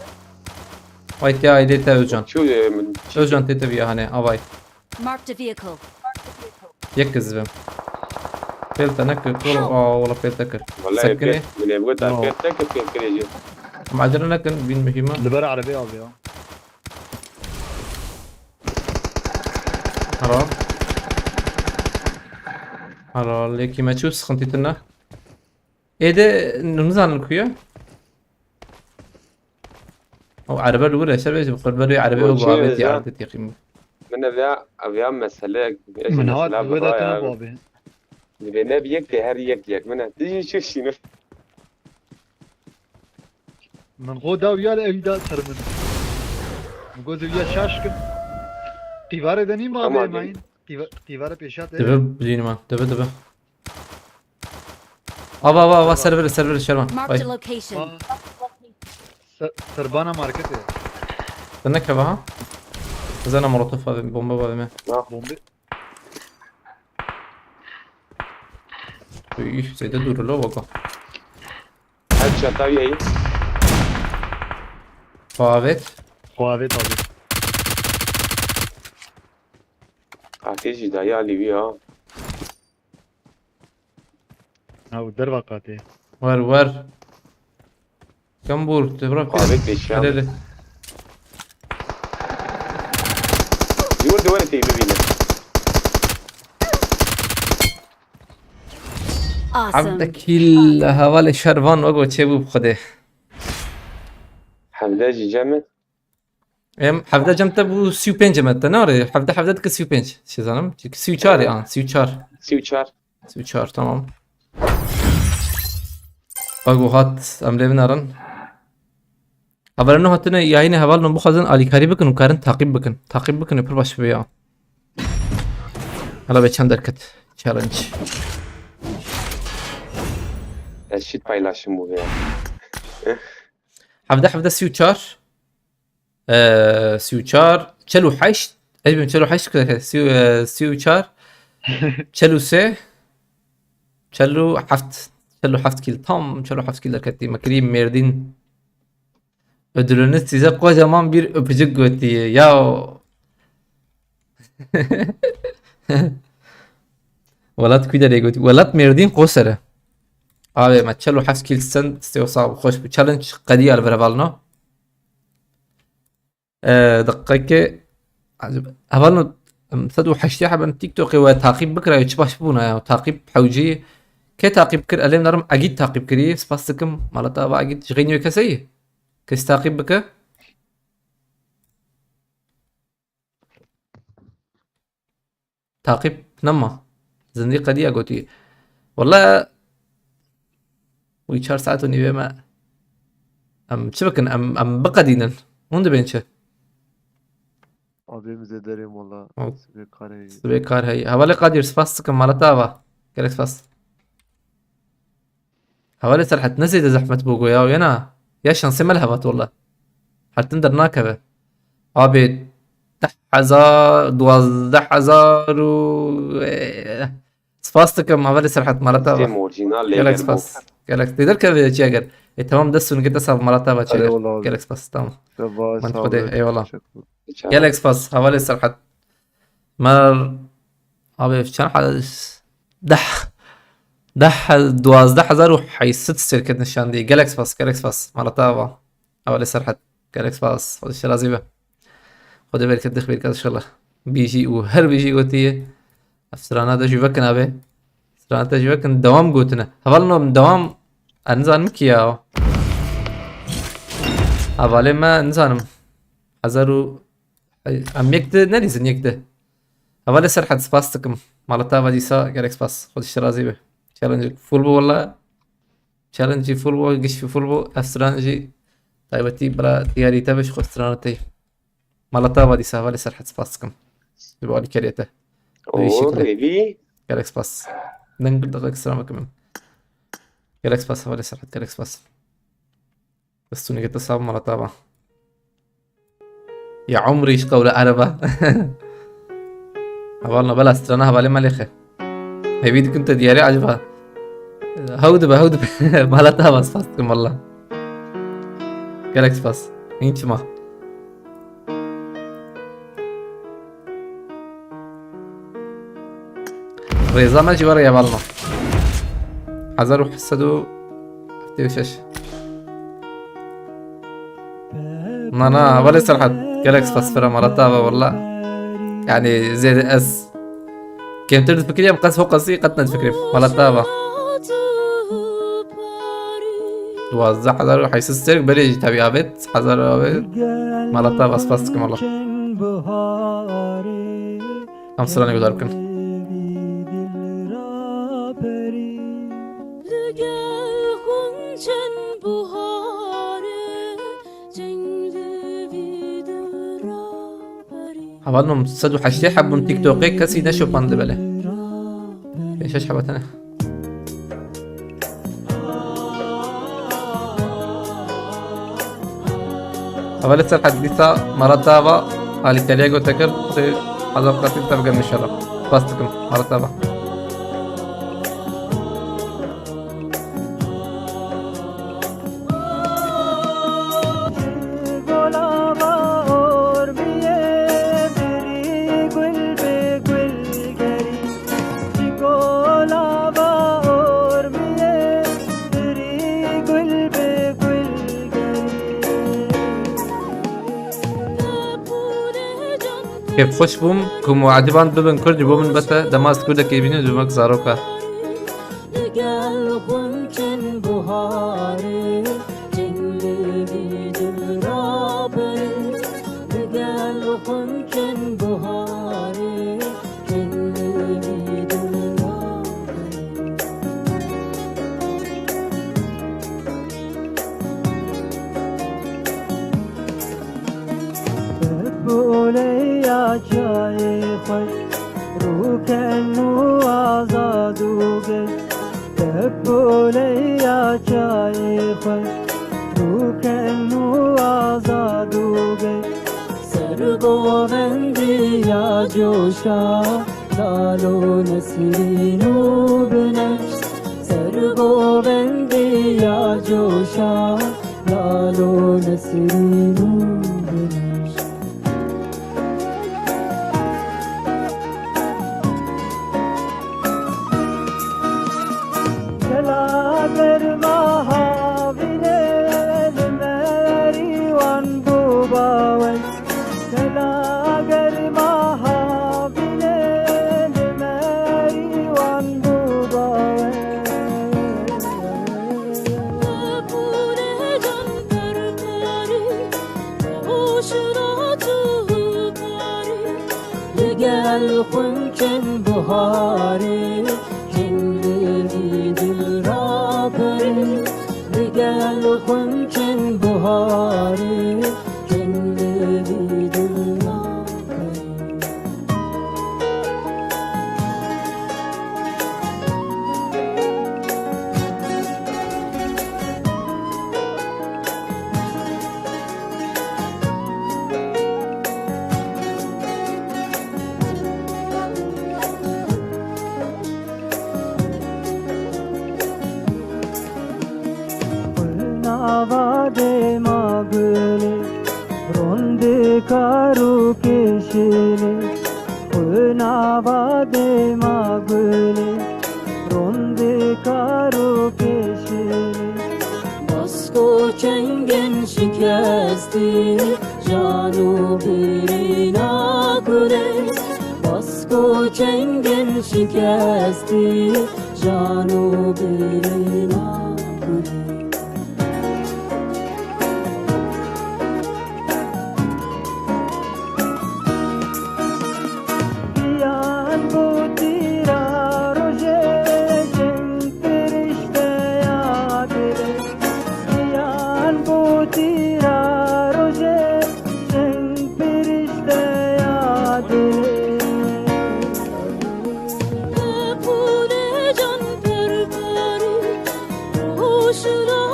Vay tiya aydê te Özcan. Çu e, min. Özcan tê te viya hane, avay. Marked a vehicle. Yek kez bim. Pêl te nekir, wala, aa, wala pêl te kir. Vallahi Sekine. pek, min evgot No. pek tek pek kere. Macera nekin, bin mühima. Li ber erebê abi ya. Helal. Helal, yekî me çû, sıkıntı tine. Êde nizanin ku ye. O erebe li wir e, ser vêjî bi qurbe wê erebe O û çi guavê ya? Tiya ardê têqîm. Min ev ya, ev ya mesele. Min hat li wir de tine bi abi. Dibê ne bi yek de her yek yek. Min ne. Tijî çi şîne. Min xwe da wiya li evî da ser min. Min got wiya şaş kim. Qîvarê de nîm Tamam, abi mayın. Qîva- Qîvare pêşat e. Dibe bilînim ha, dibe dibe. Ava, ava, ava, ser vir, ser vir, Şervan. Marked Vay. A location. Ha. Ser- Serbana marketê. Te nekeve ha? Zana molotof abi, bomba abi me. Bombe. Üy, zêde dûr lo baka. Her çata ye. Favet. Xwavet abi. Ate jî dayê alî wî ya. Ha, bu derva qatê. Ver, ver. Kambur, te bırak. Favet pêşiya. Hele, hele. Yûr de were tê bibîne. Awesome. Hevde kil hevalê Şervan ve goçê bû bi Xwedê. Hevde jî cem e. Em hevde cem te bû sî û pênc em te nare. Hevde hevde dike sî û pênc. Şey zanim. Çünkü sî û çar ya. Sî û çar. Sî û çar. Sî û çar, tamam. Bak o hat em lê binarin. Haberê nû hatine yayînê hevalno bixwazin alîkarî bikin û karin taqîb bikin. Taqîb bikin û pir baş bibe ya. Hala be çend derket. Challenge. Ez şît paylaşım bu ya. Hevde hevde sî û çar. Ee, sî û çar. Çel û heşt. Ez bim çel û heşt kudeke. Sî û, e, sî û çar. Çel û sê. Çel û heft. Çel û heft kil. Tam çel û heft kil derketî. Me kirî Mêrdîn. Ödülünü size kocaman bir öpücük götüye. Ya. Welat Kuyderê gotî. Welat Mêrdîn Qoser e. Abi me çel û heft kil sen stê sax xweş bû. Challenge qedî ya li vir hevalno. Ee, deqeke hevalno, em, sed û heştê heben TikTokê we taqîb bikira, çi baş bûna ya. Taqîb hewcî. Kê taqîb kir? Elêm narim Egîd taqîb kirî. Spas dikim. Malata ava Egîd. Ji xeynî wê keseyî? Kes taqîb bike? Taqîb nema. Zindî qediya gotî. Wala wî çar saet û nîvê me. Em çi bikin? Em, em biqedînin. Hûn dibên çi? Abim zederim valla. Al. Sibê kar heye. Sibê kar heye. Hevalê Qadir, spas dikim, mala te ava. Gelek spas. Hevalê Serhet, ne zêde zehmet bû go ya, yena. Ya şansê me li hevat wala. Her tim dernakeve. Abê deh hezar, duwazdeh hezar û, eh, spas dikim, hevalê Serhet, mala te ava. Sistem orijinal Gelek lêger spas. Gelek. Tê derkeve çi eger. E, tamam, dest suni, gete sağ, mala te ava çi Eyvallah eger. abi. Gelek spas, tamam. Seba Ben sağ xwedê, olun. eyvallah. Teşekkür. Gelek spas, hevalê Serhet. Mer abi çend hez deh deh duwazdeh hezar û heyşt sed sêrket nişan dî. Gelek spas, gelek spas. Mala te ava. Hevalê Serhet. Gelek spas. Xwedê şirazî be. Xwedê berket dix berket inşallah. Bijî û her bijî gotiye. Ev strana de jî vekin abi. Strana te jî vekin dewam gotine. Heval no dewam. Ez nizanim ki ya. Hevalê me nizanim. Hezar û Ey, em yek di nelîzin yek di. Hevalê Serhet spas dikim. Mala te ava dîsa gelek spas. Xwedî ji te razî be. Challenge full bû wala. Challenge full bû, giş full bû. Ev stran jî taybetî bila diyarî te be ji xwe strana te. Mala te ava dîsa hevalê Serhet spas dikim. Ji bo alîkariya te. Bi vî şekilde. Gelek spas. Deng bir dakika stran bikim. Gelek spas hevalê Serhet, gelek spas. Destûneke te sağ mala te ava. Ya umrî ji qewle ereba. Hevalno, bela strana hevalê me lêxe. Hêvî dikim te diyarê eciba. Hew dibe, hew dibe. Mala te hava spas dikim valla. Gelek spas. Hîn çima. Rêza me jî were hevalno. Hezar û heft sed û heftê û şeş. Na, na, hevalê Serhat. Gelek spas fira mala te ava valla. Yani zêde ez kêmtir difikiriyem, qas ho qasî qet nedifikiriyem. Mala te ava. Duwazdeh hezar û heşt sed sterk berê jî tabi avêt. Hezar avêt. Mala te ava, spas dikim valla. Em stranê guhdar bikin. Hevalno, sed û heştê heb bûn TikTokê, kesî neşopand bele. Pênc şeş heba tene. Hevalê Serhat, dîsa mala te ava alîkariya ku te kir, tu hezar qatî te bikim inşallah. Spas dikim, mala te ava. Kêfxweş bûm ku muediban bibin Kurd, ji bo min bete dema ez Kurdekê bînim, dibim wek zaroka. Li gel xwinçin buharê, çin li vî dil raberê. Li gel xwinçin buharê, çin li vî dil raberê. Bi oleya çayê xweş, rûken û azad û geş. Te bi oleya çayê xweş, rûken û azad û geş. Ser govendiya coşa, lalo nesrîn û bineş. Ser govendiya coşa, lalo nesrîn û bineş. Kela germa havînê li merî wan bû baweş. Kela germa havînê li merî wan bû baweş. Li gel xwinçin buharê, çin li vî dil raberê. Li gel xwinçin buharê, çin li vî dil raberê. Xwe nava dema gulê, rondê kar û kêşênê. Xwe nava dema gulê, rondê kar û kêşênê. Basko çengên şikestî, jan û birîna gulê. Basko çengên şikestî, jan û birîna gulê. Giyan bû tîra rojê, jin firişteya dilê. Giyan bû tîra rojê, jin firişteya dilê. Pûnê can perwerî, roj ra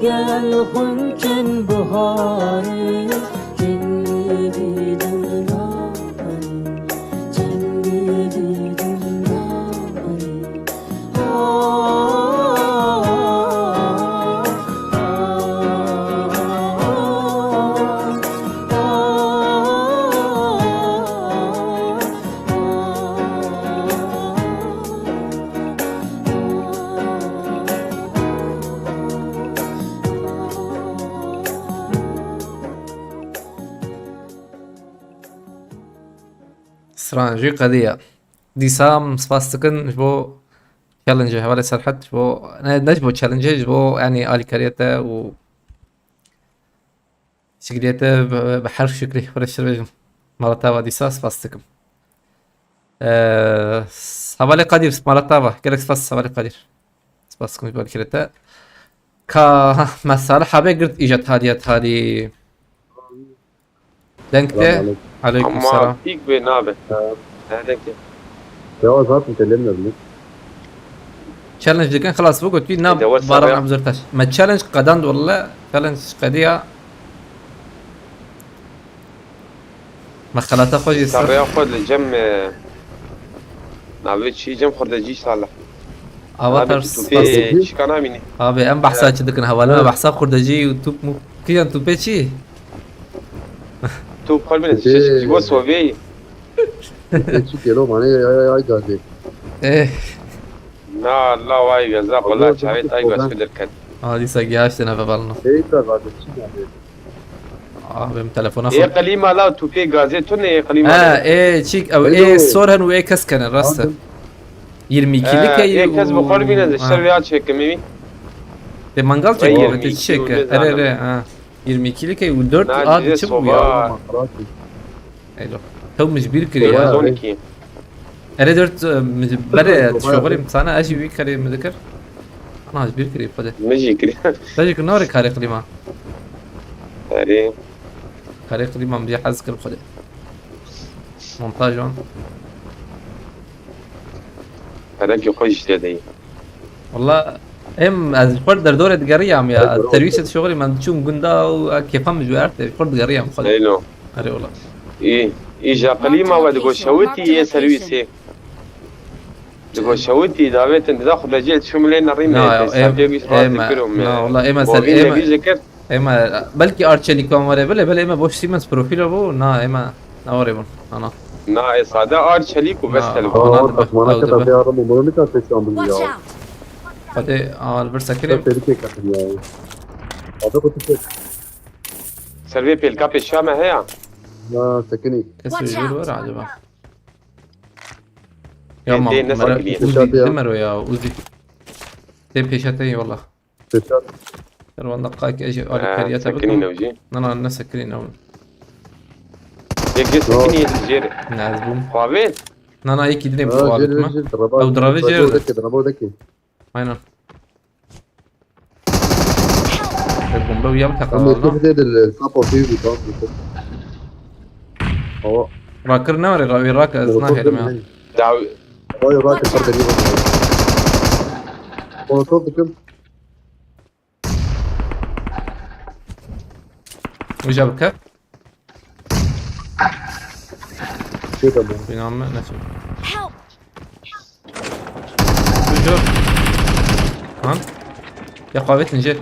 Gel xwin çend buhar e, çend dîdin nayê, çend dîdin nayê. Stran jî qediya. Dîsa em spas dikin ji bo challenge-ê hevalê Serhet, ji bo, ne, ne ji bo challenge-ê, ji bo, yanî, alîkariyê te û şikliyê te bi, bi her şiklî xwe reştir bêjim. Mala te ava dîsa spas dikim. Eee, hevalê Qadir, mala te ava. Gelek spas hevalê Qadir. Spas dikim ji bo alîkariyê te. Ka, ha, me Salih abi girt îca tadiya tadî. Deng te. Selam aleyküm. Aleyküm selam. Ama pîk bê nabe. Ha. Ne deng te? Ya zaten telemler mi? Challenge dikin, xelas bû, gotî na. E, de wasa Baran ya. Abzurtaş. Me challenge qedand walla. Challenge qediya. Me xelata xwe jî ser. Serreya xwe li cem, e, navê çi, cem xwedecî Salih. Ava abi, ters tu pê spas. Çika namînî? Abi, em behsa çi dikin? Hevalê me behsa xwedecî û tûp mûp. Kijan tûpê çi? Tûp xwe bine, şeş ji bo Sovyeyê. Tûpê çi kelo mane ay, ay, ay gazê. Eh. Na, la vay gaza, Allah çavê tay gaz derket. Aa, dîsa gihaştine ve balno. Ey, da gazê çi gazê? Abi, em telefona xwe. Ê qelîma la tûpê gazê tune ê qelîma. Ha, ê çik, ew ê sor hen û ê kesk hene, rast e. Yirmi ikilik e. Ê kes bi xwe bîne de şer ya çêkim ê. Te mangal çêkir, te çi çêkir? Ere, ere, ha. Yirmi ikilik e û dört a diçim ya. Eylo. Tew min ji bîr kiriye. Dört yüz on iki. Ere dört, e, min ji berê şoxirê min sana, ez jî wî karê min dikir. Ana, ji bîr kiriye xwedê. Min jî kiriye. Te jî kir, nare karê klîma. Erê. Karê klîma min jî hez kir xwedê. Montaj wan. Ferekî xwe jî tê de ye. Walla em ez ji xwe derdorê digeriyam ya. Serwîsê dişoxirîm, em diçûm gunda û kêfa min ji we erd tê. Ji xwe digeriyam xwe. Leylo. Erê wala. Î, îja qilîma we digo şewitî yê serwîsê. Digo şewitî davetin dida xwe becê çûm lê nerîm. Na, ya, em, em, na, wala em ser, em, Ême belkî Arçelik wan were bile, belê ême boş Siemens profîl bû, na ême nawarê bûn. Ana. Na, ê sade Arçelik û bes telefon. Aa, takmana kete vê arım umarım ka seçan bunu ya. Watch out! Hadi, al bir sekirim. Servê pêlikê ketin ya. Adı bu tip. Servê pêlka pêşiya me heya. Na, sekinî. Kes bir var acaba? Ya ma, Uzi, Uzi, Mero ya, Uzi. Tê pêşa te eyvallah. Seçer. Serwan deqayek ez jî alîkariya te bikim. Sekinî ne jî? Na, na, ne sekinî ne. Yek jê sekinî, yek jê jêr. Ne, ez bûm. Xwavê? Na, na, yekî dinê bû xwavê me. Ew dirave jêr. Dirabo deke, dirabo deke. Aynen. Ev bombe uya biteqa. Ama işte bize de sap ortaya bir bak. Hava. Rakir ne var ya? Rakir ez nahêrim ya. Daw. Oy, rakir ser deniyor. Orta bakın. Uca bike. Şey tamam. Biname ne şey? Help! Uca. Lan. Ya qavetin jê.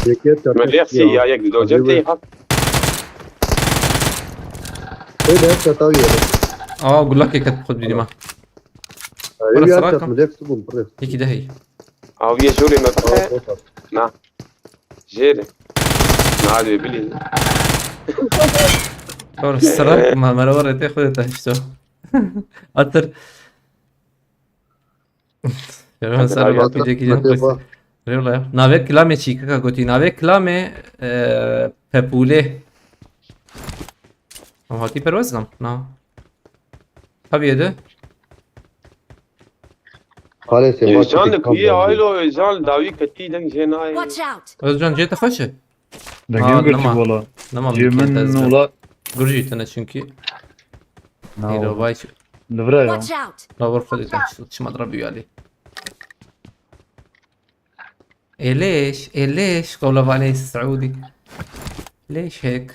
Yek yek. Merci ya, yek di doce te ha. Öyle hep çatal yiyelim. Aa, gulak eket xud bilima. Öyle bir çatal mı? Yekî de hey. Aviye jolê me bixwe. Na. Jêr. Na, dê bilî. Or, sirak ma, mera were te xwe de te işte. Atır. Ya, ben sana bir video gideceğim. Eyvallah ya. Navê kilamê çî, kaka gotî. Navê kilamê, e, Pepûlê. Em hatî perwez nam? Na. Tabii yedi. Özcan li kuyê aylo, Özcan dawî ketî deng jê nayê. Watch out! Özcan jê te xweş e? Dengê min girtî wala. Nema min kê te ez. Gurjî tune çünkü. Hero vay. Li vir e ya. Watch out! Lawer xwe dîtin, çima dira bîyalî. Ê leş, ê leş, qewla vanê Seûdî. Leş hek.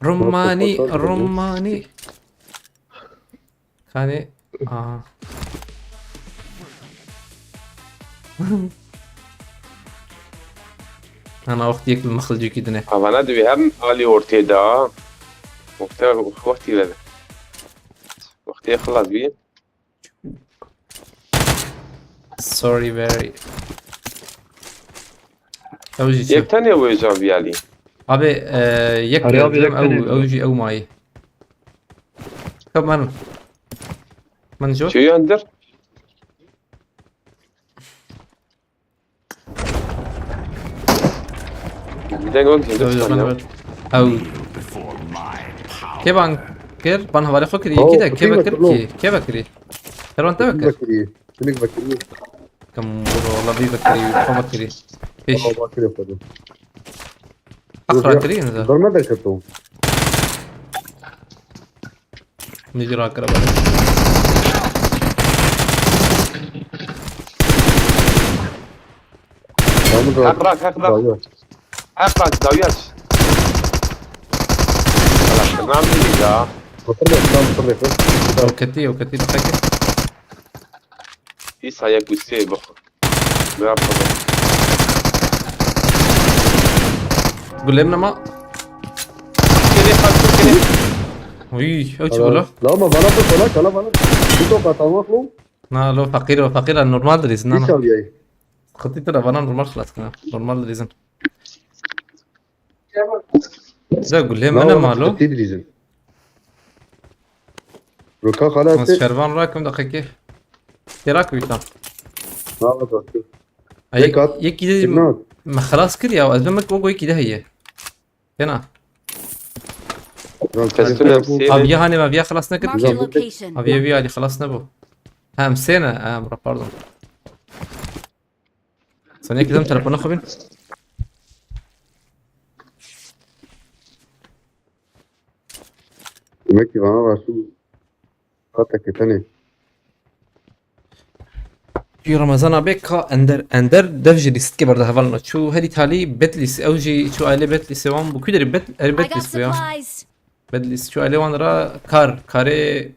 Rumanî, Rota, rota, Rumanî. Kanê, aha. Ana wextiyek bi mixilcîkî dine. Avana divê herin alî ortê de. Wexte wextî vebe. Wextê xilas bî. Sorry very. Ew jî çi? Yek tenê wê jan viyalî. Abi, e, yek Arê abi, dedim, yek tenê ew, diyor. Ew jî ew mayî. Tamam. Min jo? Çi yandır? Bir de gol girdi. Ew, Tamam. ew, ew. Kê ban kir? Ban hevalê xwe kirî. Oh, Kî de kê kutî vekir vekir, kî? Kê vekirî? Serwan te Kinik vekir? Bekirî. Kinik Bekirî. Kam bro, wala vî vekirî, xwe vekirî. Pêş. Aa, bakire xwe de. Aqra kirî ne de. Berme de keto. Min jî rakira bana. Tamam da. Hak bırak, hak bırak. Dawiya. Hak bırak, dawiya aç. Tamam, iyi ya. Hatırla, tamam, hatırla. Ew ketî, ew ketî, dixeke. İsa ya gusê bixwe. Bırak bunu. Gulêm nema. Gelê xalkû gelê. Uy, ew çi bula? La ama bana bir kola, kala bana. Bir toka tamam mı? Na lo feqîr o, feqîr a, normal dilîzin, na Bir na. çal yayı. Xitî tira bana normal xilas kina. Normal dilîzin. Da gulê Ne min var? e malo. Ciddi dilizin. Roka kala Ez etse. şervan rakim deqekê. Têrak bîtan. Ne var? Ay, Kat. yekî de Signal. me xelas kir ya, ez me ko goy kî de heye. Tena. Lan Kesin sen- hepsi. Aviye hanê me aviye xelas nekir Mark the ki. Güzel. Location. Aviye vî alî xelas nebû. Hem sêne, ha, bura, pardon. Sen yekî dem telefonu xwe bin. Demek ki bana var şu. Hatta ketene. Pî Remezana bê ka ender, ender dev jî lîstikê berda hevalno. Çû herî talî Betlîs, ew jî çû ailê Betlîsê wan bû. Kû derî Bet-, er I got Betlîs bû ya. Supplies! Bedlîs çû ailê wan ra kar, karê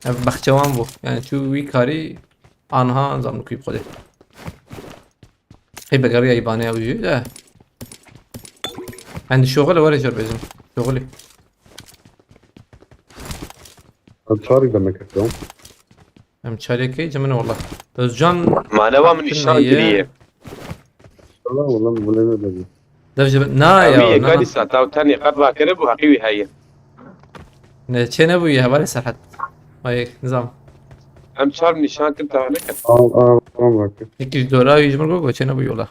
ev baxçe wan bû. Yani çû wî karî anha zam kû xwedê. Hey begeriya îbanê ew jî de. Endî şoxil were jor bêjim. Şoxilî. Hadi çağırın demek ki. Em çarê key cemine wala. Özcan Manewa min nişan Neye? kiriye. Tamam oğlum bu ne dedi? Dev jebe na Abi ya. Na, yekadî na. sata û tenê qet rakire bû heqî wî heye. Ne çê nebûye hevalê Serhat. Ay nizam. Em çar nişan kin tane ket. Al al al bak. Yekî ji dora wî ji min got çê nebûye wala.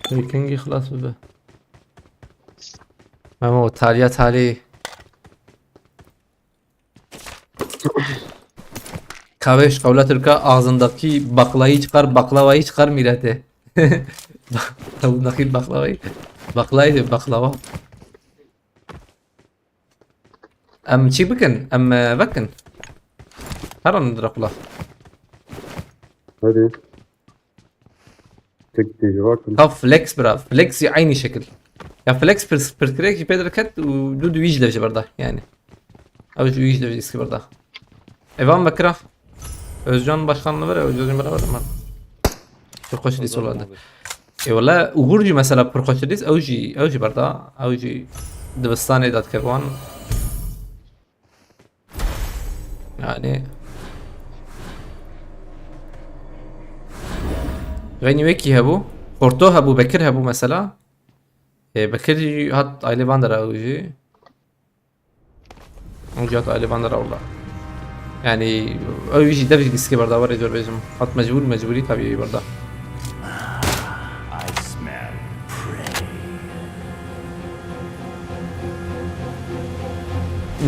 Wî kengî xilas bibe. Memo taliya talî. Kahve qewla Türka ağzındaki baklayı çıkar, baklavayı çıkar millete. Ağzındaki baklavayı. Baklayı diyor, baklava. Em çi bikin? Em e, vekin. Her an Drakula. Hadi. Tek tecrübe hakkında. Ka flex bira. Flex jî aynı şekil. Ya flex pir- pirsgirêk jî pê derket û du du wî jî dev ji berda yani. Ew ji wî jî dev ji îskî berda. Evan vekira. Özcan Başkan'la ver, Özcan beraber mi? Çok hoş değil sola. E wala Uğur jî mesela pir xweş dîs, ew jî, ew jî berda, ew jî dibistanê dadkevwan. Yani Xeynî wekî hebû, Xorto hebû, Bekir hebû mesela. E, Bekir jî hat aile van dera ew jî. Ew jî hat aile van dera wala. Yani ew jî dev jî dîskê berda, were jor bêjim. Hat mecbûr, mecbûrî tabii berda.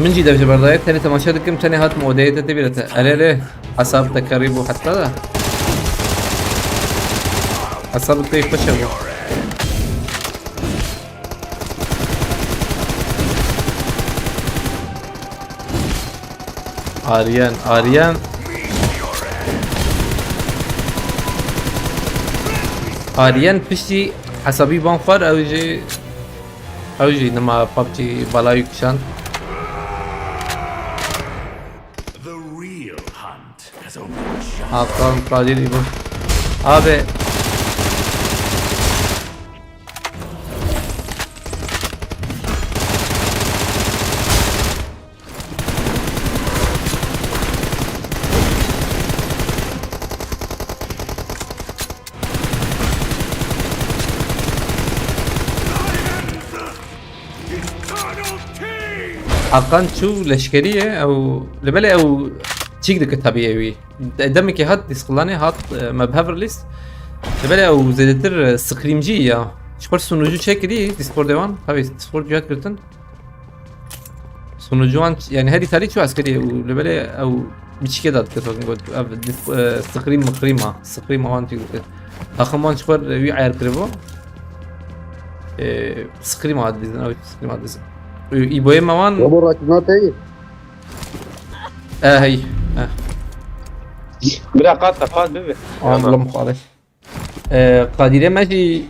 Min jî dev jî berdaye, tenê temaşe dikim, tenê hat modeyê te tê bîre te. Erê erê, hesab te kerî bû heta da. Hesab te xweş bû. Aryan, Aryan. Aryan piştî hesabî ban xwar, ew jî, ew jî nima PUBG balayî kişand. The real hunt has only just Hakan Kadir İbo. Abi. Hakan çû leşkerî ye, ew li belê ew çîk dike tabî ewî. De-, demekî hat Discord'anê hat, e, me bi hev release. Li belê ew zêdetir, e, scrimcî ya. Ji xwe sunucu çekirî Discordê wan. Tabii Discord cihat girtin. Sunucu wan ç-, yani herî tarî çû eskerî û li belê ew biçîkê da dike, got. Ev dis-, e, scrim mixrim a. Scrim wan çîk dike. Taxim wan ji xwe wî eyar kiribû. E, scrim a dizin, ew scrim a dizin. E, îboyê me wan Baba rakibine teyir. E, hey. E. Bira qat qat bibe. Ablam xalê. E, Kadîrê me jî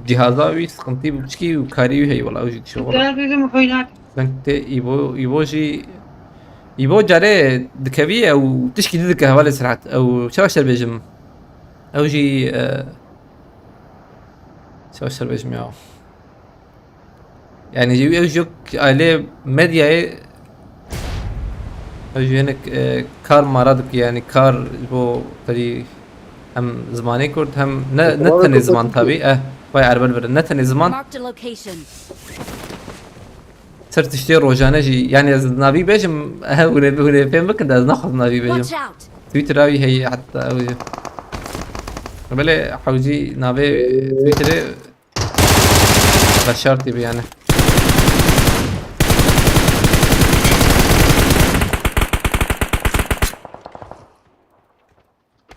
cihaza wî sıkıntı bu çikî û karî wî heye wala, ew jî dişo wala. Sen tê Îbo, Îbo jî, Îbo carê dikevî ew tişkî didike hevalê Serhat. Ew çawa şer bêjim? Ew jî, e, çawa şer bêjim ya? Yani, ew jî wek ailê medyayê, ew jî hinek, e, kar mara dike, yani kar ji bo tevî hem zimanê Kurd hem ne, ne Zimanê tenê Kurd ziman tabî, eh, vay erbel bire, ne tenê ziman. Marked a location. Ser tiştê rojane jî, yani ez navî bêjim, eh, hûn ê, hûn ê fêm bikin de ez naxwazim navî bêjim. Watch out! Twitter wî heye heta ew jî. Belê hewcî navê Twitterê Beşar T V yani.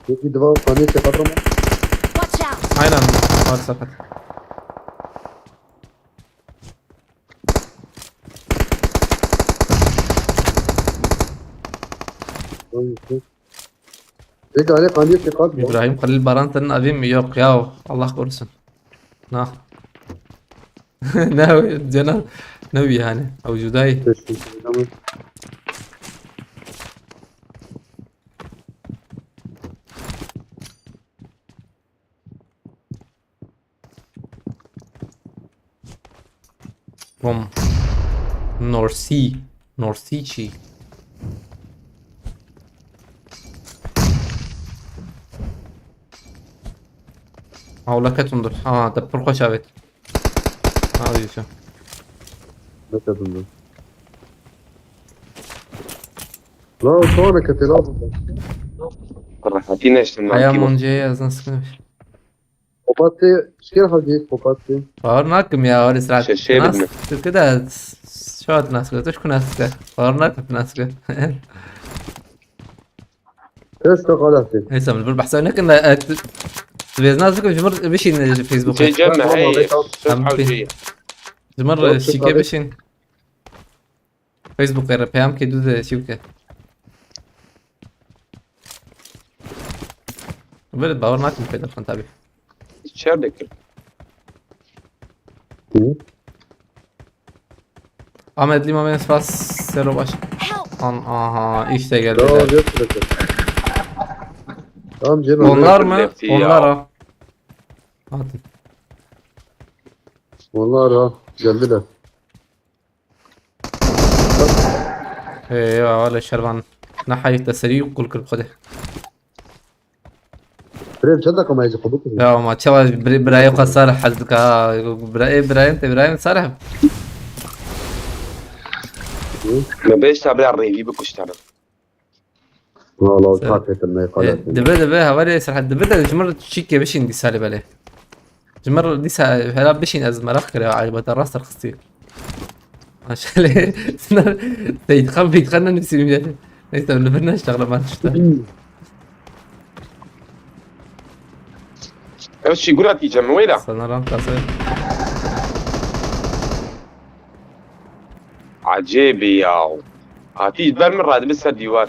Yekî diva kanê te qadrama. Watch out! Aynen. Var sakat. Peki, hani kandiye tekat mı? İbrahim Halil Baran senin abin mi? Yok ya, Allah korusun. Na. Ne o? Cena ne o yani? Ew cudayî. Teşekkür ederim. Bom. North Sea. North Sea çi? Hawleke tundur. Ha, te pir xweş avêt. Ha, diyorsun. Ne kadındı? La, sonra katı la bu. Rehetî neştin. Aya lan. Monceye yazın sıkıntı. Kopatê, şikêr hevdî, kopatê. Bawer nakim ya, were sira. Şeşê nas bidin. Tirki de, şahat nas kir, tu şku nas kir. Bawer nakim tu nas kir. Eşte xalatê. Neyse, min bir behsa nekin de, e, tu, tu vêz nas bikim, ji mir bişîn ji Facebook. Cem, hey, Tamam, tamam. Sırf hevdî. Ji mir Yok, şike yok. Bişîn. Facebookê re peyam ke dû de çi bike. Böyle bawer nakim pê derxin tabi. Çer dekir. Hı? Ahmet Lima ben spas sero baş. Help! An, aha, işte geldi. Tamam, yok, yok, yok. Tamam, Cem, Onlar yok. Mı? Lefti ya. Onlar ha. Atın. Onlar ha, geldiler. Ê, ya, wele şervan. Ne hayf te serî qul kir xwedê. Birê çend dakika me ji xwe bikir. Ya, ma çawa bira-, birayê xwe Salih hez dike, ha. Bira-, ê, birayên te, birayên Salih. Me beş ta bira rêvî bikuştane. Wala, Ser- çak etin, ne E, kadar. Dibe, dibe, hevalê Serhat, dibe de ji mir çîkê bişîn dîsa li belê. Ji mir dîsa hela bişîn ez meraq kiriya, acaba te rast derxistî. Maşallah. Seyîd Xan, Beyt Xan ne nivîsî yani. Neyse, li vir neştexle man tişte. Ev çî gura tî cem weyla. Sana ram taze. Acêbî yaw. Hatî ji ber min radibe ser dîwar.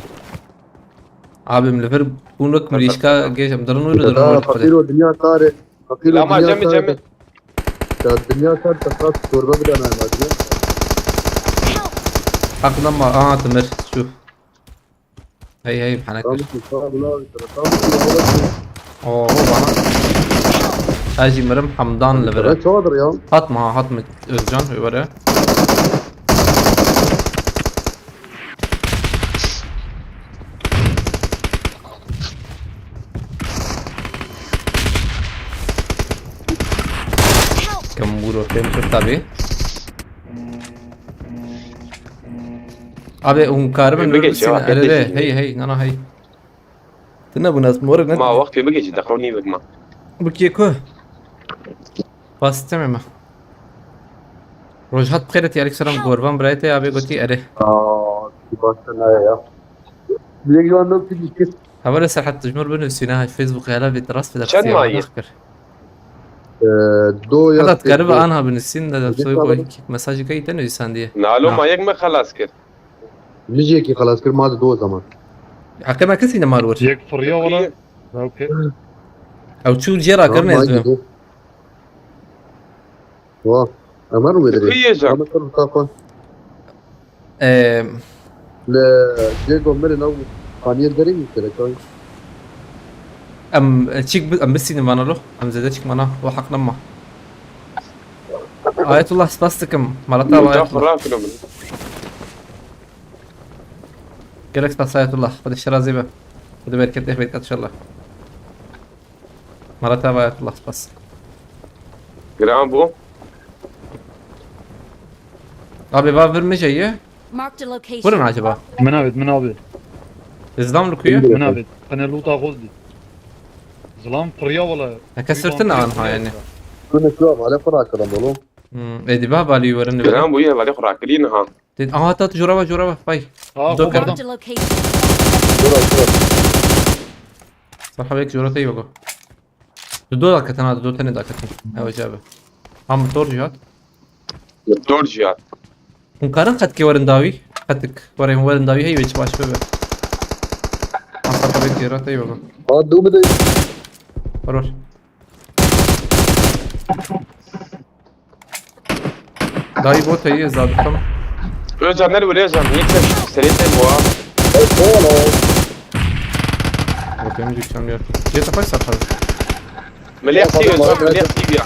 Abim li vir bûn wek mirîşka gêj em dirin wî dirin Ya wî fakir o dinya sare. Fakir o Lama dinya cemî sare. Cemî. Ya dinya sare, te xas çorba bidana ma dinya. Haqlama, aha, timir. Şu. Hey hey, henek. Tamam, tamam, tamam. Oho, bana. Ez jî mirim, Hamdan li vir. Çadır ya. Hatma ha, hatma Özcan, were. Kemburo, kemburo tabi. Abi, hûn karibin Bigê rûrsîn cevap erê. edecek. Hey hey, nana hey. Tu nebûna morê ne. Ma wextê bigê jî deqew nîvik ma. Bu kê ku? Bas teme me. Rojhat bixêret, aleyküm selam, Gorvan birayê te, abi gotî erê. Aa, başta ne ya? Direkt şu anda bir kişi. Hevalê Serhat, tu ji mir binivîsîne, ha, Facebook hela vê rast bide. Çend mayî? Ee, do ya. Heta dikaribe anha binivîsîn de, Peki, soy tamam. koy mesajî key te nivîsandiye. Nalo Ha. Ma yek me xelas kir. Mijekî xelas kir, ma di do zaman. Heqê me kesî ne mal wir. Yek firiya wala. Okey. Ew çû cê rakirin ez Tamam, dibim. do. Wa, Ömer mi dedi? Kuyê jam. Ama sen kafa. Eee, Le Diego Meri nav Spanyol derin mi kere kay? Em çik bi- em bisînin vana lo. Em zêde çik mana. O heq nema. Ayetullah, spas dikim. Malata Uca Ayetullah. xura kilo min. Gelek spas Ayetullah. Xwedê şirazê be. Xwedê berketê xwêt kat inşallah. Malata Ayetullah, spas. Giran bû. Abi va vir mi jeye? Marked a location. Wurin acaba? Min avêt, min avêt. Îslam li ku ye? Min avêt. Qene lûta xwe dî. Zilam firiya wala. Heke sirtin anha yani. Bunu şu havale para kıralım oğlum. Hmm, êdî va balî werin li Giran bû ye hevalê xwe rakirî niha. Did aha ta tu jora va jora va. Vay. Ha, Do xwe kerdim. Marked a location. Dur dur. Sarha bek jora te yogo. Tu do daketin ha, tu do tenê daketin. Ew cabe. Ham tor cihat. Dor cihat. Hûn karin qetkê werin dawî? Qetik. Were hûn werin dawî hey wê çi baş bibe. Hasa xwe bê têra te yogo. Ha, dur bir de. War war. Dawî bo te yê zabitim. Özcan ne were Özcan? Niye sen serê te boğa? Bakayım dükkan yok. Cê te xwe sarxar. Milê Steve Özcan, milê Steve ya.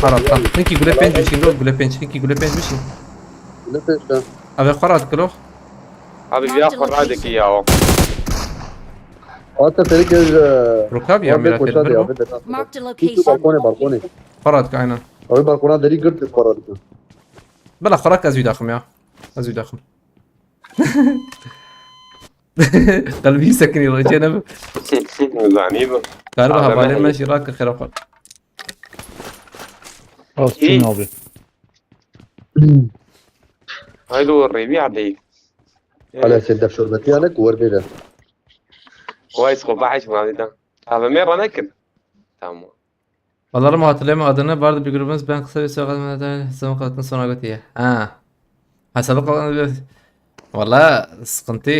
Para tam. Hinki gule pênc bişîn, do gule pênc. Hinki gule pênc bişîn. Ne peşte? Ave xwe rat kilo. Abi bir xwe radekî ya o. Hatta seni göz. Rokabi ya, mira Koşa tedbir de o. Abi de. Marked a Şu location. Balkone balkone. Xwe rat ki aynen. Abi balkona deri gırttık para. Bela xwe rat ki ez wî daxim ya. Ez wî daxim. Qelbî sekinî rêçê nebe. Zanî bu. Karibe Adem hevalê heye. me jî rak ki xêra xwe. Astun abi. Haydi o rêvî adeyî. Hala sen def şurbeti yani kuvar bile. Vay xwe baş ma da. Abi me rane kin. Tamam. Vallahi ama hatırlayamam adını. Vardı bir grubumuz, ben kısa bir süre kaldım. Zaman kalktım sonra götüye. Ha. Hesabı kalktım. Valla sıkıntı.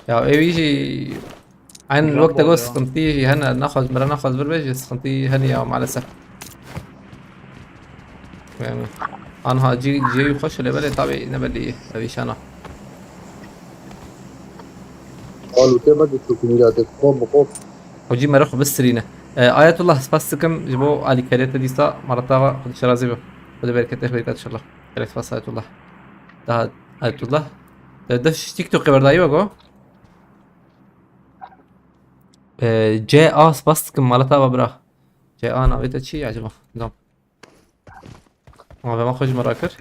Ya ev işi aynı Güzel vakte bu göre ya. Sıkıntı işi hani naxwaz mira naxwaz bir beci sıkıntı hani ya maalesef. Yani anha ci ci hoş le bele tabi ne belli ev işana. Al ute bak şu kumira de kop kop. Hocî me re xwe bistirîne. E, Ayetullah, spas dikim ji bo alîkariyê te dîsa, malata we, Xwedê şirazî be. Xwedê bereketê xwe bike inşallah. Gelek spas Ayetullah. Daha Ayetullah. E, dev TikTokê berdayî we go. E, C A, spas dikim, malata we bira. C A navê te çi ye acaba? Dam. Navê me xwe ji me re kir.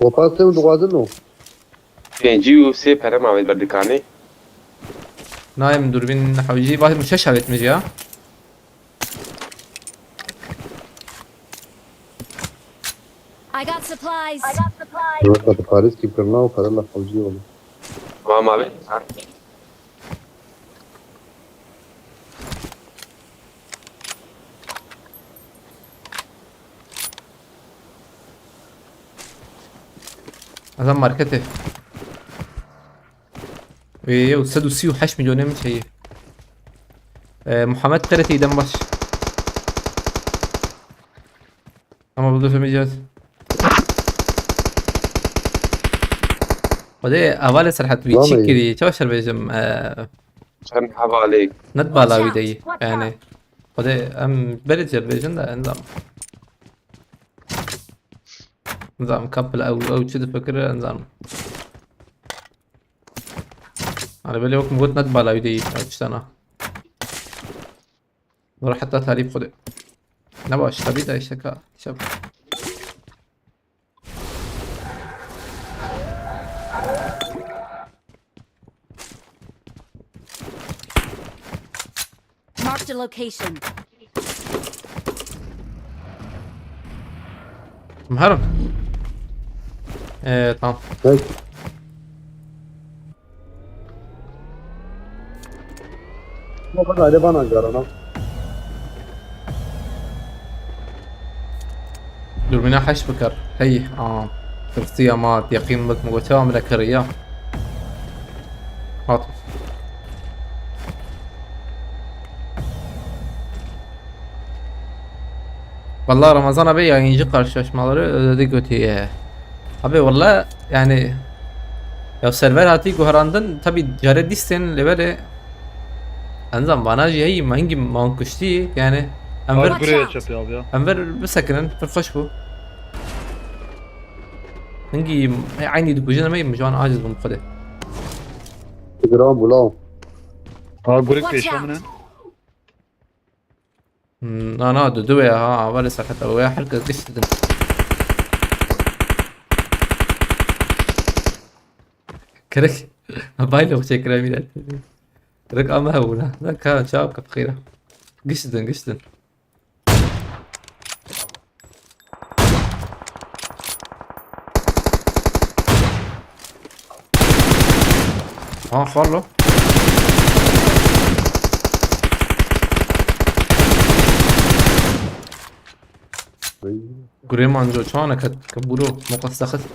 Kopa sen dixwazin o. Pêncî û sê pere ma wê ber dikanê. Nayê min dûrbîn hewcî, ba min şeş avêt min jî ya. I got supplies. Wata Paris kî kirna û pere la xewcî wala. Ma ma wê. Ha. Adam marketê. Wê yew sed û sî û heşt milyonê min heye. Ee, Muhammed T R T'yi dem baş. Ama bu da sömeyeceğiz. Xwedê hevalê Serhat wî çi kirî? Çawa şer bêjim? Ee, Çend hevalê. Net bala wî deyî. Yani. Xwedê em berê jê bêjin de endam. Nizam couple ew, ew çi difikire, nizam. Hani böyle yok mu got net bala wî deyî, ew tiştana. Nora heta talîb xwedê. Ne baş, tabii de işte ka, şap. Marked a location. Muharrem. Ee, tamam. Hey. Ama ben aile bana carana. Dürbüne heş bikar. Hey, aa. Tirsiya ma, teqîn bik, mi gote, amle kiriya. Hat. Vallahi Ramazan abi yayıncı karşılaşmaları özledik öteye. Abi vallahi yani ya server hatî guherandin tabi care dîstên lê belê enzam vana jî heyî me hingî man kuştî yani em ver Watch out. Çepê abi ya. Em ver bisekinin pir xweş bû. Hingî eynî dikujin em ê ji wan aciz bûm xwedê. Gram bû law. Ha gurik Watch pêşa out. Min e. Hmm, na, na, du, du ya, ha, avalê Serhat abi, ya herkes giş didin. Kirik, baylo çekire mîna. Kirik ama hebûna. Na ka, çav ka xêra. Giş didin, giş didin. Ha, xwar lo. Gurê manco, çawa neket, ke bûro, moqas dexist.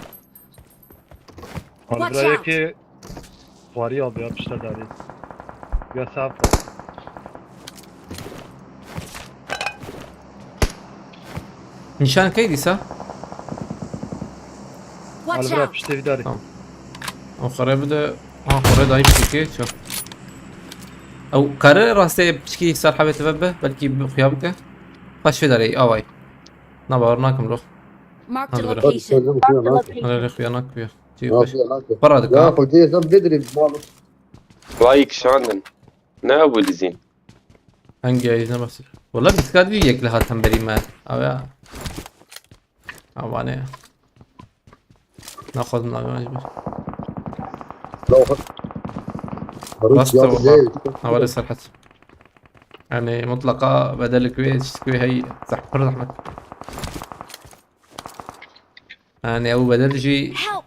Watch out! Alvira yekê xwarî abi ya pişta darê. Ya saf. Nîşan key dîsa? Watch out! Alvira piştê vî darê. Tamam. O xerê bide. Ha, xerê dayî piştê kê, ço. Ew kare rastê piçkî ser hebê teve be, belkî bi xuya bike. Paş vê darê, away. Na, bawer nakim lo. Marked a location. Hadi be. Hadi be, xuya nak xuya. Cî xweş. Para dika. Ya, xwedê sen bidrî, mal. Vay kişandin. Ne bu dizîn? Hangi ayı ne basıyor? Valla biz kadar yekli hatan berî me. Abi ya. Ama ne? Naxwazim nabe mecbur. Rast e valla. Havale Serhat. Yani mutlaka bedelik ve çizgi hey zah-, pir zahmet. Yani ew bedel jî Help!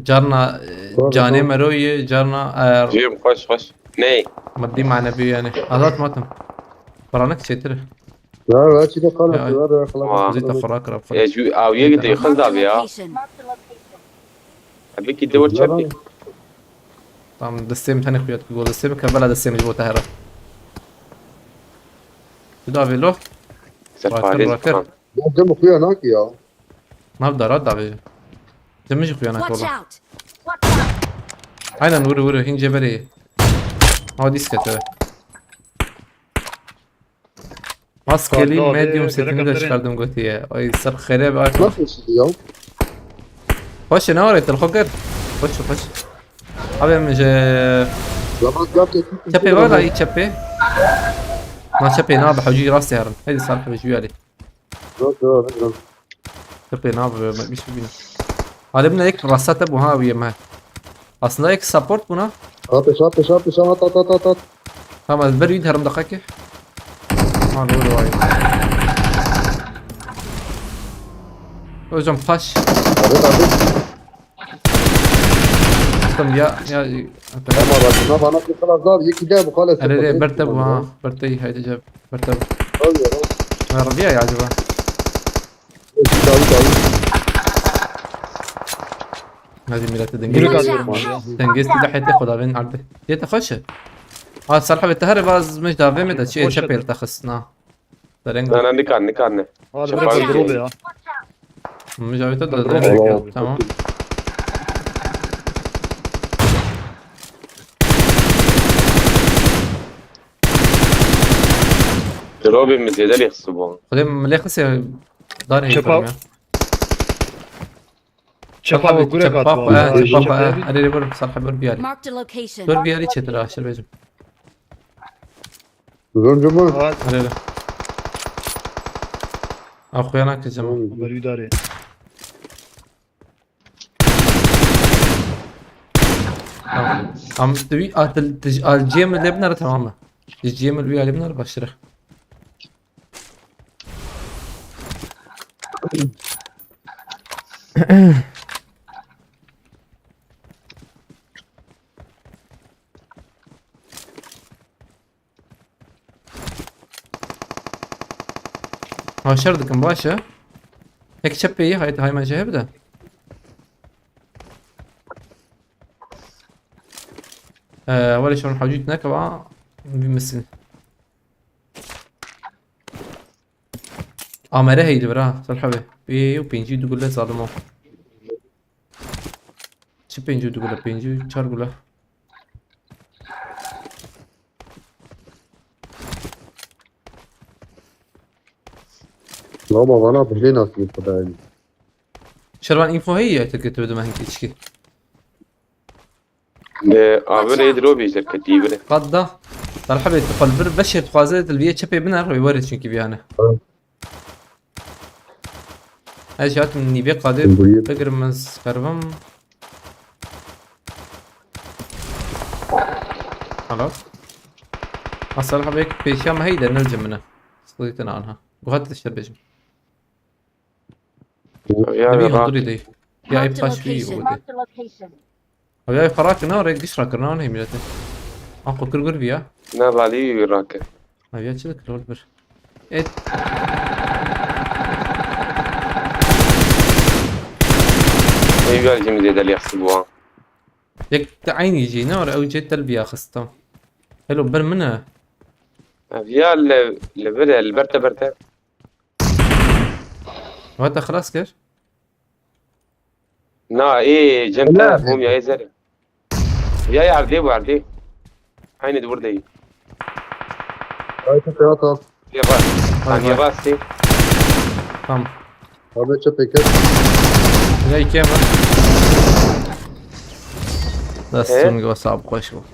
Carna, e, canê mero ye, carna, e, Jim, xweş, xweş. Ney? Maddi manevi yani. Azat matim. Paranik çêtir. Ya, ya, çi de xala, ya, ya, xala. Zî te xora kira, xora. Ya, ju, aw, yek de xız da ya. Marked a location. Abi ki de çep. Tam destê min tenê xuyat, go destê min kebela destê min ji bo te here. Tu da vêlo. Rakin, rakin. Ya, dem xuya nak ya. Nav dara davê. Dem jî xuya nak. Watch out! Aynen, vuru, vuru, hince berê. Ha, diskete. Maskeli medium setini de çıkardım götüye. Ay, ser xêrê be. Nasıl şey ya? Xweş e, ne var, te li xwe kir? Xweş, xweş. Abi, em ji çepê var da, iyi çepê. Na çepê, na bi hewcî rastê herin. Heydi, sar hebe ji wî alî. Yok, yok, yok. Çepê na bi, me, bir şey bilmiyorum. Alê min ek rasta te bu ha, wî me. Aslında ek support buna. At, at, at, at, at, at, at. Tamam, ez ber wî herim daxakê. Ha, doğru vay. Hocam, paş. Abi, abi. Tamam ya, ya. Tamam, bak, buna bana bir kalan daha, iki de bu kadar. Hele, hele, berte bu ha, berte iyi, haydi cevap, berte bu. Oluyor, ha. Ya, Rabia ya acaba? Dawi, dawi. Hadi milete dengê. Direkt atıyorum abi ya. Dengê silahê te xwe davên erdê. Yê te xweş e. Ha, Serha be, te here baz mij davê me de çi Boş çepê ver. Te xist, na. Sereng. Na, na, nikan, nikan ne. Abi Şafak bırak abi. Drop ya. Mij avê te de Drop dereng. Ya. Tamam. Drobê min zêde lê xist bû. Xwedê min lê xist ya, dar heyî Çepa- ya. Çepa Çepa ve gure kat çepa var. Xwe, çepa xwe. Erê, erê, vur, Serha, vur biyarî. Marked a location. Vur biyarî çêtir aşır bêjim. Zor cuma. Erê, erê. A xuya nakir cema. Tamam. Ömer Üdari. Tamam. Am, tu, a, tu, tu, a, cê min lê binere, tamam mı? Cê min lê binere başlıyor. Ha, şer dikim, baş e. Tek çep peyî, haydi, hayman şey hep de. Ee, wele şun hacit ne kava, bir misin? Amere heydi bira, Serha be. Ê, û pêncî du gule zalim o. Çi pêncî du gule? Pêncî çar gule. Lama bana bihê nasıl Xwedayê. Şervan info heye ya, tek tu bidime hinkî çikî. Bi abi rê diro bî serketî bire. Qat da. Talha bê, tu qal bir beşê dixwaze, tu li vê çepê biner, wê were çünkü bir yani. Hı. Ez jî hatim nîvê qadê Buyur. Bigirim ez keribim. Alo. Asal habek pêşiya me heyde nirce min e. Sıkıntı anha. Guhat dişler bejim. Ya Tabii ya, hundur rak. Yedi. Ya Marked a iptaş bir location. Yedi. Marked a location. Abi ya, parak ne oraya giş rakır ne, ne millete. Ako kır gır bir ya. Ne vali rakı. Abi ya, çılık rol bir. Et. Ey, gel şimdi zedel yaksın bu an. Yek de aynı şey ne var? Ev cettel bir yaksın, tamam. Hello, bir mi ne? Abi ya le, le bir el berte berte. Wata xelas kir? Na, ê, cem Helal. Telefon ya, ê zere. Ya, ya, erdê bu, erdê. Aynı dur değil. Ay, çok rahat al. Ya bak. Hay Sen hay. Ya bak, sen. Tamam. Abi, çok peki. Ya, iki hemen. Destun He? Gibi sahip koş bu.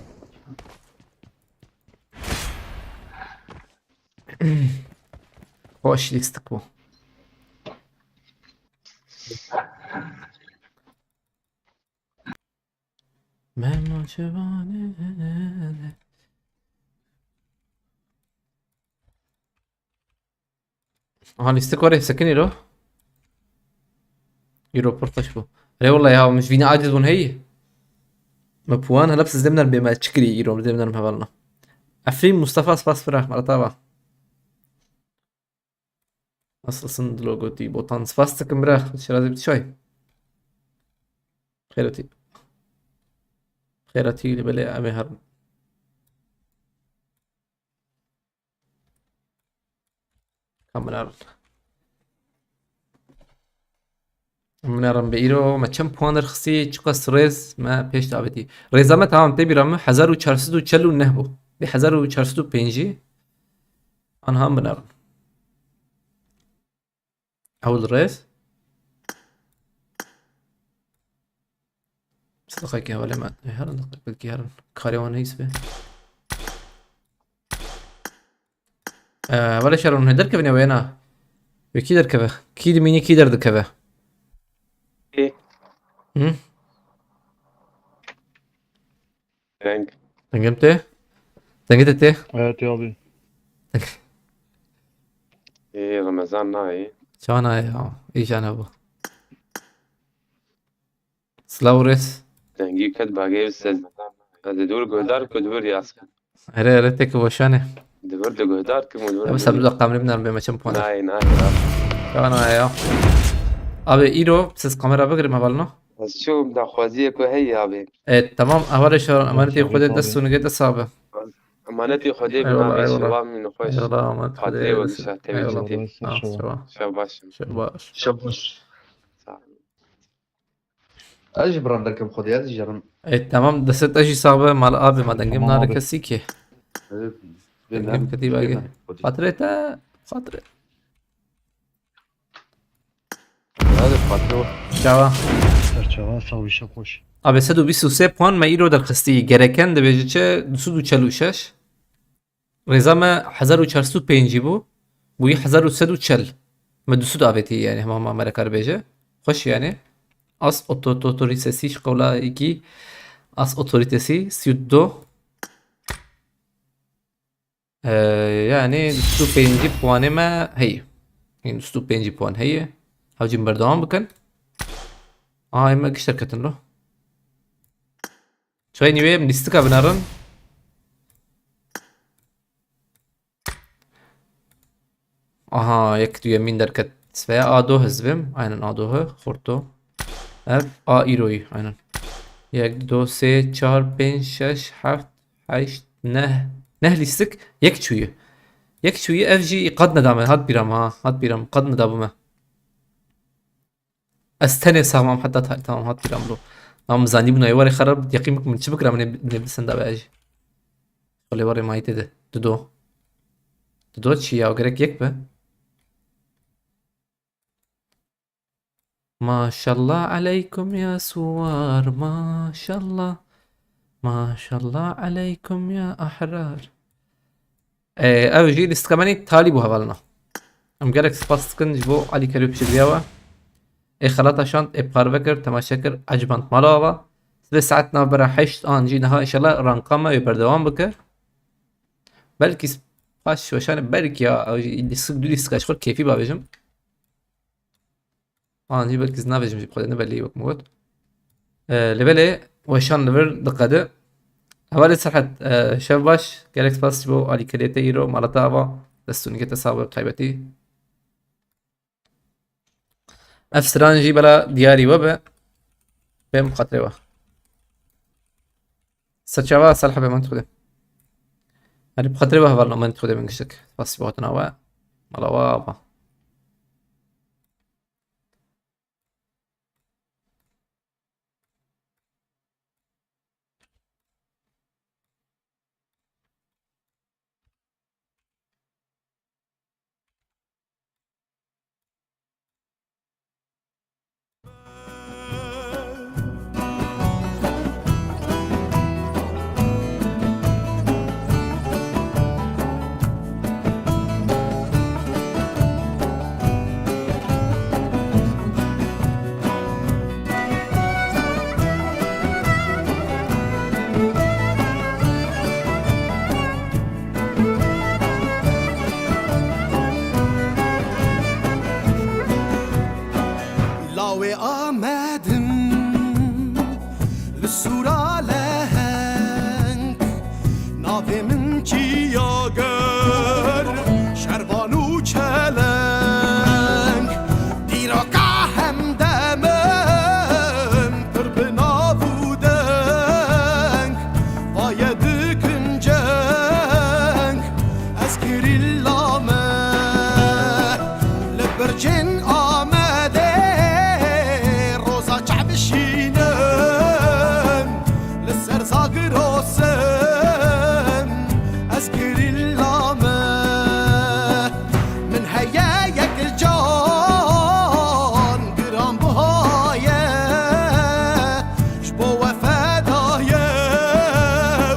Hoş listik bu. Memo Şevane. Aha, lîstik were sekinî lo. Îro pir xweş bû. Rê wela ya, min ji vîna aciz bûn heyî. Me puan hele sizdê min bê me çi kirî îro, sizdê min hevalna. Efrîn Mustafa, spas fira, merhaba. Nasılsın Dilo gotî, Botan, spas dikim bira, şirazê bi çay. Xêratî. Xêratî li belê em ê herin. Kamera. Min rin bi îro me çend puan derxistî, çiqas rêz me pêş davêtî. Rêza me tamam tê bîra min hezar û çar sed û çel û neh bû. Bi hezar û çar sed û pêncî. Anha min rin. Ew li rêz. Sediqeke wele me. Herin, belkî herin. Karê wan heyîs be. Ee, wele şer hûn derkevin ya wê na? Wê kî derkeve? Kî dimînî, kî derdikeve? Kî? Hı? Deng. Dengim tê? Dengê te tê? Evet abi. Ê, Remezan nayê. Çawa nayê ya? Îja ne bu? Silav û rêz. Dengî ket bagê se. Ez ê dûr guhdar ku dibir yas ket. Erê, erê, tek boşane. Dibir de guhdar kim û dibir. Abi, sen bir dakika, emrim nar bê me çem puan. Nayê, nayê, nayê. Ya, nayê ya. Abi, îro siz kamera bigirin hevalno. Ez çûm, daxwaziyê ku heye abi. E, tamam, hevalê Şaran, emanetê Xwedê, dest û nigê te sax be. Emanetê Xwedê bin abi, eyvallah. Şivan min xweş. Eyvallah, emanetê Xwedê. Xatirê we gişa tevî çekê. Eyvallah. Şev baş. Şev baş. Şev baş. Sağ ol. Ez jî biran derkim Xwedê, ez jî jerim. E, tamam, destê te jî sax be, mal abi, ma dengê min nare kesî ki. Dengê min ketî bagê. Xatirê te, xatirê. Hadi patro. Çawa? Serçava, sağ ol, şev xweş. Abi, sed û bîst û sê puan me îro derxistî. Gereken dibêje çi? Du sed û çel û şeş. Rêza me hezar û çar sed û pêncî bû. Bûyî hezar û sed û çel. Me du sed avêtî yani, hema hema mereka dibêje. Xweş yani. As oto-, otoritesi, ji qewla yekî, as otoritesi, sî û du. Ee, yani du sed û pêncî puanê me heye. Yani du sed û pêncî puan heye. Hewcî berdewam bikin. Aha, em giş derketin lo. Çay nîvê em lîstika binerin. Aha, yek duyemîn derket. Veya A do hizbim. Aynen A do he. Xorto. Ev A îroyî. Aynen. Yek, du, sê, çar, pênc, şeş, heft, heşt, neh. Neh lîstik. Yek çûyî. Yek çûyî ev jî qad nedame. Hat bîra me ha. Hat bîra me. Qad nedabû me. Ez tenê sax mam heta ta-, tamam hat bîra min lo. Nam zanî bûna ê warê xerab, yeqîn bikim çi bikira min ê, min ê bisenda be jî. Xwelê warê mayî tê de. Dido. Dido çi ya, gerek yek be. Maşallah aleykum ya suwar, maşallah. Maşallah aleykum ya ahrar. Ee, ev jî lîstikemenî talî bû hevalina. Em gelek spas dikin ji bo Alî Kerî piştgiriya we. Ê xelata şand, ê parve kir, temaşe kir, eciband mala ava. Sibê saet navbera heşt an jî niha înşallah ranka me wê berdewam bike. Belkî s-, paş weşanê belkî ya, ew jî lîstik du lîstika ji xwe keyfî bavêjim. An jî belkî ez navêjim jî bi xwe de ne belî wek min got. E, lê belê weşan li vir diqede. Hevalê Serhet, e, şev baş. Gelek spas ji bo alîkariyê te îro, mala te ava. Dest û nigê te sax be taybetî. Ev stran jî bela diyarî we be. Bêm xatirê we. Serçava Selha be, emanetê Xwedê. Erê, bi xatirê we hevalno, emanetê Xwedê bin giştik. Spas ji bo hatina we. Mala we ava. Lawê Amedin, li sûra leheng, navê min Çiyager, Şervan û Çeleng, dîroka hemdem in, pir bi nav û deng, vaye dikin ceng, ez gerîla me. Li bircên Amedê roza çav dişînin, li ser Zagirosin, ez gerîla me. Min heye yek can giranbiha ye, ji bo we feda ye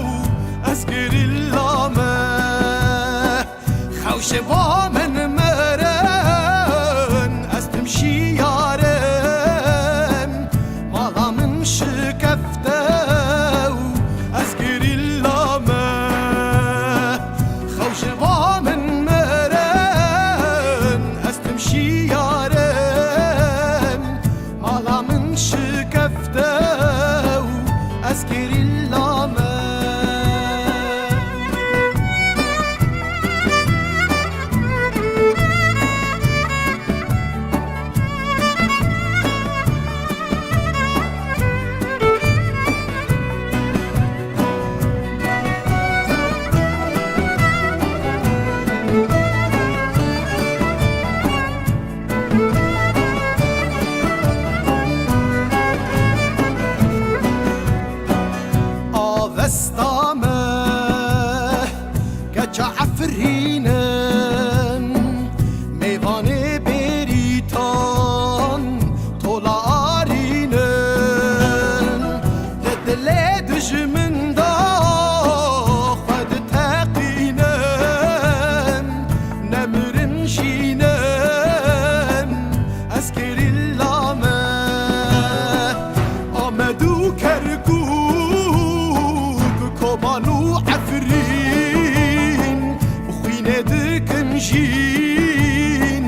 û ez gerîla me. Xew ji bo min mirin, ez tim şiyar im, mala min şikefte û ez gerîla me. Xew ji bo min mirin, ez tim şiyar im, mala min şikefte û ez gerîla me. Destame keça Efrînin, mêvanê bêrîtan tola arînin. Di dilê dijmin de xwe diteqînin, nemirin jînin. Ez gerîla me, Amed û Kerkûk, Koban û Efrîn, bi xwînê dikim jîn.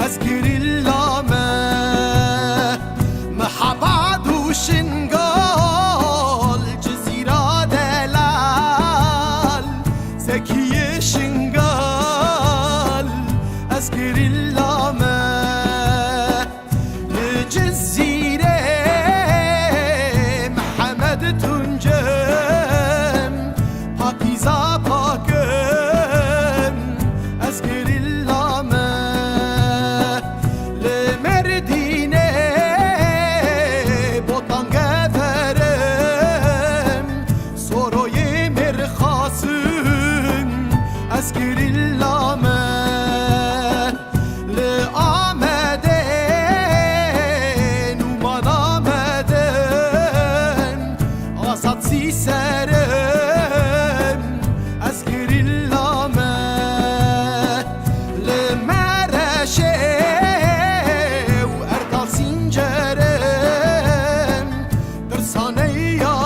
Ez gerîla me, Mehabad û Şingal, Cizîra delal, Zekiyê Şingal, ez gerîla me. Li Cizîrê Mihemed Tuncim, Pakîza Pakim, ez gerîla me. Li Mêrdînê Botan Geverim, Soroyê Mêrxasim, ez gerîla me. Li Amedê Nûman Amedin, Azad Sîserim, ez gerîla me. Li Mereşê û Erdal Sincerim, Tirsaneya